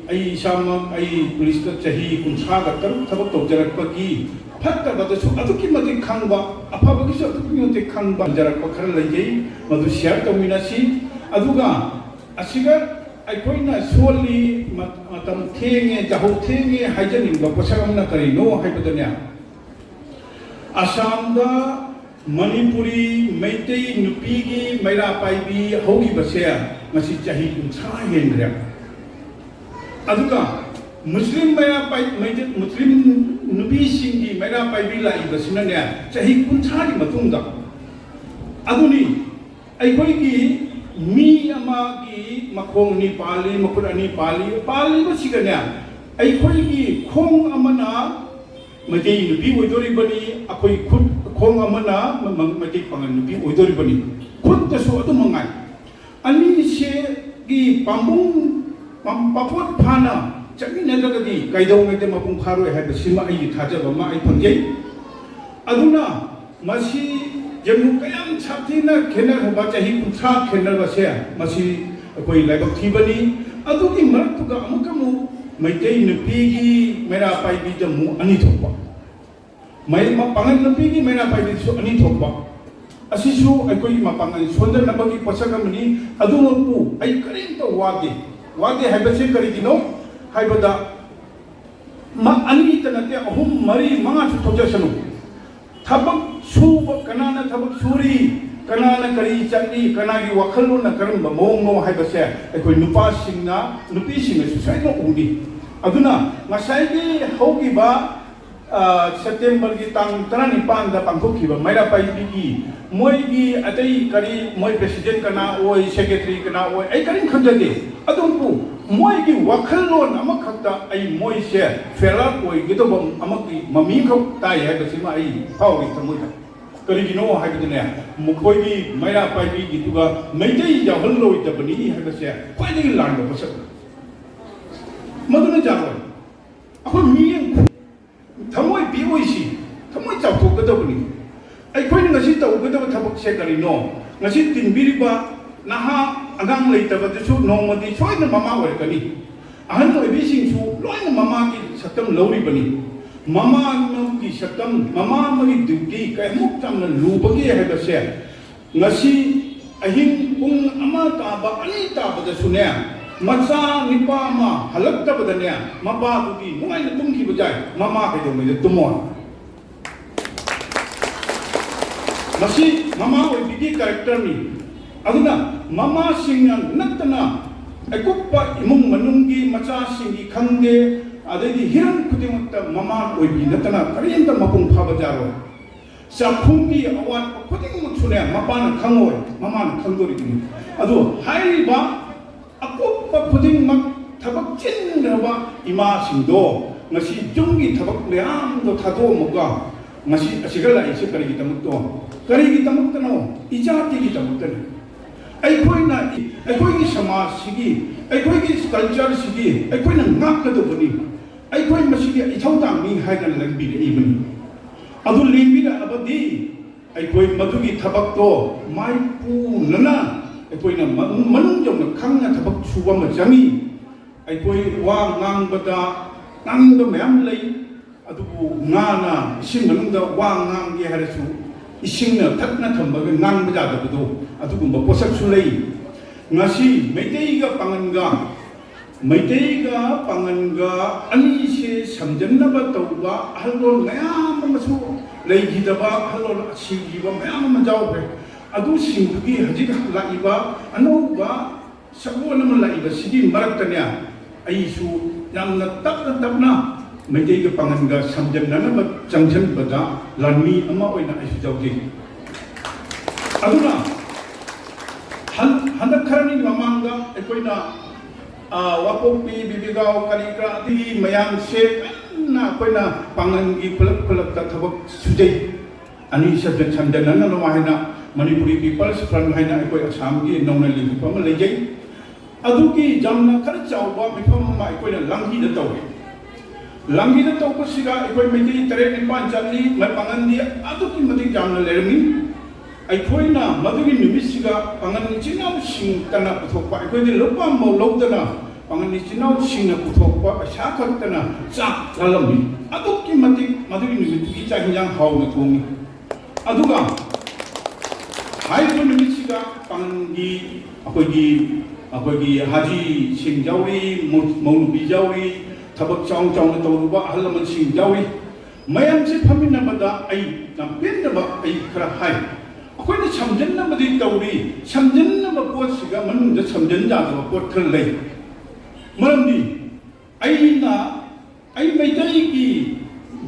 ꯑꯩ ꯏꯁꯥꯃꯛ, ꯑꯩ ꯄꯨꯂꯤꯁꯇ ꯆꯍꯤ ꯀꯨꯟꯊ꯭ꯔꯥꯒ ꯇꯔꯨꯛ ꯊꯕꯛ ꯇꯧꯖꯔꯛꯄꯒꯤ ꯐꯠꯇꯕꯗꯁꯨ ꯑꯗꯨꯛꯀꯤ ꯃꯇꯤꯛ ꯈꯪꯕ, ꯑꯐꯕꯒꯤꯁꯨ ꯑꯗꯨꯛꯀꯤ ꯃꯇꯤꯛ ꯈꯪꯕ ꯇꯝꯖꯔꯛꯄ ꯈꯔ ꯂꯩꯖꯩ꯫ ꯃꯗꯨ ꯁꯤꯌꯔ ꯇꯧꯃꯤꯟꯅꯁꯤ꯫ ꯑꯗꯨꯒ ꯑꯁꯤꯒ ꯑꯩꯈꯣꯏꯅ ꯁꯣꯜꯂꯤ, ꯃ-, ꯃꯇꯝ ꯊꯦꯡꯉꯦ, ꯌꯥꯍꯧ ꯊꯦꯡꯉꯦ ꯍꯥꯏꯖꯅꯤꯡꯕ ꯄꯣꯠꯁꯛ ꯑꯃꯅ ꯀꯔꯤꯅꯣ ꯍꯥꯏꯕꯗꯅꯦ, ꯑꯁꯥꯝꯗ ꯃꯅꯤꯄꯨꯔꯤ ꯃꯩꯇꯩ ꯅꯨꯄꯤꯒꯤ ꯃꯩꯔꯥ ꯄꯥꯏꯕꯤ ꯍꯧꯈꯤꯕꯁꯦ ꯉꯁꯤ ꯆꯍꯤ ꯀꯨꯟꯊ꯭ꯔꯥ ꯍꯦꯟꯈ꯭ꯔꯦ꯫ ꯑꯗꯨꯒ ꯃꯨꯁꯂꯤꯝ ꯃꯩꯔꯥ ꯄꯥꯏ-, ꯃꯩꯇꯩ, ꯃꯨꯁꯂꯤꯝ ꯅꯨꯄꯤꯁꯤꯡꯒꯤ ꯃꯩꯔꯥ ꯄꯥꯏꯕꯤ ꯂꯥꯛꯏꯕꯁꯤꯅꯅꯦ, ꯆꯍꯤ ꯀꯨꯟꯊ꯭ꯔꯥꯒꯤ ꯃꯇꯨꯡꯗ꯫ ꯑꯗꯨꯅꯤ ꯑꯩꯈꯣꯏꯒꯤ ꯃꯤ ꯑꯃꯒꯤ ꯃꯈꯣꯡ ꯑꯅꯤ ꯄꯥꯜꯂꯤ, ꯃꯈꯨꯠ ꯑꯅꯤ ꯄꯥꯜꯂꯤ, ꯄꯥꯜꯂꯤꯕꯁꯤꯒꯅꯦ, ꯑꯩꯈꯣꯏꯒꯤ ꯈꯣꯡ ꯑꯃꯅ ꯃꯩꯇꯩ ꯅꯨꯄꯤ ꯑꯣꯏꯗꯣꯔꯤꯕꯅꯤ, ꯑꯩꯈꯣꯏ ꯈꯨꯠ, ꯈꯣꯡ ꯑꯃꯅ ꯃ-, ꯃ-, ꯃꯩꯇꯩ ꯄꯥꯉꯜ ꯅꯨꯄꯤ ꯑꯣꯏꯗꯣꯔꯤꯕꯅꯤ꯫ ꯈꯨꯠꯇꯁꯨ ꯑꯗꯨ ꯃꯉꯥꯏ꯫ ꯑꯅꯤꯁꯤꯒꯤ ꯄꯥꯝꯕꯨꯡ, ꯄꯥꯝ-, ꯄꯥꯄꯣꯠ ꯐꯥꯅ ꯆꯠꯃꯤꯟꯅꯗ꯭ꯔꯒꯗꯤ ꯀꯩꯗꯧꯉꯩꯗ ꯃꯄꯨꯡ ꯐꯥꯔꯣꯏ ꯍꯥꯏꯕꯁꯤꯃ ꯑꯩꯒꯤ ꯊꯥꯖꯕ ꯑꯃ ꯑꯩ ꯐꯪꯖꯩ꯫ ꯑꯗꯨꯅ ꯃꯁꯤ ꯌꯦꯡꯉꯨ, ꯀꯌꯥꯝ ꯁꯥꯊꯤꯅ ꯈꯦꯠꯅꯈ꯭ꯔꯕ, ꯆꯍꯤ ꯀꯨꯟꯊ꯭ꯔꯥ ꯈꯦꯠꯅꯕꯁꯦ, ꯃꯁꯤ ꯑꯩꯈꯣꯏ ꯂꯥꯏꯕꯛ ꯊꯤꯕꯅꯤ꯫ ꯑꯗꯨꯒꯤ ꯃꯔꯛꯇꯨꯗ ꯑꯃꯨꯛꯀ ꯑꯃꯨꯛ ꯃꯩꯇꯩ ꯅꯨꯄꯤꯒꯤ ꯃꯩꯔꯥ ꯄꯥꯏꯕꯤꯗ ꯑꯃꯨꯛ ꯑꯅꯤ ꯊꯣꯛꯄ, ꯃꯩ-, ꯃ-, ꯄꯥꯉꯜ ꯅꯨꯄꯤꯒꯤ ꯃꯩꯔꯥ ꯄꯥꯏꯕꯤꯗꯁꯨ ꯑꯅꯤ ꯊꯣꯛꯄ꯫ ꯑꯁꯤꯁꯨ ꯑꯩꯈꯣꯏꯒꯤ ꯃꯄꯥꯡꯒꯜ ꯁꯣꯟꯊꯅꯕꯒꯤ ꯄꯣꯠꯁꯛ ꯑꯃꯅꯤ꯫ ꯑꯗꯨꯃꯛꯄꯨ ꯑꯩ ꯀꯔꯤꯝꯇ ꯋꯥꯗꯦ꯫ ꯋꯥꯗꯦ ꯍꯥꯏꯕꯁꯤ ꯀꯔꯤꯒꯤꯅꯣ ꯍꯥꯏꯕꯗ, ꯃ-, ꯑꯅꯤꯇ ꯅꯠꯇꯦ, ꯑꯍꯨꯝ, ꯃꯔꯤ, ꯃꯉꯥꯁꯨ ꯊꯣꯛꯆꯁꯅꯨ꯫ ꯊꯕꯛ ꯁꯨꯕ, ꯀꯅꯥꯅ ꯊꯕꯛ ꯁꯨꯔꯤ, ꯀꯅꯥꯅ ꯀꯔꯤ ꯆꯠꯂꯤ, ꯀꯅꯥꯒꯤ ꯋꯥꯈꯜꯂꯣꯟꯅ ꯀꯔꯝꯕ ꯃꯑꯣꯡꯅꯣ ꯍꯥꯏꯕꯁꯦ ꯑꯩꯈꯣꯏ ꯅꯨꯄꯥꯁꯤꯡꯅ, ꯅꯨꯄꯤꯁꯤꯡꯅꯁꯨ ꯁꯣꯏꯗꯅ ꯎꯅꯤ꯫ ꯑꯗꯨꯅ ꯉꯁꯥꯏꯒꯤ ꯍꯧꯈꯤꯕ, ꯑ, ꯁꯦꯞꯇꯦꯝꯕꯔꯒꯤ ꯇꯥꯡ ꯇꯔꯥꯅꯤꯄꯥꯟꯗ ꯄꯥꯡꯊꯣꯛꯈꯤꯕ ꯃꯩꯔꯥ ꯄꯥꯏꯕꯤꯒꯤ ꯃꯣꯏꯒꯤ ꯑꯇꯩ ꯀꯔꯤ, ꯃꯣꯏ ꯄ꯭ꯔꯦꯁꯤꯗꯦꯟ ꯀꯅꯥ ꯑꯣꯏ, ꯁꯦꯀ꯭ꯔꯦꯇꯔꯤ ꯀꯅꯥ ꯑꯣꯏ, ꯑꯩ ꯀꯔꯤꯝ ꯈꯪꯖꯗꯦ꯫ ꯑꯗꯨꯕꯨ ꯃꯣꯏꯒꯤ ꯋꯥꯈꯜꯂꯣꯟ ꯑꯃꯈꯛꯇ ꯑꯩ ꯃꯣꯏꯁꯦ ꯐꯦꯜ ꯑꯣꯏꯒꯗꯕ ꯑꯃꯒꯤ ꯃꯃꯤ ꯑꯃꯈꯛ ꯇꯥꯏ ꯍꯥꯏꯕꯁꯤꯃ ꯑꯩ ꯐꯥꯎꯔꯤ ꯊꯃꯣꯏꯗ꯫ ꯀꯔꯤꯒꯤꯅꯣ ꯍꯥꯏꯕꯗꯅꯦ, ꯃꯈꯣꯏꯒꯤ ꯃꯩꯔꯥ ꯄꯥꯏꯕꯤꯒꯤꯗꯨꯒ ꯃꯩꯇꯩ ꯌꯥꯎꯍꯜꯂꯣꯏꯗꯕꯅꯤ ꯍꯥꯏꯕꯁꯦ ꯈ꯭ꯋꯥꯏꯗꯒꯤ ꯂꯥꯟꯕ ꯄꯣꯠꯁꯛꯅꯤ꯫ ꯃꯗꯨꯅ ꯌꯥꯔꯣꯏ꯫ ꯑꯩꯈꯣꯏ ꯃꯤꯠꯌꯦꯡ ꯊꯃꯣꯏ ꯄꯤꯛꯑꯣꯏꯁꯤ, ꯊꯃꯣꯏ ꯆꯥꯎꯊꯣꯛꯀꯗꯕꯅꯤ꯫ ꯑꯩꯈꯣꯏꯅ ꯉꯁꯤ ꯇꯧꯒꯗꯕ ꯊꯕꯛꯁꯦ ꯀꯔꯤꯅꯣ? ꯉꯁꯤ ꯇꯤꯟꯕꯤꯔꯤꯕ ꯅꯍꯥ ꯑꯉꯥꯡ ꯂꯩꯇꯕꯗꯨꯁꯨ ꯅꯣꯡꯃꯗꯤ ꯁꯣꯏꯗꯅ ꯃꯃꯥ ꯑꯣꯏꯔꯛꯀꯅꯤ꯫ ꯑꯍꯟ ꯑꯣꯏꯕꯤꯁꯤꯡꯁꯨ ꯂꯣꯏꯅ ꯃꯃꯥꯒꯤ ꯁꯛꯇꯝ ꯂꯧꯔꯤꯕꯅꯤ꯫ ꯃꯃꯥ ꯑꯃꯒꯤ ꯁꯛꯇꯝ, ꯃꯃꯥ ꯑꯃꯒꯤ ꯗ꯭ꯌꯨꯇꯤ ꯀꯌꯥꯃꯨꯛ ꯌꯥꯝꯅ ꯂꯨꯕꯒꯦ ꯍꯥꯏꯕꯁꯦ ꯉꯁꯤ ꯑꯍꯤꯡ ꯄꯨꯡ ꯑꯃ ꯇꯥꯕ, ꯑꯅꯤ ꯇꯥꯕꯗꯁꯨꯅꯦ, ꯃꯆꯥ ꯅꯤꯄꯥ ꯑꯃ ꯍꯜꯂꯛꯇꯕꯗꯅꯦ, ꯃꯄꯥꯗꯨꯗꯤ ꯅꯨꯡꯉꯥꯏꯅ ꯇꯨꯝꯈꯤꯕ ꯌꯥꯏ, ꯃꯃꯥ ꯀꯩꯗꯧꯉꯩꯗ ꯇꯨꯝꯃꯣꯏ? ꯃꯁꯤ ꯃꯃꯥ ꯑꯣꯏꯕꯤꯒꯤ ꯀꯦꯔꯦꯛꯇꯔꯅꯤ꯫ ꯑꯗꯨꯅ ꯃꯃꯥꯁꯤꯡꯅ ꯅꯠꯇꯅ ꯑꯀꯨꯞꯄ ꯏꯃꯨꯡ ꯃꯅꯨꯡꯒꯤ ꯃꯆꯥꯁꯤꯡꯒꯤ ꯈꯪꯗꯦ, ꯑꯗꯩꯗꯤ ꯍꯤꯔꯝ ꯈꯨꯗꯤꯡꯃꯛꯇ ꯃꯃꯥ ꯑꯣꯏꯕꯤ ꯅꯠꯇꯅ ꯀꯔꯤꯝꯇ ꯃꯄꯨꯡ ꯐꯥꯕ ꯌꯥꯔꯣꯏ꯫ ꯆꯥꯛꯈꯨꯝꯒꯤ ꯑꯋꯥꯠꯄ ꯈꯨꯗꯤꯡꯃꯛꯁꯨꯅꯦ, ꯃꯄꯥꯅ ꯈꯪꯉꯣꯏ, ꯃꯃꯥꯅ ꯈꯪꯗꯣꯔꯤꯕꯅꯤ꯫ ꯑꯗꯨ ꯍꯥꯏꯔꯤꯕ ꯑꯀꯨꯞꯄ ꯈꯨꯗꯤꯡꯃꯛ ꯊꯕꯛ ꯆꯤꯟꯈ꯭ꯔꯕ ꯏꯃꯥꯁꯤꯡꯗꯣ ꯉꯁꯤ ꯌꯨꯝꯒꯤ ꯊꯕꯛ ꯃꯌꯥꯝꯗꯣ ꯊꯥꯗꯣꯛꯑꯝꯃꯒ ꯉꯁꯤ ꯑꯁꯤꯒ ꯂꯥꯛꯏꯁꯦ ꯀꯔꯤꯒꯤꯗꯃꯛꯇꯣ? ꯀꯔꯤꯒꯤꯗꯃꯛꯇꯅꯣ? ꯏꯖꯥꯇꯤꯒꯤꯗꯃꯛꯇꯅꯤ꯫ ꯑꯩꯈꯣꯏꯅ, ꯑꯩꯈꯣꯏꯒꯤ ꯁꯃꯥꯖꯁꯤꯒꯤ, ꯑꯩꯈꯣꯏꯒꯤ ꯀꯜꯆꯔꯁꯤꯒꯤ ꯑꯩꯈꯣꯏꯅ ꯉꯥꯛꯀꯗꯧꯕꯅꯤ꯫ ꯑꯩꯈꯣꯏ ꯃꯁꯤꯒꯤ ꯏꯊꯧꯗꯥꯡꯅꯤ ꯍꯥꯏꯅ ꯂꯦꯡꯕꯤꯔꯛꯏꯕꯅꯤ꯫ ꯑꯗꯨ ꯂꯦꯡꯕꯤꯔꯛꯑꯕꯗꯤ ꯑꯩꯈꯣꯏ ꯃꯗꯨꯒꯤ ꯊꯕꯛꯇꯣ ꯃꯥꯏꯄꯨꯅꯅ ꯑꯩꯈꯣꯏꯅ ꯃꯅꯨꯡ ꯃꯅꯨꯡ ꯌꯧꯅ ꯈꯪꯅ ꯊꯕꯛ ꯁꯨꯕ ꯑꯃ ꯆꯪꯉꯤ꯫ ꯑꯩꯈꯣꯏ ꯋꯥ ꯉꯥꯡꯕꯗ ꯉꯥꯡꯅꯤꯡꯕ ꯃꯌꯥꯝ ꯂꯩ, ꯑꯗꯨꯕꯨ ꯉꯥꯅ ꯏꯁꯤꯡ ꯃꯅꯨꯡꯗ ꯋꯥ ꯉꯥꯡꯒꯦ ꯍꯥꯏꯔꯁꯨ ꯏꯁꯤꯡꯅ ꯊꯠꯅ ꯊꯝꯃꯒ ꯉꯥꯡꯕ ꯌꯥꯗꯕꯗꯣ, ꯑꯗꯨꯒꯨꯝꯕ ꯄꯣꯠꯁꯛꯁꯨ ꯂꯩ꯫ ꯉꯁꯤ ꯃꯩꯇꯩꯒ ꯄꯥꯉꯟꯒ ꯃꯩꯇꯩꯒ ꯄꯥꯉꯟꯒ ꯑꯅꯤꯁꯦ ꯁꯝꯖꯟꯅꯕ ꯇꯧꯕ ꯑꯍꯜꯂꯣꯟ ꯃꯌꯥꯝ ꯑꯃꯁꯨ ꯂꯩꯈꯤꯗꯕ, ꯑꯍꯜꯂꯣꯟ ꯁꯤꯈꯤꯕ ꯃꯌꯥꯝ ꯑꯃ ꯌꯥꯎꯈ꯭ꯔꯦ꯫ ꯑꯗꯨꯁꯤꯡꯗꯨꯒꯤ ꯍꯧꯖꯤꯛ ꯂꯥꯛꯏꯕ ꯑꯅꯧꯕ ꯁꯛꯂꯣꯟ ꯑꯃ ꯂꯥꯛꯏꯕꯁꯤꯒꯤ ꯃꯔꯛꯇꯅꯦ, ꯑꯩꯁꯨ ꯌꯥꯝꯅ ꯇꯞꯅ ꯇꯞꯅ ꯃꯩꯇꯩꯒ ꯄꯥꯉꯟꯒ ꯁꯝꯖꯟꯅꯅꯕ ꯆꯪꯁꯤꯟꯕꯗ ꯂꯥꯟꯃꯤ ꯑꯃ ꯑꯣꯏꯅ ꯑꯩꯁꯨ ꯌꯥꯎꯖꯩ꯫ ꯑꯗꯨꯅ ꯍꯟ- ꯍꯟꯗꯛ ꯈꯔꯅꯤ ꯃꯃꯥꯡꯗ ꯑꯩꯈꯣꯏꯅ, ꯑ, ꯋꯥꯄꯣꯛꯄꯤ, ꯕꯤꯕꯤꯒꯥꯎ, ꯀꯔꯤ ꯀꯔꯥ ꯑꯗꯨꯒꯤ ꯃꯌꯥꯝꯁꯦ ꯀꯟꯅ ꯑꯩꯈꯣꯏꯅ ꯄꯥꯡꯒꯜꯒꯤ ꯈꯨꯂꯛ ꯈꯨꯂꯛꯇ ꯊꯕꯛ ꯁꯨꯖꯩ꯫ ꯑꯅꯤ ꯁꯝꯖꯟ- ꯁꯝꯖꯟꯅꯅꯕ ꯍꯥꯏꯅ ꯃꯅꯤꯄꯨꯔꯤ ꯄꯤꯄꯜꯁ ꯐ꯭ꯔꯟꯠ ꯍꯥꯏꯅ ꯑꯩꯈꯣꯏ ꯑꯁꯥꯝꯒꯤ ꯅꯧꯅ ꯂꯤꯡꯈꯠꯄ ꯑꯃ ꯂꯩꯖꯩ꯫ ꯑꯗꯨꯒꯤ ꯌꯥꯝꯅ ꯈꯔ ꯆꯥꯎꯕ ꯃꯤꯐꯝ ꯑꯃ ꯑꯩꯈꯣꯏꯅ ꯂꯥꯡꯍꯤꯗ ꯇꯧꯏ꯫ ꯂꯥꯡꯍꯤꯗ ꯇꯧꯕꯁꯤꯗ ꯑꯩꯈꯣꯏ ꯃꯩꯇꯩ ꯇꯔꯦꯠ ꯅꯤꯄꯥꯟ ꯆꯠꯂꯤ, ꯃ- ꯄꯥꯡꯒꯜꯗꯤ ꯑꯗꯨꯛꯀꯤ ꯃꯇꯤꯛ ꯌꯥꯝꯅ ꯂꯩꯔꯝꯃꯤ꯫ ꯑꯩꯈꯣꯏꯅ ꯃꯗꯨꯒꯤ ꯅꯨꯃꯤꯠꯁꯤꯗ ꯄꯥꯡꯒꯜ ꯏꯆꯤꯟ ꯏꯅꯥꯎꯁꯤꯡꯇꯅ ꯄꯨꯊꯣꯛꯄ, ꯑꯩꯈꯣꯏꯗꯤ ꯂꯨꯄꯥ ꯑꯃꯐꯥꯎ ꯂꯧꯗꯅ ꯄꯥꯡꯒꯜ ꯏꯆꯤꯟ ꯏꯅꯥꯎꯁꯤꯡꯅ ꯄꯨꯊꯣꯛꯄ ꯄꯩꯁꯥ ꯈꯛꯇꯅ ꯆꯥꯛ ꯆꯥꯔꯝꯃꯤ꯫ ꯑꯗꯨꯛꯀꯤ ꯃꯇꯤꯛ ꯃꯗꯨꯒꯤ ꯅꯨꯃꯤꯠꯇꯨꯒꯤ ꯆꯥꯛ ꯍꯤꯟꯖꯥꯡ ꯍꯥꯎꯅ ꯊꯣꯡꯉꯤ꯫ ꯑꯗꯨꯒ ꯍꯥꯏꯔꯤꯕ ꯅꯨꯃꯤꯠꯁꯤꯗ ꯄꯥꯡꯒꯜꯒꯤ ꯑꯩꯈꯣꯏꯒꯤ, ꯑꯩꯈꯣꯏꯒꯤ ꯍꯥꯖꯤꯁꯤꯡ ꯌꯥꯎꯔꯤ, ꯃꯧ- ꯃꯧꯂꯨꯕꯤ ꯌꯥꯎꯔꯤ, ꯊꯕꯛ ꯆꯥꯎꯅ ꯆꯥꯎꯅ ꯇꯧꯔꯨꯕ ꯑꯍꯜ ꯂꯃꯟꯁꯤꯡ ꯌꯥꯎꯔꯤ꯫ ꯃꯌꯥꯝꯁꯦ ꯐꯝꯃꯤꯟꯅꯕꯗ ꯑꯩ ꯌꯥꯝ ꯄꯦꯟꯗꯕ ꯑꯩ ꯈꯔ ꯍꯥꯏ꯫ ꯑꯩꯈꯣꯏꯅ ꯁꯝꯖꯟꯅꯕꯗꯤ ꯇꯧꯔꯤ, ꯁꯝꯖꯟꯅꯕ ꯄꯣꯠꯁꯤꯒ ꯃꯅꯨꯡꯗ ꯁꯝꯖꯟ ꯌꯥꯗꯕ ꯄꯣꯠ ꯈꯔ ꯂꯩ꯫ ꯃꯔꯝꯗꯤ ꯑꯩꯅ, ꯑꯩ ꯃꯩꯇꯩꯒꯤ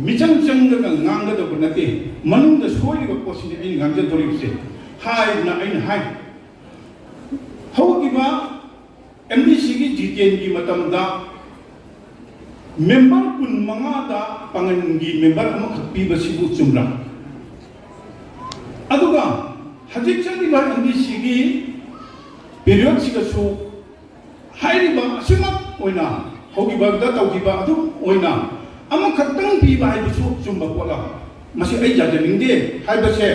ꯃꯤꯆꯪ ꯆꯪꯗꯅ ꯉꯥꯡꯒꯗꯕ ꯅꯠꯇꯦ, ꯃꯅꯨꯡꯗ ꯁꯣꯏꯔꯤꯕ ꯄꯣꯠꯁꯤꯅꯤ ꯑꯩꯅ ꯉꯥꯡꯖꯗꯧꯔꯤꯕꯁꯦ ꯍꯥꯏꯗꯅ ꯑꯩꯅ ꯍꯥꯏ꯫ ꯍꯧꯈꯤꯕ ꯑꯦꯝ ꯗꯤ ꯁꯤꯒꯤ ꯖꯤꯇꯦꯟꯒꯤ ꯃꯇꯝꯗ ꯃꯦꯝꯕꯔ ꯀꯨꯟ ꯃꯉꯥꯗ ꯄꯥꯡꯒꯜꯒꯤ ꯃꯦꯝꯕꯔ ꯑꯃꯈꯛ ꯄꯤꯕꯁꯤꯕꯨ ꯆꯨꯝꯕ꯭ꯔꯥ? ꯑꯗꯨꯒ ꯍꯧꯖꯤꯛ ꯆꯠꯂꯤꯕ ꯑꯦꯝ ꯗꯤ ꯁꯤꯒꯤ ꯄꯤꯔꯤꯌꯣꯗꯁꯤꯗꯁꯨ ꯍꯥꯏꯔꯤꯕ ꯑꯁꯤꯃꯛ ꯑꯣꯏꯅ ꯍꯧꯈꯤꯕꯗ ꯇꯧꯈꯤꯕ ꯑꯗꯨꯝ ꯑꯣꯏꯅ ꯑꯃꯈꯛꯇꯪ ꯄꯤꯕ ꯍꯥꯏꯕꯁꯨ ꯆꯨꯝꯕ ꯄꯣꯠꯂ? ꯃꯁꯤ ꯑꯩ ꯌꯥꯖꯅꯤꯡꯗꯦ ꯍꯥꯏꯕꯁꯦ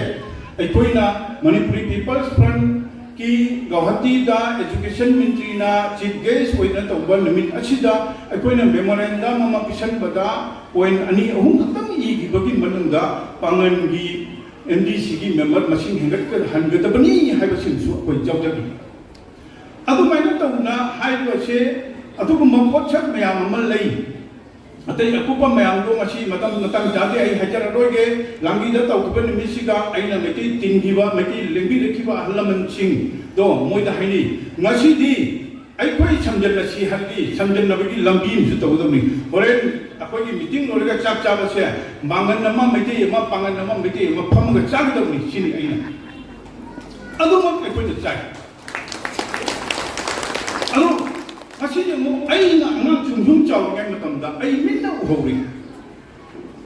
ꯑꯩꯈꯣꯏꯅ ꯃꯅꯤꯄꯨꯔꯤ ꯄꯤꯄꯜꯁ ꯐ꯭ꯔꯟꯠꯀꯤ ꯒꯧꯍꯥꯇꯤꯗ education ꯃꯟꯇ꯭ꯔꯤꯅ chief guest ꯑꯣꯏꯅ ꯇꯧꯕ ꯅꯨꯃꯤꯠ ꯑꯁꯤꯗ ꯑꯩꯈꯣꯏꯅ memorandum ꯑꯃ ꯄꯤꯁꯟꯕꯗ point ꯑꯅꯤ ꯑꯍꯨꯝ ꯈꯛꯇꯪ ꯏꯈꯤꯕꯒꯤ ꯃꯅꯨꯡꯗ ꯄꯥꯡꯒꯟꯒꯤ MDCꯒꯤ member ꯃꯁꯤꯡ ꯍꯦꯟꯒꯠꯍꯟꯒꯗꯕꯅꯤ ꯍꯥꯏꯕꯁꯤꯡꯁꯨ ꯑꯩꯈꯣꯏ ꯌꯥꯎꯖꯈꯤ꯫ ꯑꯗꯨꯃꯥꯏꯅ ꯇꯧꯗꯅ ꯍꯥꯏꯔꯤꯕꯁꯦ ꯑꯗꯨꯒꯨꯝꯕ ꯄꯣꯠꯁꯛ ꯃꯌꯥꯝ ꯑꯃ ꯂꯩ꯫ ꯑꯇꯩ ꯑꯀꯨꯞꯄ ꯃꯌꯥꯝꯗꯣ ꯉꯁꯤ ꯃꯇꯝ ꯃꯇꯥꯡ ꯆꯥꯗꯦ, ꯑꯩ ꯍꯥꯏꯖꯔꯔꯣꯏꯒꯦ꯫ ꯂꯥꯡꯒꯤꯗ ꯇꯧꯈꯤꯕ ꯅꯨꯃꯤꯠꯁꯤꯗ ꯑꯩꯅ ꯃꯩꯇꯩ ꯇꯤꯟꯈꯤꯕ, ꯃꯩꯇꯩ ꯂꯦꯡꯕꯤꯔꯛꯈꯤꯕ ꯑꯍꯜ ꯂꯃꯟꯁꯤꯡꯗꯣ ꯃꯣꯏꯗ ꯍꯥꯏꯅꯩ꯫ ꯉꯁꯤꯗꯤ ꯑꯩꯈꯣꯏ ꯁꯝꯖꯟꯅꯁꯤ ꯍꯥꯏꯔꯗꯤ ꯁꯝꯖꯟꯅꯕꯒꯤ ꯂꯝꯕꯤ ꯑꯃꯁꯨ ꯇꯧꯒꯗꯕꯅꯤ꯫ ꯍꯣꯔꯦꯟ ꯑꯩꯈꯣꯏꯒꯤ meeting ꯂꯣꯏꯔꯒ ꯆꯥꯛ ꯆꯥꯕꯁꯦ ꯃꯥꯡꯒꯟ ꯑꯃ, ꯃꯩꯇꯩ ꯑꯃ, ꯄꯥꯡꯒꯟ ꯑꯃ, ꯃꯩꯇꯩ ꯑꯃ ꯐꯝꯃꯒ ꯆꯥꯒꯗꯕꯅꯤ, ꯁꯤꯅꯤ ꯑꯩꯅ꯫ ꯑꯗꯨꯃꯛ ꯑꯩꯈꯣꯏꯅ ꯆꯥꯏ꯫ ꯑꯗꯨ ꯉꯁꯤꯗꯤ ꯑꯃꯨꯛ ꯑꯩꯅ ꯑꯉꯥꯡ ꯁꯨꯝ ꯁꯨꯝ ꯆꯥꯎꯔꯤꯉꯩ ꯃꯇꯝꯗ ꯑꯩ ꯃꯤꯠꯅ ꯎꯍꯧꯔꯤ꯫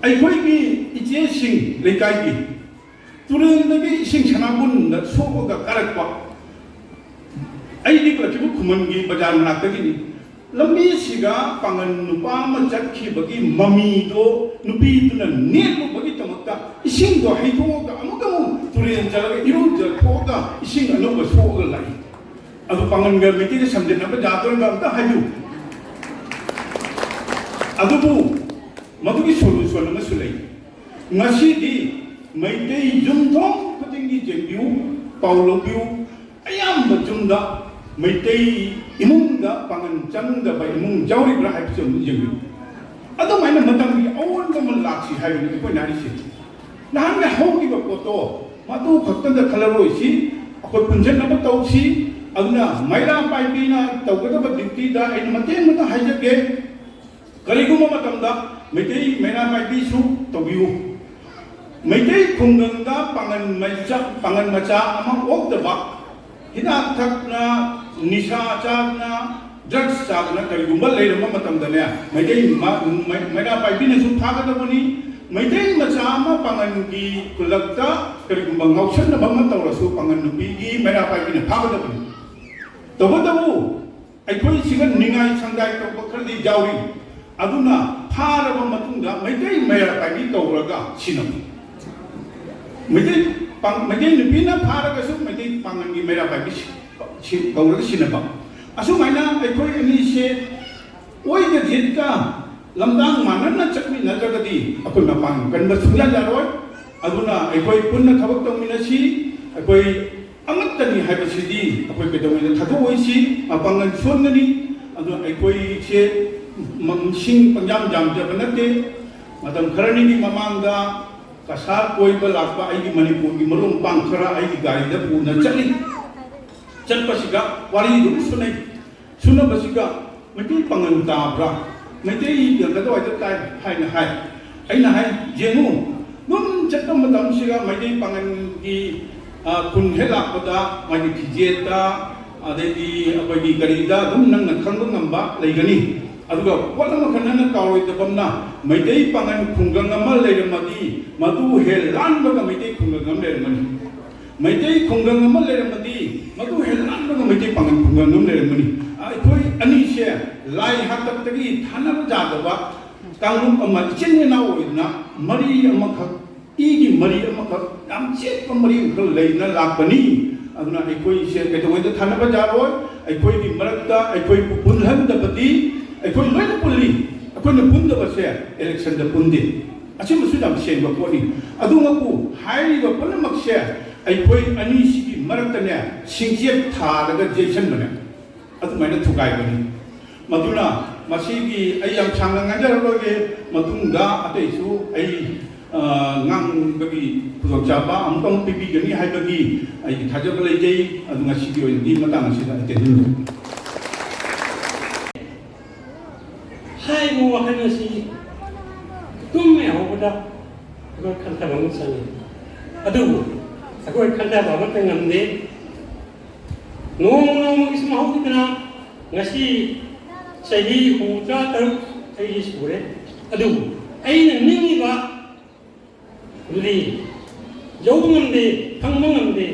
ꯑꯩꯈꯣꯏꯒꯤ ꯏꯆꯦꯁꯤꯡ ꯂꯩꯀꯥꯏꯒꯤ ꯇꯨꯔꯦꯜꯗꯒꯤ ꯏꯁꯤꯡ ꯁꯅꯥꯕꯨꯟꯗ ꯁꯣꯛꯑꯒ ꯀꯥꯔꯛꯄ꯫ ꯑꯩꯗꯤ ꯀꯛꯆꯤꯡ ꯈꯨꯃꯟꯒꯤ ꯕꯖꯥꯔ ꯃꯅꯥꯛꯇꯒꯤꯅꯤ꯫ ꯂꯝꯕꯤꯁꯤꯗ ꯄꯥꯡꯒꯟ ꯅꯨꯄꯥ ꯑꯃ ꯆꯠꯈꯤꯕꯒꯤ ꯃꯃꯤꯗꯣ ꯅꯨꯄꯤꯗꯨꯅ ꯅꯦꯠꯂꯨꯕꯒꯤꯗꯃꯛꯇ ꯏꯁꯤꯡꯗꯣ ꯍꯩꯗꯣꯛꯑꯒ ꯑꯃꯨꯛꯀ ꯑꯃꯨꯛ ꯇꯨꯔꯦꯜ ꯆꯠꯂꯒ ꯏꯔꯨꯖꯊꯣꯛꯑꯒ ꯏꯁꯤꯡ ꯑꯅꯧꯕ ꯁꯣꯛꯑꯒ ꯂꯥꯛꯏ꯫ ꯑꯗꯨ ꯄꯥꯡꯒꯟꯒ ꯃꯩꯇꯩꯒ ꯁꯝꯖꯟꯅꯕ ꯌꯥꯗꯣꯔꯤꯕ ꯑꯝꯇ ꯍꯥꯏꯕꯤꯌꯨ꯫ ꯑꯗꯨꯕꯨ ꯃꯗꯨꯒꯤ solution ꯑꯃꯁꯨ ꯂꯩ꯫ ꯉꯁꯤꯗꯤ ꯃꯩꯇꯩ ꯌꯨꯝꯊꯣꯡ ꯈꯨꯗꯤꯡꯒꯤ ꯌꯦꯡꯕꯤꯌꯨ, ꯄꯥꯎ ꯂꯧꯕꯤꯌꯨ, ꯑꯌꯥꯝꯕ ꯌꯨꯝꯗ ꯃꯩꯇꯩ ꯏꯃꯨꯡꯗ ꯄꯥꯡꯒꯟ ꯆꯪꯗꯕ ꯏꯃꯨꯡ ꯌꯥꯎꯔꯤꯕ꯭ꯔꯥ ꯍꯥꯏꯕꯁꯤ ꯑꯃꯨꯛ ꯌꯦꯡꯕꯤꯌꯨ꯫ ꯑꯗꯨꯃꯥꯏꯅ ꯃꯇꯝꯒꯤ ꯑꯑꯣꯟꯕ ꯑꯃ ꯂꯥꯛꯁꯤ ꯍꯥꯏꯕꯅꯤ ꯑꯩꯈꯣꯏꯅ ꯍꯥꯏꯔꯤꯁꯦ꯫ ꯅꯍꯥꯟꯅ ꯍꯧꯈꯤꯕ ꯄꯣꯠꯇꯣ ꯃꯗꯨ ꯈꯛꯇꯗ ꯈꯜꯂꯔꯣꯏꯁꯤ, ꯑꯩꯈꯣꯏ ꯄꯨꯟꯁꯤꯟꯅꯕ ꯇꯧꯁꯤ꯫ ꯑꯗꯨꯅ ꯃꯩꯔꯥ ꯄꯥꯏꯕꯤꯅ ꯇꯧꯒꯗꯕ dutyꯗ ꯑꯩꯅ ꯃꯇꯦꯡ ꯑꯃꯇ ꯍꯥꯏꯖꯒꯦ꯫ ꯀꯔꯤꯒꯨꯝꯕ ꯃꯇꯝꯗ ꯃꯩꯇꯩ ꯃꯩꯔꯥ ꯄꯥꯏꯕꯤꯁꯨ ꯇꯧꯕꯤꯌꯨ꯫ ꯃꯩꯇꯩ ꯈꯨꯡꯒꯪꯗ ꯄꯥꯡꯒꯟ ꯃꯩꯆꯥ-, ꯄꯥꯡꯒꯟ ꯃꯆꯥ ꯑꯃ ꯑꯣꯛꯇꯕ, ꯍꯤꯗꯥꯛ ꯊꯛꯅ, ꯅꯤꯁꯥ ꯆꯥꯗꯅ, drugs ꯆꯥꯗꯅ ꯀꯔꯤꯒꯨꯝꯕ ꯂꯩꯔꯝꯕ ꯃꯇꯝꯗꯅꯦ, ꯃꯩꯇꯩ ꯃ-, ꯃꯩ-, ꯃꯩꯔꯥ ꯄꯥꯏꯕꯤꯅꯁꯨ ꯐꯥꯒꯗꯕꯅꯤ꯫ ꯃꯩꯇꯩ ꯃꯆꯥ ꯑꯃ ꯄꯥꯡꯒꯟꯒꯤ ꯈꯨꯜꯂꯛꯇ ꯀꯔꯤꯒꯨꯝꯕ ꯉꯥꯎꯁꯟꯅꯕ ꯑꯃ ꯇꯧꯔꯁꯨ, ꯄꯥꯡꯒꯟ ꯅꯨꯄꯤꯒꯤ ꯃꯩꯔꯥ ꯄꯥꯏꯕꯤꯅ ꯐꯥꯒꯗꯕꯅꯤ꯫ ꯇꯧꯕꯇꯕꯨ ꯑꯩꯈꯣꯏ ꯁꯤꯒ ꯅꯤꯡꯉꯥꯏ ꯁꯪꯒꯥꯏ ꯇꯧꯕ ꯈꯔꯗꯤ ꯌꯥꯎꯔꯤ꯫ ꯑꯗꯨꯅ ꯐꯥꯔꯕ ꯃꯇꯨꯡꯗ ꯃꯩꯇꯩ ꯃꯩꯔꯥ ꯄꯥꯏꯕꯤ ꯀꯧꯔꯒ ꯁꯤꯟꯅꯕ꯫ ꯃꯩꯇꯩ ꯄꯥꯡ-, ꯃꯩꯇꯩ ꯅꯨꯄꯤꯅ ꯐꯥꯔꯒꯁꯨ ꯃꯩꯇꯩ ꯄꯥꯡꯒꯜꯒꯤ ꯃꯩꯔꯥ ꯄꯥꯏꯕꯤ ꯁꯤ-, ꯁꯤ-, ꯀꯧꯔꯒ ꯁꯤꯟꯅꯕ꯫ ꯑꯁꯨꯃꯥꯏꯅ ꯑꯩꯈꯣꯏ ꯑꯅꯤꯁꯦ ꯑꯣꯏꯒ ꯖꯤꯠꯀ ꯂꯝꯗꯥꯡ ꯃꯥꯟꯅꯅ ꯆꯠꯃꯤꯟꯅꯗ꯭ꯔꯒꯗꯤ ꯑꯩꯈꯣꯏ ꯃꯄꯥꯡꯒꯜ ꯀꯟꯕ ꯁꯨꯡꯌꯥ ꯌꯥꯔꯣꯏ꯫ ꯑꯗꯨꯅ ꯑꯩꯈꯣꯏ ꯄꯨꯟꯅ ꯊꯕꯛ ꯇꯧꯃꯤꯟꯅꯁꯤ꯫ ꯑꯩꯈꯣꯏ ꯑꯃꯠꯇꯅꯤ ꯍꯥꯏꯕꯁꯤꯗꯤ ꯑꯩꯈꯣꯏ ꯀꯩꯗꯧꯉꯩꯗ ꯊꯥꯗꯣꯛꯑꯣꯏꯁꯤ꯫ ꯃꯄꯥꯡꯒꯜ ꯁꯣꯟꯒꯅꯤ꯫ ꯑꯗꯨꯅ ꯑꯩꯈꯣꯏꯁꯦ ꯃ-, ꯃꯁꯤꯡ ꯄꯪꯌꯥꯝ ꯌꯥꯝꯖꯕ ꯅꯠꯇꯦ꯫ ꯃꯇꯝ ꯈꯔꯅꯤꯒꯤ ꯃꯃꯥꯡꯗ ꯀꯁꯥꯔ ꯀꯣꯏꯕ ꯂꯥꯛꯄ ꯑꯩꯒꯤ ꯃꯅꯤꯄꯨꯔꯒꯤ ꯃꯔꯨꯞ ꯃꯄꯥꯡ ꯈꯔ ꯑꯩꯒꯤ ꯒꯥꯔꯤꯗ ꯄꯨꯅ ꯆꯠꯂꯤ꯫ ꯆꯠꯄꯁꯤꯗ ꯋꯥꯔꯤ ꯑꯗꯨꯝ ꯁꯨꯅꯩ꯫ ꯁꯨꯅꯕꯁꯤꯗ ꯃꯩꯇꯩ ꯄꯥꯉꯜ ꯇꯥꯕ꯭ꯔꯥ? ꯃꯩꯇꯩ ꯀꯗꯥꯏꯗ ꯇꯥꯏ ꯍꯥꯏꯅ ꯍꯥꯏ꯫ ꯑꯩꯅ ꯍꯥꯏ, "ꯌꯦꯡꯉꯨ, ꯑꯗꯨꯝ ꯆꯠꯄ ꯃꯇꯝꯁꯤꯗ ꯃꯩꯇꯩ ꯄꯥꯉꯜꯒꯤ, ꯑ, ꯈꯨꯟ ꯍꯦꯛ ꯂꯥꯛꯄꯗ ꯃꯥꯒꯤ ꯐꯤꯖꯦꯠꯇ, ꯑꯗꯩꯗꯤ ꯑꯩꯈꯣꯏꯒꯤ ꯀꯔꯤꯗ ꯑꯗꯨꯝ ꯅꯪꯅ ꯈꯪꯕ ꯉꯝꯕ ꯂꯩꯒꯅꯤ꯫ ꯑꯗꯨꯒ ꯄꯣꯠ ꯑꯃꯈꯛ ꯅꯪꯅ ꯀꯥꯎꯔꯣꯏꯗꯕ ꯑꯃꯅ, ꯃꯩꯇꯩ ꯄꯥꯉꯜ ꯈꯨꯡꯒꯪ ꯑꯃ ꯂꯩꯔꯝꯃꯗꯤ ꯃꯗꯨ ꯍꯦꯜꯂꯥꯟꯕꯒ ꯃꯩꯇꯩ ꯈꯨꯡꯒꯪ ꯑꯃ ꯂꯩꯔꯝꯒꯅꯤ꯫ ꯃꯩꯇꯩ ꯈꯨꯡꯒꯪ ꯑꯃ ꯂꯩꯔꯝꯃꯗꯤ ꯃꯗꯨ ꯍꯦꯜꯂꯥꯟꯕꯒ ꯃꯩꯇꯩ ꯄꯥꯉꯜ ꯈꯨꯡꯒꯪ ꯑꯃ ꯂꯩꯔꯝꯒꯅꯤ"꯫ ꯑꯩꯈꯣꯏ ꯑꯅꯤꯁꯦ ꯂꯥꯏ ꯍꯥꯛꯇꯛꯇꯒꯤ ꯊꯥꯅꯕ ꯌꯥꯗꯕ ꯀꯥꯡꯂꯨꯞ ꯑꯃ, ꯏꯆꯤꯟ ꯏꯅꯥꯎ ꯑꯣꯏꯗꯅ ꯃꯔꯤ ꯑꯃꯈꯛ, ꯏꯒꯤ ꯃꯔꯤ ꯑꯃꯈꯛ, ꯌꯥꯝ ꯆꯦꯠꯄ ꯃꯔꯤ ꯑꯃꯈꯛ ꯂꯩꯗꯨꯅ ꯂꯥꯛꯄꯅꯤ꯫ ꯑꯗꯨꯅ ꯑꯩꯈꯣꯏꯁꯦ ꯀꯩꯗꯧꯉꯩꯗ ꯊꯥꯅꯕ ꯌꯥꯔꯣꯏ꯫ ꯑꯩꯈꯣꯏꯒꯤ ꯃꯔꯛꯇ ꯑꯩꯈꯣꯏꯕꯨ ꯄꯨꯜꯍꯟꯗꯕꯗꯤ, ꯑꯩꯈꯣꯏ ꯂꯣꯏꯅ ꯄꯨꯜꯂꯤ, ꯑꯩꯈꯣꯏꯅ ꯄꯨꯟꯗꯕꯁꯦ ꯏꯂꯦꯛꯁꯟꯗ ꯄꯨꯟꯗꯦ꯫ ꯑꯁꯤꯃꯁꯨ ꯌꯥꯝ ꯁꯦꯡꯕ ꯄꯣꯠꯅꯤ꯫ ꯑꯗꯨꯃꯛꯄꯨ ꯍꯥꯏꯔꯤꯕ ꯄꯨꯝꯅꯃꯛꯁꯦ ꯑꯩꯈꯣꯏ ꯑꯅꯤꯁꯤꯒꯤ ꯃꯔꯛꯇꯅꯦ, ꯁꯤꯡꯆꯦꯞ ꯊꯥꯔꯒ ꯌꯩꯁꯟꯕꯅꯦ꯫ ꯑꯗꯨꯃꯥꯏꯅ ꯊꯨꯒꯥꯏꯕꯅꯤ꯫ ꯃꯗꯨꯅ ꯃꯁꯤꯒꯤ ꯑꯩ ꯌꯥꯝ ꯁꯥꯡꯅ ꯉꯥꯡꯖꯔꯔꯣꯏꯒꯦ꯫ ꯃꯇꯨꯡꯗ ꯑꯇꯩꯁꯨ ꯑꯩ, ꯑ, ꯉꯥꯡꯕꯒꯤ ꯈꯨꯗꯣꯡꯆꯥꯕ ꯑꯃꯨꯛ ꯑꯃꯨꯛ ꯄꯤꯕꯤꯒꯅꯤ ꯍꯥꯏꯕꯒꯤ ꯑꯩꯒꯤ ꯊꯥꯖꯕ ꯂꯩꯖꯩ꯫ ꯑꯗꯨ ꯉꯁꯤꯒꯤ ꯑꯣꯏꯅꯗꯤ ꯃꯇꯥꯡ ꯑꯁꯤꯗ ꯑꯩ ꯇꯦꯟꯍꯟꯖꯔꯦ꯫ ꯍꯥꯏꯔꯤꯕ ꯋꯥꯈꯜ ꯑꯁꯤ ꯇꯨꯝꯃꯦ ꯍꯧꯕꯗ ꯑꯩꯈꯣꯏ ꯈꯟꯊꯕ ꯑꯃ ꯆꯪꯉꯤ꯫ ꯑꯗꯨꯕꯨ ꯑꯩꯈꯣꯏ ꯈꯟꯊꯕ ꯑꯃꯠꯇ ꯉꯝꯗꯦ꯫ ꯅꯣꯡꯃ ꯅꯣꯡꯃꯒꯤ ꯁꯨꯝ ꯍꯧꯈꯤꯗꯅ ꯉꯁꯤ ꯆꯍꯤ ꯍꯨꯝꯐꯨꯇꯔꯥ ꯇꯔꯨꯛ ꯑꯩꯒꯤ ꯁꯨꯔꯦ꯫ ꯑꯗꯨꯕꯨ ꯑꯩꯅ ꯅꯤꯡꯉꯤꯕ ꯑꯗꯨꯗꯤ ꯌꯧꯕ ꯉꯝꯗꯦ, ꯐꯪꯕ ꯉꯝꯗꯦ꯫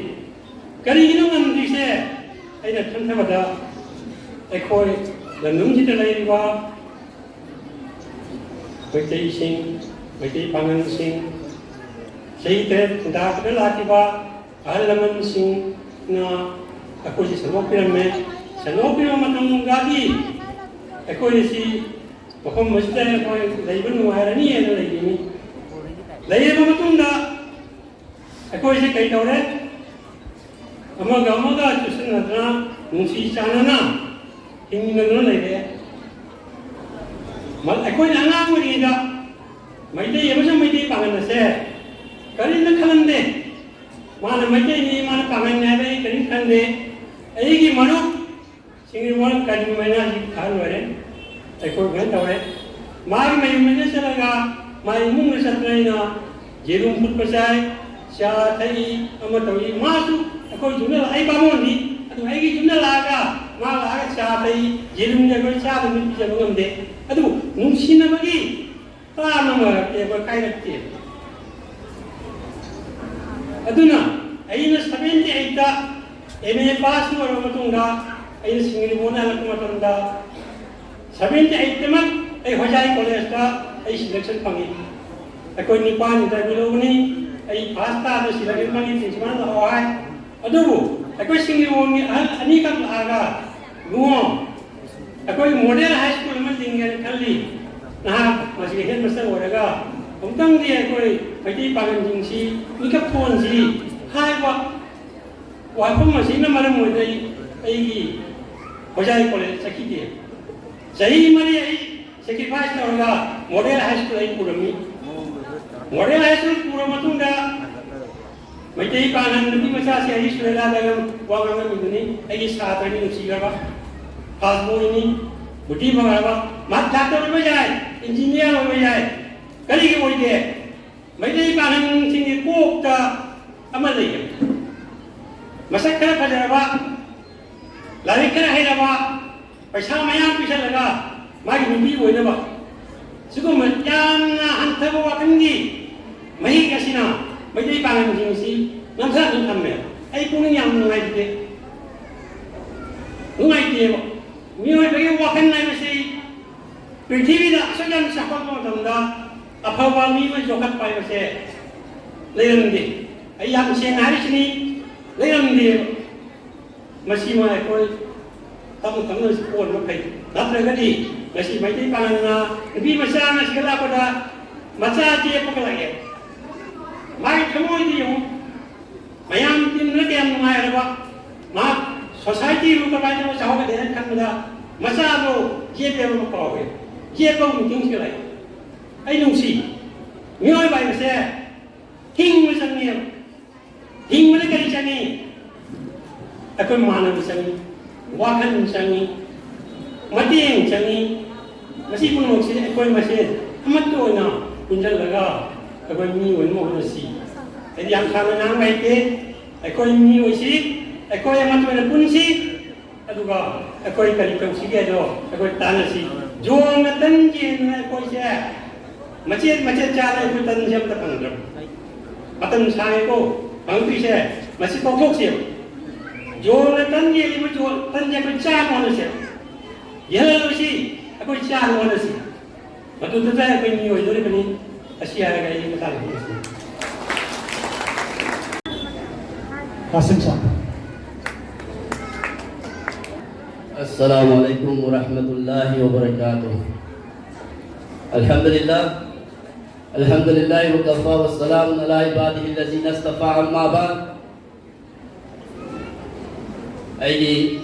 ꯀꯔꯤꯒꯤꯅꯣ ꯉꯝꯗ꯭ꯔꯤꯁꯦ? ꯑꯩꯅ ꯈꯟꯊꯕꯗ ꯑꯩꯈꯣꯏ ꯂꯝꯗꯝꯁꯤꯗ ꯂꯩꯔꯤꯕ ꯃꯩꯇꯩꯁꯤꯡ, ꯃꯩꯇꯩ ꯄꯥꯉꯜꯁꯤꯡ, ꯆꯍꯤ ꯇꯔꯦꯠ ꯍꯨꯝꯗꯥꯕꯗ ꯂꯥꯛꯈꯤꯕ ꯑꯍꯜ ꯂꯃꯟꯁꯤꯡꯅ ꯑꯩꯈꯣꯏꯁꯤ ꯁꯟꯗꯣꯛꯄꯤꯔꯝꯃꯦ꯫ ꯁꯟꯗꯣꯛꯄꯤꯔꯕ ꯃꯇꯨꯡꯗꯒꯤ ꯑꯩꯈꯣꯏ ꯑꯁꯤ ꯃꯐꯝ ꯑꯁꯤꯗ ꯑꯩꯈꯣꯏ ꯂꯩꯕ ꯅꯨꯡꯉꯥꯏꯔꯅꯤ ꯍꯥꯏꯅ ꯂꯩꯔꯤꯅꯤ꯫ ꯂꯩꯔꯕ ꯃꯇꯨꯡꯗ ꯑꯩꯈꯣꯏꯁꯦ ꯀꯩ ꯇꯧꯔꯦ? ꯑꯃꯒ ꯑꯃꯒ ꯆꯨꯁꯤꯟꯅꯗꯅ, ꯅꯨꯡꯁꯤ ꯆꯥꯟꯅꯅ ꯍꯤꯡꯃꯤꯟꯅꯗꯨꯅ ꯂꯩꯔꯦ꯫ ꯃ-, ꯑꯩꯈꯣꯏꯅ ꯑꯉꯥꯡ ꯑꯣꯏꯔꯤꯉꯩꯗ ꯃꯩꯇꯩ ꯑꯃꯁꯨꯡ ꯃꯩꯇꯩ ꯄꯥꯉꯜ ꯑꯁꯦ ꯀꯔꯤꯝꯇ ꯈꯜꯂꯝꯗꯦ꯫ ꯃꯥꯅ ꯃꯩꯇꯩꯅꯤ, ꯃꯥꯅ ꯄꯥꯉꯜꯅꯤ ꯍꯥꯏꯕ ꯑꯩ ꯀꯔꯤꯝ ꯈꯟꯗꯦ꯫ ꯑꯩꯒꯤ ꯃꯔꯨꯞ ꯁꯤꯡꯒꯤ ꯃꯔꯨꯞ ꯀꯔꯤ ꯃꯩꯅꯥꯁꯤ ꯈꯜ ꯂꯣꯏꯔꯦ꯫ ꯑꯩꯈꯣꯏ ꯀꯩꯅꯣ ꯇꯧꯔꯦ꯫ ꯃꯥꯒꯤ ꯃꯌꯨꯝꯗ ꯆꯠꯂꯒ ꯃꯥꯒꯤ ꯏꯃꯨꯡꯗ ꯆꯠꯇꯅ ꯑꯩꯅ ꯌꯦꯔꯨꯝ ꯐꯨꯠꯄ ꯆꯥꯏ, ꯆꯥ ꯊꯛꯏ, ꯑꯃ ꯇꯧꯏ꯫ ꯃꯥꯁꯨ ꯑꯩꯈꯣꯏ ꯌꯨꯝꯗ ꯂꯥꯛ-, ꯑꯩ ꯕꯥꯃꯣꯟꯅꯤ, ꯑꯗꯨ ꯑꯩꯒꯤ ꯌꯨꯝꯗ ꯂꯥꯛꯑꯒ ꯃꯥ ꯂꯥꯛꯑꯒ ꯆꯥ ꯊꯛꯏ, ꯌꯦꯔꯨꯝꯗꯤ ꯑꯩꯈꯣꯏ ꯆꯥꯗꯕ ꯃꯤ ꯄꯤꯖꯕ ꯉꯝꯗꯦ꯫ ꯑꯗꯨꯕꯨ ꯅꯨꯡꯁꯤꯅꯕꯒꯤ ꯇꯥ ꯑꯃ ꯑꯩꯈꯣꯏ ꯀꯥꯏꯔꯛꯇꯦ꯫ ꯑꯗꯨꯅ ꯑꯩꯅ ꯁꯚꯦꯟꯇꯤ ꯑꯩꯠꯇ ꯑꯦꯝ ꯑꯦ ꯄꯥꯁ ꯑꯣꯏꯔꯕ ꯃꯇꯨꯡꯗ ꯑꯩꯅ ꯁꯤꯡꯒꯤꯔꯤꯕꯣꯟꯗ ꯍꯜꯂꯛꯄ ꯃꯇꯝꯗ ꯁꯚꯦꯟꯇꯤ ꯑꯩꯠꯇꯃꯛ ꯑꯩ ꯍꯣꯖꯥꯏ ꯀꯣꯂꯦꯖꯇ ꯑꯩ ꯁꯤꯂꯦꯛꯁꯟ ꯐꯪꯉꯤ꯫ ꯑꯩꯈꯣꯏ ꯅꯤꯄꯥꯟ ꯏꯟꯇꯔꯚ꯭ꯌꯨ ꯂꯧꯕꯅꯤ, ꯑꯩ ꯐꯥꯔꯁ ꯇꯥꯗ ꯁꯤꯂꯦꯛꯁꯟ ꯐꯪꯉꯤ, ꯄ꯭ꯔꯤꯟꯁꯤꯄꯥꯜ ꯂꯥꯛꯑꯣ ꯍꯥꯏ꯫ ꯑꯗꯨꯕꯨ ꯑꯩꯈꯣꯏ ꯁꯤꯡꯒꯤꯔꯤꯕꯣꯟꯒꯤ ꯑꯍꯜ ꯑꯅꯤꯈꯛ ꯂꯥꯛꯑꯒ, "ꯏꯕꯨꯡꯉꯣ, ꯑꯩꯈꯣꯏ ꯃꯣꯗꯦꯜ ꯍꯥꯏ ꯁ꯭ꯀꯨꯜ ꯑꯃ ꯂꯤꯡꯒꯦꯅ ꯈꯜꯂꯤ, ꯅꯍꯥꯛ ꯃꯁꯤꯒꯤ ꯍꯦꯗ ꯃꯥꯁꯇꯔ ꯑꯣꯏꯔꯒ ꯑꯃꯨꯛꯇꯪꯗꯤ ꯑꯩꯈꯣꯏ ꯃꯩꯇꯩ ꯄꯥꯉꯜꯁꯤꯡꯁꯤ ꯃꯤꯀꯞ ꯊꯣꯛꯍꯟꯁꯤ" ꯍꯥꯏꯕ ꯋꯥꯐꯝ ꯑꯁꯤꯅ ꯃꯔꯝ ꯑꯣꯏꯗꯨꯅ ꯑꯩ, ꯑꯩꯒꯤ ꯍꯣꯖꯥꯏ ꯀꯣꯂꯦꯖ ꯆꯠꯈꯤꯗꯦ꯫ ꯆꯍꯤ ꯃꯔꯤ ꯑꯩ ꯁꯦꯀ꯭ꯔꯤꯐꯥꯏꯁ ꯇꯧꯔꯒ ꯃꯣꯗꯦꯜ ꯍꯥꯏ ꯁ꯭ꯀꯨꯜ ꯑꯩ ꯄꯨꯔꯝꯃꯤ꯫ ꯃꯣꯗꯦꯜ ꯍꯥꯏ ꯁ꯭ꯀꯨꯜ ꯄꯨꯔꯕ ꯃꯇꯨꯡꯗ ꯃꯩꯇꯩ ꯄꯥꯉꯜ ꯅꯨꯄꯤ ꯃꯆꯥꯁꯦ ꯑꯩ ꯁꯨꯔꯦꯂꯥꯗꯒ ꯋꯥ ꯉꯥꯡꯉꯝꯃꯤꯗꯨꯅꯤ꯫ ꯑꯩꯒꯤ ꯁꯥꯇ꯭ꯔꯅꯤ, ꯅꯨꯡꯁꯤꯔꯕ ꯐꯥꯁ ꯕꯣꯏꯅꯤ, ꯕꯨꯙꯤ ꯐꯔꯕ, ꯃꯍꯥꯛ ꯗꯥꯛꯇꯔ ꯑꯣꯏꯕ ꯌꯥꯏ, ꯏꯟꯖꯤꯅꯤꯌꯥꯔ ꯑꯣꯏꯕ ꯌꯥꯏ, ꯀꯔꯤꯒꯤ ꯑꯣꯏꯗꯦ? ꯃꯩꯇꯩ ꯄꯥꯉꯜꯁꯤꯡꯒꯤ ꯀꯣꯛꯇ ꯑꯃ ꯂꯩꯌꯦ꯫ ꯃꯁꯛ ꯈꯔ ꯐꯖꯔꯕ, ꯂꯥꯏꯔꯤꯛ ꯈꯔ ꯍꯩꯔꯕ, ꯄꯩꯁꯥ ꯃꯌꯥꯝ ꯄꯤꯁꯜꯂꯒ ꯃꯥꯒꯤ ꯅꯨꯄꯤ ꯑꯣꯏꯅꯕ, ꯁꯤꯒꯨꯝꯕ ꯌꯥꯝꯅ ꯍꯟꯊꯕ ꯋꯥꯈꯜꯒꯤ ꯃꯍꯤꯛ ꯑꯁꯤꯅ ꯃꯩꯇꯩ ꯄꯥꯉꯜꯁꯤꯡꯁꯤ ꯅꯝꯊꯗꯨꯅ ꯊꯝꯃꯦ꯫ ꯑꯩ ꯄꯨꯛꯅꯤꯡ ꯌꯥꯝ ꯅꯨꯡꯉꯥꯏꯇꯦ, ꯅꯨꯡꯉꯥꯏꯇꯦꯕ꯫ ꯃꯤꯑꯣꯏꯕꯒꯤ ꯋꯥꯈꯜ ꯍꯥꯏꯕꯁꯤ ꯄ꯭ꯔꯤꯊꯤꯕꯤꯗ ꯑꯁꯨꯛ ꯌꯥꯝ ꯆꯥꯎꯈꯠꯄ ꯃꯇꯝꯗ ꯑꯐꯕ ꯃꯤ ꯑꯃ ꯌꯣꯛꯈꯠꯄ ꯍꯥꯏꯕꯁꯦ ꯂꯩꯔꯝꯗꯦ꯫ ꯑꯩ ꯌꯥꯝ ꯁꯦꯡꯅ ꯍꯥꯏꯔꯤꯁꯤꯅꯤ, ꯂꯩꯔꯝꯗꯦꯕ꯫ ꯃꯁꯤꯃ ꯑꯩꯈꯣꯏ ꯇꯞꯅ ꯇꯞꯅ ꯁꯤ ꯑꯣꯟꯕ ꯐꯩ꯫ ꯅꯠꯇ꯭ꯔꯒꯗꯤ ꯉꯁꯤ ꯃꯩꯇꯩ ꯄꯥꯉꯜꯅ ꯅꯨꯄꯤ ꯃꯆꯥ ꯑꯃ ꯁꯤꯗ ꯂꯥꯛꯄꯗ ꯃꯆꯥ ꯆꯦꯞꯄꯒ ꯂꯥꯛꯑꯦ꯫ ꯃꯥꯒꯤ ꯊꯃꯣꯏꯗꯤ ꯌꯦꯡꯉꯨ꯫ ꯃꯌꯥꯝ ꯇꯤꯟꯕꯅ ꯀꯌꯥꯝ ꯅꯨꯡꯉꯥꯏꯔꯕ꯫ ꯃꯍꯥꯛ ꯁꯣꯁꯥꯏꯇꯤꯕꯨ ꯀꯃꯥꯏꯅ ꯇꯧꯔ ꯆꯥꯎꯍꯟꯒꯗꯦꯅ ꯈꯟꯕꯗ ꯃꯆꯥꯗꯣ ꯌꯦꯠꯄ ꯑꯃ ꯀꯥꯎꯋꯦ꯫ ꯌꯦꯠꯄ ꯑꯃꯨꯛ ꯅꯤꯡꯁꯤꯡꯂꯛꯑꯦ꯫ ꯑꯩ ꯅꯨꯡꯁꯤ꯫ ꯃꯤꯑꯣꯏꯕ ꯍꯥꯏꯕꯁꯦ ꯍꯤꯡꯕ ꯆꯪꯉꯦꯕ꯫ ꯍꯤꯡꯕꯗ ꯀꯔꯤ ꯆꯪꯉꯤ? ꯑꯩꯈꯣꯏ ꯃꯥꯟꯅꯕ ꯆꯪꯉꯤ, ꯋꯥꯈꯜ ꯆꯪꯉꯤ, ꯃꯇꯦꯡ ꯆꯪꯉꯤ꯫ ꯃꯁꯤ ꯄꯨꯝꯅꯃꯛꯁꯤ ꯑꯩꯈꯣꯏ ꯃꯁꯦꯟ ꯑꯃꯠꯇ ꯑꯣꯏꯅ ꯄꯨꯟꯁꯤꯜꯂꯒ ꯑꯩꯈꯣꯏ ꯃꯤ ꯑꯣꯏꯅꯕ ꯍꯣꯠꯅꯁꯤ꯫ ꯑꯩꯗꯤ ꯌꯥꯝ ꯁꯥꯡꯅ ꯉꯥꯡꯕ ꯍꯩꯇꯦ꯫ ꯑꯩꯈꯣꯏ ꯃꯤ ꯑꯣꯏꯁꯤ, ꯑꯩꯈꯣꯏ ꯑꯃꯠꯇ ꯑꯣꯏꯅ ꯄꯨꯟꯁꯤ꯫ ꯑꯗꯨꯒ ꯑꯩꯈꯣꯏ ꯀꯔꯤ ꯇꯧꯁꯤꯒꯦ ꯍꯥꯏꯗꯣ ꯑꯩꯈꯣꯏ ꯇꯥꯟꯅꯁꯤ꯫ ꯌꯣꯡꯅ ꯇꯟ ꯌꯦꯟꯗꯅ ꯑꯩꯈꯣꯏꯁꯦ ꯃꯆꯦꯠ ꯃꯆꯦꯠ ꯆꯥꯔꯦ, ꯑꯩꯈꯣꯏ ꯇꯟꯁꯦ ꯑꯝꯇ ꯐꯪꯗ꯭ꯔꯕ꯫ ꯃꯇꯝ ꯁꯥꯡꯉꯦꯀꯣ ꯐꯪꯗ꯭ꯔꯤꯁꯦ, ꯃꯁꯤ ꯇꯣꯛꯊꯣꯛꯁꯦꯕ꯫ ꯌꯣꯡꯅ ꯇꯟ ꯌꯦꯜꯂꯤꯕ ꯌꯣ-, ꯇꯟꯁꯦ ꯑꯩꯈꯣꯏ ꯆꯥꯅ ꯍꯣꯠꯅꯁꯦꯕ꯫ ꯌꯦꯜꯍꯜꯂꯣꯏꯁꯤ, ꯑꯩꯈꯣꯏ ꯆꯥꯅ ꯍꯣꯠꯅꯁꯤ꯫ ꯃꯗꯨꯗꯨꯗ ꯑꯩꯈꯣꯏ ꯃꯤ ꯑꯣꯏꯗꯣꯔꯤꯕꯅꯤ꯫ ꯑꯁꯤ ꯍꯥꯏꯔꯒ ꯑꯩ ꯃꯇꯥꯡ ꯑꯁꯤꯗ ꯂꯣꯏꯁꯤꯟꯖꯔꯦ꯫ ꯀꯥꯁꯤꯝ ꯁꯥꯍꯕ꯫ السلام عليكم ورحمة الله وبركاته. الحمد لله. الحمد لله وكفى وسلام على عباده الذين اصطفى، أما بعد. ꯑꯩꯒꯤ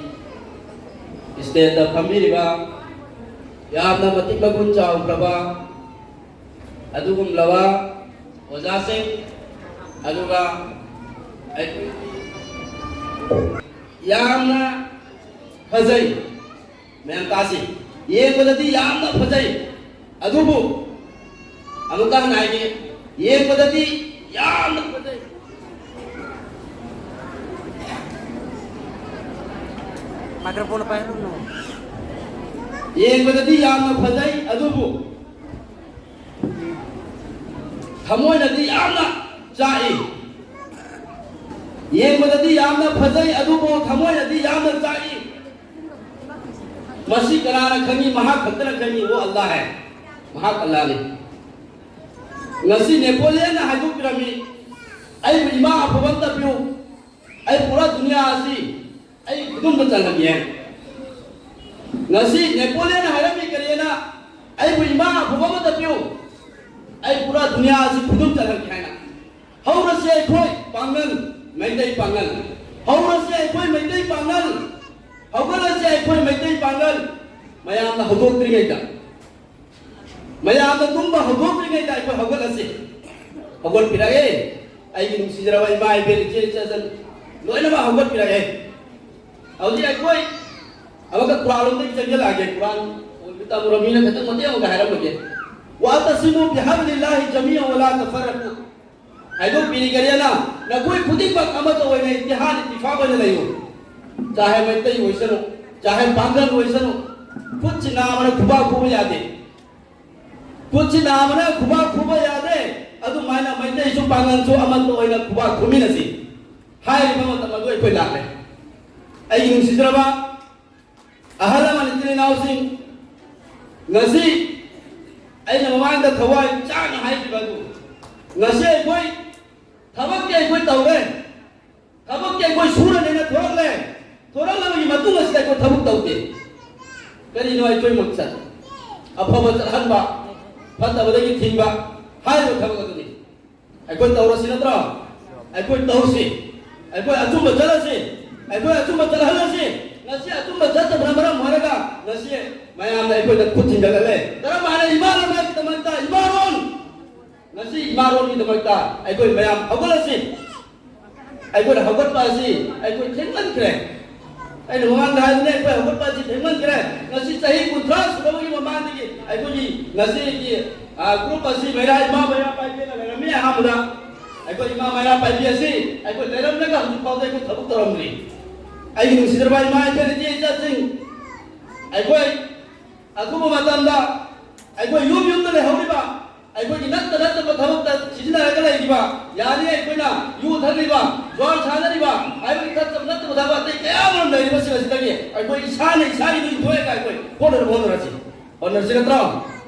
ꯁ꯭ꯇꯦꯖꯇ ꯐꯝꯕꯤꯔꯤꯕ ꯌꯥꯝꯅ ꯃꯇꯤꯛ ꯃꯒꯨꯟ ꯆꯥꯎꯈ꯭ꯔꯕ ꯑꯗꯨꯒꯨꯝꯂꯕ ꯑꯣꯖꯥꯁꯤꯡ, ꯑꯗꯨꯒ ꯑꯩꯈꯣꯏ ꯌꯥꯝꯅ ꯐꯖꯩ꯫ ꯃꯌꯥꯝ ꯇꯥꯁꯤ꯫ ꯌꯦꯡꯕꯗꯗꯤ ꯌꯥꯝꯅ ꯐꯖꯩ, ꯑꯗꯨꯕꯨ ꯑꯃꯨꯛꯀ ꯍꯟꯅ ꯍꯥꯏꯒꯦ, ꯌꯦꯡꯕꯗꯗꯤ ꯌꯥꯝꯅ ꯐꯖꯩ꯫ Microphone ꯄꯥꯏꯔꯨꯅꯨ꯫ ꯌꯦꯡꯕꯗꯗꯤ ꯌꯥꯝꯅ ꯐꯖꯩ, ꯑꯗꯨꯕꯨ ꯊꯃꯣꯏꯅꯗꯤ ꯌꯥꯝꯅ ꯆꯥꯛꯏ꯫ ꯌꯦꯡꯕꯗꯗꯤ ꯌꯥꯝꯅ ꯐꯖꯩ, ꯑꯗꯨꯕꯨ ꯊꯃꯣꯏꯅꯗꯤ ꯌꯥꯝꯅ ꯆꯥꯛꯏ꯫ ꯃꯁꯤ ꯀꯅꯥꯅ ꯈꯪꯉꯤ? ꯃꯍꯥꯛ ꯈꯛꯇꯅ ꯈꯪꯉꯤ꯫ ꯑꯣ ꯑꯜꯂꯥꯍ ꯍꯥꯏ, ꯃꯍꯥꯛ ꯑꯜꯂꯥꯍꯅꯤ꯫ ꯉꯁꯤ ꯅꯦꯄꯣꯂꯤꯌꯟꯅ ꯍꯥꯏꯗꯣꯛꯄꯤꯔꯝꯃꯤ, ꯑꯩꯕꯨ ꯏꯃꯥ ꯑꯐꯕ ꯑꯝꯇ ꯄꯤꯌꯨ, ꯑꯩ ꯄꯨꯔꯥ ꯗꯨꯅꯤꯌꯥ ꯑꯁꯤ ꯑꯩ ꯈꯨꯗꯨꯝꯗ ꯆꯜꯍꯟꯒꯦ ꯍꯥꯏꯅ꯫ ꯉꯁꯤ ꯅꯦꯄꯣꯂꯤꯌꯟꯅ ꯍꯥꯏꯔꯝꯃꯤ ꯀꯔꯤꯅ? "ꯑꯩꯕꯨ ꯏꯃꯥ ꯑꯐꯕ ꯑꯃꯇ ꯄꯤꯌꯨ, ꯑꯩ ꯄꯨꯔꯥ ꯗꯨꯅꯤꯌꯥ ꯑꯁꯤ ꯈꯨꯗꯨꯝ ꯆꯜꯍꯟꯒꯦ" ꯍꯥꯏꯅ꯫ ꯍꯧꯔꯁꯦ ꯑꯩꯈꯣꯏ ꯄꯥꯡꯒꯜ, ꯃꯩꯇꯩ ꯄꯥꯡꯒꯜ꯫ ꯍꯧꯔꯁꯦ ꯑꯩꯈꯣꯏ ꯃꯩꯇꯩ ꯄꯥꯡꯒꯜ꯫ ꯍꯧꯒꯠꯂꯁꯦ ꯑꯩꯈꯣꯏ ꯃꯩꯇꯩ ꯄꯥꯡꯒꯜ꯫ ꯃꯌꯥꯝꯅ ꯍꯧꯗꯣꯛꯇ꯭ꯔꯤꯉꯩꯗ, ꯃꯌꯥꯝꯅ ꯇꯨꯝꯕ ꯍꯧꯗꯣꯛꯇ꯭ꯔꯤꯉꯩꯗ ꯑꯩꯈꯣꯏ ꯍꯧꯒꯠꯂꯁꯤ꯫ ꯍꯧꯒꯠꯄꯤꯔꯛꯑꯦ꯫ ꯑꯩꯒꯤ ꯅꯨꯡꯁꯤꯖꯔꯕ ꯏꯃꯥ, ꯏꯕꯦꯟ, ꯏꯆꯦ, ꯏꯆꯜ ꯂꯣꯏꯅꯃꯛ ꯍꯧꯒꯠꯄꯤꯔꯛꯑꯦ꯫ ꯍꯧꯖꯤꯛ ꯑꯩꯈꯣꯏ ꯑꯃꯨꯛꯀ ꯀꯨꯔꯥꯟꯂꯣꯝꯗꯒꯤ ꯆꯪꯁꯤꯜꯂꯛꯑꯒꯦ꯫ ꯀꯨꯔꯥꯟ ꯑꯣꯏꯕ ꯇꯝꯃꯨꯔꯕꯅꯤꯅ ꯈꯤꯇꯪ ꯃꯇꯦꯛ ꯑꯃꯒ ꯍꯥꯏꯔꯝꯃꯒꯦ꯫ "ꯋꯥꯇꯁꯤꯃꯨ ꯕꯤꯍꯥꯕꯤꯂꯤꯜꯂꯥꯍꯤ ꯖꯃꯤꯑ ꯋꯥꯂꯥ ꯇꯐꯔꯔꯀꯨ"꯫ ꯍꯥꯏꯗꯣꯛꯄꯤꯔꯤ ꯀꯔꯤꯅ? "ꯅꯈꯣꯏ ꯈꯨꯗꯤꯡꯃꯛ ꯑꯃꯠꯇ ꯑꯣꯏꯅ ꯏꯇꯤꯍꯥꯗ ꯏꯇꯤꯐꯥꯛ ꯑꯣꯏꯅ ꯂꯩꯌꯨ"꯫ ꯆꯥꯍꯦ ꯃꯩꯇꯩ ꯑꯣꯏꯁꯅꯨ, ꯆꯥꯍꯦ ꯄꯥꯡꯒꯜ ꯑꯣꯏꯁꯅꯨ, ꯈꯨꯠꯁꯤ ꯅꯥꯕꯅ ꯈꯨꯕꯥꯛ ꯈꯨꯕ ꯌꯥꯗꯦ꯫ ꯈꯨꯠꯁꯤ ꯅꯥꯕꯅ ꯈꯨꯕꯥꯛ ꯈꯨꯕ ꯌꯥꯗꯦ꯫ ꯑꯗꯨꯃꯥꯏꯅ ꯃꯩꯇꯩꯁꯨ ꯄꯥꯡꯒꯜꯁꯨ ꯑꯃꯠꯇ ꯑꯣꯏꯅ ꯈꯨꯕꯥꯛ ꯈꯨꯃꯤꯟꯅꯁꯤ꯫ ꯍꯥꯏꯔꯤꯕ ꯃꯇꯝ ꯑꯗꯨ ꯑꯩꯈꯣꯏ ꯂꯥꯛꯂꯦ꯫ ꯑꯩꯒꯤ ꯅꯨꯡꯁꯤꯖꯔꯕ ꯑꯍꯜ ꯂꯃꯟ, ꯏꯆꯤꯜ ꯏꯅꯥꯎꯁꯤꯡ, ꯉꯁꯤ ꯑꯩꯅ ꯃꯃꯥꯡꯗ ꯊꯋꯥꯏ ꯆꯥꯅ ꯍꯥꯏꯈꯤꯕ ꯑꯗꯨ, ꯉꯁꯤ ꯑꯩꯈꯣꯏ ꯊꯕꯛꯇꯤ ꯑꯩꯈꯣꯏ ꯇꯧꯔꯦ, ꯊꯕꯛꯇꯤ ꯑꯩꯈꯣꯏ ꯁꯨꯔꯅꯦꯅ ꯊꯣꯔꯛꯂꯦ꯫ ꯊꯣꯔꯛꯂꯕꯒꯤ ꯃꯇꯨꯡ ꯑꯁꯤꯗ ꯑꯩꯈꯣꯏ ꯊꯕꯛ ꯇꯧꯗꯦ꯫ ꯀꯔꯤꯅꯣ ꯑꯩꯈꯣꯏ ꯃꯛꯁꯠ? ꯑꯐꯕ ꯆꯠꯍꯟꯕ, ꯐꯠꯇꯕꯗꯒꯤ ꯊꯤꯡꯕ ꯍꯥꯏꯔꯤꯕ ꯊꯕꯛ ꯑꯗꯨꯅꯤ꯫ ꯑꯩꯈꯣꯏ ꯇꯧꯔꯁꯤ ꯅꯠꯇ꯭ꯔꯣ? ꯑꯩꯈꯣꯏ ꯇꯧꯁꯤ꯫ ꯑꯩꯈꯣꯏ ꯑꯆꯨꯝꯕ ꯆꯠꯂꯁꯤ꯫ ꯑꯩꯈꯣꯏ ꯑꯆꯨꯝꯕ ꯆꯠꯍꯜꯂꯁꯤ꯫ ꯉꯁꯤ ꯑꯆꯨꯝꯕ ꯆꯠꯇꯕꯅ ꯃꯔꯝ ꯑꯣꯏꯔꯒ ꯉꯁꯤ ꯃꯌꯥꯝꯅ ꯑꯩꯈꯣꯏꯗ ꯈꯨꯠ ꯊꯤꯟꯒꯠꯍꯜꯂꯦ꯫ ꯀꯔꯝ ꯍꯥꯏꯅ ꯏꯃꯥ ꯂꯩꯕꯥꯛꯀꯤꯗꯃꯛꯇ ꯏꯃꯥꯔꯣꯟ? ꯉꯁꯤ ꯏꯃꯥꯔꯣꯟꯒꯤꯗꯃꯛꯇ ꯑꯩꯈꯣꯏ ꯃꯌꯥꯝ ꯍꯧꯒꯠꯂꯁꯤ꯫ ꯑꯩꯈꯣꯏꯅ ꯍꯧꯒꯠꯄ ꯑꯁꯤ ꯑꯩꯈꯣꯏ ꯊꯦꯡꯃꯟꯈ꯭ꯔꯦ꯫ ꯑꯩꯅ ꯃꯃꯥꯡꯗ ꯍꯥꯏꯕꯅꯦ, ꯑꯩꯈꯣꯏ ꯍꯧꯒꯠꯄ ꯑꯁꯤ ꯊꯦꯡꯃꯟꯈ꯭ꯔꯦ꯫ ꯉꯁꯤ ꯆꯍꯤ ꯀꯨꯟꯊ꯭ꯔꯥ ꯁꯨꯔꯕꯒꯤ ꯃꯃꯥꯡꯗꯒꯤ ꯑꯩꯈꯣꯏꯒꯤ ꯉꯁꯤꯒꯤ, ꯑ, ꯒ꯭ꯔꯨꯞ ꯑꯁꯤ ꯃꯩꯔꯥ, ꯏꯃꯥ ꯃꯩꯔꯥ ꯄꯥꯏꯕꯤꯅ ꯂꯩꯔꯝꯃꯤ꯫ ꯑꯍꯥꯟꯕꯗ ꯑꯩꯈꯣꯏ ꯏꯃꯥ ꯃꯩꯔꯥ ꯄꯥꯏꯕꯤ ꯑꯁꯤ ꯑꯩꯈꯣꯏ ꯂꯩꯔꯝꯂꯒ ꯍꯧꯖꯤꯛ ꯐꯥꯎꯗ ꯑꯩꯈꯣꯏ ꯊꯕꯛ ꯇꯧꯔꯝꯗ꯭ꯔꯤ꯫ ꯑꯩꯒꯤ ꯅꯨꯡꯁꯤꯖꯔꯕ ꯏꯃꯥ ꯏꯕꯦꯟ ꯏꯆꯦ ꯏꯆꯥꯁꯤꯡ, ꯑꯩꯈꯣꯏ ꯑꯊꯨꯕ ꯃꯇꯝꯗ ꯑꯩꯈꯣꯏ ꯌꯨꯝ ꯌꯨꯝꯗ ꯂꯩꯍꯧꯔꯤꯕ, ꯑꯩꯈꯣꯏꯒꯤ ꯅꯠꯇ ꯅꯠꯇꯕ ꯊꯕꯛꯇ ꯁꯤꯖꯤꯟꯅꯔꯒ ꯂꯩꯔꯤꯕ, ꯌꯥꯅꯤ ꯑꯩꯈꯣꯏꯅ ꯌꯨ ꯊꯛꯂꯤꯕ, ꯖꯨꯋꯥꯔ ꯁꯥꯟꯅꯔꯤꯕ ꯍꯥꯏꯕꯒꯤ ꯅꯠꯇꯕ ꯅꯠꯇꯕ ꯊꯕꯛ ꯑꯇꯩ ꯀꯌꯥ ꯑꯃꯔꯣꯝ ꯂꯩꯔꯤꯕꯁꯤꯡ ꯑꯁꯤꯗꯒꯤ ꯑꯩꯈꯣꯏ ꯏꯁꯥꯅ ꯏꯁꯥꯒꯤꯗꯨ ꯏꯟꯊꯣꯛꯑꯒ ꯑꯩꯈꯣꯏ ꯍꯣꯠꯅꯅꯕ ꯍꯣꯠꯅꯔꯁꯤ꯫ ꯍꯣꯠꯅꯔꯁꯤ ꯅꯠꯇ꯭ꯔꯣ?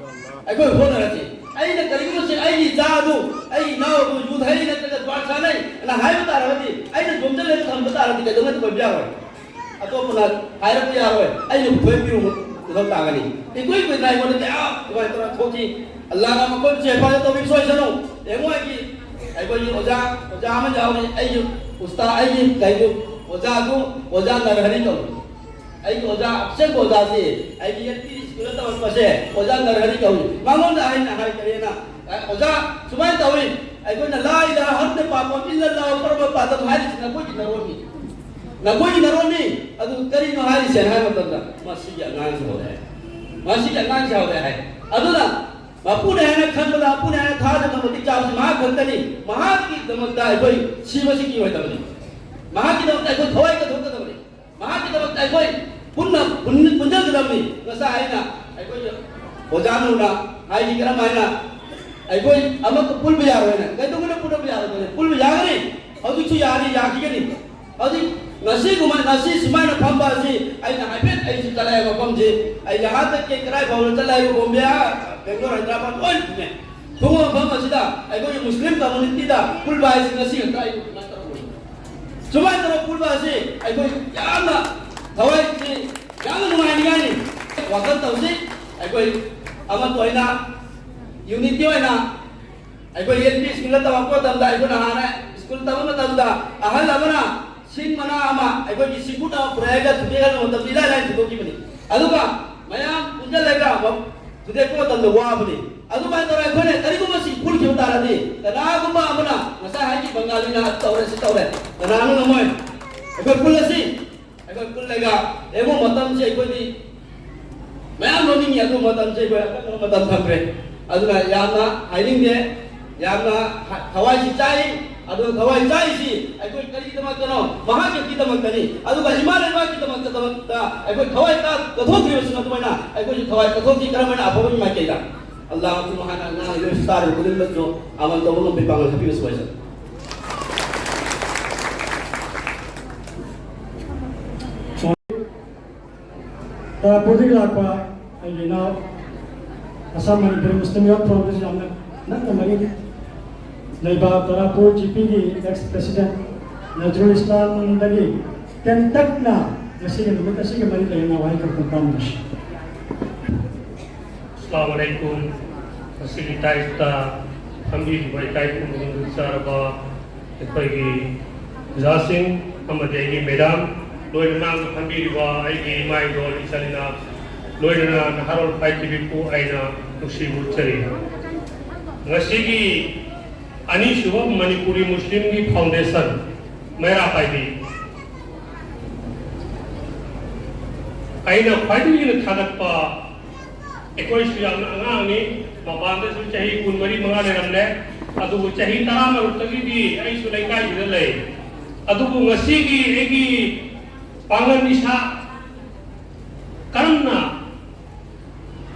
ꯑꯩꯈꯣꯏ ꯍꯣꯠꯅꯔꯁꯤ꯫ ꯑꯩ ꯀꯔꯤꯒꯨꯝꯕ ꯁꯤ ꯑꯩꯒꯤ ꯏꯆꯥ ꯑꯗꯨ, ꯑꯩꯒꯤ ꯏꯅꯥꯎ ꯑꯗꯨ ꯌꯨ ꯊꯛꯏ ꯅꯠꯇ꯭ꯔꯒ ꯗ꯭ꯔꯒ ꯆꯥꯅꯩ ꯑꯅ ꯍꯥꯏꯕ ꯇꯥꯔꯒꯗꯤ, ꯑꯩꯅ ꯌꯣꯝꯁꯤꯜꯂꯒ ꯊꯝꯕ ꯇꯥꯔꯒꯗꯤ ꯀꯩꯗꯧꯅꯗꯤ ꯑꯣꯏꯕ ꯌꯥꯔꯣꯏ꯫ ꯑꯇꯣꯞꯄꯅ ꯍꯥꯏꯔꯛꯄ ꯌꯥꯔꯣꯏ, ꯑꯩꯅ ꯄꯨꯊꯣꯛꯄꯤꯔꯨꯕ ꯃꯊꯧ ꯇꯥꯒꯅꯤ꯫ ꯏꯀꯨꯏ ꯀꯨꯏꯗꯅ ꯑꯩꯉꯣꯟꯗ ꯀꯌꯥ ꯑꯗꯨꯃꯥꯏꯅ ꯇꯧꯔ ꯊꯣꯛꯈꯤ꯫ ꯑꯜꯂꯥꯍꯅ ꯃꯈꯣꯏꯕꯨꯁꯨ ꯍꯦꯐꯥꯖꯠ ꯇꯧꯕꯤꯕꯁꯨ ꯑꯣꯏꯁꯅꯨ꯫ ꯌꯦꯡꯉꯣ, ꯑꯩꯒꯤ, ꯑꯩꯈꯣꯏꯒꯤ ꯑꯣꯖꯥ, ꯑꯣꯖꯥ ꯑꯃ ꯌꯥꯎꯔꯤ, ꯑꯩꯒꯤ ꯎꯁꯇꯥ, ꯑꯩꯒꯤ ꯀꯩꯅꯣ, ꯑꯣꯖꯥꯗꯨ, ꯑꯣꯖꯥ ꯅꯔꯍꯔꯤ ꯀꯧꯏ꯫ ꯑꯩꯒꯤ ꯑꯣꯖꯥ, ꯑꯁꯦꯡꯕ ꯑꯣꯖꯥꯁꯤ, ꯑꯩꯒꯤ ꯑꯦꯜ ꯄꯤ ꯁ꯭ꯀꯨꯜꯗ ꯇꯝꯃꯛꯄꯁꯦ ꯑꯣꯖꯥ ꯅꯔꯍꯔꯤ ꯀꯧꯏ꯫ ꯃꯉꯣꯟꯗ ꯑꯩꯅ ꯍꯥꯏ ꯀꯔꯤꯅ, "ꯑꯦ, ꯑꯣꯖꯥ, ꯁꯨꯃꯥꯏꯅ ꯇꯧꯏ, ꯑꯩꯈꯣꯏꯅ ꯂꯥ ꯏꯂꯥꯍ ꯍꯟꯗ ꯄꯥꯄꯝ ꯏꯜꯂꯜꯂꯥꯍꯨ ꯄꯔꯃ ꯄꯥꯗꯝ ꯍꯥꯏꯔꯤꯁꯤ ꯅꯈꯣꯏꯒꯤ ꯅꯔꯣꯟꯅꯤ꯫ ꯅꯈꯣꯏꯒꯤ ꯅꯔꯣꯟꯅꯤ꯫ ꯑꯗꯨ ꯀꯔꯤꯅꯣ ꯍꯥꯏꯔꯤꯁꯦꯅ?" ꯍꯥꯏꯕ ꯃꯇꯝꯗ, "ꯃꯁꯤꯒꯤ ꯑꯉꯥꯡꯁꯤ ꯍꯧꯔꯛꯑꯦ꯫ ꯃꯁꯤꯒꯤ ꯑꯉꯥꯡꯁꯤ ꯍꯧꯔꯛꯑꯦ" ꯍꯥꯏ꯫ ꯑꯗꯨꯅ ꯃꯄꯨꯅꯦ ꯍꯥꯏꯅ ꯈꯟꯕꯗ, ꯃꯄꯨꯅꯦ ꯍꯥꯏꯅ ꯊꯥꯖꯕ ꯃꯇꯤꯛ ꯆꯥꯕꯁꯤ ꯃꯍꯥꯛ ꯈꯛꯇꯅꯤ꯫ ꯃꯍꯥꯛꯀꯤꯗꯃꯛꯇ ꯑꯩꯈꯣꯏ ꯁꯤꯕꯁꯤ ꯀꯤꯔꯣꯏꯗꯕꯅꯤ꯫ ꯃꯍꯥꯛꯀꯤꯗꯃꯛꯇ ꯑꯩꯈꯣꯏ ꯊꯋꯥꯏ ꯀꯠꯊꯣꯛꯀꯗꯕꯅꯤ꯫ ꯃꯍꯥꯛꯀꯤꯗꯃꯛꯇ ꯑꯩꯈꯣꯏ ꯄꯨꯟꯅ ꯄꯨꯟ-, ꯄꯨꯟꯖꯒꯗꯕꯅꯤ꯫ ꯉꯁꯥꯏ ꯑꯩꯅ ꯑꯩꯈꯣꯏꯒꯤ ꯑꯣꯖꯥ ꯅꯨꯔꯅ ꯍꯥꯏꯈꯤ, ꯀꯔꯝ ꯍꯥꯏꯅ ꯑꯩꯈꯣꯏ ꯑꯃꯠꯇ ꯄꯨꯟꯕ ꯌꯥꯔꯣꯏꯅ꯫ ꯀꯩꯗꯧꯕꯩꯅ ꯄꯨꯟꯕ ꯌꯥꯔꯣꯏꯗꯣꯏꯅꯣ? ꯄꯨꯟꯕ ꯌꯥꯒꯅꯤ꯫ ꯍꯧꯖꯤꯛꯁꯨ ꯌꯥꯔꯤ, ꯌꯥꯈꯤꯒꯅꯤ꯫ ꯍꯧꯖꯤꯛ ꯉꯁꯤꯒꯨꯝꯕ, ꯉꯁꯤ ꯁꯨꯃꯥꯏꯅ ꯐꯝꯕ ꯑꯁꯤ ꯑꯩꯅ ꯍꯥꯏꯐꯦꯠ, ꯑꯩꯁꯨ ꯆꯠꯂꯦ ꯃꯐꯝꯁꯤ, ꯑꯩ ꯌꯍꯥꯟꯗꯒꯤ ꯀꯗꯥꯏ ꯐꯥꯎꯕ ꯆꯠꯂꯦ ꯍꯥꯏꯕ, ꯕꯣꯝꯕꯦ, ꯕꯦꯡꯒ꯭ꯂꯣꯔ, ꯍꯥꯏꯗ꯭ꯔꯕꯥꯗ ꯂꯣꯏ ꯊꯨꯡꯉꯦ꯫ ꯊꯨꯡꯕ ꯃꯐꯝ ꯑꯁꯤꯗ ꯑꯩꯈꯣꯏꯒꯤ ꯃꯨꯁꯂꯤꯝ ꯀꯝꯃꯨꯅꯤꯇꯤꯗ ꯄꯨꯟꯕ ꯍꯥꯏꯁꯤ ꯉꯁꯤ ꯈꯛꯇ ꯑꯩ ꯁꯨꯃꯥꯏꯅ ꯇꯧꯔꯛꯄꯅꯤ꯫ ꯁꯨꯃꯥꯏꯅ ꯇꯧꯔꯒ ꯄꯨꯟꯕ ꯑꯁꯤ ꯑꯩꯈꯣꯏ ꯌꯥꯝꯅ ꯊꯋꯥꯏꯁꯤ ꯌꯥꯝꯅ ꯅꯨꯡꯉꯥꯏꯅꯤꯡꯉꯥꯏꯅꯤ꯫ ꯋꯥꯈꯜ ꯇꯧꯁꯤ꯫ ꯑꯩꯈꯣꯏ ꯑꯃꯠꯇ ꯑꯣꯏꯅ, ꯌꯨꯅꯤꯇꯤ ꯑꯣꯏꯅ, ꯑꯩꯈꯣꯏ ꯑꯦꯜ ꯄꯤ ꯁ꯭ꯀꯨꯜꯗ ꯇꯝꯃꯛꯄ ꯃꯇꯝꯗ, ꯑꯩꯈꯣꯏꯅ ꯍꯥꯟꯅ ꯁ꯭ꯀꯨꯜ ꯇꯝꯕ ꯃꯇꯝꯗ ꯑꯍꯜ ꯑꯃꯅ ꯁꯤꯡ ꯃꯅꯥ ꯑꯃ ꯑꯩꯈꯣꯏꯒꯤ ꯁꯤꯡꯀꯨꯠ ꯑꯃ ꯄꯨꯔꯛꯑꯒ ꯊꯨꯗꯦꯛꯍꯟꯕ ꯃꯇꯝꯗ ꯏꯂꯥꯏ ꯂꯥꯏꯅ ꯊꯨꯗꯣꯛꯈꯤꯕꯅꯤ꯫ ꯑꯗꯨꯒ ꯃꯌꯥꯝ ꯄꯨꯟꯁꯤꯜꯂꯒ ꯊꯨꯗꯦꯛꯄ ꯃꯇꯝꯗ ꯋꯥꯕꯅꯤ꯫ ꯑꯗꯨꯃꯥꯏꯅ ꯇꯧꯔꯒ ꯑꯩꯈꯣꯏꯅ ꯀꯔꯤꯒꯨꯝꯕ ꯁꯤ ꯄꯨꯟꯈꯤꯕ ꯇꯥꯔꯗꯤ, ꯀꯅꯥꯒꯨꯝꯕ ꯑꯃꯅ ꯉꯁꯥꯏ ꯍꯥꯏꯈꯤ, ꯕꯪꯒꯥꯂꯤꯅ ꯑꯗꯨ ꯇꯧꯔꯦ, ꯁꯤ ꯇꯧꯔꯦ, ꯀꯅꯥꯅ ꯉꯝꯃꯣꯏ? ꯑꯩꯈꯣꯏ ꯄꯨꯜꯂꯁꯤ꯫ ꯑꯩꯈꯣꯏ ꯄꯨꯜꯂꯒ ꯌꯦꯡꯉꯨ, ꯃꯇꯝꯁꯦ ꯑꯩꯈꯣꯏꯗꯤ ꯃꯌꯥꯝ ꯂꯧꯅꯤꯡꯉꯤ, ꯑꯗꯨ ꯃꯇꯝꯁꯦ ꯑꯩꯈꯣꯏ ꯑꯀꯛꯅꯕ ꯃꯇꯝ ꯊꯝꯈ꯭ꯔꯦ꯫ ꯑꯗꯨꯅ ꯌꯥꯝꯅ ꯍꯥꯏꯅꯤꯡꯗꯦ, ꯌꯥꯝꯅ ꯊꯋꯥꯏꯁꯤ ꯆꯥꯛꯏ꯫ ꯑꯗꯨꯅ ꯊꯋꯥꯏ ꯆꯥꯛꯏꯁꯤ ꯑꯩꯈꯣꯏ ꯀꯔꯤꯒꯤꯗꯃꯛꯇꯅꯣ? ꯃꯍꯥꯛꯀꯤꯗꯃꯛꯇꯅꯤ꯫ ꯑꯗꯨꯒ ꯏꯃꯥ ꯂꯩꯕꯥꯛꯀꯤꯗꯃꯛꯇ ꯑꯩꯈꯣꯏ ꯊꯋꯥꯏ ꯀꯠꯊꯣꯛꯈ꯭ꯔꯤꯕꯁꯤꯡ ꯑꯗꯨꯃꯥꯏꯅ ꯑꯩꯈꯣꯏꯁꯨ ꯊꯋꯥꯏ ꯀꯠꯊꯣꯛꯈꯤ꯫ ꯀꯔꯝꯍꯥꯏꯅ? ꯑꯐꯕꯒꯤ ꯃꯥꯏꯀꯩꯗ꯫ ꯑꯜꯂꯥꯍ ꯁꯨꯕꯍꯥꯅꯍꯨ ꯋ ꯇꯥꯂꯥꯅ ꯇꯥꯔꯤꯕ ꯈꯨꯗꯤꯡꯃꯛꯁꯨ ꯑꯃꯜ ꯇꯧꯕ ꯉꯝꯕꯒꯤ ꯄꯥꯡꯒꯜ ꯍꯥꯞꯄꯤꯕꯁꯨ ꯑꯣꯏꯁꯅꯨ꯫ ꯇꯥꯔꯥꯄꯨꯔꯗꯒꯤ ꯂꯥꯛꯄ ꯑꯩꯒꯤ ꯏꯅꯥꯎ ꯑꯁꯥꯝ ꯃꯅꯤꯄꯨꯔ ꯃꯨꯁꯂꯤꯝ ꯌꯨꯠ ꯐ꯭ꯔꯣꯟꯒꯤꯁꯨ ꯌꯥꯝꯅ ꯅꯛꯅ ꯃꯔꯤ ꯂꯩꯕ ꯇꯔꯥꯄꯨꯔ ꯖꯤ ꯄꯤꯒꯤ ꯑꯦꯛꯁ ꯄ꯭ꯔꯦꯁꯤꯗꯦꯟꯠ ꯅꯖꯔꯨꯜ ꯏꯁꯂꯥꯝꯗꯒꯤ ꯇꯦꯟꯇꯛꯅ ꯉꯁꯤꯒꯤ ꯅꯨꯃꯤꯠ ꯑꯁꯤꯒꯤ ꯃꯔꯤ ꯂꯩꯅꯅ ꯋꯥꯍꯩ ꯈꯔ ꯇꯥꯃꯤꯟꯅꯁꯤ꯫ ꯑꯁꯂꯥꯃꯨ ꯑꯂꯥꯏꯀꯨꯝ꯫ ꯉꯁꯤꯒꯤ ꯇꯥꯔꯤꯛꯇ ꯐꯝꯕꯤꯔꯤꯕ ꯏꯀꯥꯏ ꯈꯨꯝꯅꯕ ꯆꯥꯔꯕ ꯑꯩꯈꯣꯏꯒꯤ ꯑꯣꯖꯥꯁꯤꯡ ꯑꯃꯗꯤ ꯑꯩꯒꯤ ꯃꯦꯗꯥꯝ, ꯂꯣꯏꯅꯅ ꯐꯝꯕꯤꯔꯤꯕ ꯑꯩꯒꯤ ꯏꯃꯥ ꯏꯗꯣꯜ ꯏꯆꯥ ꯏꯅꯥ, ꯂꯣꯏꯅꯅ ꯅꯍꯥꯔꯣꯜ ꯄꯥꯏ ꯇꯤꯚꯤꯕꯨ ꯑꯩꯅ ꯅꯨꯡꯁꯤꯕ ꯎꯠꯆꯔꯤ꯫ ꯉꯁꯤꯒꯤ ꯑꯅꯤꯁꯨꯕ ꯃꯅꯤꯄꯨꯔꯤ ꯃꯨꯁꯂꯤꯝꯒꯤ ꯐꯥꯎꯟꯗꯦꯁꯟ ꯃꯩꯔꯥ ꯄꯥꯏꯕꯤ, ꯑꯩꯅ ꯈ꯭ꯋꯥꯏꯗꯒꯤ ꯍꯦꯟꯅ ꯊꯥꯒꯠꯄ, ꯑꯩꯈꯣꯏꯁꯨ ꯌꯥꯝꯅ ꯑꯉꯥꯡꯅꯤ, ꯃꯄꯥꯟꯗꯁꯨ ꯆꯍꯤ ꯀꯨꯟꯃꯔꯤ ꯃꯉꯥ ꯂꯩꯔꯝꯂꯦ, ꯑꯗꯨꯕꯨ ꯆꯍꯤ ꯇꯔꯥꯃꯔꯨꯛꯇꯒꯤꯗꯤ ꯑꯩꯁꯨ ꯂꯩꯀꯥꯏꯁꯤꯗ ꯂꯩ꯫ ꯑꯗꯨꯕꯨ ꯉꯁꯤꯒꯤ ꯑꯩꯒꯤ ꯄꯥꯡꯒꯜ ꯏꯁꯥ ꯀꯔꯝꯅ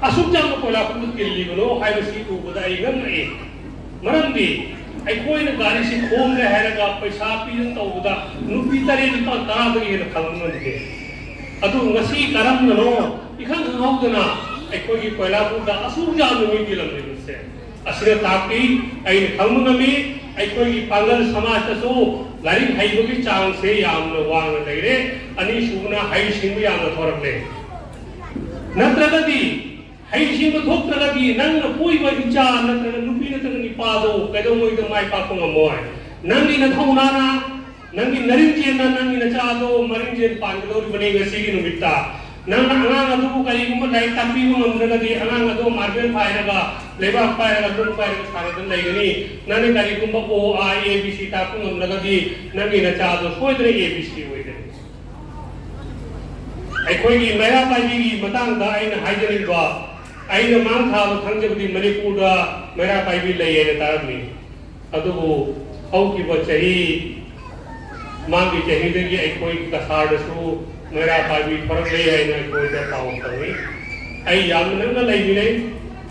ꯑꯁꯨꯛ ꯌꯥꯝꯅ ꯀꯣꯏꯂꯥ ꯈꯨꯟꯗ ꯇꯤꯜꯂꯤꯕꯅꯣ ꯍꯥꯏꯕꯁꯤ ꯎꯕꯗ ꯑꯩ ꯉꯛꯉꯛꯏ꯫ ꯃꯔꯝꯗꯤ ꯑꯩꯈꯣꯏꯅ ꯒꯥꯔꯤꯁꯤ ꯈꯣꯝꯂꯦ ꯍꯥꯏꯔꯒ ꯄꯩꯁꯥ ꯄꯤꯗꯅ ꯇꯧꯕꯗ ꯅꯨꯄꯤ ꯇꯔꯦꯠ ꯅꯤꯄꯥꯜ ꯇꯔꯥꯗꯒꯤ ꯍꯦꯟꯅ ꯈꯪꯕ ꯉꯝꯗꯦ꯫ ꯑꯗꯨ ꯉꯁꯤ ꯀꯔꯝꯅꯅꯣ ꯏꯈꯪ ꯈꯪꯍꯧꯗꯅ ꯑꯩꯈꯣꯏꯒꯤ ꯀꯣꯏꯂꯥ ꯈꯨꯟꯗ ꯑꯁꯨꯛ ꯌꯥꯝꯅ ꯃꯤ ꯇꯤꯜꯂꯝꯂꯤꯕꯁꯦ? ꯑꯁꯤꯅ ꯇꯥꯛꯄꯤ, ꯑꯩꯅ ꯈꯪꯕ ꯉꯝꯃꯤ, ꯑꯩꯈꯣꯏꯒꯤ ꯄꯥꯡꯒꯜ ꯁꯃꯥꯖꯇꯁꯨ ꯂꯥꯏꯔꯤꯛ ꯍꯩꯕꯒꯤ ꯆꯥꯡꯁꯦ ꯌꯥꯝꯅ ꯋꯥꯡꯅ ꯂꯩꯔꯦ꯫ ꯑꯅꯤꯁꯨꯕꯅ ꯍꯩꯁꯤꯡꯕ ꯌꯥꯝꯅ ꯊꯣꯔꯛꯂꯦ꯫ ꯅꯠꯇ꯭ꯔꯒꯗꯤ ꯍꯩꯁꯤꯡꯕ ꯊꯣꯛꯇ꯭ꯔꯒꯗꯤ ꯅꯪꯅ ꯄꯣꯛꯏꯕ ꯏꯆꯥ ꯅꯠꯇ꯭ꯔꯒ ꯅꯨꯄꯤ ꯅꯠꯇ꯭ꯔꯒ ꯅꯨꯄꯥꯗꯣ ꯀꯩꯗꯧꯉꯩꯗ ꯃꯥꯏ ꯄꯥꯛꯄ ꯉꯝꯃꯣꯏ꯫ ꯅꯪꯒꯤ ꯅꯊꯧꯅꯥꯅ, ꯅꯪꯒꯤ ꯅꯔꯤꯡꯖꯦꯟꯅ ꯅꯪꯒꯤ ꯅꯆꯥꯗꯣ ꯃꯔꯤꯡꯖꯦꯟ ꯄꯥꯟꯒꯗꯧꯔꯤꯕꯅꯤ ꯉꯁꯤꯒꯤ ꯅꯨꯃꯤꯠꯇ꯫ ꯅꯪꯅ ꯑꯉꯥꯡ ꯑꯗꯨꯕꯨ ꯀꯔꯤꯒꯨꯝꯕ ꯂꯥꯏꯔꯤꯛ ꯇꯥꯛꯄꯤꯕ ꯉꯝꯗ꯭ꯔꯒꯗꯤ ꯑꯉꯥꯡ ꯑꯗꯨ ꯃꯥꯔꯕꯦꯜ ꯄꯥꯏꯔꯒ, ꯂꯩꯕꯥꯛ ꯄꯥꯏꯔꯒ, ꯅꯨꯡ ꯄꯥꯏꯔꯒ ꯁꯥꯟꯅꯗꯨꯅ ꯂꯩꯒꯅꯤ꯫ ꯅꯪꯅ ꯀꯔꯤꯒꯨꯝꯕ ꯑꯣ, ꯑꯥ, ꯑꯦ, ꯕꯤ, ꯁꯤ ꯇꯥꯛꯄ ꯉꯝꯗ꯭ꯔꯒꯗꯤ ꯅꯪꯒꯤ ꯅꯆꯥꯗꯣ ꯁꯣꯏꯗꯅ ꯑꯦ ꯕꯤ ꯁꯤ ꯑꯣꯏꯒꯅꯤ꯫ ꯑꯩꯈꯣꯏꯒꯤ ꯃꯩꯔꯥ ꯄꯥꯏꯕꯤꯒꯤ ꯃꯇꯥꯡꯗ ꯑꯩꯅ ꯍꯥꯏꯖꯅꯤꯡꯕ, ꯑꯩꯅ ꯃꯥꯡ ꯊꯥꯕ ꯈꯪꯖꯕꯗꯤ ꯃꯅꯤꯄꯨꯔꯗ ꯃꯩꯔꯥ ꯄꯥꯏꯕꯤ ꯂꯩ ꯍꯥꯏꯅ ꯇꯥꯔꯝꯃꯤ꯫ ꯑꯗꯨꯕꯨ ꯍꯧꯈꯤꯕ ꯆꯍꯤ, ꯃꯥꯒꯤ ꯆꯍꯤꯗꯒꯤ ꯑꯩꯈꯣꯏ ꯀꯁꯥꯔꯗꯁꯨ ꯃꯩꯔꯥ ꯄꯥꯏꯕꯤ ꯊꯣꯔꯛꯂꯦ ꯍꯥꯏꯅ ꯑꯩꯈꯣꯏꯗ ꯄꯥꯎ ꯐꯪꯏ꯫ ꯑꯩ ꯌꯥꯝꯅ ꯅꯛꯅ ꯂꯩꯃꯤꯟꯅꯩ꯫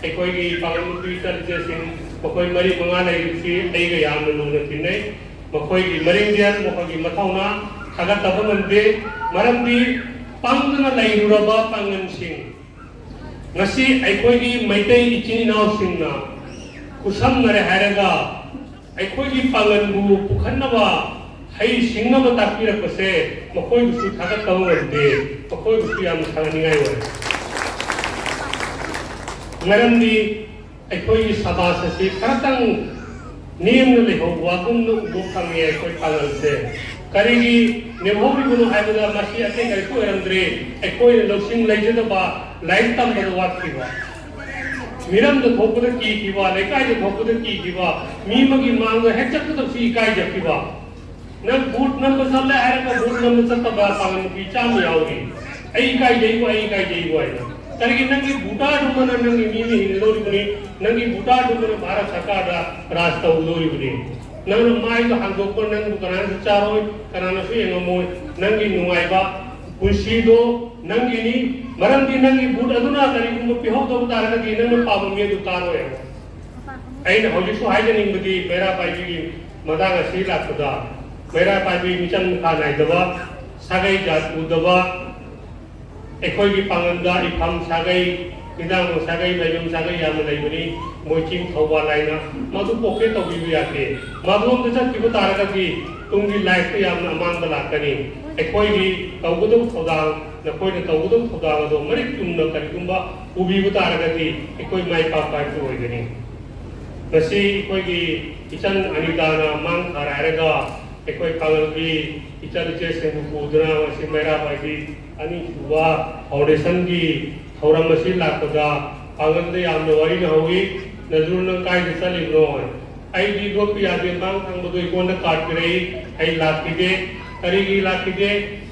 ꯑꯩꯈꯣꯏꯒꯤ ꯄꯥꯡꯒꯜ ꯅꯨꯄꯤ ꯏꯆꯟꯁꯤꯡ, ꯃꯈꯣꯏ ꯃꯔꯤ ꯃꯉꯥ ꯂꯩꯔꯤꯕꯁꯤ ꯑꯩꯒ ꯌꯥꯝꯅ ꯂꯨꯅ ꯇꯤꯟꯅꯩ꯫ ꯃꯈꯣꯏꯒꯤ ꯃꯔꯤꯡꯖꯦꯜ, ꯃꯈꯣꯏꯒꯤ ꯃꯊꯧꯅꯥ ꯊꯥꯒꯠꯇꯕ ꯉꯝꯗꯦ꯫ ꯃꯔꯝꯗꯤ ꯄꯪꯗꯨꯅ ꯂꯩꯔꯨꯔꯕ ꯄꯥꯡꯒꯜꯁꯤꯡ, ꯉꯁꯤ ꯑꯩꯈꯣꯏꯒꯤ ꯃꯩꯇꯩ ꯏꯆꯤꯟ ꯏꯅꯥꯎꯁꯤꯡꯅ ꯈꯨꯠꯁꯝꯅꯔꯦ ꯍꯥꯏꯔꯒ ꯑꯩꯈꯣꯏꯒꯤ ꯄꯥꯡꯒꯜꯕꯨ ꯄꯨꯈꯠꯅꯕ, ꯍꯩ ꯁꯤꯡꯅꯕ ꯇꯥꯛꯄꯤꯔꯛꯄꯁꯦ ꯃꯈꯣꯏꯕꯨꯁꯨ ꯊꯥꯒꯠꯇꯕ ꯉꯝꯗꯦ, ꯃꯈꯣꯏꯕꯨꯁꯨ ꯌꯥꯝꯅ ꯊꯥꯒꯠꯅꯤꯡꯉꯥꯏ ꯑꯣꯏ꯫ ꯃꯔꯝꯗꯤ ꯑꯩꯈꯣꯏꯒꯤ ꯁꯃꯥꯖ ꯑꯁꯤ ꯈꯔꯇꯪ ꯅꯦꯝꯅ ꯂꯩꯍꯧꯕꯒꯨꯝꯅ ꯎꯕ ꯐꯪꯉꯦ ꯑꯩꯈꯣꯏ ꯄꯥꯡꯒꯜꯁꯦ꯫ ꯀꯔꯤꯒꯤ ꯅꯦꯝꯍꯧꯔꯤꯕꯅꯣ ꯍꯥꯏꯕꯗ ꯃꯁꯤ ꯑꯇꯩ ꯀꯔꯤꯁꯨ ꯑꯣꯏꯔꯝꯗ꯭ꯔꯦ, ꯑꯩꯈꯣꯏꯅ ꯂꯧꯁꯤꯡ ꯂꯩꯖꯗꯕ, ꯂꯥꯏꯔꯤꯛ ꯇꯝꯕꯗ ꯋꯥꯠꯈꯤꯕ, ꯃꯤꯔꯝꯗ ꯊꯣꯛꯄꯗ ꯀꯤꯈꯤꯕ, ꯂꯩꯀꯥꯏꯗ ꯊꯣꯛꯄꯗ ꯀꯤꯈꯤꯕ, ꯃꯤ ꯑꯃꯒꯤ ꯃꯥꯡꯗ ꯍꯦꯛ ꯆꯠꯀꯗꯕꯁꯨ ꯏꯀꯥꯏꯖꯈꯤꯕ꯫ ꯅꯪ ꯕꯨꯠ ꯅꯝꯕ ꯆꯠꯂꯦ ꯍꯥꯏꯔꯒ ꯕꯨꯠ ꯅꯝꯕ ꯆꯠꯇꯕ ꯄꯥꯡꯒꯜ ꯅꯨꯄꯤ ꯆꯥꯝꯃ ꯌꯥꯎꯔꯤ꯫ "ꯑꯩ ꯏꯀꯥꯏꯖꯩꯕꯨ, ꯑꯩ ꯏꯀꯥꯏꯖꯩꯕꯨ" ꯍꯥꯏꯅ꯫ ꯀꯔꯤꯒꯤ? ꯅꯪꯒꯤ ꯕꯨꯇꯥꯗꯨꯃꯅ ꯅꯪꯒꯤ ꯃꯤ ꯑꯃ ꯍꯤꯡꯒꯗꯧꯔꯤꯕꯅꯤ, ꯅꯪꯒꯤ ꯕꯨꯇꯥꯗꯨꯃꯅ ꯚꯥꯔꯠ ꯁꯔꯀꯥꯔꯗ ꯔꯥꯖ ꯇꯧꯗꯧꯔꯤꯕꯅꯤ꯫ ꯅꯪꯅ ꯃꯥꯏꯗꯣ ꯍꯥꯡꯗꯣꯛꯄ, ꯅꯪꯕꯨ ꯀꯅꯥꯅꯁꯨ ꯆꯥꯔꯣꯏ, ꯀꯅꯥꯅꯁꯨ ꯌꯦꯡꯉꯝꯃꯣꯏ꯫ ꯅꯪꯒꯤ ꯅꯨꯡꯉꯥꯏꯕ ꯄꯨꯟꯁꯤꯗꯣ ꯅꯪꯒꯤꯅꯤ꯫ ꯃꯔꯝꯗꯤ ꯅꯪꯒꯤ ꯕꯨꯠ ꯑꯗꯨꯅ ꯀꯔꯤꯒꯨꯝꯕ ꯄꯤꯍꯧꯗꯕ ꯇꯥꯔꯒꯗꯤ ꯅꯪꯅ ꯄꯥꯝꯕ ꯃꯤ ꯑꯗꯨ ꯀꯥꯔꯣꯏ ꯍꯥꯏꯕ꯫ ꯑꯩꯅ ꯍꯧꯖꯤꯛꯁꯨ ꯍꯥꯏꯖꯅꯤꯡꯕꯗꯤ ꯃꯩꯔꯥ ꯄꯥꯏꯕꯤꯒꯤ ꯃꯇꯥꯡ ꯑꯁꯤ ꯂꯥꯛꯄꯗ, ꯃꯩꯔꯥ ꯄꯥꯏꯕꯤ ꯃꯤꯆꯪ ꯃꯤꯈꯥ ꯅꯥꯏꯗꯕ, ꯁꯥꯒꯩ ꯖꯥꯠ ꯎꯗꯕ, ꯑꯩꯈꯣꯏꯒꯤ ꯄꯥꯡꯒꯜꯗ ꯏꯐꯝ ꯁꯥꯒꯩ, ꯃꯤꯗꯥꯡꯕꯝ ꯁꯥꯒꯩ, ꯃꯥꯏꯕꯝ ꯁꯥꯒꯩ ꯌꯥꯝꯅ ꯂꯩꯕꯅꯤ꯫ ꯃꯣꯏ ꯆꯤꯡ ꯊꯧꯕꯥꯜ ꯍꯥꯏꯅ ꯃꯗꯨ ꯄꯣꯀꯦꯠ ꯇꯧꯕꯤꯕ ꯌꯥꯗꯦ꯫ ꯃꯗꯨꯔꯣꯝꯗ ꯆꯠꯈꯤꯕ ꯇꯥꯔꯒꯗꯤ ꯇꯨꯡꯒꯤ ꯂꯥꯏꯐꯇ ꯌꯥꯝꯅ ꯑꯃꯥꯡꯕ ꯂꯥꯛꯀꯅꯤ꯫ ꯑꯩꯈꯣꯏꯒꯤ ꯇꯧꯒꯗꯕ ꯊꯧꯗꯥꯡ, ꯅꯈꯣꯏꯅ ꯇꯧꯒꯗꯕ ꯊꯧꯗꯥꯡ ꯑꯗꯣ ꯃꯔꯤꯛ ꯆꯨꯝꯅ ꯀꯔꯤꯒꯨꯝꯕ ꯎꯕꯤꯕ ꯇꯥꯔꯒꯗꯤ ꯑꯩꯈꯣꯏ ꯃꯥꯏ ꯄꯥꯛꯄ ꯍꯥꯏꯕꯗꯨ ꯑꯣꯏꯒꯅꯤ꯫ ꯉꯁꯤ ꯑꯩꯈꯣꯏꯒꯤ ꯏꯆꯟ ꯑꯅꯤꯇꯥꯅ ꯃꯥꯡ ꯊꯥꯔꯦ ꯍꯥꯏꯔꯒ ꯑꯩꯈꯣꯏ ꯄꯥꯡꯒꯜꯒꯤ ꯏꯆꯟ ꯏꯆꯦꯁꯤꯡꯕꯨ ꯄꯨꯗꯨꯅ ꯉꯁꯤ ꯃꯩꯔꯥ ꯄꯥꯏꯕꯤ ꯑꯅꯤꯁꯨꯕ ꯐꯥꯎꯟꯗꯦꯁꯟꯒꯤ ꯊꯧꯔꯝ ꯑꯁꯤ ꯂꯥꯛꯄꯗ ꯄꯥꯡꯒꯜꯗ ꯌꯥꯝꯅ ꯋꯥꯔꯤꯅ ꯍꯧꯏ꯫ "ꯅꯖꯔꯨ, ꯅꯪ ꯀꯥꯏꯗ ꯆꯠꯂꯤꯕꯅꯣ?" "ꯑꯩꯗꯤ ꯂꯣꯠꯄ ꯌꯥꯗꯦ, ꯃꯥꯡ ꯊꯪꯕꯗꯣ ꯑꯩꯉꯣꯟꯗ ꯀꯥꯔꯠ ꯄꯤꯔꯛꯏ, ꯑꯩ ꯂꯥꯛꯈꯤꯗꯦ꯫ ꯀꯔꯤꯒꯤ ꯂꯥꯛꯈꯤꯗꯦ?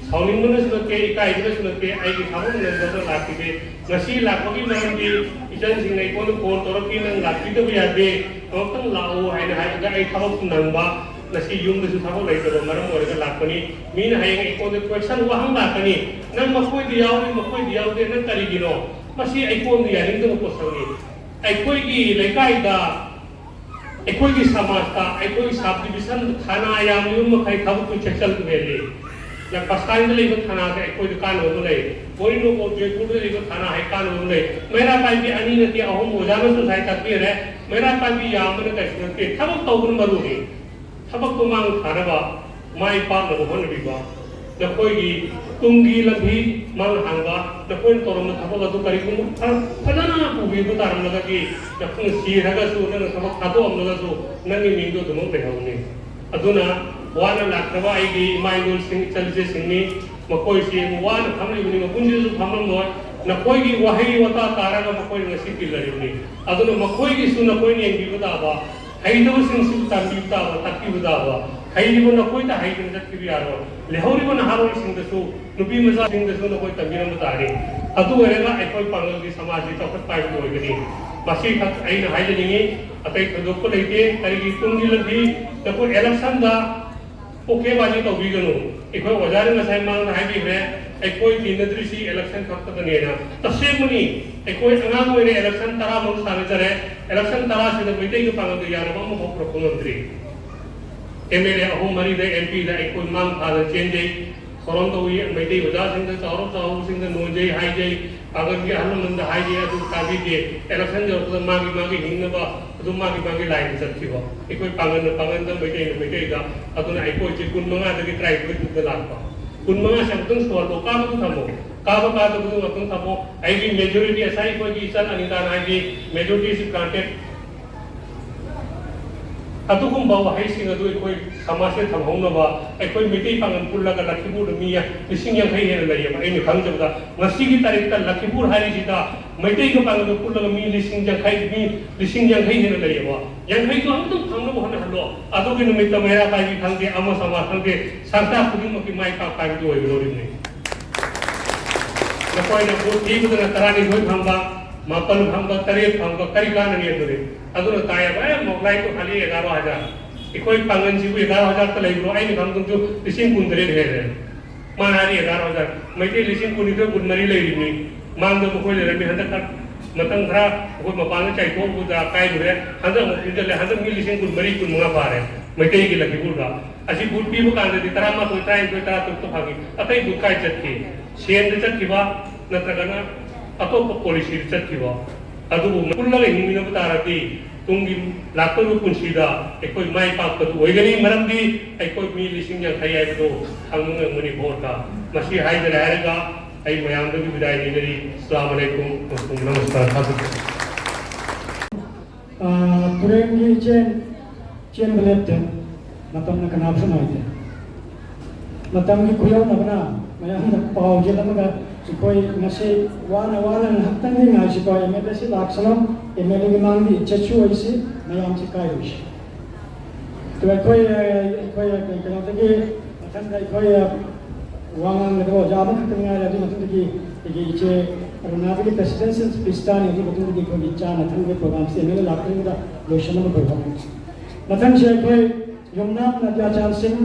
ꯁꯥꯎꯅꯤꯡꯕꯅꯁꯨ ꯅꯠꯇꯦ, ꯏꯀꯥꯏꯕꯅꯁꯨ ꯅꯠꯇꯦ, ꯑꯩꯒꯤ ꯊꯕꯛ ꯅꯪꯗꯅ ꯂꯥꯛꯈꯤꯗꯦ꯫ ꯉꯁꯤ ꯂꯥꯛꯄꯒꯤ ꯃꯔꯝꯗꯤ ꯏꯆꯟꯁꯤꯡꯅ ꯑꯩꯉꯣꯟꯗ ꯐꯣꯟ ꯇꯧꯔꯛꯈꯤ, ꯅꯪ ꯂꯥꯛꯄꯤꯗꯕ ꯌꯥꯗꯦ, ꯑꯃꯨꯛꯇꯪ ꯂꯥꯛꯑꯣ" ꯍꯥꯏꯅ ꯍꯥꯏꯕꯗ ꯑꯩ ꯊꯕꯛꯁꯨ ꯅꯪꯕ, ꯉꯁꯤ ꯌꯨꯝꯗꯁꯨ ꯊꯕꯛ ꯂꯩꯇꯕ ꯃꯔꯝ ꯑꯣꯏꯔꯒ ꯂꯥꯛꯄꯅꯤ꯫ ꯃꯤꯅ ꯍꯌꯦꯡ ꯑꯩꯉꯣꯟꯗ ꯀꯣꯏꯁꯟ ꯋꯥꯍꯪ ꯂꯥꯛꯀꯅꯤ, "ꯅꯪ ꯃꯈꯣꯏꯗ ꯌꯥꯎꯏ, ꯃꯈꯣꯏꯗ ꯌꯥꯎꯗꯦ, ꯅꯪ ꯀꯔꯤꯒꯤꯅꯣ?" ꯃꯁꯤ ꯑꯩꯉꯣꯟꯗ ꯌꯥꯅꯤꯡꯗꯕ ꯄꯣꯠꯁꯛꯅꯤ꯫ ꯑꯩꯈꯣꯏꯒꯤ ꯂꯩꯀꯥꯏꯗ, ꯑꯩꯈꯣꯏꯒꯤ ꯁꯃꯥꯖꯇ, ꯑꯩꯈꯣꯏꯒꯤ ꯁꯕ ꯗꯤꯕꯤꯖꯟ ꯊꯥꯅꯥ ꯌꯥꯝꯂꯤꯕ ꯃꯈꯩ ꯊꯕꯛꯇꯨ ꯆꯦꯛꯁꯤꯟꯕ ꯍꯦꯜꯂꯤ꯫ ꯂꯝꯄꯥꯁꯥꯏꯗ ꯂꯩꯕ ꯊꯥꯅꯥꯁꯦ ꯑꯩꯈꯣꯏꯗ ꯀꯥꯟꯅꯕ ꯑꯃ ꯂꯩ꯫ ꯃꯣꯏꯅꯀꯣ ꯖꯣꯏꯄꯨꯔꯗ ꯂꯩꯕ ꯊꯥꯅꯥ ꯍꯥꯏ ꯀꯥꯟꯅꯕ ꯑꯃ ꯂꯩ꯫ ꯃꯩꯔꯥ ꯄꯥꯏꯕꯤ ꯑꯅꯤ ꯅꯠꯇꯦ, ꯑꯍꯨꯝ ꯑꯣꯖꯥꯅꯁꯨ ꯉꯁꯥꯏ ꯇꯥꯛꯄꯤꯔꯦ꯫ ꯃꯩꯔꯥ ꯄꯥꯏꯕꯤ ꯌꯥꯝꯕꯅ ꯀꯩꯁꯨ ꯅꯠꯇꯦ, ꯊꯕꯛ ꯇꯧꯕꯅ ꯃꯔꯨꯅꯤ꯫ ꯊꯕꯛꯇꯣ ꯃꯥꯡ ꯊꯥꯅꯕ, ꯃꯥꯏ ꯄꯥꯛꯅꯕ ꯍꯣꯠꯅꯕꯤꯕ, ꯅꯈꯣꯏꯒꯤ ꯇꯨꯡꯒꯤ ꯂꯝꯕꯤ ꯃꯥꯡ ꯍꯥꯡꯕ, ꯅꯈꯣꯏꯅ ꯇꯧꯔꯝꯕ ꯊꯕꯛ ꯑꯗꯨ ꯀꯔꯤꯒꯨꯝꯕ ꯐ-, ꯐꯖꯅ ꯄꯨꯕꯤꯕ ꯇꯥꯔꯝꯂꯒꯗꯤ, ꯅꯈꯣꯏꯅ ꯁꯤꯈ꯭ꯔꯒꯁꯨ, ꯅꯪꯅ ꯊꯕꯛ ꯊꯥꯗꯣꯛꯑꯝꯂꯒꯁꯨ, ꯅꯪꯒꯤ ꯃꯤꯡꯗꯣ ꯑꯗꯨꯃꯛ ꯂꯩꯍꯧꯅꯤ꯫ ꯑꯗꯨꯅ ꯋꯥꯅ ꯂꯥꯛꯈ꯭ꯔꯕ ꯑꯩꯒꯤ ꯏꯃꯥ ꯏꯆꯜꯁꯤꯡ, ꯏꯆꯜ ꯏꯆꯦꯁꯤꯡꯅꯤ꯫ ꯃꯈꯣꯏꯁꯤ ꯋꯥꯅ ꯐꯝꯂꯤꯕꯅꯤ, ꯃꯄꯨꯟꯁꯤꯁꯨ ꯐꯝꯂꯝꯂꯣꯏ꯫ ꯅꯈꯣꯏꯒꯤ ꯋꯥꯍꯩ ꯋꯥꯇꯥ ꯇꯥꯔꯒ ꯃꯈꯣꯏꯅ ꯉꯁꯤ ꯇꯤꯜꯂꯔꯤꯕꯅꯤ꯫ ꯑꯗꯨꯅ ꯃꯈꯣꯏꯒꯤꯁꯨ ꯅꯈꯣꯏꯅ ꯌꯦꯡꯕꯤꯕ ꯇꯥꯕ, ꯍꯩꯇꯕꯁꯤꯡꯁꯤꯕꯨ ꯇꯝꯕꯤꯕ ꯇꯥꯕ, ꯇꯥꯛꯄꯤꯕ ꯇꯥꯕ, ꯍꯩꯔꯤꯕ ꯅꯈꯣꯏꯗ ꯍꯩꯗꯅ ꯆꯠꯈꯤꯕ ꯌꯥꯔꯣꯏ꯫ ꯂꯩꯍꯧꯔꯤꯕ ꯅꯍꯥꯔꯣꯜꯁꯤꯡꯗꯁꯨ, ꯅꯨꯄꯤ ꯃꯆꯥꯁꯤꯡꯗꯁꯨ ꯅꯈꯣꯏ ꯇꯝꯕꯤꯔꯝꯕ ꯇꯥꯔꯤ꯫ ꯑꯗꯨ ꯑꯣꯏꯔꯒ ꯑꯩꯈꯣꯏ ꯄꯥꯡꯒꯜꯒꯤ ꯁꯃꯥꯖꯁꯤ ꯆꯥꯎꯈꯠꯄ ꯍꯥꯏꯕꯗꯨ ꯑꯣꯏꯒꯅꯤ꯫ ꯃꯁꯤꯈꯛ ꯑꯩꯅ ꯍꯥꯏꯖꯅꯤꯡꯉꯤ, ꯑꯇꯩ ꯊꯣꯏꯗꯣꯛꯄ ꯂꯩꯇꯦ꯫ ꯀꯔꯤꯒꯤ ꯇꯨꯡꯒꯤ ꯂꯝꯕꯤ, ꯅꯈꯣꯏ election ꯗ ꯄꯣꯀꯦꯕꯥꯖꯤ ꯇꯧꯕꯤꯒꯅꯨ꯫ ꯑꯩꯈꯣꯏ ꯑꯣꯖꯥꯅ ꯉꯁꯥꯏ ꯃꯥꯡꯗ ꯍꯥꯏꯕꯤꯈ꯭ꯔꯦ, ꯑꯩꯈꯣꯏ ꯇꯤꯟꯅꯗ꯭ꯔꯤꯁꯤ election ꯈꯛꯇꯗꯅꯦꯅ꯫ ꯇꯁꯦꯡꯕꯅꯤ, ꯑꯩꯈꯣꯏ ꯑꯉꯥꯡ ꯑꯣꯏꯅ election ꯇꯔꯥꯃꯨꯛ ꯁꯥꯟꯅꯖꯔꯦ, election ꯇꯔꯥꯁꯤꯗ ꯃꯩꯇꯩꯒ ꯄꯥꯡꯒꯜꯒ ꯌꯥꯅꯕ ꯑꯃꯐꯥꯎ ꯄꯨꯔꯛꯄ ꯉꯝꯗ꯭ꯔꯤ꯫ MLA ꯑꯍꯨꯝ ꯃꯔꯤꯗ, MP ꯗ ꯑꯩꯈꯣꯏ ꯃꯥꯡ ꯊꯥꯗ ꯆꯦꯟꯖꯩ꯫ ꯊꯧꯔꯝ ꯇꯧꯏ, ꯃꯩꯇꯩ ꯑꯣꯖꯥꯁꯤꯡꯗ, ꯆꯥꯎꯔꯞ ꯆꯥꯎꯕꯁꯤꯡꯗ ꯅꯣꯟꯖꯩ ꯍꯥꯏꯖꯩ, ꯄꯥꯡꯒꯜꯒꯤ ꯑꯍꯜ ꯂꯃꯟꯗ ꯍꯥꯏꯖꯩ, ꯑꯗꯨ ꯇꯥꯕꯤꯗꯦ꯫ Election ꯌꯧꯔꯛꯄꯗ ꯃꯥꯒꯤ ꯃꯥꯒꯤ ꯍꯤꯡꯅꯕ ꯑꯗꯨ ꯃꯥꯒꯤ ꯃꯥꯒꯤ line ꯗ ꯆꯠꯈꯤꯕ꯫ ꯑꯩꯈꯣꯏ ꯄꯥꯡꯒꯜꯅ ꯄꯥꯡꯒꯜꯗ, ꯃꯩꯇꯩꯅ ꯃꯩꯇꯩꯗ꯫ ꯑꯗꯨꯅ ꯑꯩꯈꯣꯏꯁꯦ ꯀꯨꯟꯃꯉꯥꯗꯒꯤ ꯇꯔꯥꯅꯤꯊꯣꯏ ꯐꯥꯎꯗ ꯂꯥꯛꯄ꯫ ꯀꯨꯟꯃꯉꯥꯁꯦ ꯑꯃꯨꯛꯇꯪ ꯁꯨꯍꯜꯂꯣ, ꯀꯥꯕꯗꯨ ꯊꯝꯃꯣ꯫ ꯀꯥꯕ ꯀꯥꯗꯕꯗꯨ ꯉꯥꯛꯇꯪ ꯊꯝꯃꯣ꯫ ꯑꯩꯒꯤ majority, ꯉꯁꯥꯏ ꯑꯩꯈꯣꯏꯒꯤ ꯏꯆꯟ ꯑꯅꯤꯇꯥꯅ ꯍꯥꯏꯗꯤ, majority is granted꯫ ꯑꯗꯨꯒꯨꯝꯕ ꯋꯥꯍꯩꯁꯤꯡ ꯑꯗꯨ ꯑꯩꯈꯣꯏ ꯁꯃꯥꯖꯇ ꯊꯝꯍꯧꯅꯕ꯫ ꯑꯩꯈꯣꯏ ꯃꯩꯇꯩ ꯄꯥꯡꯒꯜ ꯄꯨꯜꯂꯒ ꯂꯛꯈꯤꯄꯨꯔꯗ ꯃꯤ ꯂꯤꯁꯤꯡ ꯌꯥꯡꯈꯩ ꯍꯦꯟꯅ ꯂꯩꯌꯦꯕ꯫ ꯑꯩꯅ ꯈꯪꯖꯕꯗ ꯉꯁꯤꯒꯤ ꯇꯥꯔꯤꯛꯇ ꯂꯛꯈꯤꯄꯨꯔ ꯍꯥꯏꯔꯤꯁꯤꯗ ꯃꯩꯇꯩꯒ ꯄꯥꯡꯒꯜꯒ ꯄꯨꯜꯂꯒ ꯃꯤ ꯂꯤꯁꯤꯡ ꯌꯥꯡꯈꯩ, ꯃꯤ ꯂꯤꯁꯤꯡ ꯌꯥꯡꯈꯩ ꯍꯦꯟꯅ ꯂꯩꯌꯦꯕ꯫ ꯌꯥꯡꯈꯩꯗꯣ ꯑꯃꯇꯪ ꯐꯪꯅꯕ ꯍꯣꯠꯅꯍꯜꯂꯣ꯫ ꯑꯗꯨꯒꯤ ꯅꯨꯃꯤꯠꯇ ꯃꯩꯔꯥ ꯄꯥꯏꯕꯤ ꯈꯪꯗꯦ, ꯑꯃ ꯁꯃꯥꯖ ꯈꯪꯗꯦ, ꯁꯪꯁꯊꯥ ꯈꯨꯗꯤꯡꯃꯛꯀꯤ ꯃꯥꯏ ꯄꯥꯛꯄ ꯍꯥꯏꯕꯗꯨ ꯑꯣꯏꯒꯗꯧꯔꯤꯕꯅꯤ꯫ ꯅꯈꯣꯏꯅ ꯚꯣꯠ ꯊꯤꯕꯗꯅ ꯇꯔꯥꯅꯤꯊꯣꯏ ꯐꯪꯕ, ꯃꯥꯄꯜ ꯐꯪꯕ, ꯇꯔꯦꯠ ꯐꯪꯕ ꯀꯔꯤ ꯀꯥꯟꯅꯅꯤ ꯑꯗꯨꯗꯤ? ꯑꯗꯨꯅ ꯇꯥꯏꯌꯦꯕ, "ꯑꯦ, ꯃꯣꯒꯂꯥꯏꯗꯣ ꯈꯥꯂꯤ ꯑꯦꯒꯥꯔꯣ ꯍꯖꯥꯔ꯫ ꯑꯩꯈꯣꯏ ꯄꯥꯡꯒꯜꯁꯤꯕꯨ ꯑꯦꯒꯥꯔꯣ ꯍꯖꯥꯔꯇ ꯂꯩꯕ꯭ꯔꯣ? ꯑꯩꯅ ꯈꯪꯕꯗꯁꯨ ꯂꯤꯁꯤꯡ ꯀꯨꯟꯇꯔꯦꯠ ꯍꯦꯜꯂꯦ꯫ ꯃꯥꯅ ꯍꯥꯏꯔꯤ ꯑꯦꯒꯥꯔꯣ ꯍꯖꯥꯔ꯫ ꯃꯩꯇꯩ ꯂꯤꯁꯤꯡ ꯀꯨꯟꯅꯤꯊꯣꯏ, ꯀꯨꯟꯃꯔꯤ ꯂꯩꯔꯤꯕꯅꯤ꯫ ꯃꯥꯡꯗ ꯃꯈꯣꯏ ꯂꯩꯔꯝꯃꯤ, ꯍꯟꯗꯛ ꯈꯔ, ꯃꯇꯝ ꯈꯔ ꯑꯩꯈꯣꯏ ꯃꯄꯥꯟꯗ ꯆꯥꯏꯊꯣꯛꯎꯕꯗ ꯀꯥꯏꯔꯨꯔꯦ꯫ ꯍꯟꯗꯛ ꯑꯃꯨꯛ ꯊꯤꯟꯖꯜꯂꯦ꯫ ꯍꯟꯗꯛ ꯃꯤ ꯂꯤꯁꯤꯡ ꯀꯨꯟꯃꯔꯤ, ꯀꯨꯟꯃꯉꯥ ꯐꯥꯔꯦ ꯃꯩꯇꯩꯒꯤ ꯂꯛꯈꯤꯄꯨꯔꯗ꯫ ꯑꯁꯤ ꯚꯣꯠ ꯄꯤꯕ ꯀꯥꯟꯗꯗꯤ ꯇꯔꯥꯃꯥꯊꯣꯏ, ꯇꯔꯥꯅꯤꯊꯣꯏ, ꯇꯔꯥꯇꯔꯨꯛꯇ ꯐꯪꯉꯤ꯫ ꯑꯇꯩ ꯚꯣꯠ ꯀꯥꯏ ꯆꯠꯈꯤ?" ꯁꯦꯟꯗ ꯆꯠꯈꯤꯕ ꯅꯠꯇ꯭ꯔꯒꯅ ꯑꯇꯣꯞꯄ ꯄꯣꯂꯤꯁꯤꯗ ꯆꯠꯈꯤꯕ, ꯑꯗꯨꯕꯨ ꯄꯨꯜꯂꯒ ꯍꯤꯡꯃꯤꯟꯅꯕ ꯇꯥꯔꯗꯤ ꯇꯨꯡꯒꯤ ꯂꯥꯛꯇꯧꯔꯤꯕ ꯄꯨꯟꯁꯤꯗ ꯑꯩꯈꯣꯏ ꯃꯥꯏ ꯄꯥꯛꯄꯗꯨ ꯑꯣꯏꯒꯅꯤ꯫ ꯃꯔꯝꯗꯤ ꯑꯩꯈꯣꯏ ꯃꯤ ꯂꯤꯁꯤꯡ ꯌꯥꯡꯈꯩ ꯍꯥꯏꯕꯗꯨ ꯐꯪꯕ ꯉꯝꯒꯅꯤ ꯚꯣꯠꯇ꯫ ꯃꯁꯤ ꯍꯥꯏꯗꯅ ꯍꯥꯏꯔꯒ ꯑꯩ ꯃꯌꯥꯝꯗꯒꯤ ꯕꯤꯗꯥꯏ ꯅꯤꯖꯔꯤ꯫ ꯑꯁꯂꯥꯃꯨ ꯑꯂꯩꯀꯨꯝ꯫ ꯅꯃꯁꯀꯥꯔ꯫ ꯊꯥꯖꯒꯦ꯫ ꯑꯥ, ꯇꯨꯔꯦꯟꯒꯤ ꯏꯆꯦꯜ ꯆꯦꯟꯕ ꯂꯦꯞꯇꯦ, ꯃꯇꯝꯅ ꯀꯅꯥꯕꯨꯁꯨ ꯉꯥꯏꯗꯦ꯫ ꯃꯇꯝꯒꯤ ꯈꯨꯌꯧꯅꯕꯅ ꯃꯌꯥꯝꯗ ꯄꯥꯎ ꯆꯦꯜꯂꯝꯃꯒ ꯑꯩꯈꯣꯏ ꯉꯁꯤ ꯋꯥꯅ ꯋꯥꯅ ꯉꯥꯏꯍꯥꯛꯇꯪꯗꯤ ꯉꯥꯏꯁꯤꯀꯣ, ꯑꯦꯝ ꯑꯦꯜ ꯑꯦꯁꯤ ꯂꯥꯛꯁꯅꯨ, ꯑꯦꯝ ꯑꯦꯜ ꯑꯦꯒꯤ ꯃꯥꯡꯗ ꯏꯖꯠꯁꯨ ꯑꯣꯏꯁꯤ, ꯃꯌꯥꯝꯁꯤ ꯀꯥꯏꯔꯣꯏꯁꯤ꯫ ꯑꯗꯨ ꯑꯩꯈꯣꯏ, ꯑꯩꯈꯣꯏ ꯀꯩꯅꯣꯗꯒꯤ ꯃꯊꯪꯗ ꯑꯩꯈꯣꯏ ꯋꯥ ꯉꯥꯡꯒꯗꯕ ꯑꯣꯖꯥ ꯑꯃꯈꯛꯇ ꯉꯥꯏꯔꯦ꯫ ꯑꯗꯨꯒꯤ ꯃꯇꯨꯡꯗꯒꯤ ꯑꯩꯒꯤ ꯏꯆꯦ ꯑꯔꯨꯅꯥꯗꯒꯤ ꯄ꯭ꯔꯦꯁꯤꯗꯦꯟꯁꯤꯌꯦꯜ ꯁ꯭ꯄꯤꯆ ꯇꯥꯅꯤ꯫ ꯑꯗꯨꯒꯤ ꯃꯇꯨꯡꯗꯒꯤ ꯑꯩꯈꯣꯏꯒꯤ ꯆꯥꯅ ꯊꯛꯅꯕꯒꯤ ꯄ꯭ꯔꯣꯒ꯭ꯔꯥꯝꯁꯤ ꯑꯦꯝ ꯑꯦꯜ ꯑꯦ ꯂꯥꯛꯇ꯭ꯔꯤꯉꯩꯗ ꯂꯣꯏꯁꯤꯟꯅꯕ ꯇꯧꯕ꯫ ꯃꯊꯪꯁꯤ ꯑꯩꯈꯣꯏ ꯌꯨꯝꯅꯥꯝ ꯅꯗꯤꯌꯥꯆꯥꯟ ꯁꯤꯡ꯫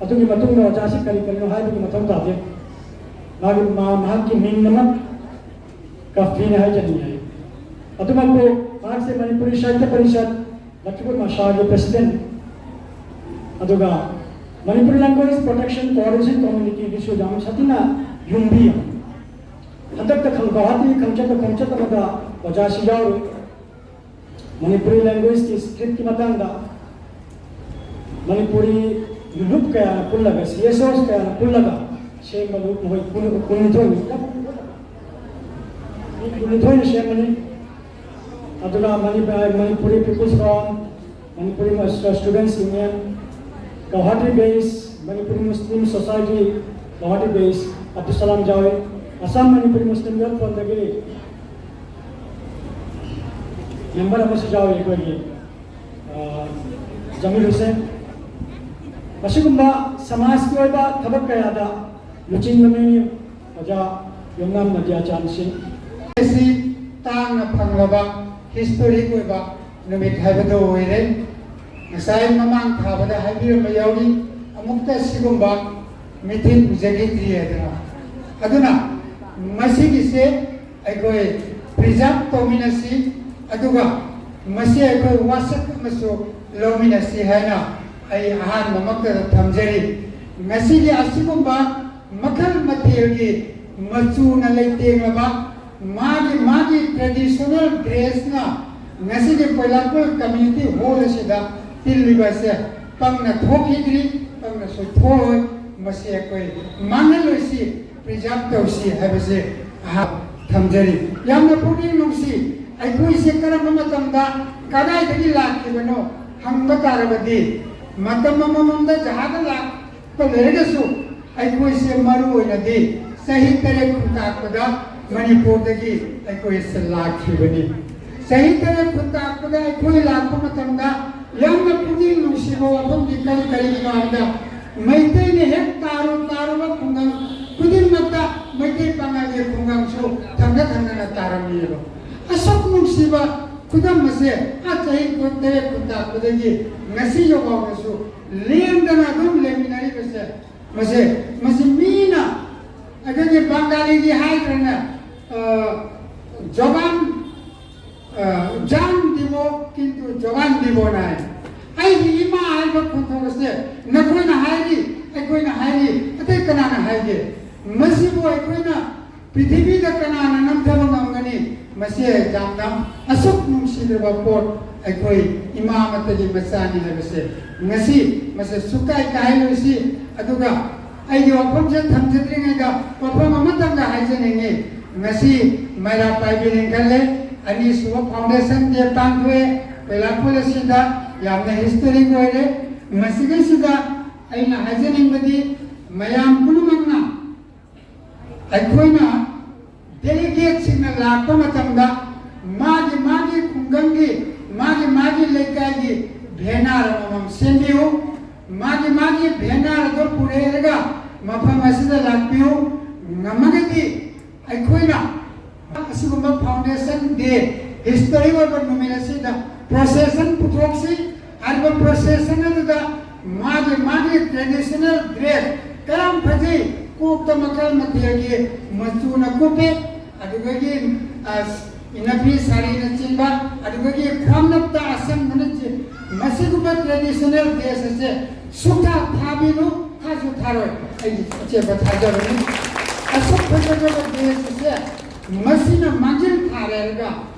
ꯑꯗꯨꯒꯤ ꯃꯇꯨꯡꯗ ꯑꯣꯖꯥꯁꯤ ꯀꯔꯤ ꯀꯔꯤꯅꯣ ꯍꯥꯏꯕꯒꯤ ꯃꯊꯧ ꯇꯥꯗꯦ꯫ ꯃꯥꯒꯤ, ꯃꯥ, ꯃꯍꯥꯛꯀꯤ ꯃꯤꯡ ꯑꯃ ꯀꯥꯐꯤꯅꯤ ꯍꯥꯏꯖꯅꯤꯡꯉꯤ꯫ ꯑꯗꯨꯃꯛꯄꯨ ꯃꯍꯥꯛꯁꯦ ꯃꯅꯤꯄꯨꯔꯤ ꯁꯥꯍꯤꯇ꯭ꯌ ꯄꯔꯤꯁꯠ ꯂꯛꯈꯤꯄꯨꯔ ꯃꯁꯥꯒꯤ ꯄ꯭ꯔꯦꯁꯤꯗꯦꯟꯠ, ꯑꯗꯨꯒ ꯃꯅꯤꯄꯨꯔꯤ ꯂꯦꯡꯒ꯭ꯋꯦꯖ ꯄ꯭ꯔꯣꯇꯦꯛꯁꯟ ꯀꯣꯑꯣꯔꯗꯤꯅꯦꯁꯟ ꯀꯃꯤꯇꯤꯒꯤꯁꯨ ꯌꯥꯝ ꯁꯥꯊꯤꯅ ꯌꯨꯝꯕꯤ ꯑꯃ꯫ ꯍꯟꯗꯛꯇ ꯈꯪ-, ꯒꯧꯍꯥꯇꯤ ꯈꯪꯆꯠꯇ ꯈꯣꯡꯆꯠ ꯑꯃꯗ ꯑꯣꯖꯥꯁꯤ ꯌꯥꯎꯔꯨꯏ꯫ ꯃꯅꯤꯄꯨꯔꯤ ꯂꯦꯡꯒ꯭ꯋꯦꯖꯀꯤ ꯁ꯭ꯀ꯭ꯔꯤꯞꯀꯤ ꯃꯇꯥꯡꯗ ꯃꯅꯤꯄꯨꯔꯤ ꯂꯨꯞ ꯀꯌꯥꯅ ꯄꯨꯜꯂꯒ, ꯁꯤ ꯑꯦꯁ ꯑꯣꯁ ꯀꯌꯥꯅ ꯄꯨꯜꯂꯒ ꯁꯦꯝꯕ ꯂꯨꯞ ꯃꯈꯣꯏ ꯀꯨꯟ-, ꯀꯨꯟꯅꯤꯊꯣꯏ, ꯃꯤ ꯀꯨꯟꯅꯤꯊꯣꯏꯅ ꯁꯦꯝꯕꯅꯤ꯫ ꯑꯗꯨꯒ ꯃꯅꯤ-, ꯃꯅꯤꯄꯨꯔꯤ ꯄꯤꯄꯜꯁ ꯐ꯭ꯔꯣꯟꯠ, ꯃꯅꯤꯄꯨꯔꯤ ꯃꯁ-, ꯁ꯭ꯇꯨꯗꯦꯟꯠꯁ ꯌꯨꯅꯤꯌꯟ, ꯒꯧꯍꯥꯇꯤ ꯕꯦꯁ ꯃꯅꯤꯄꯨꯔꯤ ꯃꯨꯁꯂꯤꯝ ꯁꯣꯁꯥꯏꯇꯤ, ꯒꯧꯍꯥꯇꯤ ꯕꯦꯁ ꯑꯕꯗꯨꯜ ꯁꯂꯥꯝ ꯌꯥꯎꯏ꯫ ꯑꯁꯥꯝ ꯃꯅꯤꯄꯨꯔꯤ ꯃꯨꯁꯂꯤꯝ ꯋꯦꯜꯐꯤꯌꯔ ꯐ꯭ꯔꯣꯟꯠꯇꯒꯤ ꯃꯦꯝꯕꯔ ꯑꯃꯁꯨ ꯌꯥꯎꯏ ꯑꯩꯈꯣꯏꯒꯤ, ꯑ, ꯖꯃꯤꯔ ꯍꯨꯁꯦꯟ꯫ ꯃꯁꯤꯒꯨꯝꯕ ꯁꯃꯥꯖꯀꯤ ꯑꯣꯏꯕ ꯊꯕꯛ ꯀꯌꯥꯗ ꯂꯨꯆꯤꯡꯕ ꯃꯤꯑꯣꯏ ꯑꯣꯖꯥ ꯌꯨꯝꯅꯥꯝ ꯅꯗꯤꯌꯥꯆꯥꯟ ꯁꯤꯡ꯫ ꯑꯁꯤ ꯇꯥꯡꯅ ꯐꯪꯂꯕ ꯍꯤꯁꯇꯣꯔꯤꯛ ꯑꯣꯏꯕ ꯅꯨꯃꯤꯠ ꯍꯥꯏꯕꯗꯨ ꯑꯣꯏꯔꯦ꯫ ꯉꯁꯥꯏ ꯃꯃꯥꯡ ꯊꯥꯕꯗ ꯍꯥꯏꯕꯤꯔꯝꯕ ꯌꯥꯎꯔꯤ, ꯑꯃꯨꯛꯇ ꯁꯤꯒꯨꯝꯕ ꯃꯤꯊꯤꯟ ꯎꯖꯈꯤꯗ꯭ꯔꯤ ꯍꯥꯏꯗꯅ꯫ ꯑꯗꯨꯅ ꯃꯁꯤꯒꯤꯁꯦ ꯑꯩꯈꯣꯏ ꯄ꯭ꯔꯤꯖꯥꯔꯚ ꯇꯧꯃꯤꯟꯅꯁꯤ, ꯑꯗꯨꯒ ꯃꯁꯤ ꯑꯩꯈꯣꯏ ꯋꯥꯁꯛ ꯑꯃꯁꯨ ꯂꯧꯃꯤꯟꯅꯁꯤ ꯍꯥꯏꯅ ꯑꯩ ꯑꯍꯥꯟꯕꯃꯛꯇꯗ ꯊꯝꯖꯔꯤ꯫ ꯉꯁꯤꯒꯤ ꯑꯁꯤꯒꯨꯝꯕ ꯃꯈꯜ ꯃꯊꯦꯜꯒꯤ ꯃꯆꯨꯅ ꯂꯩꯇꯦꯡꯂꯕ ꯃꯥꯒꯤ ꯃꯥꯒꯤ traditional dressꯅ ꯉꯁꯤꯒꯤ ꯀꯣꯏꯂꯥꯄꯨꯔ community hall ꯑꯁꯤꯗ ꯇꯤꯜꯂꯤꯕ ꯑꯁꯦ ꯄꯪꯅ ꯊꯣꯛꯈꯤꯗ꯭ꯔꯤ, ꯄꯪꯅꯁꯨ ꯊꯣꯛꯑꯣꯏ꯫ ꯃꯁꯤ ꯑꯩꯈꯣꯏ ꯃꯥꯡꯍꯜꯂꯣꯏꯁꯤ, preserve ꯇꯧꯁꯤ ꯍꯥꯏꯕꯁꯦ ꯑꯩꯍꯥꯛ ꯊꯝꯖꯔꯤ꯫ ꯌꯥꯝꯅ ꯄꯨꯛꯅꯤꯡ ꯅꯨꯡꯁꯤ꯫ ꯑꯩꯈꯣꯏꯁꯦ ꯀꯔꯝꯕ ꯃꯇꯝꯗ ꯀꯗꯥꯏꯗꯒꯤ ꯂꯥꯛꯈꯤꯕꯅꯣ ꯍꯪꯕ ꯇꯥꯔꯕꯗꯤ, ꯃꯇꯝ ꯑꯃꯃꯝꯗ ꯖꯍꯥꯖ ꯂꯥꯛ ꯂꯩꯔꯒꯁꯨ ꯑꯩꯈꯣꯏꯁꯦ ꯃꯔꯨ ꯑꯣꯏꯅꯗꯤ ꯆꯍꯤ ꯇꯔꯦꯠ ꯈꯨꯟꯇꯥꯛꯄꯗ ꯃꯅꯤꯄꯨꯔꯗꯒꯤ ꯑꯩꯈꯣꯏꯁꯦ ꯂꯥꯛꯈꯤꯕꯅꯤ꯫ ꯆꯍꯤ ꯇꯔꯦꯠ ꯈꯨꯟꯇꯥꯛꯄꯗ ꯑꯩꯈꯣꯏ ꯂꯥꯛꯄ ꯃꯇꯝꯗ ꯌꯥꯝꯅ ꯄꯨꯛꯅꯤꯡ ꯅꯨꯡꯁꯤꯕ ꯋꯥꯐꯝꯗꯤ ꯀꯔꯤ ꯀꯔꯤꯒꯤꯅꯣ ꯍꯥꯏꯕꯗ, ꯃꯩꯇꯩꯅ ꯍꯦꯛ ꯇꯥꯔꯨ ꯇꯥꯔꯨꯕ ꯈꯨꯡꯒꯪ ꯈꯨꯗꯤꯡꯃꯛꯇ ꯃꯩꯇꯩ ꯄꯥꯉꯜꯒꯤ ꯈꯨꯡꯒꯪꯁꯨ ꯊꯪꯅ ꯊꯪꯅꯅ ꯇꯥꯔꯝꯃꯤꯑꯕ꯫ ꯑꯁꯨꯛ ꯅꯨꯡꯁꯤꯕ ꯈꯨꯗꯝ ꯑꯁꯦ ꯑꯥ ꯆꯍꯤ ꯇꯔꯦꯠ ꯈꯨꯟꯇꯥꯛꯄꯗꯒꯤ ꯉꯁꯤ ꯌꯧꯐꯥꯎꯗꯁꯨ ꯂꯦꯡꯗꯅ ꯑꯗꯨꯝ ꯂꯩꯃꯤꯟꯅꯔꯤꯕꯁꯦ, ꯃꯁꯦ, ꯃꯁꯤ ꯃꯤꯅ ꯑꯩꯈꯣꯏꯒꯤ ꯕꯪꯒꯥꯂꯤꯒꯤ ꯍꯥꯏꯗ꯭ꯔꯅ, ꯑ, "ꯖꯕꯥꯟ, ꯑ, ꯖꯥꯟ ꯗꯤꯕꯣ ꯀꯤꯟꯇꯨ ꯖꯕꯥꯟ ꯗꯤꯕꯣ" ꯅꯥꯏ꯫ ꯑꯩꯒꯤ ꯏꯃꯥ ꯍꯥꯏꯕ ꯈꯣꯟꯊꯣꯛ ꯑꯁꯦ ꯅꯈꯣꯏꯅ ꯍꯥꯏꯔꯤ, ꯑꯩꯈꯣꯏꯅ ꯍꯥꯏꯔꯤ, ꯑꯇꯩ ꯀꯅꯥꯅ ꯍꯥꯏꯒꯦ? ꯃꯁꯤꯕꯨ ꯑꯩꯈꯣꯏꯅ ꯄ꯭ꯔꯤꯊꯤꯕꯤꯗ ꯀꯅꯥꯅ ꯅꯝꯊꯕ ꯉꯝꯒꯅꯤ? ꯃꯁꯤ ꯌꯥꯝꯅ ꯑꯁꯨꯛ ꯅꯨꯡꯁꯤꯔꯕ ꯄꯣꯠ, ꯑꯩꯈꯣꯏ ꯏꯃꯥ ꯑꯃꯠꯇꯒꯤ ꯃꯆꯥꯅꯤ ꯍꯥꯏꯕꯁꯦ ꯉꯁꯤ ꯃꯁꯤ ꯁꯨꯛꯀꯥꯏ ꯀꯥꯏꯍꯜꯂꯣꯏꯁꯤ꯫ ꯑꯗꯨꯒ ꯑꯩꯒꯤ ꯋꯥꯐꯝꯁꯦ ꯊꯝꯖꯗ꯭ꯔꯤꯉꯩꯗ ꯋꯥꯐꯝ ꯑꯃꯇꯪꯒ ꯍꯥꯏꯖꯅꯤꯡꯉꯤ꯫ ꯉꯁꯤ ꯃꯩꯔꯥ ꯄꯥꯏꯕꯤ ꯂꯤꯡꯈꯠꯂꯦ, ꯑꯅꯤꯁꯨꯕ foundation day ꯄꯥꯡꯊꯣꯛꯑꯦ꯫ ꯀꯣꯏꯂꯥꯄꯨꯔ ꯑꯁꯤꯗ ꯌꯥꯝꯅ historic ꯑꯣꯏꯔꯦ꯫ ꯃꯁꯤꯗꯩꯁꯤꯗ ꯑꯩꯅ ꯍꯥꯏꯖꯅꯤꯡꯕꯗꯤ, ꯃꯌꯥꯝ ꯄꯨꯝꯅꯃꯛꯅ ꯑꯩꯈꯣꯏꯅ delegateꯁꯤꯡꯅ ꯂꯥꯛꯄ ꯃꯇꯝꯗ ꯃꯥꯒꯤ ꯃꯥꯒꯤ ꯈꯨꯡꯒꯪꯒꯤ, ꯃꯥꯒꯤ ꯃꯥꯒꯤ ꯂꯩꯀꯥꯏꯒꯤ banner ꯑꯃꯃꯝ ꯁꯦꯝꯕꯤꯌꯨ꯫ ꯃꯥꯒꯤ ꯃꯥꯒꯤ banner ꯑꯗꯨ ꯄꯨꯔꯛꯑꯒ ꯃꯐꯝ ꯑꯁꯤꯗ ꯂꯥꯛꯄꯤꯌꯨ꯫ ꯉꯝꯃꯒꯗꯤ ꯑꯩꯈꯣꯏꯅ ꯑꯁꯤꯒꯨꯝꯕ foundation day, history ꯑꯣꯏꯕ ꯅꯨꯃꯤꯠ ꯑꯁꯤꯗ procession ꯄꯨꯊꯣꯛꯁꯤ꯫ ꯍꯥꯏꯔꯤꯕ procession ꯑꯗꯨꯗ ꯃꯥꯒꯤ ꯃꯥꯒꯤ traditional dress ꯀꯌꯥꯝ ꯐꯖꯩ, ꯀꯣꯛꯇ ꯃꯈꯜ ꯃꯊꯦꯜꯒꯤ ꯃꯆꯨꯅ ꯀꯨꯞꯄꯦ, ꯑꯗꯨꯗꯒꯤ, ꯑ, ꯏꯅꯐꯤ ꯁꯥꯔꯤꯅꯆꯤꯡꯕ, ꯑꯗꯨꯗꯒꯤ ꯈ꯭ꯋꯥꯡꯅꯞꯇ ꯑꯁꯪꯕꯅꯆꯤꯡꯕ, ꯃꯁꯤꯒꯨꯝꯕ traditional dress ꯑꯁꯦ ꯁꯨꯛꯊꯥ ꯊꯥꯕꯤꯅꯨ꯫ ꯁꯨ ꯊꯥꯔꯣꯏ꯫ ꯑꯩꯒꯤ ꯑꯆꯦꯠꯄ ꯊꯥꯖꯕꯅꯤ꯫ ꯑꯁꯨꯛ ꯐꯖꯈ꯭ꯔꯕ ꯗꯦꯁ ꯑꯁꯦ ꯃꯁꯤꯅ ꯃꯥꯡꯖꯤꯜ ꯊꯥꯔꯦ ꯍꯥꯏꯔꯒ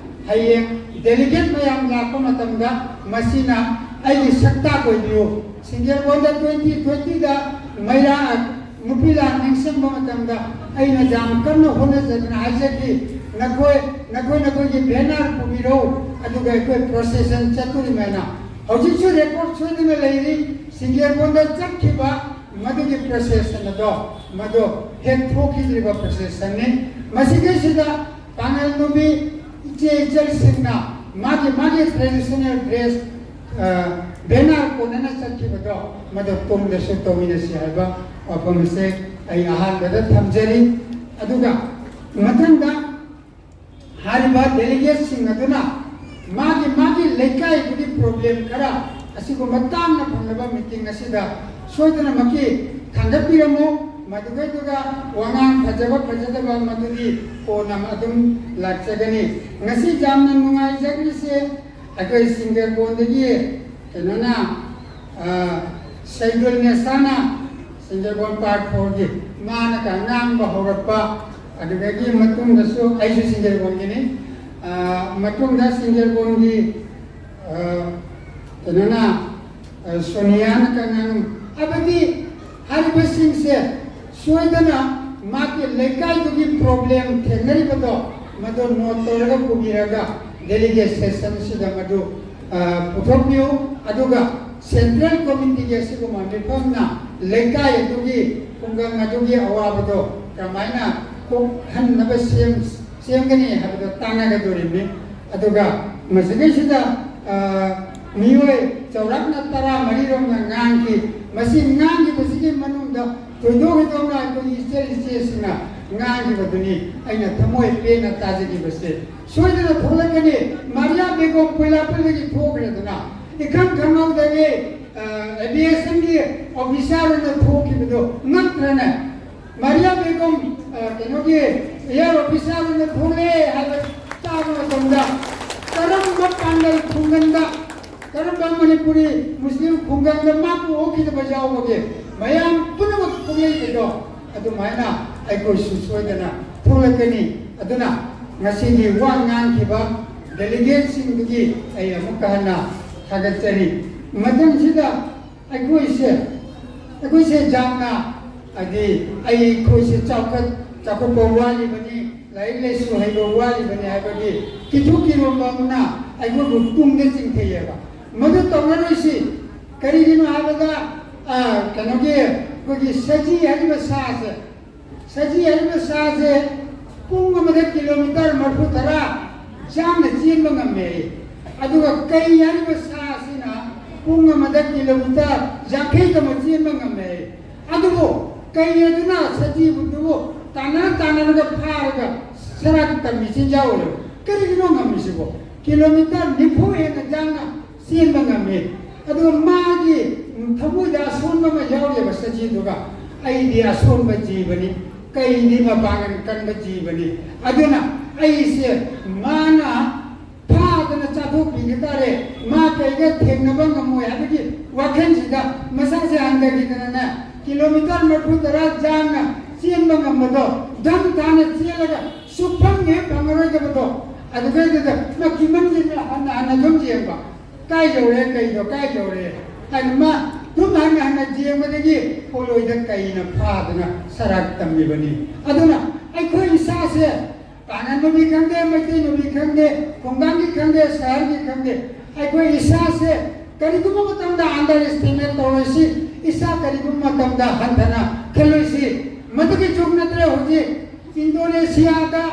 ꯍꯌꯦꯡ ꯗꯦꯂꯤꯒꯦꯠ ꯃꯌꯥꯝ ꯂꯥꯛꯄ ꯃꯇꯝꯗ ꯃꯁꯤꯅ ꯑꯩꯒꯤ ꯁꯛꯇꯥꯛ ꯑꯣꯏꯕꯤꯌꯨ꯫ ꯁꯤꯡꯖꯦꯜꯕꯣꯟꯗ ꯇ꯭ꯋꯦꯟꯇꯤ ꯇ꯭ꯋꯦꯟꯇꯤꯗ ꯃꯩꯔꯥ ꯅꯨꯄꯤ ꯂꯥꯟ ꯅꯤꯡꯁꯤꯡꯕ ꯃꯇꯝꯗ ꯑꯩꯅ ꯌꯥꯝ ꯀꯟꯅ ꯍꯣꯠꯅꯖꯗꯅ ꯍꯥꯏꯖꯈꯤ, "ꯅꯈꯣꯏ, ꯅꯈꯣꯏ, ꯅꯈꯣꯏꯒꯤ ꯕꯦꯅꯔ ꯄꯨꯕꯤꯔꯣ, ꯑꯗꯨꯒ ꯑꯩꯈꯣꯏ ꯄ꯭ꯔꯣꯁꯦꯁꯟ ꯆꯠꯇꯣꯔꯤꯕꯅ"꯫ ꯍꯧꯖꯤꯛꯁꯨ ꯔꯦꯀꯣꯔꯗ ꯁꯣꯏꯗꯅ ꯂꯩꯔꯤ꯫ ꯁꯤꯡꯖꯦꯜꯕꯣꯟꯗ ꯆꯠꯈꯤꯕ ꯃꯗꯨꯒꯤ ꯄ꯭ꯔꯣꯁꯦꯁꯟ ꯑꯗꯣ, ꯃꯗꯨ ꯍꯦꯛ ꯊꯣꯛꯈꯤꯗ꯭ꯔꯤꯕ ꯄ꯭ꯔꯣꯁꯦꯁꯟꯅꯤ꯫ ꯃꯁꯤꯗꯩꯁꯤꯗ ꯄꯥꯉꯜ ꯅꯨꯄꯤ ꯏꯆꯦ ꯏꯆꯜꯁꯤꯡꯅ ꯃꯥꯒꯤ, ꯃꯥꯒꯤ ꯇ꯭ꯔꯦꯗꯤꯁꯅꯦꯜ ꯗ꯭ꯔꯦꯁ, ꯑ, ꯕꯦꯅꯔ ꯀꯣꯟꯅꯅ ꯆꯠꯈꯤꯕꯗꯣ, ꯃꯗꯨ ꯇꯨꯡꯗꯁꯨ ꯇꯧꯃꯤꯟꯅꯁꯤ ꯍꯥꯏꯕ ꯋꯥꯐꯝ ꯑꯁꯦ ꯑꯩ ꯑꯍꯥꯟꯕꯗ ꯊꯝꯖꯔꯤ꯫ ꯑꯗꯨꯒ ꯃꯊꯪꯗ ꯍꯥꯏꯔꯤꯕ ꯗꯦꯂꯤꯒꯦꯠꯁꯤꯡ ꯑꯗꯨꯅ ꯃꯥꯒꯤ, ꯃꯥꯒꯤ ꯂꯩꯀꯥꯏꯗꯨꯒꯤ ꯄ꯭ꯔꯣꯕ꯭ꯂꯦꯝ ꯈꯔ ꯑꯁꯤꯒꯨꯝꯕ ꯇꯥꯡꯅ ꯐꯪꯂꯕ ꯃꯤꯇꯤꯡ ꯑꯁꯤꯗ ꯁꯣꯏꯗꯅꯃꯛꯀꯤ ꯊꯥꯡꯒꯠꯄꯤꯔꯝꯃꯨ꯫ ꯃꯗꯨꯗꯩꯗꯨꯒ ꯋꯥꯉꯥꯡ ꯐꯖꯕ ꯐꯖꯗꯕ ꯃꯗꯨꯗꯤ ꯀꯣꯟꯅ ꯑꯗꯨꯝ ꯂꯥꯛꯆꯒꯅꯤ꯫ ꯉꯁꯤ ꯌꯥꯝꯅ ꯅꯨꯡꯉꯥꯏꯖꯈ꯭ꯔꯤꯁꯦ ꯑꯩꯈꯣꯏ ꯁꯤꯡꯖꯦꯜꯕꯣꯟꯗꯒꯤ ꯀꯩꯅꯣꯅ, ꯑ, ꯁꯩꯗꯨꯜ ꯅꯦꯁꯥꯅ ꯁꯤꯡꯖꯦꯜꯕꯣꯟ ꯄꯥꯔꯠ ꯐꯣꯔꯒꯤ ꯃꯥꯅ ꯀ ꯉꯥꯡꯕ ꯍꯧꯔꯛꯄ, ꯑꯗꯨꯗꯒꯤ ꯃꯇꯨꯡꯗꯁꯨ ꯑꯩꯁꯨ ꯁꯤꯡꯖꯦꯜꯕꯣꯟꯒꯤꯅꯤ, ꯑ, ꯃꯇꯨꯡꯗ ꯁꯤꯡꯖꯦꯜꯕꯣꯟꯒꯤ, ꯑ, ꯀꯩꯅꯣꯅ, ꯑ, ꯁꯣꯅꯤꯌꯥꯅ ꯀ ꯉꯥꯡ-, ꯍꯥꯏꯕꯗꯤ ꯍꯥꯏꯔꯤꯕꯁꯤꯡꯁꯦ ꯁꯣꯏꯗꯅ ꯃꯥꯒꯤ ꯂꯩꯀꯥꯏꯗꯨꯒꯤ ꯄ꯭ꯔꯣꯕ꯭ꯂꯦꯝ ꯊꯦꯡꯅꯔꯤꯕꯗꯣ ꯃꯗꯨ ꯅꯣꯠ ꯇꯧꯔꯒ ꯄꯨꯕꯤꯔꯒ ꯗꯦꯂꯤꯒꯦꯠ ꯁꯦꯁꯟꯁꯤꯗ ꯃꯗꯨ, ꯑ, ꯄꯨꯊꯣꯛꯄꯤꯌꯨ꯫ ꯑꯗꯨꯒ ꯁꯦꯟꯇ꯭ꯔꯦꯜ ꯀꯣꯃꯤꯇꯤꯒꯤ ꯑꯁꯤꯒꯨꯝꯕ ꯃꯤꯐꯝꯅ ꯂꯩꯀꯥꯏ ꯑꯗꯨꯒꯤ ꯈꯨꯡꯒꯪ ꯑꯗꯨꯒꯤ ꯑꯋꯥꯕꯗꯣ ꯀꯔꯝꯍꯥꯏꯅ ꯀꯣꯛꯍꯟꯅꯕ ꯁꯦꯝ-, ꯁꯦꯝꯒꯅꯤ ꯍꯥꯏꯕꯗꯣ ꯇꯥꯟꯅꯒꯗꯧꯔꯤꯕꯅꯤ꯫ ꯑꯗꯨꯒ ꯃꯁꯤꯗꯩꯁꯤꯗ, ꯑ, ꯃꯤꯑꯣꯏ ꯆꯥꯎꯔꯥꯛꯅ ꯇꯔꯥꯃꯔꯤꯔꯣꯝꯅ ꯉꯥꯡꯈꯤ꯫ ꯃꯁꯤ ꯉꯥꯡꯈꯤꯕꯁꯤꯒꯤ ꯃꯅꯨꯡꯗ ꯊꯣꯏꯗꯣꯛ ꯍꯦꯟꯗꯣꯛꯅ ꯑꯩꯈꯣꯏꯒꯤ ꯏꯆꯦ ꯏꯆꯦꯁꯤꯡꯅ ꯉꯥꯡꯈꯤꯕꯗꯨꯅꯤ ꯑꯩꯅ ꯊꯃꯣꯏ ꯄꯦꯟꯅ ꯇꯥꯖꯈꯤꯕꯁꯦ꯫ ꯁꯣꯏꯗꯅ ꯊꯣꯛꯂꯛꯀꯅꯤ꯫ ꯃꯥꯔꯤꯌꯥ ꯕꯦꯒꯝ ꯀꯣꯏꯂꯥꯄꯨꯔꯗꯒꯤ ꯊꯣꯛꯈ꯭ꯔꯦꯗꯅ, ꯏꯈꯪ ꯈꯪꯍꯧꯗꯒꯦ, ꯑ, ꯑꯦꯚꯤꯌꯦꯁꯟꯒꯤ ꯑꯣꯐꯤꯁꯥꯔ ꯑꯣꯏꯅ ꯊꯣꯛꯈꯤꯕꯗꯣ ꯉꯛꯇ꯭ꯔꯅꯦ? ꯃꯥꯔꯤꯌꯥ ꯕꯦꯒꯝ, ꯑ, ꯀꯩꯅꯣꯒꯤ ꯑꯦꯌꯔ ꯑꯣꯐꯤꯁꯥꯔ ꯑꯣꯏꯅ ꯊꯣꯛꯂꯛꯑꯦ ꯍꯥꯏꯕ ꯇꯥꯕ ꯃꯇꯝꯗ ꯀꯔꯝꯕ ꯄꯥꯡꯒꯜ ꯈꯨꯡꯒꯪꯗ, ꯀꯔꯝꯕ ꯃꯅꯤꯄꯨꯔꯤ ꯃꯨꯁꯂꯤꯝ ꯈꯨꯡꯒꯪꯗ ꯃꯥ ꯄꯣꯛꯈꯤꯗꯕ ꯌꯥꯎꯕꯒꯦ? ꯃꯌꯥꯝ ꯄꯨꯝꯅꯃꯛ ꯊꯣꯛꯂꯛꯏꯕꯗꯣ ꯑꯗꯨꯃꯥꯏꯅ ꯑꯩꯈꯣꯏꯁꯨ ꯁꯣꯏꯗꯅ ꯊꯣꯛꯂꯛꯀꯅꯤ꯫ ꯑꯗꯨꯅ ꯉꯁꯤꯒꯤ ꯋꯥ ꯉꯥꯡꯈꯤꯕ delegateꯁꯤꯡꯗꯨꯒꯤ ꯑꯩ ꯑꯃꯨꯛꯀ ꯍꯟꯅ ꯊꯥꯒꯠꯆꯔꯤ꯫ ꯃꯊꯪꯁꯤꯗ ꯑꯩꯈꯣꯏꯁꯦ ꯑꯩꯈꯣꯏꯁꯦ ꯌꯥꯝꯅ ꯍꯥꯏꯗꯤ ꯑꯩꯈꯣꯏꯁꯦ ꯆꯥꯎꯈꯠ ꯆꯥꯎꯈꯠꯄ ꯋꯥꯠꯂꯤꯕꯅꯤ, ꯂꯥꯏꯔꯤꯛ ꯂꯥꯏꯁꯨ ꯍꯩꯕ ꯋꯥꯠꯂꯤꯕꯅꯤ ꯍꯥꯏꯕꯒꯤ ꯀꯤꯊꯨ ꯀꯤꯔꯣꯝꯕ ꯑꯃꯅ ꯑꯩꯈꯣꯏꯕꯨ ꯇꯨꯡꯗ ꯆꯤꯡꯊꯩꯌꯦꯕ꯫ ꯃꯗꯨ ꯇꯧꯔꯔꯣꯏꯁꯤ꯫ ꯀꯔꯤꯒꯤꯅꯣ ꯍꯥꯏꯕꯗ, ꯑ, ꯀꯩꯅꯣꯒꯤ ꯑꯩꯈꯣꯏꯒꯤ ꯁꯖꯤ ꯍꯥꯏꯔꯤꯕ ꯁꯥꯁꯦ, ꯁꯖꯤ ꯍꯥꯏꯔꯤꯕ ꯁꯥꯁꯦ ꯄꯨꯡ ꯑꯃꯗ ꯀꯤꯂꯣꯃꯤꯇꯔ ꯃꯔꯤꯐꯨ ꯇꯔꯥ ꯌꯥꯡꯅ ꯆꯦꯟꯕ ꯉꯝꯃꯦ꯫ ꯑꯗꯨꯒ ꯀꯩ ꯍꯥꯏꯔꯤꯕ ꯁꯥ ꯑꯁꯤꯅ ꯄꯨꯡ ꯑꯃꯗ ꯀꯤꯂꯣꯃꯤꯇꯔ ꯌꯥꯡꯈꯩ ꯇꯝꯕ ꯆꯦꯟꯕ ꯉꯝꯃꯦ꯫ ꯑꯗꯨꯕꯨ ꯀꯩ ꯑꯗꯨꯅ ꯁꯖꯤꯕꯨꯗꯨꯕꯨ ꯇꯥꯟꯅꯔ ꯇꯥꯟꯅꯔꯒ ꯐꯥꯔꯒ ꯁꯔꯥꯛ ꯇꯝꯃꯤ ꯆꯤꯟꯖꯥꯛ ꯑꯣꯏꯔꯕ ꯀꯔꯤꯒꯤꯅꯣ ꯉꯝꯃꯤꯁꯤꯕꯣ? ꯀꯤꯂꯣꯃꯤꯇꯔ ꯅꯤꯐꯨ ꯍꯦꯟꯅ ꯌꯥꯡꯅ ꯆꯦꯟꯕ ꯉꯝꯃꯤ꯫ ꯑꯗꯨꯒ ꯃꯥꯒꯤ ꯊꯃꯣꯏꯗ ꯑꯁꯣꯟꯕ ꯑꯃ ꯌꯥꯎꯔꯤꯕ ꯁꯖꯤꯗꯨꯒ, "ꯑꯩꯗꯤ ꯑꯁꯣꯟꯕ ꯖꯤꯕꯅꯤ, ꯀꯩꯗꯤ ꯃꯄꯥꯡꯒꯜ ꯀꯟꯕ ꯖꯤꯕꯅꯤ, ꯑꯗꯨꯅ ꯑꯩꯁꯦ ꯃꯥꯅ ꯐꯥꯗꯅ ꯆꯥꯊꯣꯛꯄꯤꯈꯤ ꯇꯥꯔꯦ, ꯃꯥ ꯀꯩꯒ ꯊꯦꯡꯅꯕ ꯉꯝꯃꯣꯏ" ꯍꯥꯏꯕꯒꯤ ꯋꯥꯈꯜꯁꯤꯗ ꯃꯁꯥꯁꯦ ꯍꯟꯊꯈꯤꯗꯅꯅꯦ, ꯀꯤꯂꯣꯃꯤꯇꯔ ꯃꯔꯤꯐꯨ ꯇꯔꯥ ꯌꯥꯡꯅ ꯆꯦꯟꯕ ꯉꯝꯕꯗꯣ ꯙꯝ ꯊꯥꯅ ꯆꯦꯜꯂꯒ ꯁꯨꯛꯐꯪ ꯍꯦꯛ ꯐꯪꯉꯔꯣꯏꯗꯕꯗꯣ, ꯑꯗꯨꯗꯩꯗꯨꯗ ꯃꯥ ꯀꯤꯃꯟꯒꯤꯗꯅ ꯍꯟꯅ ꯍꯟꯅ ꯑꯗꯨꯝ ꯌꯦꯡꯕ꯫ "ꯀꯥꯏ ꯌꯧꯔꯦ? ꯀꯩꯗꯣ ꯀꯥꯏ ꯌꯧꯔꯦ?" ꯍꯥꯏꯅ ꯃꯥ ꯑꯗꯨꯝ ꯍꯟꯅ ꯍꯟꯅ ꯌꯦꯡꯕꯗꯒꯤ ꯄꯣꯂꯣꯏꯗ ꯀꯩꯅ ꯐꯥꯗꯅ ꯁꯔꯥꯛ ꯇꯝꯃꯤꯕꯅꯤ꯫ ꯑꯗꯨꯅ ꯑꯩꯈꯣꯏ ꯏꯁꯥꯁꯦ ꯄꯥꯉꯟ ꯅꯨꯃꯤ ꯈꯪꯗꯦ, ꯃꯩꯇꯩ ꯅꯨꯃꯤ ꯈꯪꯗꯦ, ꯈꯨꯡꯒꯪꯒꯤ ꯈꯪꯗꯦ, ꯁꯍꯔꯒꯤ ꯈꯪꯗꯦ, ꯑꯩꯈꯣꯏ ꯏꯁꯥꯁꯦ ꯀꯔꯤꯒꯨꯝꯕ ꯃꯇꯝꯗ underestimate ꯇꯧꯔꯣꯏꯁꯤ, ꯏꯁꯥ ꯀꯔꯤꯒꯨꯝꯕ ꯃꯇꯝꯗ ꯍꯟꯊꯅ ꯈꯜꯂꯣꯏꯁꯤ꯫ ꯃꯗꯨꯒꯤ ꯖꯨꯒ ꯅꯠꯇ꯭ꯔꯦ ꯍꯧꯖꯤꯛ꯫ ꯏꯟꯗꯣꯅꯦꯁꯤꯌꯥꯗ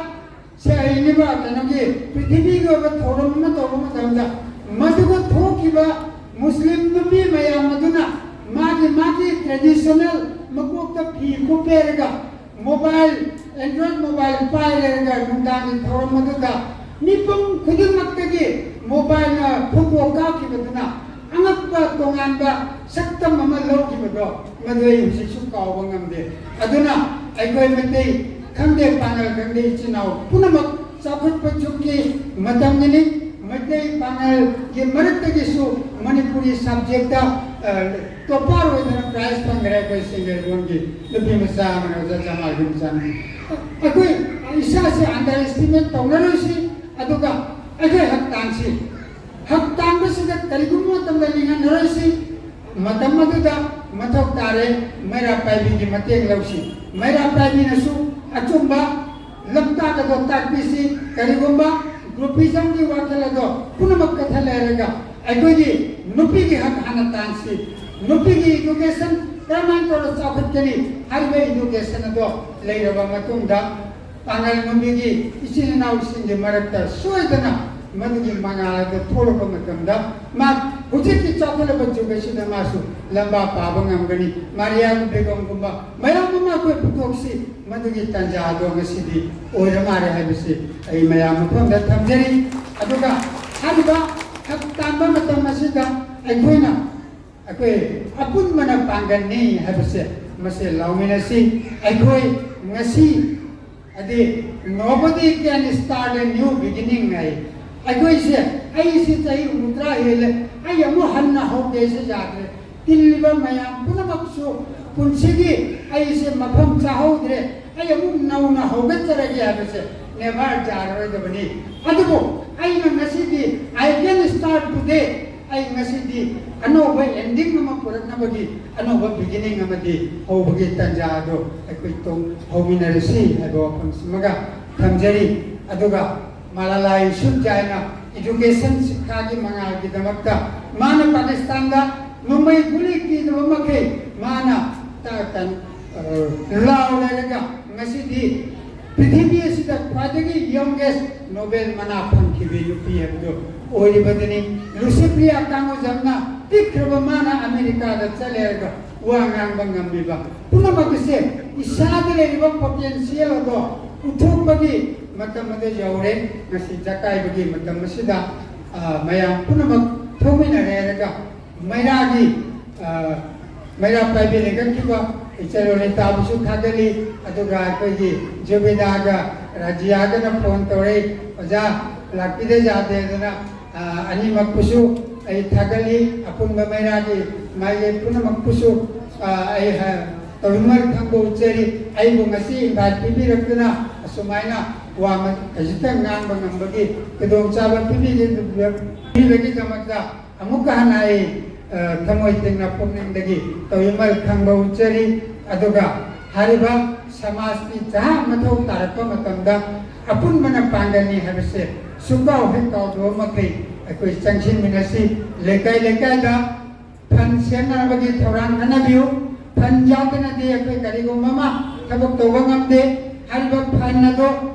ꯁꯦ ꯍꯩꯅꯤꯕ ꯀꯩꯅꯣꯒꯤ ꯄ꯭ꯔꯤꯊꯤꯕꯤꯒꯤ ꯑꯣꯏꯕ ꯊꯧꯔꯝ ꯑꯃ ꯇꯧꯕ ꯃꯇꯝꯗ ꯃꯗꯨꯒ ꯊꯣꯛꯈꯤꯕ ꯃꯨꯁꯂꯤꯝ ꯅꯨꯄꯤ ꯃꯌꯥꯝ ꯑꯗꯨꯅ ꯃꯥꯒꯤ ꯃꯥꯒꯤ traditional ꯃꯀꯣꯛꯇ ꯐꯤ ꯀꯨꯞꯄꯦꯔꯒ mobile, Android mobile ꯄꯥꯏꯔꯦꯔꯒ ꯅꯨꯡꯗꯥꯡꯒꯤ ꯊꯧꯔꯝ ꯑꯗꯨꯗ ꯃꯤꯄꯨꯝ ꯈꯨꯗꯤꯡꯃꯛꯇꯒꯤ mobileꯅ photo ꯀꯥꯞꯈꯤꯕꯗꯨꯅ ꯑꯉꯛꯄ ꯇꯣꯉꯥꯟꯕ ꯁꯛꯇꯝ ꯑꯃ ꯂꯧꯈꯤꯕꯗꯣ ꯃꯗꯨ ꯑꯩ ꯍꯧꯖꯤꯛꯁꯨ ꯀꯥꯎꯕ ꯉꯝꯗꯦ꯫ ꯑꯗꯨꯅ ꯑꯩꯈꯣꯏ ꯃꯩꯇꯩ ꯈꯪꯗꯦ, ꯄꯥꯉꯜ ꯈꯪꯗꯦ, ꯏꯆꯤꯟ ꯏꯅꯥꯎ ꯄꯨꯝꯅꯃꯛ ꯆꯥꯎꯈꯠꯄ ꯖꯨꯒꯀꯤ ꯃꯇꯝꯗꯅꯤ꯫ ꯃꯩꯇꯩ ꯄꯥꯉꯜꯒꯤ ꯃꯔꯛꯇꯒꯤꯁꯨ ꯃꯅꯤꯄꯨꯔꯤ subjectꯇ, ꯑ, ꯇꯣꯞꯄꯔ ꯑꯣꯏꯗꯅ ꯄ꯭ꯔꯥꯏꯖ ꯐꯪꯈ꯭ꯔꯦ ꯑꯩꯈꯣꯏ ꯁꯤꯡꯒꯔꯒꯣꯟꯒꯤ ꯅꯨꯄꯤ ꯃꯆꯥ ꯑꯃꯅ, ꯑꯣꯖꯥ ꯆꯃꯥꯒꯤ ꯃꯆꯥꯅꯨꯄꯤ꯫ ꯑꯩꯈꯣꯏ ꯏꯁꯥꯁꯦ ꯑꯟꯗꯔ ꯑꯦꯁꯇꯤꯃꯦꯠ ꯇꯧꯅꯔꯣꯏꯁꯤ꯫ ꯑꯗꯨꯒ ꯑꯩꯈꯣꯏ ꯍꯛ ꯇꯥꯟꯁꯤ, ꯍꯛ ꯇꯥꯟꯕꯁꯤꯗ ꯀꯔꯤꯒꯨꯝꯕ ꯃꯇꯝꯗ ꯂꯤꯡꯍꯟꯅꯔꯣꯏꯁꯤ꯫ ꯃꯇꯝ ꯑꯗꯨꯗ ꯃꯊꯧ ꯇꯥꯔꯦ ꯃꯩꯔꯥ ꯄꯥꯏꯕꯤꯒꯤ ꯃꯇꯦꯡ ꯂꯧꯁꯤ꯫ ꯃꯩꯔꯥ ꯄꯥꯏꯕꯤꯅꯁꯨ ꯑꯆꯨꯝꯕ ꯂꯝꯇꯥꯛ ꯑꯗꯣ ꯇꯥꯛꯄꯤꯁꯤ꯫ ꯀꯔꯤꯒꯨꯝꯕ ꯒ꯭ꯔꯨꯄꯤꯖꯝꯒꯤ ꯋꯥꯈꯜ ꯑꯗꯣ ꯄꯨꯝꯅꯃꯛ ꯀꯊꯠꯂꯦ ꯍꯥꯏꯔꯒ ꯑꯩꯈꯣꯏꯒꯤ ꯅꯨꯄꯤꯒꯤ ꯍꯛ ꯍꯥꯟꯅ ꯇꯥꯟꯁꯤ꯫ ꯅꯨꯄꯤꯒꯤ ꯏꯗꯨꯀꯦꯁꯟ ꯀꯔꯝꯍꯥꯏꯅ ꯇꯧꯔꯒ ꯆꯥꯎꯈꯠꯀꯅꯤ ꯍꯥꯏꯔꯤꯕ ꯏꯗꯨꯀꯦꯁꯟ ꯑꯗꯣ ꯂꯩꯔꯕ ꯃꯇꯨꯡꯗ ꯄꯥꯉꯜ ꯅꯨꯄꯤꯒꯤ ꯏꯆꯤꯜ ꯏꯅꯥꯎꯁꯤꯡꯒꯤ ꯃꯔꯛꯇ ꯁꯣꯏꯗꯅ ꯃꯗꯨꯒꯤ ꯃꯉꯥꯜ ꯑꯗꯨ ꯊꯣꯛꯂꯛꯄ ꯃꯇꯝꯗ ꯃꯥ ꯍꯧꯖꯤꯛꯀꯤ ꯆꯥꯎꯈꯠꯂꯕ ꯖꯨꯒ ꯑꯁꯤꯗ ꯃꯥꯁꯨ ꯂꯝꯕꯥ ꯄꯥꯕ ꯉꯝꯒꯅꯤ꯫ ꯃꯥꯔꯤꯌꯥ ꯕꯦꯒꯝꯒꯨꯝꯕ ꯃꯌꯥꯝ ꯑꯃ ꯑꯩꯈꯣꯏ ꯄꯨꯊꯣꯛꯁꯤ꯫ ꯃꯗꯨꯒꯤ ꯇꯥꯟꯖꯥ ꯑꯗꯣ ꯉꯁꯤꯗꯤ ꯑꯣꯏꯔ ꯃꯥꯜꯂꯦ ꯍꯥꯏꯕꯁꯤ ꯑꯩ ꯃꯌꯥꯝ ꯃꯐꯝꯗ ꯊꯝꯖꯔꯤ꯫ ꯑꯗꯨꯒ ꯍꯥꯏꯔꯤꯕ ꯍꯛ ꯇꯥꯟꯕ ꯃꯇꯝ ꯑꯁꯤꯗ ꯑꯩꯈꯣꯏꯅ ꯑꯩꯈꯣꯏ ꯑꯄꯨꯟꯕꯅ ꯄꯥꯡꯒꯜꯅꯤ ꯍꯥꯏꯕꯁꯦ ꯃꯁꯦ ꯂꯥꯎꯃꯤꯟꯅꯁꯤ꯫ ꯑꯩꯈꯣꯏ ꯉꯁꯤ ꯍꯥꯏꯗꯤ "Nobody can start a new beginning" ꯍꯥꯏ꯫ ꯑꯩꯈꯣꯏꯁꯦ, "ꯑꯩꯁꯦ ꯆꯍꯤ ꯍꯨꯝꯐꯨꯇꯔꯥ ꯍꯦꯜꯂꯦ, ꯑꯩ ꯑꯃꯨꯛ ꯍꯟꯅ ꯍꯧꯒꯦꯁꯦ ꯌꯥꯗ꯭ꯔꯦ꯫ ꯇꯤꯜꯂꯤꯕ ꯃꯌꯥꯝ ꯄꯨꯝꯅꯃꯛꯁꯨ ꯄꯨꯟꯁꯤꯒꯤ ꯑꯩꯁꯦ ꯃꯐꯝ ꯆꯥꯍꯧꯗ꯭ꯔꯦ, ꯑꯩ ꯑꯃꯨꯛ ꯅꯧꯅ ꯍꯧꯒꯠꯆꯔꯒꯦ" ꯍꯥꯏꯕꯁꯦ ꯅꯦꯚꯔ ꯌꯥꯔꯔꯣꯏꯗꯕꯅꯤ꯫ ꯑꯗꯨꯕꯨ ꯑꯩꯅ ꯉꯁꯤꯗꯤ "I can start today", ꯑꯩ ꯉꯁꯤꯗꯤ ꯑꯅꯧꯕ ꯑꯦꯟꯗꯤꯡ ꯑꯃ ꯄꯨꯔꯛꯅꯕꯒꯤ, ꯑꯅꯧꯕ ꯕꯤꯒꯤꯅꯤꯡ ꯑꯃꯗꯤ ꯍꯧꯕꯒꯤ ꯇꯥꯟꯖꯥ ꯑꯗꯨ ꯑꯩꯈꯣꯏ ꯇꯣꯡ ꯍꯧꯃꯤꯟꯅꯔꯁꯤ ꯍꯥꯏꯕ ꯋꯥꯐꯝꯁꯤꯃꯒ ꯊꯝꯖꯔꯤ꯫ ꯑꯗꯨꯒ ꯃꯂꯥꯂꯥ ꯌꯨꯁꯨꯐꯖꯥꯏꯅ ꯏꯗꯨꯀꯦꯁꯟ ꯁꯤꯛꯈꯥꯒꯤ ꯃꯉꯥꯜꯒꯤꯗꯃꯛꯇ ꯃꯥꯅ ꯄꯥꯀꯤꯁꯇꯥꯟꯗ ꯅꯣꯡꯃꯩ ꯒꯨꯂꯤ ꯀꯤꯗꯕ ꯃꯈꯩ ꯃꯥꯅ ꯇ-, ꯇ-, ꯑ, ꯂꯥꯎ ꯂꯩꯔꯒ ꯉꯁꯤꯗꯤ ꯄ꯭ꯔꯤꯊꯤꯕꯤ ꯑꯁꯤꯗ ꯈ꯭ꯋꯥꯏꯗꯒꯤ ꯌꯪꯒꯦꯁ ꯅꯣꯕꯦꯜ ꯃꯅꯥ ꯐꯪꯈꯤꯕꯤ ꯅꯨꯄꯤ ꯍꯥꯏꯕꯗꯨ ꯑꯣꯏꯔꯤꯕꯗꯨꯅꯤ꯫ ꯂꯨꯁꯤꯄ꯭ꯔꯤꯌꯥ ꯀꯥꯡꯉꯨꯖꯝꯅ ꯄꯤꯛꯈ꯭ꯔꯕ ꯃꯥꯅ ꯑꯃꯦꯔꯤꯀꯥꯗ ꯆꯠꯂꯦꯔꯒ ꯋꯥ ꯉꯥꯡꯕ ꯉꯝꯃꯤꯕ ꯄꯨꯝꯅꯃꯛ ꯑꯁꯦ ꯏꯁꯥꯗ ꯂꯩꯔꯤꯕ ꯄꯣꯇꯦꯟꯁꯤꯌꯦꯜ ꯑꯗꯣ ꯎꯠꯊꯣꯛꯄꯒꯤ ꯃꯇꯝ ꯑꯗꯨ ꯌꯧꯔꯦ꯫ ꯉꯁꯤ ꯆꯥꯛꯀꯥꯏꯕꯒꯤ ꯃꯇꯝ ꯑꯁꯤꯗ, ꯑ, ꯃꯌꯥꯝ ꯄꯨꯝꯅꯃꯛ ꯊꯣꯛꯃꯤꯟꯅꯔꯦ ꯍꯥꯏꯔꯒ ꯃꯩꯔꯥꯒꯤ, ꯑ, ꯃꯩꯔꯥ ꯄꯥꯏꯕꯤ ꯂꯤꯡꯈꯠꯈꯤꯕ ꯏꯆꯜ ꯔꯣꯅꯤꯇꯥꯕꯨꯁꯨ ꯊꯥꯒꯠꯂꯤ꯫ ꯑꯗꯨꯒ ꯑꯩꯈꯣꯏꯒꯤ ꯖꯨꯕꯤꯗꯥꯒ ꯔꯥꯖꯤꯌꯥꯒꯅ ꯐꯣꯟ ꯇꯧꯔꯛꯏ, "ꯑꯣꯖꯥ, ꯂꯥꯛꯄꯤꯗ ꯌꯥꯗꯦꯗꯅ", ꯑ, ꯑꯅꯤꯃꯛꯄꯨꯁꯨ ꯑꯩ ꯊꯥꯒꯠꯂꯤ꯫ ꯑꯄꯨꯟꯕ ꯃꯩꯔꯥꯒꯤ ꯃꯥꯒꯤ ꯄꯨꯝꯅꯃꯛꯄꯨꯁꯨ, ꯑ, ꯑꯩ ꯍ-, ꯇꯧꯔꯤꯃꯜ ꯈꯪꯕ ꯎꯠꯆꯔꯤ꯫ ꯑꯩꯕꯨ ꯉꯁꯤ invite ꯄꯤꯕꯤꯔꯛꯇꯨꯅ ꯑꯁꯨꯃꯥꯏꯅ ꯋꯥ ꯃ-, ꯈꯖꯤꯛꯇꯪ ꯉꯥꯡꯕ ꯉꯝꯕꯒꯤ ꯈꯨꯗꯣꯡꯆꯥꯕ ꯄꯤꯕꯤꯔꯤꯕꯒꯤꯗꯃꯛꯇ ꯑꯃꯨꯛꯀ ꯍꯟꯅ ꯑꯩ, ꯑ, ꯊꯃꯣꯏ ꯁꯦꯡꯅ ꯄꯨꯛꯅꯤꯡꯗꯒꯤ ꯇꯧꯔꯤꯃꯜ ꯈꯪꯕ ꯎꯠꯆꯔꯤ꯫ ꯑꯗꯨꯒ ꯍꯥꯏꯔꯤꯕ ꯁꯃꯥꯖꯀꯤ ꯖꯍꯥ ꯃꯊꯧ ꯇꯥꯔꯛꯄ ꯃꯇꯝꯗ ꯑꯄꯨꯟꯕꯅ ꯄꯥꯡꯒꯜꯅꯤ ꯍꯥꯏꯕꯁꯦ ꯁꯨꯡꯀꯥꯎ ꯍꯦꯛ ꯀꯥꯎꯗꯕ ꯃꯈꯩ ꯑꯩꯈꯣꯏ ꯆꯪꯁꯤꯟꯃꯤꯟꯅꯁꯤ꯫ ꯂꯩꯀꯥꯏ ꯂꯩꯀꯥꯏꯗ fund ꯁꯦꯝꯅꯅꯕꯒꯤ ꯊꯧꯔꯥꯡ ꯈꯟꯅꯕꯤꯌꯨ꯫ Fund ꯌꯥꯎꯗꯅꯗꯤ ꯑꯩꯈꯣꯏ ꯀꯔꯤꯒꯨꯝꯕ ꯑꯃ ꯊꯕꯛ ꯇꯧꯕ ꯉꯝꯗꯦ꯫ ꯍꯥꯏꯔꯤꯕ fund ꯑꯗꯣ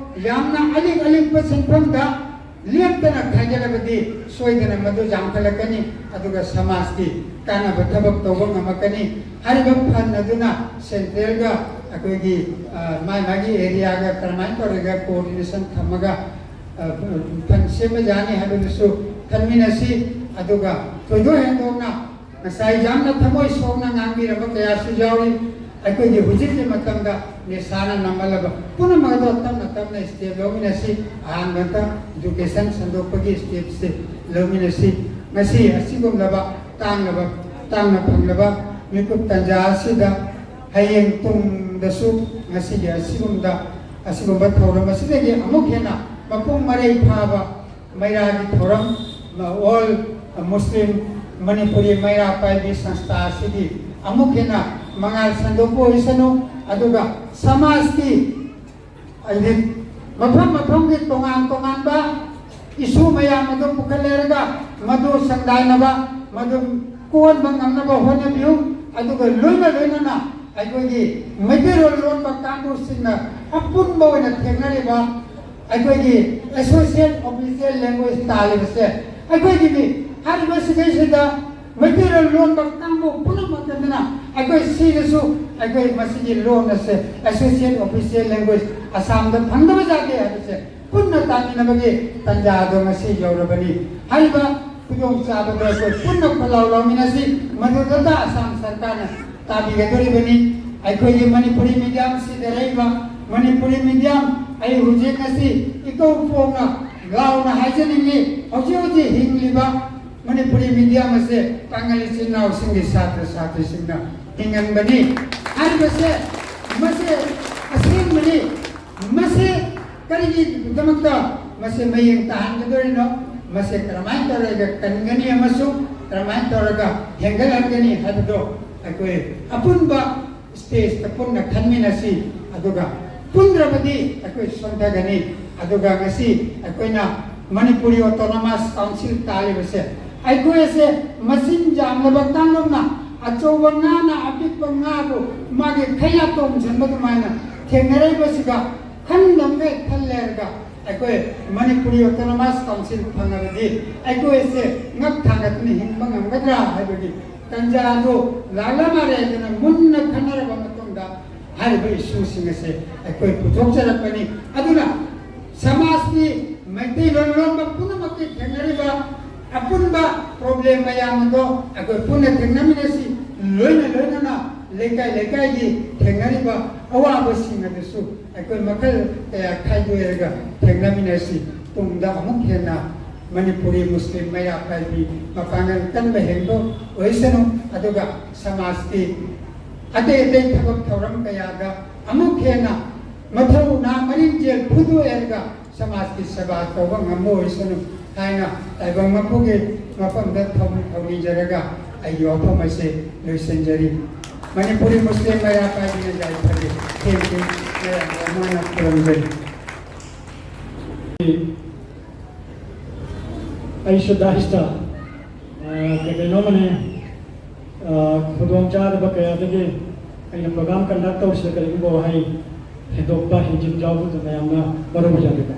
ꯌꯥꯝꯅ ꯑꯂꯤꯛ ꯑꯂꯤꯛꯄ ꯁꯦꯟꯐꯝꯗ ꯂꯦꯞꯇꯅ ꯈꯥꯏꯒꯠꯂꯕꯗꯤ ꯁꯣꯏꯗꯅ ꯃꯗꯨ ꯌꯥꯝꯈꯠꯂꯛꯀꯅꯤ, ꯑꯗꯨꯒ ꯁꯃꯥꯖꯀꯤ ꯀꯥꯟꯅꯕ ꯊꯕꯛ ꯇꯧꯕ ꯉꯝꯃꯛꯀꯅꯤ꯫ ꯍꯥꯏꯔꯤꯕ fund ꯑꯗꯨꯅ central ꯒ ꯑꯩꯈꯣꯏꯒꯤ, ꯑ, ꯃꯥꯏ ꯃꯥꯒꯤ area ꯒ ꯀꯔꯝꯍꯥꯏꯅ ꯇꯧꯔꯒ coordination ꯊꯝꯃꯒ, ꯑ, fund ꯁꯦꯝꯕ ꯌꯥꯅꯤ ꯍꯥꯏꯕꯗꯨꯁꯨ ꯈꯟꯃꯤꯟꯅꯁꯤ꯫ ꯑꯗꯨꯒ ꯊꯣꯏꯗꯣꯛ ꯍꯦꯟꯗꯣꯛꯅ ꯉꯁꯥꯏ ꯌꯥꯝꯅ ꯊꯃꯣꯏ ꯁꯣꯛꯅ ꯉꯥꯡꯕꯤꯔꯕ ꯀꯌꯥꯁꯨ ꯌꯥꯎꯔꯤ꯫ ꯑꯩꯈꯣꯏꯒꯤ ꯍꯧꯖꯤꯛꯀꯤ ꯃꯇꯝꯗ ꯅꯤꯁꯥꯅ ꯅꯝꯍꯜꯂꯕ ꯄꯨꯝꯅꯃꯛ ꯑꯗꯣ ꯇꯞꯅ ꯇꯞꯅ step ꯂꯧꯃꯤꯟꯅꯁꯤ꯫ ꯑꯍꯥꯟꯕꯗ education ꯁꯟꯗꯣꯛꯄꯒꯤ step ꯁꯦ ꯂꯧꯃꯤꯟꯅꯁꯤ꯫ ꯉꯁꯤ ꯑꯁꯤꯒꯨꯝꯂꯕ ꯇꯥꯡꯂꯕ, ꯇꯥꯡꯅ ꯐꯪꯂꯕ ꯃꯤꯀꯨꯞ ꯇꯟꯖꯥ ꯑꯁꯤꯗ ꯍꯌꯦꯡ ꯇꯨꯡꯗꯁꯨ ꯉꯁꯤꯒꯤ ꯑꯁꯤꯒꯨꯝꯗ, ꯑꯁꯤꯒꯨꯝꯕ ꯊꯧꯔꯝ ꯑꯁꯤꯗꯒꯤ ꯑꯃꯨꯛ ꯍꯦꯟꯅ ꯃꯄꯨꯡ ꯃꯔꯩ ꯐꯥꯕ ꯃꯩꯔꯥꯒꯤ ꯊꯧꯔꯝ, All Muslim Manipuri ꯃꯩꯔꯥ ꯄꯥꯏꯕꯤ ꯁꯪꯁꯊꯥ ꯑꯁꯤꯒꯤ ꯑꯃꯨꯛ ꯍꯦꯟꯅ ꯃꯉꯥꯜ ꯁꯟꯗꯣꯛꯄ ꯑꯣꯏꯁꯅꯨ꯫ ꯑꯗꯨꯒ ꯁꯃꯥꯖꯀꯤ, ꯍꯥꯏꯗꯤ, ꯃꯐꯝ ꯃꯐꯝꯒꯤ ꯇꯣꯉꯥꯟ ꯇꯣꯉꯥꯟꯕ issue ꯃꯌꯥꯝ ꯑꯗꯨ ꯄꯨꯈꯠꯂꯦꯔꯒ ꯃꯗꯨ ꯁꯪꯗꯥꯏꯅꯕ, ꯃꯗꯨ ꯀꯣꯟꯕ ꯉꯝꯅꯕ ꯍꯣꯠꯅꯕꯤꯌꯨ꯫ ꯑꯗꯨꯒ ꯂꯣꯏꯅ ꯂꯣꯏꯅꯅ ꯑꯩꯈꯣꯏꯒꯤ ꯃꯩꯇꯩꯂꯣꯟ ꯂꯣꯟꯕ ꯀꯥꯡꯕꯨꯁꯤꯡꯅ ꯑꯄꯨꯟꯕ ꯑꯣꯏꯅ ꯊꯦꯡꯅꯔꯤꯕ ꯑꯩꯈꯣꯏꯒꯤ associate official language ꯇꯥꯜꯂꯤꯕꯁꯦ ꯑꯩꯈꯣꯏꯒꯤꯅꯤ꯫ ꯍꯥꯏꯔꯤꯕ ꯁꯤꯗꯩꯁꯤꯗ ꯃꯩꯇꯩꯂꯣꯟ ꯂꯣꯟꯕ ꯀꯥꯡꯕꯨ ꯄꯨꯝꯅꯃꯛꯇꯗꯅ ꯑꯩꯈꯣꯏ ꯁꯤꯗꯁꯨ ꯑꯩꯈꯣꯏ ꯃꯁꯤꯒꯤ ꯂꯣꯟ ꯑꯁꯦ associate official language ꯑꯁꯥꯝꯗ ꯐꯪꯗꯕ ꯌꯥꯗꯦ ꯍꯥꯏꯕꯁꯦ ꯄꯨꯟꯅ ꯇꯥꯃꯤꯟꯅꯕꯒꯤ ꯇꯥꯟꯖꯥ ꯑꯗꯣ ꯉꯁꯤ ꯌꯧꯔꯕꯅꯤ꯫ ꯍꯥꯏꯔꯤꯕ ꯈꯨꯗꯣꯡꯆꯥꯕꯗꯣ ꯑꯩꯈꯣꯏ ꯄꯨꯟꯅ ꯈꯣꯜꯂꯥꯎ ꯂꯥꯎꯃꯤꯟꯅꯁꯤ꯫ ꯃꯗꯨꯗꯇ ꯑꯁꯥꯝ ꯁꯔꯀꯥꯔꯅ ꯇꯥꯕꯤꯒꯗꯧꯔꯤꯕꯅꯤ꯫ ꯑꯩꯈꯣꯏꯒꯤ ꯃꯅꯤꯄꯨꯔꯤ medium ꯁꯤꯗꯔꯛꯏꯕ ꯃꯅꯤꯄꯨꯔꯤ medium, ꯑꯩ ꯍꯧꯖꯤꯛ ꯉꯁꯤ ꯏꯀꯧ ꯐꯣꯡꯅ ꯂꯥꯎꯅ ꯍꯥꯏꯖꯅꯤꯡꯉꯤ, ꯍꯧꯖꯤꯛ ꯍꯧꯖꯤꯛ ꯍꯤꯡꯂꯤꯕ ꯃꯅꯤꯄꯨꯔꯤ ꯃꯤꯗꯤꯌꯝ ꯑꯁꯦ ꯄꯥꯡꯒꯜ ꯏꯆꯤꯟ ꯏꯅꯥꯎꯁꯤꯡꯒꯤ, ꯁꯥꯇ꯭ꯔ ꯁꯥꯇ꯭ꯔꯤꯁꯤꯡꯅ ꯍꯤꯡꯍꯟꯕꯅꯤ ꯍꯥꯏꯔꯤꯕꯁꯦ, ꯃꯁꯦ ꯑꯁꯦꯡꯕꯅꯤ꯫ ꯃꯁꯦ ꯀꯔꯤꯒꯤꯗꯃꯛꯇ ꯃꯁꯦ ꯃꯌꯦꯡ ꯇꯥꯍꯟꯒꯗꯣꯔꯤꯅꯣ? ꯃꯁꯦ ꯀꯔꯝꯍꯥꯏꯅ ꯇꯧꯔꯒ ꯀꯟꯒꯅꯤ ꯑꯃꯁꯨꯡ ꯀꯔꯝꯍꯥꯏꯅ ꯇꯧꯔꯒ ꯍꯦꯟꯒꯠꯍꯟꯒꯅꯤ ꯍꯥꯏꯕꯗꯣ ꯑꯩꯈꯣꯏ ꯑꯄꯨꯟꯕ ꯁ꯭ꯇꯦꯖꯇ ꯄꯨꯟꯅ ꯈꯟꯃꯤꯟꯅꯁꯤ꯫ ꯑꯗꯨꯒ ꯄꯨꯟꯗ꯭ꯔꯕꯗꯤ ꯑꯩꯈꯣꯏ ꯁꯣꯟꯊꯒꯅꯤ꯫ ꯑꯗꯨꯒ ꯉꯁꯤ ꯑꯩꯈꯣꯏꯅ ꯃꯅꯤꯄꯨꯔꯤ ꯑꯣꯇꯣꯅꯣꯃꯁ ꯀꯥꯎꯟꯁꯤꯜ ꯇꯥꯜꯂꯤꯕꯁꯦ, ꯑꯩꯈꯣꯏ ꯑꯁꯦ ꯃꯁꯤꯡ ꯌꯥꯝꯂꯕ ꯀꯥꯡꯂꯨꯞꯅ ꯑꯆꯧꯕ ꯉꯥꯅ ꯑꯄꯤꯛꯄ ꯉꯥꯕꯨ ꯃꯥꯒꯤ ꯈꯩꯌꯥ ꯇꯣꯡꯁꯤꯟꯕ ꯑꯗꯨꯃꯥꯏꯅ ꯊꯦꯡꯅꯔꯛꯏꯕꯁꯤꯒ ꯈꯟꯗꯝꯈꯩ ꯈꯜ ꯂꯩꯔꯒ ꯑꯩꯈꯣꯏ ꯃꯅꯤꯄꯨꯔꯤ ꯑꯣꯇꯣꯅꯣꯃꯁ ꯀꯥꯎꯟꯁꯤꯜ ꯐꯪꯉꯕꯗꯤ ꯑꯩꯈꯣꯏ ꯑꯁꯦ ꯉꯛ ꯊꯥꯡꯒꯠꯇꯨꯅ ꯍꯤꯡꯕ ꯉꯝꯒꯗ꯭ꯔꯥ ꯍꯥꯏꯕꯒꯤ ꯇꯟꯖꯥ ꯑꯗꯨ ꯂꯥꯛꯂ ꯃꯥꯜꯂꯦ꯫ ꯑꯗꯨꯅ ꯃꯨꯟꯅ ꯈꯟꯅꯔꯕ ꯃꯇꯨꯡꯗ ꯍꯥꯏꯔꯤꯕ ꯏꯁꯨꯁꯤꯡ ꯑꯁꯦ ꯑꯩꯈꯣꯏ ꯄꯨꯊꯣꯛꯆꯔꯛꯄꯅꯤ꯫ ꯑꯗꯨꯅ ꯁꯃꯥꯖꯀꯤ ꯃꯩꯇꯩꯂꯣꯟ ꯂꯣꯟꯕ ꯄꯨꯝꯅꯃꯛꯀꯤ ꯊꯦꯡꯅꯔꯤꯕ ꯑꯄꯨꯟꯕ ꯄ꯭ꯔꯣꯕ꯭ꯂꯦꯝ ꯃꯌꯥꯝ ꯑꯗꯣ ꯑꯩꯈꯣꯏ ꯄꯨꯟꯅ ꯊꯦꯡꯅꯃꯤꯟꯅꯁꯤ꯫ ꯂꯣꯏꯅ ꯂꯣꯏꯅꯅ ꯂꯩꯀꯥꯏ ꯂꯩꯀꯥꯏꯒꯤ ꯊꯦꯡꯅꯔꯤꯕ ꯑꯋꯥꯕꯁꯤꯡ ꯑꯗꯨꯁꯨ ꯑꯩꯈꯣꯏ ꯃꯈꯜ ꯀꯌꯥ ꯈꯥꯏꯗꯣꯛꯂꯒ ꯊꯦꯡꯅꯃꯤꯟꯅꯁꯤ꯫ ꯇꯨꯡꯗ ꯑꯃꯨꯛ ꯍꯦꯟꯅ ꯃꯅꯤꯄꯨꯔꯤ ꯃꯨꯁꯂꯤꯝ ꯃꯩꯔꯥ ꯄꯥꯏꯕꯤ ꯃꯄꯥꯡꯒꯜ ꯀꯟꯕ ꯍꯦꯟꯕ ꯑꯣꯏꯁꯅꯨ, ꯑꯗꯨꯒ ꯁꯃꯥꯖꯀꯤ ꯑꯇꯩ ꯑꯇꯩ ꯊꯕꯛ ꯊꯧꯔꯝ ꯀꯌꯥꯗ ꯑꯃꯨꯛ ꯍꯦꯟꯅ ꯃꯊꯧꯅꯥ ꯃꯔꯤꯡꯖꯦꯜ ꯐꯨꯗꯣꯛꯂꯒ ꯁꯃꯥꯖꯀꯤ ꯁꯦꯕꯥ ꯇꯧꯕ ꯉꯝꯕ ꯑꯣꯏꯁꯅꯨ ꯍꯥꯏꯅ ꯇꯥꯏꯕꯪ ꯃꯄꯨꯒꯤ ꯃꯐꯝꯗ ꯊꯧ-, ꯊꯧꯅꯤꯖꯔꯒ ꯑꯩꯒꯤ ꯋꯥꯐꯝ ꯑꯁꯤ ꯂꯣꯏꯁꯤꯟꯖꯔꯤ꯫ ꯃꯅꯤꯄꯨꯔꯤ ꯃꯨꯁꯂꯤꯝ ꯃꯩꯔꯥ ꯄꯥꯏꯕꯤꯅ ꯌꯥꯏꯐꯔꯦ꯫ ꯊꯦꯡꯀ꯭ꯌꯨ꯫ ꯃꯌꯥꯝ ꯃꯥꯅ ꯈꯨꯔꯨꯝꯖꯔꯤ꯫ ꯑꯩꯁꯨ ꯗꯥꯏꯁꯇ, ꯑ, ꯀꯩ ꯀꯩꯅꯣꯃꯅꯦ, ꯑ, ꯈꯨꯗꯣꯡꯆꯥꯗꯕ ꯀꯌꯥꯗꯒꯤ ꯑꯩꯅ ꯄ꯭ꯔꯣꯒ꯭ꯔꯥꯝ ꯀꯟꯗꯛ ꯇꯧꯕꯁꯤꯗ ꯀꯔꯤꯒꯨꯝꯕ ꯋꯥꯍꯩ ꯍꯦꯟꯗꯣꯛꯄ ꯍꯦꯟꯖꯤꯟ ꯌꯥꯎꯕꯗꯨ ꯃꯌꯥꯝꯅ ꯋꯥꯔꯧꯕꯤꯖꯕꯤꯕ꯫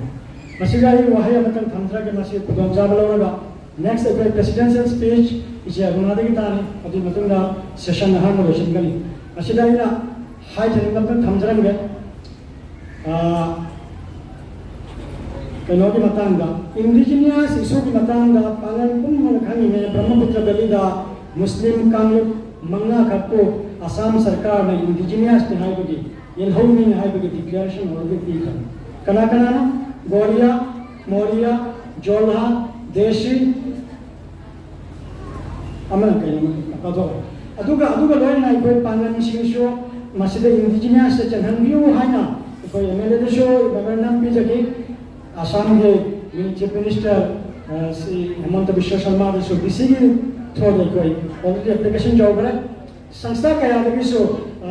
ꯃꯁꯤꯗ ꯑꯩ ꯋꯥꯍꯩ ꯑꯃꯇꯪ ꯊꯝꯖꯔꯒꯦ, ꯃꯁꯤ ꯈꯨꯗꯣꯡꯆꯥꯕ ꯂꯧꯔꯒ ꯅꯦꯛꯁ ꯑꯩꯈꯣꯏ ꯄ꯭ꯔꯦꯁꯤꯗꯦꯟꯁꯤꯌꯦꯜ ꯁ꯭ꯄꯤꯆ ꯏꯆꯦ ꯑꯔꯨꯅꯥꯗꯒꯤ ꯇꯥꯅꯤ, ꯑꯗꯨꯒꯤ ꯃꯇꯨꯡꯗ ꯁꯦꯁꯟ ꯑꯍꯥꯟꯕ ꯂꯣꯏꯁꯤꯟꯒꯅꯤ꯫ ꯃꯁꯤꯗ ꯑꯩꯅ ꯍꯥꯏꯖꯅꯤꯡꯕ ꯑꯃꯇꯪ ꯊꯝꯖꯔꯝꯒꯦ꯫ ꯑꯥ, ꯀꯩꯅꯣꯒꯤ ꯃꯇꯥꯡꯗ, ꯏꯟꯗꯤꯖꯤꯅꯤꯌꯁ ꯏꯁꯨꯒꯤ ꯃꯇꯥꯡꯗ ꯄꯥꯡꯒꯜ ꯄꯨꯝꯕꯅ ꯈꯪꯉꯤꯉꯩ ꯕ꯭ꯔꯍ꯭ꯃꯄꯨꯇ꯭ꯔ ꯚꯦꯂꯤꯗ ꯃꯨꯁꯂꯤꯝ ꯀꯥꯡꯂꯨꯞ ꯃꯉꯥꯈꯛꯄꯨ ꯑꯁꯥꯝ ꯁꯔꯀꯥꯔꯅ ꯏꯟꯗꯤꯖꯤꯅꯤꯌꯁꯅꯤ ꯍꯥꯏꯕꯒꯤ, ꯌꯦꯜꯍꯧꯃꯤꯅꯤ ꯍꯥꯏꯕꯒꯤ ꯗꯤꯀ꯭ꯂꯦꯔꯦꯁꯟ ꯑꯣꯜꯔꯦꯗꯤ ꯄꯤꯈ꯭ꯔꯦ꯫ ꯀꯅꯥ ꯀꯅꯥꯅꯣ? ꯒꯣꯔꯤꯌꯥ, ꯃꯣꯔꯤꯌꯥ, ꯖꯣꯜꯍꯥ, ꯗꯦꯁꯤ, ꯑꯃꯅ ꯀꯩꯅꯣ ꯀꯥꯎꯊꯣꯛꯈ꯭ꯔꯦ꯫ ꯑꯗꯨꯒ ꯑꯗꯨꯒ ꯂꯣꯏꯅꯅ ꯑꯩꯈꯣꯏ ꯄꯥꯡꯒꯜꯁꯤꯡꯁꯨ ꯃꯁꯤꯗ ꯏꯟꯗꯤꯖꯤꯅꯁꯇ ꯆꯜꯍꯟꯕꯤꯌꯨ ꯍꯥꯏꯅ ꯑꯩꯈꯣꯏ ꯑꯦꯝ ꯑꯦꯜ ꯑꯦꯗꯁꯨ ꯃꯦꯃꯣꯔꯦꯟꯗꯝ ꯄꯤꯖꯈꯤ꯫ ꯑꯁꯥꯝꯒꯤ ꯆꯤꯐ ꯃꯤꯅꯤꯁꯇꯔ ꯁ꯭ꯔꯤ ꯍꯦꯃꯟꯇ ꯕꯤꯁ꯭ꯋ ꯁꯔꯃꯥꯗꯁꯨ ꯗꯤ ꯁꯤꯒꯤ ꯊ꯭ꯔꯨꯗ ꯑꯩꯈꯣꯏ ꯑꯣꯜꯔꯦꯗꯤ ꯑꯦꯄ꯭ꯂꯤꯀꯦꯁꯟ ꯌꯧꯈ꯭ꯔꯦ꯫ ꯁꯪꯁꯊꯥ ꯀꯌꯥꯗꯒꯤꯁꯨ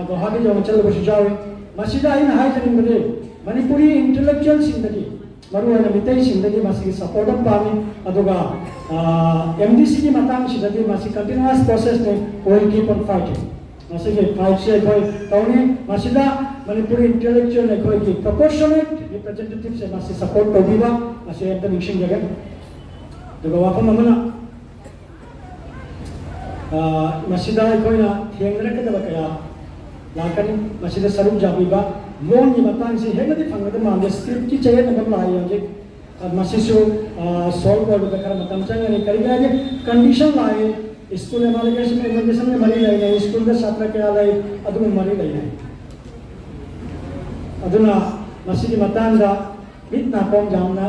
ꯒꯨꯋꯥꯍꯥꯇꯤꯗ ꯑꯃ ꯆꯠꯂꯨꯕꯁꯨ ꯌꯥꯎꯏ꯫ ꯃꯁꯤꯗ ꯑꯩꯅ ꯍꯥꯏꯖꯅꯤꯡꯕꯗꯤ ꯃꯅꯤꯄꯨꯔꯤ ꯏꯟꯇꯦꯂꯦꯛꯆꯨꯋꯦꯜꯁꯤꯡꯗꯒꯤ, ꯃꯔꯨꯑꯣꯏꯅ ꯃꯤꯇꯩꯁꯤꯡꯗꯒꯤ ꯃꯁꯤꯒꯤ ꯁꯄꯣꯔꯠ ꯑꯃ ꯄꯥꯝꯃꯤ꯫ ꯑꯗꯨꯒ ꯑꯦꯝ ꯗꯤ ꯁꯤꯒꯤ ꯃꯇꯥꯡꯁꯤꯗꯗꯤ ꯃꯁꯤ continuous processꯅꯤ, we will keep on fighting꯫ ꯃꯁꯤꯒꯤ ꯐꯥꯏꯠꯁꯦ ꯑꯩꯈꯣꯏ ꯇꯧꯅꯤ꯫ ꯃꯁꯤꯗ ꯃꯅꯤꯄꯨꯔꯤ ꯏꯟꯇꯦꯂꯦꯛꯆꯨꯋꯦꯜ ꯑꯩꯈꯣꯏꯒꯤ ꯄ꯭ꯔꯣꯄꯣꯔꯁꯅꯦꯠ ꯔꯤꯄ꯭ꯔꯖꯦꯟꯇꯦꯇꯤꯞꯁꯦ ꯃꯁꯤ ꯁꯄꯣꯔꯠ ꯇꯧꯕꯤꯕ, ꯃꯁꯤ ꯑꯝꯇ ꯅꯤꯡꯁꯤꯡꯖꯒꯦ꯫ ꯑꯗꯨꯒ ꯋꯥꯐꯝ ꯑꯃꯅ, ꯃꯁꯤꯗ ꯑꯩꯈꯣꯏꯅ ꯊꯦꯡꯅꯔꯛꯀꯗꯕ ꯀꯌꯥ ꯂꯥꯛꯀꯅꯤ꯫ ꯃꯁꯤꯗ ꯁꯔꯨꯛ ꯌꯥꯕꯤꯕ, ꯂꯣꯟꯒꯤ ꯃꯇꯥꯡꯁꯤ ꯍꯦꯟꯅꯗꯤ ꯐꯪꯒꯗꯕ ꯃꯥꯟꯗꯦ꯫ ꯁ꯭ꯀ꯭ꯔꯤꯞꯀꯤ ꯆꯌꯦꯠꯅꯕ ꯑꯃ ꯂꯥꯛꯏ ꯍꯧꯖꯤꯛ꯫ ꯃꯁꯤꯁꯨ ꯁꯣꯜꯕ ꯑꯣꯏꯕꯗ ꯈꯔ ꯃꯇꯝ ꯆꯪꯒꯅꯤ꯫ ꯀꯔꯤꯒꯤꯅꯣ ꯍꯥꯏꯗꯤ ꯀꯟꯗꯤꯁꯟ ꯂꯥꯛꯏ꯫ ꯁ꯭ꯀꯨꯜ ꯑꯦꯃꯥꯂꯒꯦꯁꯟ ꯑꯦꯃꯥꯂꯒꯦꯁꯟꯒ ꯃꯔꯤ ꯂꯩꯅꯩ, ꯁ꯭ꯀꯨꯜꯗ ꯁꯥꯇ꯭ꯔ ꯀꯌꯥ ꯂꯩ, ꯑꯗꯨꯒ ꯃꯔꯤ ꯂꯩꯅꯩ꯫ ꯑꯗꯨꯅ ꯃꯁꯤꯒꯤ ꯃꯇꯥꯡꯗ ꯃꯤꯠ ꯅꯥꯀꯣꯡ ꯌꯥꯝꯅ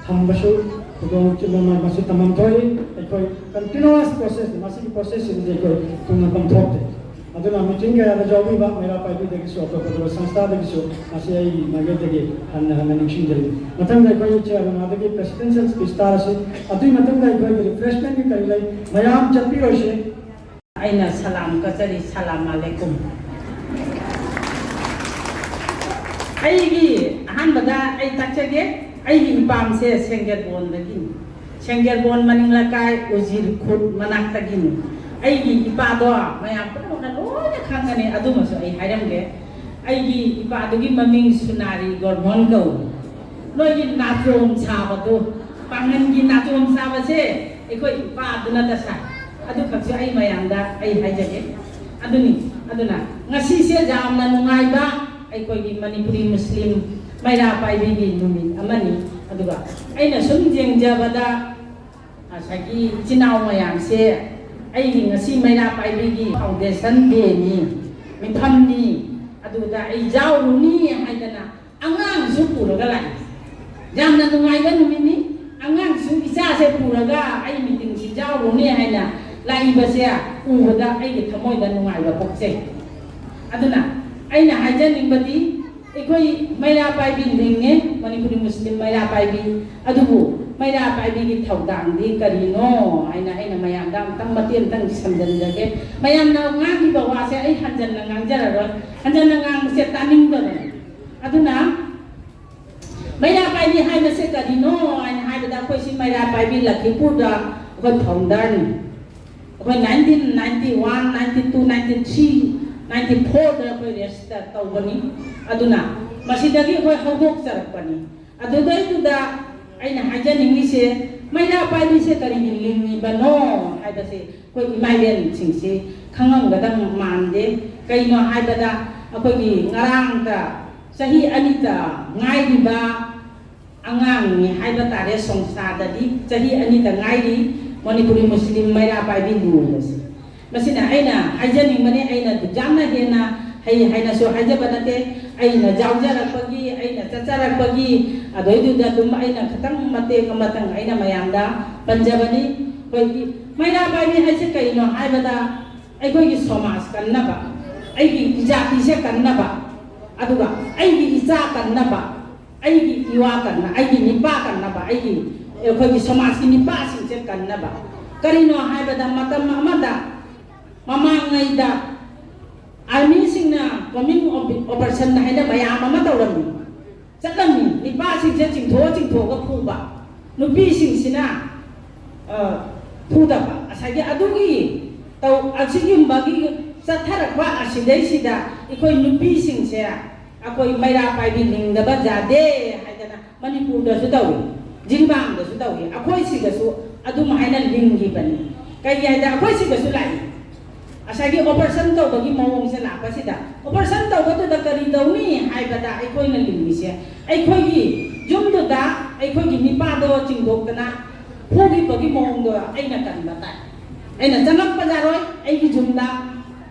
ꯊꯝꯕꯁꯨ ꯈꯨꯗꯣꯡ ꯆꯨꯝꯕ ꯃꯁꯤ ꯊꯝꯐꯝ ꯊꯣꯛꯏ꯫ ꯑꯩꯈꯣꯏ continuous process, ꯃꯁꯤꯒꯤ ꯄ꯭ꯔꯣꯁꯦꯁꯁꯤꯡꯁꯦ ꯑꯩꯈꯣꯏ ꯊꯨꯡꯅ ꯄꯥꯡꯊꯣꯛꯇꯦ꯫ ꯑꯗꯨꯅ ꯃꯤꯇꯤꯡ ꯀꯌꯥꯗ ꯌꯥꯎꯕꯤꯕ ꯃꯩꯔꯥ ꯄꯥꯏꯕꯤꯗꯒꯤꯁꯨ, ꯑꯇꯣꯞ ꯑꯇꯣꯞꯄ ꯁꯪꯁꯊꯥꯗꯒꯤꯁꯨ ꯃꯁꯤ ꯑꯩꯒꯤ ꯃꯥꯏꯀꯩꯗꯒꯤ ꯍꯟꯅ ꯍꯟꯅ ꯅꯤꯡꯁꯤꯡꯖꯔꯤ꯫ ꯃꯊꯪꯗ ꯑꯩꯈꯣꯏ ꯏꯆꯦ ꯑꯔꯨꯅꯥꯗꯒꯤ ꯄ꯭ꯔꯦꯁꯤꯗꯦꯟꯁꯤꯌꯦꯜ ꯁ꯭ꯄꯤꯆ ꯇꯥꯔꯁꯤ꯫ ꯑꯗꯨꯒꯤ ꯃꯇꯨꯡꯗ ꯑꯩꯈꯣꯏꯒꯤ ꯔꯤꯐ꯭ꯔꯦꯁꯃꯦꯟꯒꯤ ꯀꯔꯤ ꯂꯩ, ꯃꯌꯥꯝ ꯆꯠꯄꯤꯔꯣꯏꯁꯤ꯫ ꯑꯩꯅ ꯁꯂꯥꯝ ꯀꯠꯆꯔꯤ, ꯁꯂꯥꯝ ꯑꯂꯦꯀꯨꯝ꯫ ꯑꯩꯒꯤ ꯑꯍꯥꯟꯕꯗ ꯑꯩ ꯇꯥꯛꯆꯒꯦ꯫ ꯑꯩꯒꯤ ꯏꯄꯥꯝꯁꯦ ꯁꯦꯡꯒꯦꯔꯕꯣꯟꯗꯒꯤꯅꯤ꯫ ꯁꯦꯡꯒꯦꯔꯕꯣꯟ ꯃꯅꯤꯡ ꯂꯩꯀꯥꯏ ꯎꯖꯤꯔ ꯈꯨꯠ ꯃꯅꯥꯛꯇꯒꯤꯅꯤ꯫ ꯑꯩꯒꯤ ꯏꯄꯥꯗꯣ ꯃꯌꯥꯝ ꯄꯨꯝꯅꯃꯛꯅ ꯂꯣꯏꯅ ꯈꯪꯒꯅꯤ, ꯑꯗꯨꯃꯁꯨ ꯑꯩ ꯍꯥꯏꯔꯝꯒꯦ꯫ ꯑꯩꯒꯤ ꯏꯄꯥꯗꯨꯒꯤ ꯃꯃꯤꯡ ꯁꯨꯅꯥꯔꯤ ꯒꯣꯔꯃꯣꯟ ꯀꯧꯏ꯫ ꯅꯣꯏꯒꯤ ꯅꯥꯆꯣꯝ ꯁꯥꯕꯗꯨ, ꯄꯥꯡꯒꯟꯒꯤ ꯅꯥꯆꯣꯝ ꯁꯥꯕꯁꯦ ꯑꯩꯈꯣꯏ ꯏꯄꯥꯗꯨꯅꯇ ꯁꯥꯏ꯫ ꯑꯗꯨꯈꯛꯁꯨ ꯑꯩ ꯃꯌꯥꯝꯗ ꯑꯩ ꯍꯥꯏꯖꯒꯦ꯫ ꯑꯗꯨꯅꯤ, ꯑꯗꯨꯅ ꯉꯁꯤꯁꯦ ꯌꯥꯝꯅ ꯅꯨꯡꯉꯥꯏꯕ ꯑꯩꯈꯣꯏꯒꯤ ꯃꯅꯤꯄꯨꯔꯤ ꯃꯨꯁꯂꯤꯝ ꯃꯩꯔꯥ ꯄꯥꯏꯕꯤꯒꯤ ꯅꯨꯃꯤꯠ ꯑꯃꯅꯤ꯫ ꯑꯗꯨꯒ ꯑꯩꯅ ꯁꯨꯝ ꯌꯦꯡꯖꯕꯗ ꯉꯁꯥꯏꯒꯤ ꯏꯆꯤꯟ ꯏꯅꯥꯎ ꯃꯌꯥꯝꯁꯦ ꯑꯩꯒꯤ ꯉꯁꯤ ꯃꯩꯔꯥ ꯄꯥꯏꯕꯤꯒꯤ foundation dayꯅꯤ, ꯃꯤꯐꯝꯅꯤ, ꯑꯗꯨꯗ ꯑꯩ ꯌꯥꯎꯔꯨꯅꯤ ꯍꯥꯏꯗꯅ ꯑꯉꯥꯡꯁꯨ ꯄꯨꯔꯒ ꯂꯥꯛꯏ꯫ ꯌꯥꯝꯅ ꯅꯨꯡꯉꯥꯏꯕ ꯅꯨꯃꯤꯠꯅꯤ꯫ ꯑꯉꯥꯡꯁꯨ ꯏꯆꯥꯁꯦ ꯄꯨꯔꯒ ꯑꯩ ꯃꯤꯇꯤꯡꯁꯤ ꯌꯥꯎꯔꯨꯅꯤ ꯍꯥꯏꯅ ꯂꯥꯛꯏꯕꯁꯦ ꯎꯕꯗ ꯑꯩꯒꯤ ꯊꯃꯣꯏꯗ ꯅꯨꯡꯉꯥꯏꯕ ꯄꯣꯛꯆꯩ꯫ ꯑꯗꯨꯅ ꯑꯩꯅ ꯍꯥꯏꯖꯅꯤꯡꯕꯗꯤ, ꯑꯩꯈꯣꯏ ꯃꯩꯔꯥ ꯄꯥꯏꯕꯤ ꯂꯤꯡꯉꯦ, ꯃꯅꯤꯄꯨꯔꯤ ꯃꯨꯁꯂꯤꯝ ꯃꯩꯔꯥ ꯄꯥꯏꯕꯤ, ꯑꯗꯨꯕꯨ ꯃꯩꯔꯥ ꯄꯥꯏꯕꯤꯒꯤ ꯊꯧꯗꯥꯡꯗꯤ ꯀꯔꯤꯅꯣ ꯍꯥꯏꯅ ꯑꯩꯅ ꯃꯌꯥꯝꯗ ꯑꯃꯨꯛꯇꯪ ꯃꯇꯦꯛ ꯑꯃꯇꯪ ꯁꯝꯖꯤꯟꯖꯒꯦ꯫ ꯃꯌꯥꯝꯅ ꯉꯥꯡꯈꯤꯕ ꯋꯥꯁꯦ ꯑꯩ ꯍꯟꯖꯟꯅ ꯉꯥꯡꯖꯔꯔꯣꯏ, ꯍꯟꯖꯟꯅ ꯉꯥꯡꯕꯁꯦ ꯇꯥꯅꯤꯡꯗꯕꯅꯤ꯫ ꯑꯗꯨꯅ ꯃꯩꯔꯥ ꯄꯥꯏꯕꯤ ꯍꯥꯏꯕꯁꯦ ꯀꯔꯤꯅꯣ ꯍꯥꯏꯅ ꯍꯥꯏꯕꯗ, ꯑꯩꯈꯣꯏꯁꯤ ꯃꯩꯔꯥ ꯄꯥꯏꯕꯤ ꯂꯈꯤꯄꯨꯔꯗ ꯑꯩꯈꯣꯏ ꯐꯥꯎꯟꯗꯔꯅꯤ꯫ ꯑꯩꯈꯣꯏ nineteen ninety one, ninety two, ninety three, ninety fourꯗ ꯑꯩꯈꯣꯏ ꯔꯦꯖꯤꯁꯇꯔ ꯇꯧꯕꯅꯤ꯫ ꯑꯗꯨꯅ ꯃꯁꯤꯗꯒꯤ ꯑꯩꯈꯣꯏ ꯍꯧꯗꯣꯛꯆꯔꯛꯄꯅꯤ꯫ ꯑꯗꯨꯗꯩꯗꯨꯗ ꯑꯩꯅ ꯍꯥꯏꯖꯅꯤꯡꯉꯤꯁꯦ, ꯃꯩꯔꯥ ꯄꯥꯏꯕꯤꯁꯦ ꯀꯔꯤꯒꯤ ꯂꯤꯡꯉꯤꯕꯅꯣ ꯍꯥꯏꯕꯁꯦ ꯑꯩꯈꯣꯏ ꯏꯃꯥ ꯏꯕꯦꯟꯁꯤꯡꯁꯤ ꯈꯪꯉꯝꯒꯗꯕ ꯃꯥꯟꯗꯦ꯫ ꯀꯩꯅꯣ ꯍꯥꯏꯕꯗ, ꯑꯩꯈꯣꯏꯒꯤ ꯉꯔꯥꯡꯗ ꯆꯍꯤ ꯑꯅꯤꯇ ꯉꯥꯏꯔꯤꯕ ꯑꯉꯥꯡꯅꯤ ꯍꯥꯏꯕ ꯇꯥꯔꯦ, ꯁꯣꯡꯁꯥꯗꯗꯤ ꯆꯍꯤ ꯑꯅꯤꯇ ꯉꯥꯏꯔꯤ ꯃꯅꯤꯄꯨꯔꯤ ꯃꯨꯁꯂꯤꯝ ꯃꯩꯔꯥ ꯄꯥꯏꯕꯤ ꯂꯨꯍꯣꯡꯕꯁꯦ꯫ ꯃꯁꯤꯅ ꯑꯩꯅ ꯍꯥꯏꯖꯅꯤꯡꯕꯅꯤ, ꯑꯩꯅ ꯌꯥꯝꯅ ꯍꯦꯟꯅ ꯍꯩ ꯍꯥꯏꯅꯁꯨ ꯍꯥꯏꯖꯕ ꯅꯠꯇꯦ꯫ ꯑꯩꯅ ꯌꯥꯎꯖꯔꯛꯄꯒꯤ, ꯑꯩꯅ ꯆꯠꯆꯔꯛꯄꯒꯤ, ꯑꯗꯨꯏꯗꯨꯗ ꯑꯗꯨꯝ ꯑꯩꯅ ꯈꯤꯇꯪ ꯃꯇꯦꯛ ꯑꯃꯇꯪ ꯑꯩꯅ ꯃꯌꯥꯝꯗ ꯄꯟꯖꯕꯅꯤ꯫ ꯑꯩꯈꯣꯏꯒꯤ ꯃꯩꯔꯥ ꯄꯥꯏꯕꯤ ꯍꯥꯏꯁꯦ ꯀꯩꯅꯣ ꯍꯥꯏꯕꯗ, ꯑꯩꯈꯣꯏꯒꯤ ꯁꯃꯥꯖ ꯀꯟꯅꯕ, ꯑꯩꯒꯤ ꯏꯖꯥꯇꯤꯁꯦ ꯀꯟꯅꯕ, ꯑꯗꯨꯒ ꯑꯩꯒꯤ ꯏꯆꯥ ꯀꯟꯅꯕ, ꯑꯩꯒꯤ ꯏꯋꯥ ꯀꯟꯅ, ꯑꯩꯒꯤ ꯅꯤꯄꯥ ꯀꯟꯅꯕ, ꯑꯩꯒꯤ, ꯑꯩꯈꯣꯏꯒꯤ ꯁꯃꯥꯖꯀꯤ ꯅꯤꯄꯥꯁꯤꯡꯁꯦ ꯀꯟꯅꯕ꯫ ꯀꯔꯤꯅꯣ ꯍꯥꯏꯕꯗ, ꯃꯇꯝ ꯑꯃꯗ ꯃꯃꯥꯡꯉꯩꯗ ꯑꯥꯔꯃꯤꯁꯤꯡꯅ ꯀꯣꯃꯤꯡ ꯑꯣꯄꯔꯦꯁꯟ ꯍꯥꯏꯅ ꯃꯌꯥꯝ ꯑꯃ ꯇꯧꯔꯝꯃꯤ꯫ ꯆꯠꯂꯝꯃꯤ, ꯅꯤꯄꯥꯁꯤꯡꯁꯦ ꯆꯤꯡꯊꯣꯛꯑ ꯆꯤꯡꯊꯣꯛꯑꯒ ꯐꯨꯕ, ꯅꯨꯄꯤꯁꯤꯡꯁꯤꯅ, ꯑ, ꯐꯨꯗꯕ꯫ ꯉꯁꯥꯏꯒꯤ ꯑꯗꯨꯒꯤ ꯇꯧ-, ꯑꯁꯤꯒꯨꯝꯕꯒꯤ ꯆꯠꯊꯔꯛꯄ ꯑꯁꯤꯗꯩꯁꯤꯗ ꯑꯩꯈꯣꯏ ꯅꯨꯄꯤꯁꯤꯡꯁꯦ ꯑꯩꯈꯣꯏ ꯃꯩꯔꯥ ꯄꯥꯏꯕꯤ ꯂꯤꯡꯗꯕ ꯌꯥꯗꯦ ꯍꯥꯏꯗꯅ ꯃꯅꯤꯄꯨꯔꯗꯁꯨ ꯇꯧꯏ, ꯖꯤꯔꯤꯕꯥꯝꯗꯁꯨ ꯇꯧꯏ, ꯑꯩꯈꯣꯏ ꯁꯤꯗꯁꯨ ꯑꯗꯨꯝ ꯍꯥꯏꯅ ꯂꯤꯡꯈꯤꯕꯅꯤ꯫ ꯀꯩꯒꯤ ꯍꯥꯏꯗ ꯑꯩꯈꯣꯏ ꯁꯤꯗꯁꯨ ꯂꯥꯛꯏ꯫ ꯉꯁꯥꯏꯒꯤ ꯑꯣꯄꯔꯦꯁꯟ ꯇꯧꯕꯒꯤ ꯃꯑꯣꯡꯁꯦ ꯂꯥꯛꯄꯁꯤꯗ, ꯑꯣꯄꯔꯦꯁꯟ ꯇꯧꯕꯗꯨꯗ ꯀꯔꯤ ꯇꯧꯅꯤ ꯍꯥꯏꯕꯗ, ꯑꯩꯈꯣꯏꯅ ꯂꯤꯡꯉꯤꯁꯦ, ꯑꯩꯈꯣꯏꯒꯤ ꯌꯨꯝꯗꯨꯗ ꯑꯩꯈꯣꯏꯒꯤ ꯅꯤꯄꯥꯗꯣ ꯆꯤꯡꯊꯣꯛꯇꯅ ꯐꯨꯈꯤꯕꯒꯤ ꯃꯑꯣꯡꯗꯣ ꯑꯩꯅ ꯀꯟꯕ ꯇꯥꯏ꯫ ꯑꯩꯅ ꯆꯪꯉꯛꯄ ꯌꯥꯔꯣꯏ, ꯑꯩꯒꯤ ꯌꯨꯝꯗ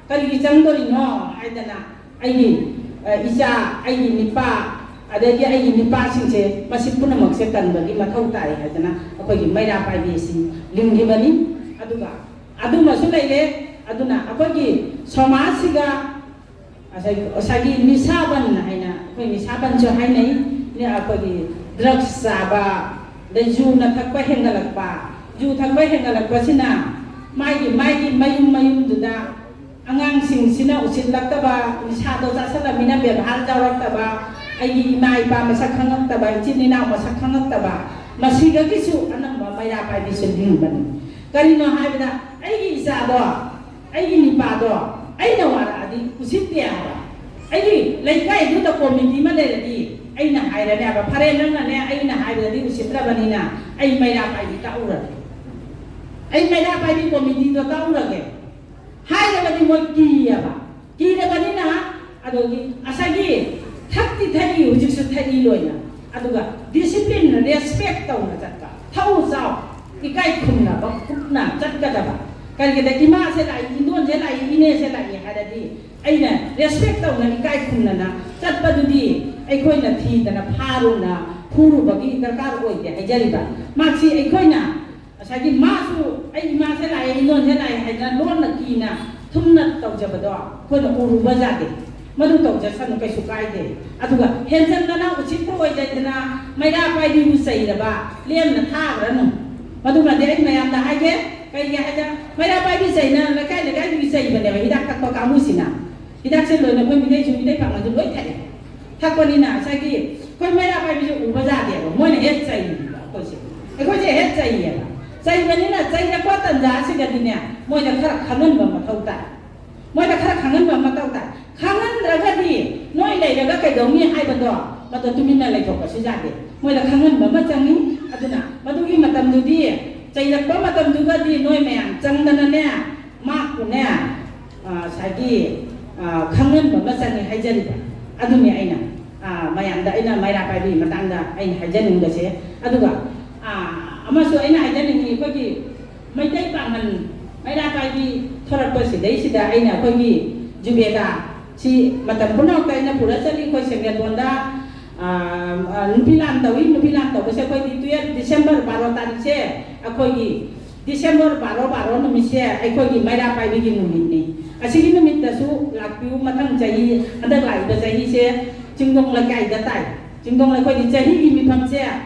ꯀꯔꯤꯒꯤ ꯆꯪꯗꯣꯔꯤꯅꯣ ꯍꯥꯏꯗꯅ, ꯑꯩꯒꯤ, ꯑ, ꯏꯆꯥ, ꯑꯩꯒꯤ ꯅꯤꯄꯥ, ꯑꯗꯒꯤ ꯑꯩꯒꯤ ꯅꯤꯄꯥꯁꯤꯡꯁꯦ, ꯃꯁꯤ ꯄꯨꯝꯅꯃꯛꯁꯦ ꯀꯟꯕꯒꯤ ꯃꯊꯧ ꯇꯥꯏ ꯍꯥꯏꯗꯅ ꯑꯩꯈꯣꯏꯒꯤ ꯃꯩꯔꯥ ꯄꯥꯏꯕꯤ ꯑꯁꯤ ꯂꯤꯡꯈꯤꯕꯅꯤ꯫ ꯑꯗꯨꯒ ꯑꯗꯨꯃꯁꯨ ꯂꯩꯔꯦ꯫ ꯑꯗꯨꯅ ꯑꯩꯈꯣꯏꯒꯤ ꯁꯃꯥꯖꯁꯤꯒ ꯉꯁꯥꯏ-, ꯉꯁꯥꯏꯒꯤ ꯅꯤꯁꯥꯕꯟ ꯍꯥꯏꯅ, ꯑꯩꯈꯣꯏ ꯅꯤꯁꯥꯕꯟꯁꯨ ꯍꯥꯏꯅꯩ꯫ ꯅꯤ-, ꯑꯩꯈꯣꯏꯒꯤ drugs ꯆꯥꯕ, ꯑꯗꯩ ꯌꯨꯅ ꯊꯛꯄ ꯍꯦꯟꯒꯠꯂꯛꯄ, ꯌꯨ ꯊꯛꯄ ꯍꯦꯟꯒꯠꯂꯛꯄꯁꯤꯅ ꯃꯥꯒꯤ, ꯃꯥꯒꯤ ꯃꯌꯨꯝ ꯃꯌꯨꯝꯗꯨꯗ ꯑꯉꯥꯡꯁꯤꯡꯁꯤꯅ ꯎꯁꯤꯠꯂꯛꯇꯕ, ꯅꯤꯁꯥꯗꯣ ꯆꯥꯁꯜꯂꯃꯤꯅ ꯕꯦꯕꯥꯔ ꯌꯥꯎꯔꯛꯇꯕ, ꯑꯩꯒꯤ ꯏꯃꯥ ꯏꯄꯥ ꯃꯁꯛ ꯈꯪꯉꯛꯇꯕ, ꯏꯆꯤꯟ ꯏꯅꯥꯎ ꯃꯁꯛ ꯈꯪꯉꯛꯇꯕ, ꯃꯁꯤꯗꯒꯤꯁꯨ ꯑꯅꯝꯕ ꯃꯩꯔꯥ ꯄꯥꯏꯕꯤꯁꯦ ꯂꯤꯡꯕꯅꯤ꯫ ꯀꯔꯤꯅꯣ ꯍꯥꯏꯕꯗ, ꯑꯩꯒꯤ ꯏꯆꯥꯗꯣ, ꯑꯩꯒꯤ ꯅꯤꯄꯥꯗꯣ ꯑꯩꯅ ꯋꯥꯔꯛꯑꯗꯤ ꯎꯁꯤꯠꯇꯦ ꯍꯥꯏꯕ꯫ ꯑꯩꯒꯤ ꯂꯩꯀꯥꯏꯗꯨꯗ ꯀꯣꯃꯤꯇꯤ ꯑꯃ ꯂꯩꯔꯗꯤ ꯑꯩꯅ ꯍꯥꯏꯔꯅꯦꯕ, "ꯐꯔꯦ, ꯅꯪꯅꯅꯦ ꯑꯩꯅ ꯍꯥꯏꯕꯗꯗꯤ ꯎꯁꯤꯠꯇ꯭ꯔꯕꯅꯤꯅ ꯑꯩ ꯃꯩꯔꯥ ꯄꯥꯏꯕꯤ ꯇꯥꯛꯎꯔꯒꯦ, ꯑꯩ ꯃꯩꯔꯥ ꯄꯥꯏꯕꯤ ꯀꯣꯃꯤꯇꯤꯗꯣ ꯇꯥꯛꯎꯔꯒꯦ" ꯍꯥꯏꯔꯒꯗꯤ ꯃꯣꯏ ꯀꯤꯌꯦꯕ꯫ ꯀꯤꯔꯕꯅꯤꯅ ꯑꯗꯨꯒꯤ ꯉꯁꯥꯏꯒꯤ ꯊꯛꯇꯤ ꯊꯛꯏ, ꯍꯧꯖꯤꯛꯁꯨ ꯊꯛꯏ ꯂꯣꯏꯅ꯫ ꯑꯗꯨꯒ discipline, respect ꯇꯧꯅ ꯆꯠꯄ, ꯊꯛꯎ ꯆꯥꯎ, ꯏꯀꯥꯏ ꯈꯨꯝꯅꯕ ꯈꯨꯝꯅ ꯆꯠꯀꯗꯕ꯫ ꯀꯔꯤꯒꯤꯗ ꯏꯃꯥꯁꯦ ꯂꯥꯛꯏ, ꯏꯟꯗꯣꯟꯁꯦ ꯂꯥꯛꯏ, ꯏꯅꯦꯁꯦ ꯂꯥꯛꯏ ꯍꯥꯏꯔꯗꯤ ꯑꯩꯅ respect ꯇꯧꯅ ꯏꯀꯥꯏ ꯈꯨꯝꯅꯅ ꯆꯠꯄꯗꯨꯗꯤ ꯑꯩꯈꯣꯏꯅ ꯊꯤꯗꯅ ꯐꯥꯔꯨꯅ ꯐꯨꯔꯨꯕꯒꯤ ꯗꯔꯀꯥꯔ ꯑꯣꯏꯗꯦ ꯍꯥꯏꯖꯔꯤꯕ꯫ ꯃꯥꯁꯤ ꯑꯩꯈꯣꯏꯅ ꯉꯁꯥꯏꯒꯤ ꯃꯥꯁꯨ ꯑꯩ ꯏꯃꯥꯁꯦ ꯂꯥꯛꯑꯦ, ꯏꯟꯗꯣꯟꯁꯦ ꯂꯥꯛꯑꯦ ꯍꯥꯏꯗꯅ ꯂꯣꯟꯅ ꯀꯤꯅ ꯊꯨꯝꯅ ꯇꯧꯖꯕꯗꯣ ꯑꯩꯈꯣꯏꯅ ꯎꯔꯨꯕ ꯌꯥꯗꯦ꯫ ꯃꯗꯨ ꯇꯧꯖꯁꯅꯨ, ꯀꯩꯁꯨ ꯀꯥꯏꯗꯦ꯫ ꯑꯗꯨꯒ ꯍꯦꯟꯖꯟꯗꯅ ꯎꯁꯤꯠꯇ ꯑꯣꯏꯗꯗꯅ ꯃꯩꯔꯥ ꯄꯥꯏꯕꯤꯕꯨ ꯆꯩꯔꯕ ꯂꯦꯝꯅ ꯊꯥꯈ꯭ꯔꯅꯨ꯫ ꯃꯗꯨꯃꯗꯤ ꯑꯩ ꯃꯌꯥꯝꯗ ꯍꯥꯏꯒꯦ꯫ ꯀꯩꯒꯤ ꯍꯥꯏꯗ ꯃꯩꯔꯥ ꯄꯥꯏꯕꯤ ꯆꯩꯅ ꯂꯩꯀꯥꯏ ꯂꯩꯀꯥꯏꯗꯨꯒꯤ ꯆꯩꯕꯅꯦꯕ ꯍꯤꯗꯥꯛ ꯊꯛꯄ ꯀꯥꯡꯕꯨꯁꯤꯅ꯫ ꯍꯤꯗꯥꯛꯁꯦ ꯂꯣꯏꯅ ꯑꯩꯈꯣꯏ ꯃꯤꯇꯩꯁꯨ ꯃꯤꯇꯩ ꯄꯥꯛꯅꯁꯨ ꯂꯣꯏ ꯊꯛꯑꯦ꯫ ꯊꯛꯄꯅꯤꯅ ꯉꯁꯥꯏꯒꯤ ꯑꯩꯈꯣꯏ ꯃꯩꯔꯥ ꯄꯥꯏꯕꯤꯁꯦ ꯎꯕ ꯌꯥꯗꯦꯕ, ꯃꯣꯏꯅ ꯍꯦꯛ ꯆꯩꯕ ꯑꯩꯈꯣꯏꯁꯦ꯫ ꯑꯩꯈꯣꯏꯁꯦ ꯍꯦꯛ ꯆꯩꯌꯦꯕ꯫ ꯆꯩꯕꯅꯤꯅ ꯆꯩꯔꯛꯄ ꯇꯟꯖꯥ ꯑꯁꯤꯗꯗꯤꯅꯦ ꯃꯣꯏꯗ ꯈꯔ ꯈꯪꯍꯟꯕ ꯃꯊꯧ ꯇꯥꯏ꯫ ꯃꯣꯏꯗ ꯈꯔ ꯈꯪꯍꯟꯕ ꯃꯊꯧ ꯇꯥꯏ꯫ ꯈꯪꯍꯟꯗ꯭ꯔꯒꯗꯤ ꯅꯣꯏ ꯂꯩꯔꯒ ꯀꯩꯗꯧꯅꯤ ꯍꯥꯏꯕꯗꯣ ꯃꯗꯨ ꯇꯨꯃꯤꯟꯅ ꯂꯩꯊꯣꯛꯄꯁꯨ ꯌꯥꯗꯦ꯫ ꯃꯣꯏꯗ ꯈꯪꯍꯟꯕ ꯑꯃ ꯆꯪꯉꯤ꯫ ꯑꯗꯨꯅ ꯃꯗꯨꯒꯤ ꯃꯇꯝꯗꯨꯗꯤ, ꯆꯩꯔꯛꯄ ꯃꯇꯝꯗꯨꯒꯗꯤ ꯅꯣꯏ ꯃꯌꯥꯝ ꯆꯪꯗꯅꯅꯦ, ꯃꯍꯥꯛꯄꯨꯅꯦ, ꯑ, ꯉꯁꯥꯏꯒꯤ, ꯑ, ꯈꯪꯍꯟꯕ ꯑꯃ ꯆꯪꯉꯤ ꯍꯥꯏꯖꯔꯤꯕ꯫ ꯑꯗꯨꯅꯤ ꯑꯩꯅ, ꯑ, ꯃꯌꯥꯝꯗ ꯑꯩꯅ ꯃꯩꯔꯥ ꯄꯥꯏꯕꯤꯒꯤ ꯃꯇꯥꯡꯗ ꯑꯩꯅ ꯍꯥꯏꯖꯅꯤꯡꯕꯁꯦ꯫ ꯑꯗꯨꯒ, ꯑ, ꯑꯃꯁꯨ ꯑꯩꯅ ꯍꯥꯏꯖꯅꯤꯡꯉꯤ, ꯑꯩꯈꯣꯏꯒꯤ ꯃꯩꯇꯩ ꯄꯥꯉꯜ ꯃꯩꯔꯥ ꯄꯥꯏꯕꯤ ꯊꯣꯔꯛꯄꯁꯤꯗꯩꯁꯤꯗ ꯑꯩꯅ ꯑꯩꯈꯣꯏꯒꯤ ꯖꯨꯕꯦꯗꯥ ꯁꯤ ꯃꯇꯝ ꯄꯨꯝꯅꯃꯛꯇ ꯑꯩꯅ ꯄꯨꯔ ꯆꯠꯂꯤ꯫ ꯑꯩꯈꯣꯏ ꯁꯦꯟꯒꯦꯜꯕꯣꯟꯗ, ꯑ, ꯑ, ꯅꯨꯄꯤ ꯂꯥꯟ ꯇꯧꯏ꯫ ꯅꯨꯄꯤ ꯂꯥꯟ ꯇꯧꯕꯁꯦ ꯑꯩꯈꯣꯏꯗꯤ twelve December ꯕꯥꯔꯣ ꯇꯥꯔꯤꯛꯁꯦ ꯑꯩꯈꯣꯏꯒꯤ ꯗꯤꯁꯦꯝꯕꯔ ꯕꯥꯔꯣ, ꯕꯥꯔꯣ ꯅꯨꯃꯤꯠꯁꯦ ꯑꯩꯈꯣꯏꯒꯤ ꯃꯩꯔꯥ ꯄꯥꯏꯕꯤꯒꯤ ꯅꯨꯃꯤꯠꯅꯤ꯫ ꯑꯁꯤꯒꯤ ꯅꯨꯃꯤꯠꯇꯁꯨ ꯂꯥꯛꯄꯤꯌꯨ꯫ ꯃꯊꯪ ꯆꯍꯤ, ꯍꯟꯗꯛ ꯂꯥꯛꯏꯕ ꯆꯍꯤꯁꯦ ꯆꯤꯡꯗꯣꯡ ꯂꯩꯀꯥꯏꯗ ꯇꯥꯏ꯫ ꯆꯤꯡꯗꯣꯡ ꯑꯩꯈꯣꯏꯒꯤ ꯆꯍꯤꯒꯤ ꯃꯤꯐꯝꯁꯦ,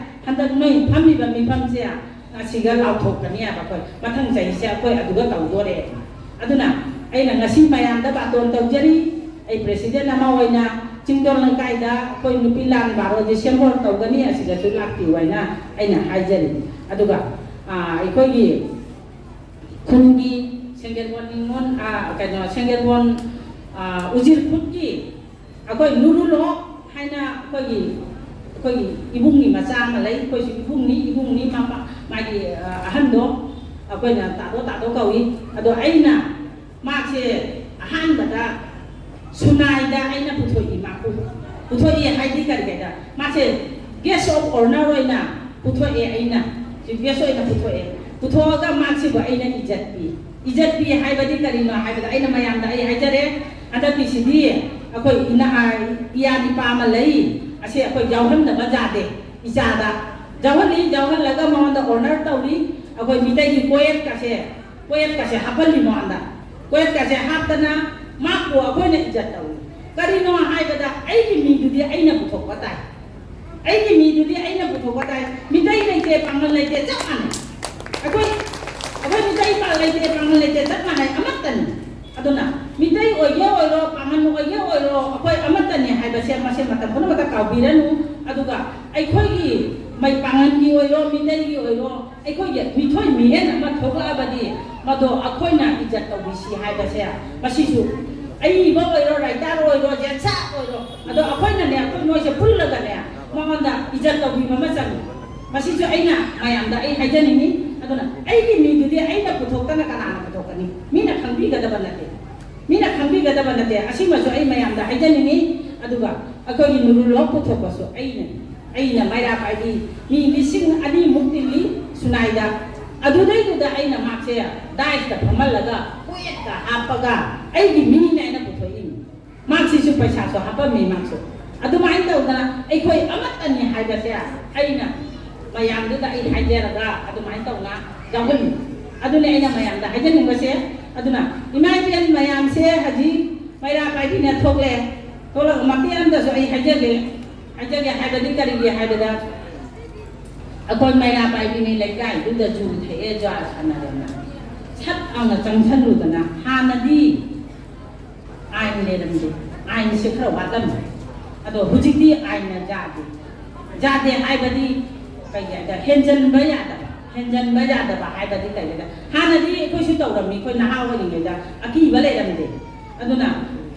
ꯍꯟꯗꯛ ꯅꯣꯏ ꯐꯝꯃꯤꯕ ꯃꯤꯐꯝꯁꯦ ꯑꯁꯤꯒ ꯂꯥꯎꯊꯣꯛꯀꯅꯤ ꯍꯥꯏꯕ꯫ ꯑꯩꯈꯣꯏ ꯃꯊꯪ ꯆꯍꯤꯁꯦ ꯑꯩꯈꯣꯏ ꯑꯗꯨꯒ ꯇꯧꯗꯣꯔꯦ꯫ ꯑꯗꯨꯅ ꯑꯩꯅ ꯉꯁꯤ ꯃꯌꯥꯝꯗ ꯕꯥꯇꯣꯟ ꯇꯧꯖꯔꯤ꯫ ꯑꯩ ꯄ꯭ꯔꯦꯁꯤꯗꯦꯟ ꯑꯃ ꯑꯣꯏꯅ ꯆꯤꯡꯗꯣꯟ ꯂꯩꯀꯥꯏꯗ ꯑꯩꯈꯣꯏ ꯅꯨꯄꯤ ꯂꯥꯟ ꯕꯥꯔꯣ ꯗꯤꯁꯦꯝꯕꯔ ꯇꯧꯒꯅꯤ, ꯑꯁꯤꯗꯁꯨ ꯂꯥꯛꯄꯤꯌꯨ ꯍꯥꯏꯅ ꯑꯩꯅ ꯍꯥꯏꯖꯔꯤ꯫ ꯑꯗꯨꯒ, ꯑꯥ, ꯑꯩꯈꯣꯏꯒꯤ ꯈꯨꯟꯒꯤ ꯁꯦꯡꯒꯦꯜꯕꯣꯟ ꯅꯤꯉꯣꯜ, ꯑꯥ, ꯀꯩꯅꯣ, ꯁꯦꯡꯒꯦꯜꯕꯣꯟ, ꯑꯥ, ꯎꯖꯤꯔ ꯈꯨꯠꯀꯤ ꯑꯩꯈꯣꯏ ꯅꯨꯔꯨꯜ ꯍꯣꯛ ꯍꯥꯏꯅ ꯑꯩꯈꯣꯏꯒꯤ, ꯑꯩꯈꯣꯏꯒꯤ ꯏꯕꯨꯡꯒꯤ ꯃꯆꯥ ꯑꯃ ꯂꯩ꯫ ꯑꯩꯈꯣꯏꯁꯨ ꯏꯕꯨꯡꯅꯤ, ꯏꯕꯨꯡꯅꯤ, ꯃꯥ-, ꯃꯥ-, ꯃꯥꯒꯤ, ꯑ, ꯑꯍꯟꯗꯣ ꯑꯩꯈꯣꯏꯅ ꯇꯥꯗꯣ, ꯇꯥꯗꯣ ꯀꯧꯏ꯫ ꯑꯗꯣ ꯑꯩꯅ ꯃꯥꯁꯦ ꯑꯍꯥꯟꯕꯗ ꯁꯨꯅꯥꯏꯗ ꯑꯩꯅ ꯄꯨꯊꯣꯛꯏ ꯃꯥꯕꯨ꯫ ꯄꯨꯊꯣꯛꯏ ꯍꯥꯏꯗꯤ ꯀꯔꯤꯒꯤꯗ, ꯃꯥꯁꯦ guest of honour ꯑꯣꯏꯅ ꯄꯨꯊꯣꯛꯑꯦ ꯑꯩꯅ꯫ Chief guest ꯑꯣꯏꯅ ꯄꯨꯊꯣꯛꯑꯦ꯫ ꯄꯨꯊꯣꯛꯑꯒ ꯃꯥꯁꯤꯕꯨ ꯑꯩꯅ ꯏꯖꯠ ꯄꯤ꯫ ꯏꯖꯠ ꯄꯤ ꯍꯥꯏꯕꯗꯤ ꯀꯔꯤꯅꯣ ꯍꯥꯏꯕꯗ, ꯑꯩꯅ ꯃꯌꯥꯝꯗ ꯑꯩ ꯍꯥꯏꯖꯔꯦ, ꯍꯟꯗꯛꯀꯤꯁꯤꯗꯤ ꯑꯩꯈꯣꯏ ꯏꯅꯥ-, ꯏꯌꯥ ꯅꯤꯄꯥ ꯑꯃ ꯂꯩ, ꯑꯁꯤ ꯑꯩꯈꯣꯏ ꯌꯥꯎꯍꯟꯗꯕ ꯌꯥꯗꯦ꯫ ꯏꯆꯥꯗ ꯌꯥꯎꯍꯜꯂꯤ, ꯌꯥꯎꯍꯜꯂꯒ ꯃꯉꯣꯟꯗ honour ꯇꯧꯔꯤ꯫ ꯑꯩꯈꯣꯏ ꯃꯤꯇꯩꯒꯤ ꯀꯣꯌꯦꯠꯀꯁꯦ, ꯀꯣꯌꯦꯠꯀꯁꯦ ꯍꯥꯞꯍꯜꯂꯤ ꯃꯉꯣꯟꯗ꯫ ꯀꯣꯌꯦꯠꯀꯁꯦ ꯍꯥꯞꯇꯅ ꯃꯥꯕꯨ ꯑꯩꯈꯣꯏꯅ ꯏꯖꯠ ꯇꯧꯔꯤ꯫ ꯀꯔꯤꯅꯣ ꯍꯥꯏꯕꯗ, ꯑꯩꯒꯤ ꯃꯤꯗꯨꯗꯤ ꯑꯩꯅ ꯄꯨꯊꯣꯛꯄ ꯇꯥꯏ꯫ ꯑꯩꯒꯤ ꯃꯤꯗꯨꯗꯤ ꯑꯩꯅ ꯄꯨꯊꯣꯛꯄ ꯇꯥꯏ꯫ ꯃꯤꯇꯩ ꯂꯩꯇꯦ, ꯄꯥꯡꯒꯜ ꯂꯩꯇꯦ, ꯆꯞ ꯃꯥꯟꯅꯩ꯫ ꯑꯩꯈꯣꯏ, ꯑꯩꯈꯣꯏ ꯃꯤꯇꯩ ꯄꯥꯡꯒꯜ ꯂꯩꯇꯦ, ꯄꯥꯡꯒꯜ ꯂꯩꯇꯦ, ꯆꯞ ꯃꯥꯟꯅꯩ, ꯑꯃꯠꯇꯅꯤ꯫ ꯑꯗꯨꯅ ꯃꯤꯇꯩ ꯑꯣꯏꯒꯦ ꯑꯣꯏꯔꯣ, ꯄꯥꯡꯒꯜ ꯑꯣꯏꯒꯦ ꯑꯣꯏꯔꯣ, ꯑꯩꯈꯣꯏ ꯑꯃꯠꯇꯅꯤ ꯍꯥꯏꯕꯁꯦ ꯃꯁꯦ ꯃꯇꯝ ꯄꯨꯝꯅꯃꯛꯇ ꯀꯥꯎꯕꯤꯔꯅꯨ꯫ ꯑꯗꯨꯒ ꯑꯩꯈꯣꯏꯒꯤ ꯃꯩ ꯄꯥꯡꯒꯜꯒꯤ ꯑꯣꯏꯔꯣ, ꯃꯤꯇꯩꯒꯤ ꯑꯣꯏꯔꯣ, ꯑꯩꯈꯣꯏꯒꯤ ꯃꯤꯊꯣꯏ ꯃꯤꯍꯦꯟ ꯑꯃ ꯊꯣꯛꯂꯛꯑꯕꯗꯤ ꯃꯗꯣ ꯑꯩꯈꯣꯏꯅ ꯏꯖꯠ ꯇꯧꯕꯤꯁꯤ ꯍꯥꯏꯕꯁꯦ, ꯃꯁꯤꯁꯨ ꯑꯏꯕ ꯑꯣꯏꯔꯣ, writer ꯑꯣꯏꯔꯣ, ꯖꯦꯠꯁꯥ ꯑꯣꯏꯔꯣ, ꯑꯗꯣ ꯑꯩꯈꯣꯏꯅꯅꯦ, ꯑꯩꯈꯣꯏ ꯃꯣꯏꯁꯦ ꯄꯨꯜꯂꯒꯅꯦ, ꯃꯉꯣꯟꯗ ꯏꯖꯠ ꯇꯧꯕꯤꯕ ꯑꯃ ꯆꯪꯉꯤ꯫ ꯃꯁꯤꯁꯨ ꯑꯩꯅ ꯃꯌꯥꯝꯗ ꯑꯩ ꯍꯥꯏꯖꯅꯤꯡꯉꯤ꯫ ꯑꯗꯨꯅ ꯑꯩꯒꯤ ꯃꯤꯗꯨꯗꯤ ꯑꯩꯅ ꯄꯨꯊꯣꯛꯇꯅ ꯀꯅꯥꯅ ꯄꯨꯊꯣꯛꯀꯅꯤ? ꯃꯤꯅ ꯈꯪꯕꯤꯒꯗꯕ ꯅꯠꯇꯦ꯫ ꯃꯤꯅ ꯈꯪꯕꯤꯒꯗꯕ ꯅꯠꯇꯦ꯫ ꯑꯁꯤꯃꯁꯨ ꯑꯩ ꯃꯌꯥꯝꯗ ꯍꯥꯏꯖꯅꯤꯡꯉꯤ꯫ ꯑꯗꯨꯒ ꯑꯩꯈꯣꯏꯒꯤ ꯅꯨꯔꯨꯜ ꯍꯣꯛ ꯄꯨꯊꯣꯛꯄꯁꯨ ꯑꯩꯅ, ꯑꯩꯅ ꯃꯩꯔꯥ ꯄꯥꯏꯕꯤ ꯃꯤ ꯂꯤꯁꯤꯡ ꯑꯅꯤꯃꯨꯛ ꯇꯤꯜꯂꯤ ꯁꯨꯅꯥꯏꯗ꯫ ꯑꯗꯨꯗꯩꯗꯨꯗ ꯑꯩꯅ ꯃꯥꯁꯦ ꯗꯥꯏꯁꯇ ꯐꯝꯍꯜꯂꯒ, ꯀꯣꯌꯦꯠꯇ ꯍꯥꯞꯄꯒ, ꯑꯩꯒꯤ ꯃꯤꯅ ꯑꯩꯅ ꯄꯨꯊꯣꯛꯏꯅꯤ꯫ ꯃꯥꯁꯤꯁꯨ ꯄꯩꯁꯥꯁꯨ ꯍꯥꯞꯄꯝꯃꯤ ꯃꯥꯁꯨ꯫ ꯑꯗꯨꯃꯥꯏꯅ ꯇꯧꯗꯅ ꯑꯩꯈꯣꯏ ꯑꯃꯠꯇꯅꯤ ꯍꯥꯏꯕꯁꯦ ꯑꯩꯅ ꯃꯌꯥꯝꯗꯨꯗ ꯑꯩ ꯍꯥꯏꯖꯔꯒ, ꯑꯗꯨꯃꯥꯏꯅ ꯇꯧꯅ ꯌꯥꯎꯍꯟꯅꯤꯡꯕ꯫ ꯑꯗꯨꯅꯦ ꯑꯩꯅ ꯃꯌꯥꯝꯗ ꯍꯥꯏꯖꯅꯤꯡꯕꯁꯦ꯫ ꯑꯗꯨꯅ ꯏꯃꯥ ꯏꯕꯦꯟ ꯃꯌꯥꯝꯁꯦ ꯍꯧꯖꯤꯛ ꯃꯩꯔꯥ ꯄꯥꯏꯕꯤꯅ ꯊꯣꯛꯂꯦ꯫ ꯊꯣꯛꯂꯒ ꯃꯇꯦꯛ ꯑꯃꯗꯁꯨ ꯑꯩ ꯍꯥꯏꯖꯒꯦ꯫ ꯍꯥꯏꯖꯒꯦ ꯍꯥꯏꯕꯗꯤ ꯀꯔꯤꯒꯤ ꯍꯥꯏꯕꯗ, ꯑꯩꯈꯣꯏ ꯃꯩꯔꯥ ꯄꯥꯏꯕꯤꯅꯤ ꯂꯩꯀꯥꯏꯗꯨꯗ ꯖꯨ ꯊꯛꯑꯦ, ꯖꯨꯋꯥꯔ ꯁꯥꯟꯅꯔꯦꯅ ꯁꯠ ꯂꯥꯎꯅ ꯆꯪꯁꯜꯂꯨꯗꯅ, ꯍꯥꯟꯅꯗꯤ ꯑꯥꯏꯟ ꯂꯩꯔꯝꯗꯦ, ꯑꯥꯏꯟꯁꯦ ꯈꯔ ꯋꯥꯠꯂꯝꯃꯦ꯫ ꯑꯗꯣ ꯍꯧꯖꯤꯛꯇꯤ ꯑꯥꯏꯟꯅ ꯌꯥꯗꯦ꯫ ꯌꯥꯗꯦ ꯍꯥꯏꯕꯗꯤ ꯀꯩ ꯍꯥꯏꯇꯥꯔꯦ, ꯍꯦꯟꯖꯟꯕ ꯌꯥꯗꯕ, ꯍꯦꯟꯖꯟꯕ ꯌꯥꯗꯕ ꯍꯥꯏꯕꯗꯤ ꯀꯩ ꯍꯥꯏꯇꯥꯔꯦ, ꯍꯥꯟꯅꯗꯤ ꯑꯩꯈꯣꯏꯁꯨ ꯇꯧꯔꯝꯃꯤ, ꯑꯩꯈꯣꯏ ꯅꯍꯥ ꯑꯣꯏꯔꯤꯉꯩꯗ ꯑꯀꯤꯕ ꯂꯩꯔꯝꯗꯦ꯫ ꯑꯗꯨꯅ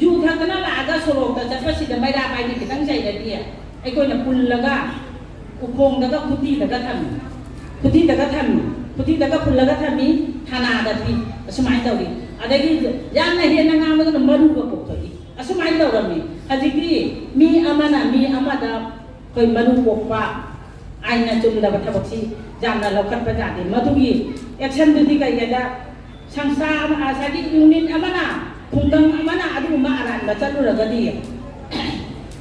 ꯖꯨ ꯊꯛꯇꯅ ꯂꯥꯛꯑꯒ ꯁꯣꯔꯣꯛꯇ ꯆꯠꯄꯁꯤꯗ ꯃꯩꯔꯥ ꯄꯥꯏꯕꯤ ꯈꯤꯇꯪ ꯆꯩꯔꯗꯤ ꯑꯩꯈꯣꯏꯅ ꯄꯨꯜꯂꯒ ꯎꯈꯣꯡꯗꯒ ꯈꯨꯇꯤꯗꯒ ꯊꯝꯃꯤ, ꯈꯨꯇꯤꯗꯒ ꯊꯝꯃꯤ, ꯈꯨꯇꯤꯗꯒ ꯄꯨꯜꯂꯒ ꯊꯝꯃꯤ, ꯊꯅꯥꯗ ꯄꯤ, ꯑꯁꯨꯃꯥꯏꯅ ꯇꯧꯏ꯫ ꯑꯗꯒꯤ ꯌꯥꯝꯅ ꯍꯦꯟꯅ ꯉꯥꯡꯕꯗꯨꯅ ꯃꯔꯨꯒ ꯀꯣꯛꯊꯣꯛꯏ, ꯑꯁꯨꯃꯥꯏꯅ ꯇꯧꯔꯝꯃꯤ꯫ ꯍꯧꯖꯤꯛꯇꯤ ꯃꯤ ꯑꯃꯅ ꯃꯤ ꯑꯃꯗ ꯑꯩꯈꯣꯏ ꯃꯔꯨ ꯀꯣꯛꯄ, ꯑꯥꯏꯟꯅ ꯆꯨꯝꯗꯕ ꯊꯕꯛꯁꯤ ꯌꯥꯝꯅ ꯂꯧꯈꯠꯄ ꯌꯥꯗꯦ꯫ ꯃꯗꯨꯒꯤ ꯑꯦꯛꯁꯟꯗꯨꯗꯤ ꯀꯩꯒꯤꯗ ꯁꯪꯁꯊꯥ ꯑꯃ, ꯉꯁꯥꯏꯒꯤ ꯌꯨꯅꯤꯠ ꯑꯃꯅ, ꯈꯨꯡꯒꯪ ꯑꯃꯅ ꯑꯗꯨꯒꯨꯝꯕ ꯑꯔꯥꯟꯕ ꯆꯠꯂꯨꯔꯒꯗꯤ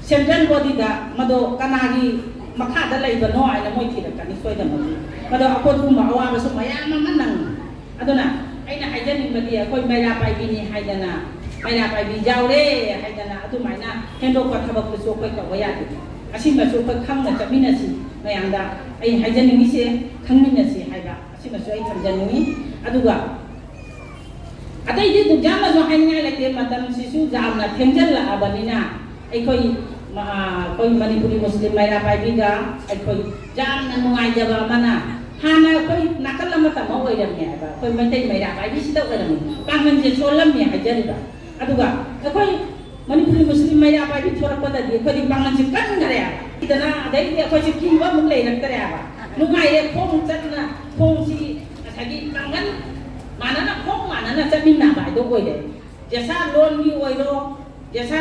ꯁꯦꯟꯇ꯭ꯔꯦꯜ ꯕꯣꯗꯤꯗ ꯃꯗꯣ ꯀꯅꯥꯒꯤ ꯃꯈꯥꯗ ꯂꯩꯕꯅꯣ ꯍꯥꯏꯅ ꯃꯣꯏ ꯊꯤꯔꯛꯀꯅꯤ ꯁꯣꯏꯗꯅꯃꯛꯀꯤ꯫ ꯃꯗꯣ ꯑꯩꯈꯣꯏ ꯑꯗꯨꯒꯨꯝꯕ ꯑꯋꯥꯕꯁꯨ ꯃꯌꯥꯝ ꯑꯃ ꯅꯪꯉꯤ꯫ ꯑꯗꯨꯅ ꯑꯩꯅ ꯍꯥꯏꯖꯅꯤꯡꯕꯗꯤ ꯑꯩꯈꯣꯏ ꯃꯩꯔꯥ ꯄꯥꯏꯕꯤꯅꯤ ꯍꯥꯏꯗꯅ, ꯃꯩꯔꯥ ꯄꯥꯏꯕꯤ ꯌꯥꯎꯔꯦ ꯍꯥꯏꯗꯅ ꯑꯗꯨꯃꯥꯏꯅ ꯍꯦꯟꯗꯣꯛꯄ ꯊꯕꯛꯇꯨꯁꯨ ꯑꯩꯈꯣꯏ ꯇꯧꯕ ꯌꯥꯗꯦ꯫ ꯑꯁꯤꯃꯁꯨ ꯑꯩꯈꯣꯏ ꯈꯪꯅ ꯆꯠꯃꯤꯟꯅꯁꯤ, ꯃꯌꯥꯝꯗ ꯑꯩ ꯍꯥꯏꯖꯅꯤꯡꯉꯤꯁꯦ ꯈꯪꯃꯤꯟꯅꯁꯤ ꯍꯥꯏꯕ ꯑꯁꯤꯃꯁꯨ ꯑꯩ ꯊꯝꯖꯅꯤꯡꯉꯤ꯫ ꯑꯗꯨꯒ ꯑꯇꯩꯗꯤ ꯑꯗꯨꯛ ꯌꯥꯝꯅꯁꯨ ꯍꯥꯏꯅꯤꯡꯉꯥꯏ ꯂꯩꯇꯦ, ꯃꯇꯝꯁꯤꯁꯨ ꯌꯥꯝꯅ ꯊꯦꯡꯖꯤꯜꯂꯛꯑꯕꯅꯤꯅ ꯑꯩꯈꯣꯏ, ꯑꯩꯈꯣꯏ ꯃꯅꯤꯄꯨꯔꯤ ꯃꯨꯁꯂꯤꯝ ꯃꯩꯔꯥ ꯄꯥꯏꯕꯤꯒ ꯑꯩꯈꯣꯏ ꯌꯥꯝꯅ ꯅꯨꯡꯉꯥꯏꯖꯕ ꯑꯃꯅ, ꯍꯥꯟꯅ ꯑꯩꯈꯣꯏ ꯅꯥꯀꯜ ꯑꯃꯇ ꯑꯃ ꯑꯣꯏꯔꯝꯃꯦ ꯍꯥꯏꯕ, ꯑꯩꯈꯣꯏ ꯃꯩꯇꯩ ꯃꯩꯔꯥ ꯄꯥꯏꯕꯤꯁꯤꯗ ꯑꯣꯏꯔꯝꯃꯤ, ꯄꯥꯡꯒꯜꯁꯦ ꯁꯣꯜꯂꯝꯃꯦ ꯍꯥꯏꯖꯔꯤꯕ꯫ ꯑꯗꯨꯒ ꯑꯩꯈꯣꯏ ꯃꯅꯤꯄꯨꯔꯤ ꯃꯨꯁꯂꯤꯝ ꯃꯩꯔꯥ ꯄꯥꯏꯕꯤ ꯊꯣꯔꯛꯄꯗꯗꯤ ꯑꯩꯈꯣꯏꯗꯤ ꯄꯥꯡꯒꯜꯁꯦ ꯀꯟꯈ꯭ꯔꯦ ꯍꯥꯏꯕ꯫ ꯑꯗꯨꯅ ꯑꯗꯩꯗꯤ ꯑꯩꯈꯣꯏꯁꯦ ꯀꯤꯕ ꯑꯃꯨꯛ ꯂꯩꯔꯛꯇ꯭ꯔꯦ ꯍꯥꯏꯕ꯫ ꯅꯨꯡꯉꯥꯏꯔꯦ, ꯈꯣꯡ ꯆꯠꯅ, ꯈꯣꯡꯁꯤ ꯉꯁꯥꯏꯒꯤ ꯄꯥꯡꯒꯜ ꯃꯥꯟꯅꯅ, ꯈꯣꯡ ꯃꯥꯟꯅꯅ ꯆꯠꯃꯤꯟꯅꯕ ꯍꯥꯏꯗꯣ ꯑꯣꯏꯔꯦ꯫ ꯖꯦꯁꯥ ꯂꯣꯟꯒꯤ ꯑꯣꯏꯔꯣ, ꯖꯦꯁꯥ,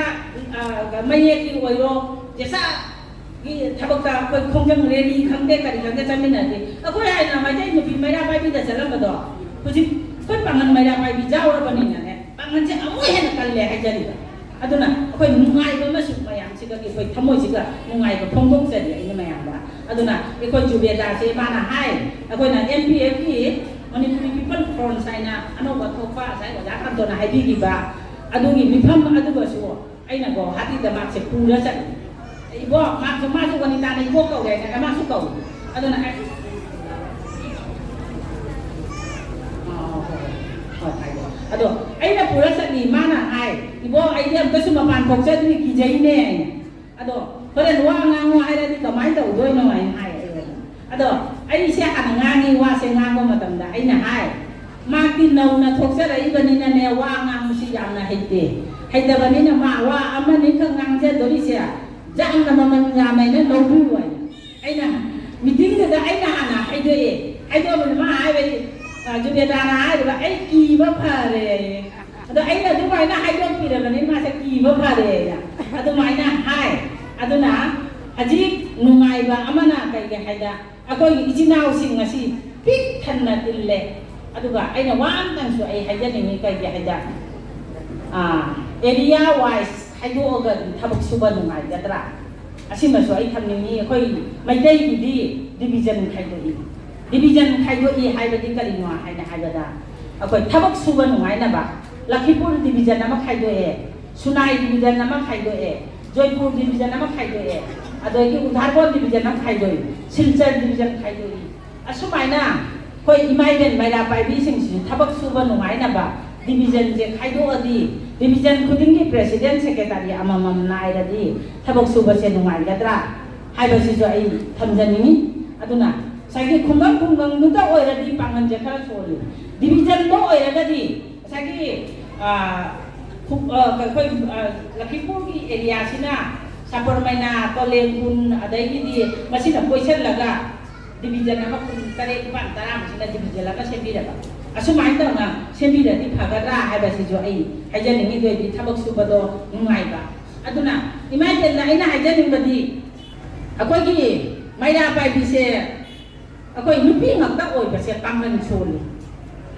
ꯑ, ꯃꯌꯦꯛꯀꯤ ꯑꯣꯏꯔꯣ, ꯖꯦꯁꯥ ꯒꯤ ꯊꯕꯛꯇ ꯑꯩꯈꯣꯏ ꯈꯣꯡꯖꯪ ꯔꯦꯂꯤ ꯈꯪꯗꯦ ꯀꯔꯤ ꯈꯪꯗꯦ ꯆꯠꯃꯤꯟꯅꯗꯦ꯫ ꯑꯩꯈꯣꯏ ꯍꯥꯏꯅ ꯃꯩꯇꯩ ꯅꯨꯄꯤ ꯃꯩꯔꯥ ꯄꯥꯏꯕꯤꯗ ꯆꯠꯂꯝꯕꯗꯣ ꯍꯧꯖꯤꯛ ꯑꯩꯈꯣꯏ ꯄꯥꯡꯒꯜ ꯃꯩꯔꯥ ꯄꯥꯏꯕꯤ ꯌꯥꯎꯔꯕꯅꯤꯅꯅꯦ, ꯄꯥꯡꯒꯜꯁꯦ ꯑꯃꯨꯛ ꯍꯦꯟꯅ ꯀꯜꯂꯦ ꯍꯥꯏꯖꯔꯤꯕ꯫ ꯑꯗꯨꯅ ꯑꯩꯈꯣꯏ ꯅꯨꯡꯉꯥꯏꯕ ꯑꯃꯁꯨ ꯃꯌꯥꯝꯁꯦ ꯑꯩꯈꯣꯏ ꯊꯃꯣꯏꯁꯤꯒ ꯅꯨꯡꯉꯥꯏꯕ ꯐꯣꯡꯗꯣꯛꯆꯔꯤ ꯑꯩꯅ ꯃꯌꯥꯝꯗ꯫ ꯑꯗꯨꯅ ꯑꯩꯈꯣꯏ ꯖꯨꯕꯦꯗꯥꯁꯦ ꯃꯥꯅ ꯍꯥꯏ, ꯑꯩꯈꯣꯏꯅ M P F ꯀꯤ Manipuri People Front ꯍꯥꯏꯅ ꯑꯅꯧꯕ ꯊꯣꯛꯄ ꯉꯁꯥꯏ ꯑꯣꯖꯥ ꯀꯥꯟꯇꯣꯅ ꯍꯥꯏꯕꯤꯈꯤꯕ ꯑꯗꯨꯒꯤ ꯃꯤꯐꯝ ꯑꯗꯨꯒꯁꯨ ꯑꯩꯅ ꯒꯨꯋꯥꯍꯥꯇꯤꯗ ꯃꯥꯁꯦ ꯄꯨꯔ ꯆꯠꯂꯤ꯫ ꯏꯕꯣ, ꯃꯥꯁꯨ, ꯃꯥꯁꯨ ꯋꯥꯅꯤꯇꯥꯅ ꯏꯕꯣ ꯀꯧꯔꯦ ꯍꯥꯏꯅ ꯃꯥꯁꯨ ꯀꯧꯏ꯫ ꯑꯗꯨꯅ ꯑꯩ, ꯑꯥ, ꯍꯣꯏ, ꯍꯣꯏ, ꯍꯣꯏ, ꯍꯥꯏꯌꯣ꯫ ꯑꯗꯣ ꯑꯩꯅ ꯄꯨꯔ ꯆꯠꯂꯤ, ꯃꯥꯅ ꯍꯥꯏ, "ꯏꯕꯣ, ꯑꯩꯗꯤ ꯑꯝꯇꯁꯨ ꯃꯄꯥꯟ ꯊꯣꯛꯆꯗ꯭ꯔꯤ, ꯀꯤꯖꯩꯅꯦ" ꯍꯥꯏꯅ꯫ ꯑꯗꯣ ꯍꯣꯔꯦꯟ ꯋꯥ ꯉꯥꯡꯉꯣ ꯍꯥꯏꯔꯗꯤ ꯀꯃꯥꯏꯅ ꯇꯧꯗꯣꯏꯅꯣ ꯍꯥꯏꯅ ꯍꯥꯏ ꯑꯩꯉꯣꯟꯗ꯫ ꯑꯗꯣ ꯑꯩꯁꯦ ꯍꯥꯟꯅ ꯉꯥꯡꯉꯤ, ꯋꯥꯁꯦ ꯉꯥꯡꯕ ꯃꯇꯝꯗ ꯑꯩꯅ ꯍꯥꯏ, "ꯃꯥꯗꯤ ꯅꯧꯅ ꯊꯣꯛꯆꯔꯛꯏꯕꯅꯤꯅꯅꯦ, ꯋꯥ ꯉꯥꯡꯕꯁꯤ ꯌꯥꯝꯅ ꯍꯩꯇꯦ꯫ ꯍꯩꯇꯕꯅꯤꯅ ꯃꯥ ꯋꯥ ꯑꯃꯅꯤꯈꯛ ꯉꯥꯡꯖꯗꯣꯔꯤꯁꯦ ꯌꯥꯝꯅ ꯃꯃꯜ ꯌꯥꯝꯃꯦꯅ ꯂꯧꯕꯤꯌꯨ" ꯍꯥꯏꯅ꯫ ꯑꯩꯅ meeting ꯗꯨꯗ ꯑꯩꯅ ꯍꯥꯟꯅ ꯍꯥꯏꯗꯣꯛꯑꯦ꯫ ꯍꯥꯏꯗꯣꯛꯑꯕꯅꯤ ꯃꯥ ꯍꯥꯏꯕ, ꯑ, ꯖꯨꯕꯦꯗꯥꯅ ꯍꯥꯏꯔꯤꯕ, "ꯑꯩ ꯀꯤꯕ ꯐꯔꯦ"꯫ ꯑꯗꯣ ꯑꯩꯅ ꯑꯗꯨꯃꯥꯏꯅ ꯍꯥꯏꯗꯣꯛꯄꯤꯔꯕꯅꯤ ꯃꯥꯁꯦ ꯀꯤꯕ ꯐꯔꯦꯅ꯫ ꯑꯗꯨꯃꯥꯏꯅ ꯍꯥꯏ꯫ ꯑꯗꯨꯅ ꯍꯧꯖꯤꯛ ꯅꯨꯡꯉꯥꯏꯕ ꯑꯃꯅ ꯀꯩꯒꯤ ꯍꯥꯏꯗ ꯑꯩꯈꯣꯏꯒꯤ ꯏꯆꯤꯟ ꯏꯅꯥꯎꯁꯤꯡ ꯑꯁꯤ ꯄꯤꯛ ꯊꯟꯅ ꯇꯤꯜꯂꯦ꯫ ꯑꯗꯨꯒ ꯑꯩꯅ ꯋꯥ ꯑꯝꯇꯪꯁꯨ ꯑꯩ ꯍꯥꯏꯖꯅꯤꯡꯉꯤ, ꯀꯩꯒꯤ ꯍꯥꯏꯗ, ꯑꯥ, area wise ꯈꯥꯏꯗꯣꯛꯑꯒꯗꯤ ꯊꯕꯛ ꯁꯨꯕ ꯅꯨꯡꯉꯥꯏꯒꯗ꯭ꯔꯥ? ꯑꯁꯤꯃꯁꯨ ꯑꯩ ꯊꯝꯅꯤꯡꯉꯤ꯫ ꯑꯩꯈꯣꯏ ꯃꯩꯇꯩꯒꯤꯗꯤ division ꯈꯥꯏꯗꯣꯛꯏ꯫ Division ꯈꯥꯏꯗꯣꯛꯏ ꯍꯥꯏꯕꯗꯤ ꯀꯔꯤꯅꯣ ꯍꯥꯏꯅ ꯍꯥꯏꯕꯗ, ꯑꯩꯈꯣꯏ ꯊꯕꯛ ꯁꯨꯕ ꯅꯨꯡꯉꯥꯏꯅꯕ ꯂꯈꯤꯄꯨꯔ division ꯑꯃ ꯈꯥꯏꯗꯣꯛꯑꯦ, ꯁꯨꯅꯥꯏ division ꯑꯃ ꯈꯥꯏꯗꯣꯛꯑꯦ, ꯖꯣꯏꯄꯨꯔ division ꯑꯃ ꯈꯥꯏꯗꯣꯛꯑꯦ, ꯑꯗꯒꯤ ꯎꯙꯥꯔꯒꯣꯟ division ꯑꯃ ꯈꯥꯏꯗꯣꯛꯏ, ꯁꯤꯜꯆꯔ division ꯈꯥꯏꯗꯣꯛꯏ꯫ ꯑꯁꯨꯃꯥꯏꯅ ꯑꯩꯈꯣꯏ ꯏꯃꯥ ꯏꯕꯦꯟ ꯃꯩꯔꯥ ꯄꯥꯏꯕꯤꯁꯤꯡꯁꯤꯁꯨ ꯊꯕꯛ ꯁꯨꯕ ꯅꯨꯡꯉꯥꯏꯅꯕ division ꯁꯦ ꯈꯥꯏꯗꯣꯛꯑꯗꯤ, division ꯈꯨꯗꯤꯡꯒꯤ president secretary ꯑꯃꯃꯝ ꯅꯥꯏꯔꯗꯤ ꯊꯕꯛ ꯁꯨꯕꯁꯦ ꯅꯨꯡꯉꯥꯏꯒꯗ꯭ꯔꯥ ꯍꯥꯏꯕꯁꯤꯁꯨ ꯑꯩ ꯊꯝꯖꯅꯤꯡꯉꯤ꯫ ꯑꯗꯨꯅ ꯉꯁꯥꯏꯒꯤ ꯈꯨꯡꯒꯪ ꯈꯨꯡꯒꯪꯗꯨꯗ ꯑꯣꯏꯔꯗꯤ ꯄꯥꯡꯒꯜꯁꯦ ꯈꯔ ꯁꯣꯜꯂꯤ, division ꯗꯣ ꯑꯣꯏꯔꯒꯗꯤ ꯉꯁꯥꯏꯒꯤ, ꯑ, ꯈꯨ-, ꯑ, ꯑꯩꯈꯣꯏ, ꯑ, ꯂꯈꯤꯄꯨꯔꯒꯤ area ꯁꯤꯅ ꯁꯥꯄꯔꯃꯩꯅꯥ, ꯇꯣꯂꯦꯡꯒꯨꯟ, ꯑꯗꯒꯤꯗꯤ ꯃꯁꯤꯅ ꯀꯣꯏꯁꯜꯂꯒ division ꯑꯃ ꯀꯨꯟ ꯇꯔꯦꯠ, ꯅꯤꯄꯥꯟ, ꯇꯔꯥꯃꯨꯛꯁꯤꯅ division ꯑꯃ ꯁꯦꯝꯕꯤꯔꯕ꯫ ꯑꯁꯨꯃꯥꯏꯅ ꯇꯧꯅ ꯁꯦꯝꯕꯤꯔꯗꯤ ꯐꯒꯗ꯭ꯔꯥ ꯍꯥꯏꯕꯁꯤꯁꯨ ꯑꯩ ꯍꯥꯏꯖꯅꯤꯡꯉꯤ꯫ ꯑꯗꯨ ꯑꯣꯏꯔꯗꯤ ꯊꯕꯛ ꯁꯨꯕꯗꯣ ꯅꯨꯡꯉꯥꯏꯕ꯫ ꯑꯗꯨꯅ ꯏꯃꯥ ꯏꯕꯦꯟꯅ ꯑꯩꯅ ꯍꯥꯏꯖꯅꯤꯡꯕꯗꯤ, ꯑꯩꯈꯣꯏꯒꯤ ꯃꯩꯔꯥ ꯄꯥꯏꯕꯤꯁꯦ ꯑꯩꯈꯣꯏ ꯅꯨꯄꯤ ꯉꯥꯛꯇ ꯑꯣꯏꯕꯁꯦ ꯄꯥꯡꯒꯜ ꯁꯣꯜꯂꯤ꯫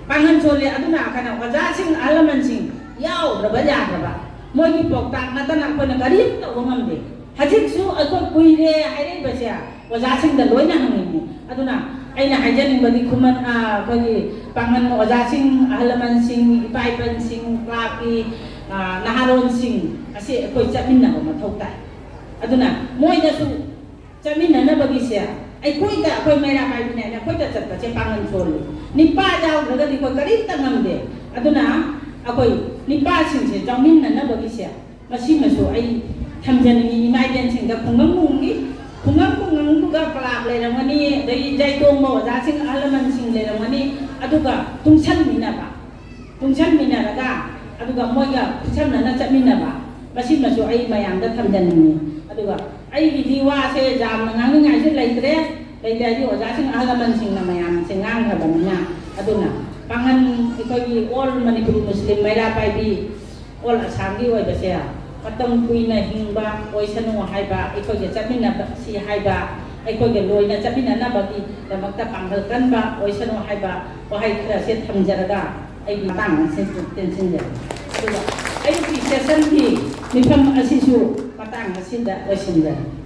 ꯄꯥꯡꯒꯜ ꯁꯣꯜꯂꯤ꯫ ꯑꯗꯨꯅ ꯀꯩꯅꯣ, ꯑꯣꯖꯥꯁꯤꯡ, ꯑꯍꯜ ꯂꯃꯟꯁꯤꯡ ꯌꯥꯎꯗ꯭ꯔꯕ ꯌꯥꯗ꯭ꯔꯕ꯫ ꯃꯣꯏꯒꯤ ꯄꯥꯎꯇꯥꯛ ꯅꯠꯇꯅ ꯑꯩꯈꯣꯏꯅ ꯀꯔꯤꯝ ꯇꯧꯕ ꯉꯝꯗꯦ꯫ ꯍꯧꯖꯤꯛꯁꯨ ꯑꯩꯈꯣꯏ ꯀꯨꯏꯔꯦ ꯍꯥꯏꯔꯛꯏꯕꯁꯦ ꯑꯣꯖꯥꯁꯤꯡꯗ ꯂꯣꯏꯅ ꯍꯪꯉꯤꯅꯤ꯫ ꯑꯗꯨꯅ ꯑꯩꯅ ꯍꯥꯏꯖꯅꯤꯡꯕꯗꯤ ꯈꯨꯃꯟ, ꯑ, ꯑꯩꯈꯣꯏꯒꯤ ꯄꯥꯡꯒꯜ ꯑꯣꯖꯥꯁꯤꯡ, ꯑꯍꯜ ꯂꯃꯟꯁꯤꯡ, ꯏꯄꯥ ꯏꯄꯟꯁꯤꯡ, ꯀ꯭ꯂꯥꯕꯀꯤ, ꯑ, ꯅꯍꯥꯔꯣꯟꯁꯤꯡ ꯑꯁꯤ ꯑꯩꯈꯣꯏ ꯆꯠꯃꯤꯟꯅꯕ ꯃꯊꯧ ꯇꯥꯏ꯫ ꯑꯗꯨꯅ ꯃꯣꯏꯗꯁꯨ ꯆꯠꯃꯤꯟꯅꯅꯕꯒꯤꯁꯦ ꯑꯩꯈꯣꯏꯗ, ꯑꯩꯈꯣꯏ ꯃꯩꯔꯥ ꯄꯥꯏꯕꯤꯅꯦ ꯍꯥꯏꯅ ꯑꯩꯈꯣꯏꯗ ꯆꯠꯄꯁꯦ ꯄꯥꯡꯒꯜ ꯁꯣꯜꯂꯤ꯫ ꯅꯤꯄꯥ ꯌꯥꯎꯗ꯭ꯔꯒꯗꯤ ꯑꯩꯈꯣꯏ ꯀꯔꯤꯝꯇ ꯉꯝꯗꯦ꯫ ꯑꯗꯨꯅ ꯑꯩꯈꯣꯏ ꯅꯤꯄꯥꯁꯤꯡꯁꯦ ꯌꯥꯎꯃꯤꯟꯅꯅꯕꯒꯤꯁꯦ ꯃꯁꯤꯃꯁꯨ ꯑꯩ ꯊꯝꯖꯅꯤꯡꯉꯤ ꯏꯃꯥ ꯏꯕꯦꯟꯁꯤꯡꯗ꯫ ꯈꯨꯡꯒꯪ ꯈꯨꯡꯒꯪꯒꯤ, ꯈꯨꯡꯒꯪ ꯈꯨꯡꯒꯪꯗꯨꯒ ꯀ꯭ꯂꯥꯕ ꯂꯩꯔꯝꯒꯅꯤ, ꯑꯗꯩ ꯌꯥꯏꯇꯣꯡꯕ ꯑꯣꯖꯥꯁꯤꯡ, ꯑꯍꯜ ꯂꯃꯟꯁꯤꯡ ꯂꯩꯔꯝꯒꯅꯤ, ꯑꯗꯨꯒ ꯇꯨꯡꯁꯟꯃꯤꯟꯅꯕ, ꯇꯨꯡꯁꯟꯃꯤꯟꯅꯔꯒ ꯑꯗꯨꯒ ꯃꯣꯏꯒ ꯈꯨꯠꯁꯝꯅꯅ ꯆꯠꯃꯤꯟꯅꯕ, ꯃꯁꯤꯃꯁꯨ ꯑꯩ ꯃꯌꯥꯝꯗ ꯊꯝꯖꯅꯤꯡꯉꯤ꯫ ꯑꯗꯨꯒ ꯑꯩꯒꯤꯗꯤ ꯋꯥꯁꯦ ꯌꯥꯝꯅ ꯉꯥꯡꯅꯤꯡꯉꯥꯏꯁꯨ ꯂꯩꯇ꯭ꯔꯦ꯫ ꯂꯩꯇꯦ ꯍꯥꯏꯗꯤ ꯑꯣꯖꯥꯁꯤꯡ, ꯑꯍꯜ ꯂꯃꯟꯁꯤꯡꯅ ꯃꯌꯥꯝꯁꯦ ꯉꯥꯡꯈ꯭ꯔꯕꯅꯤꯅ꯫ ꯑꯗꯨꯅ ꯄꯥꯡꯒꯜ, ꯑꯩꯈꯣꯏꯒꯤ ꯑꯣꯜ ꯃꯅꯤꯄꯨꯔꯤ ꯃꯨꯁꯂꯤꯝ ꯃꯩꯔꯥ ꯄꯥꯏꯕꯤ ꯑꯣꯜ ꯑꯁꯥꯝꯒꯤ ꯑꯣꯏꯕꯁꯦ ꯃꯇꯝ ꯀꯨꯏꯅ ꯍꯤꯡꯕ ꯑꯣꯏꯁꯅꯨ ꯍꯥꯏꯕ, ꯑꯩꯈꯣꯏꯒ ꯆꯠꯃꯤꯟꯅꯁꯤ ꯍꯥꯏꯕ, ꯑꯩꯈꯣꯏꯒ ꯂꯣꯏꯅ ꯆꯠꯃꯤꯟꯅꯅꯕꯒꯤꯗꯃꯛꯇ ꯄꯥꯡꯒꯜ ꯀꯟꯕ ꯑꯣꯏꯁꯅꯨ ꯍꯥꯏꯕ ꯋꯥꯍꯩ ꯈꯔꯁꯦ ꯊꯝꯖꯔꯒ ꯑꯩꯒꯤ ꯃꯇꯥꯡ ꯑꯁꯤ ꯇꯦꯟꯁꯤꯟꯖꯔꯦ꯫ ꯑꯗꯨꯒ ꯑꯌꯨꯛꯀꯤ ꯁꯦꯁꯟꯒꯤ ꯃꯤꯐꯝ ꯑꯁꯤꯁꯨ ꯃꯇꯥꯡ ꯑꯁꯤꯗ ꯂꯣꯏꯁꯤꯟꯖꯔꯦ꯫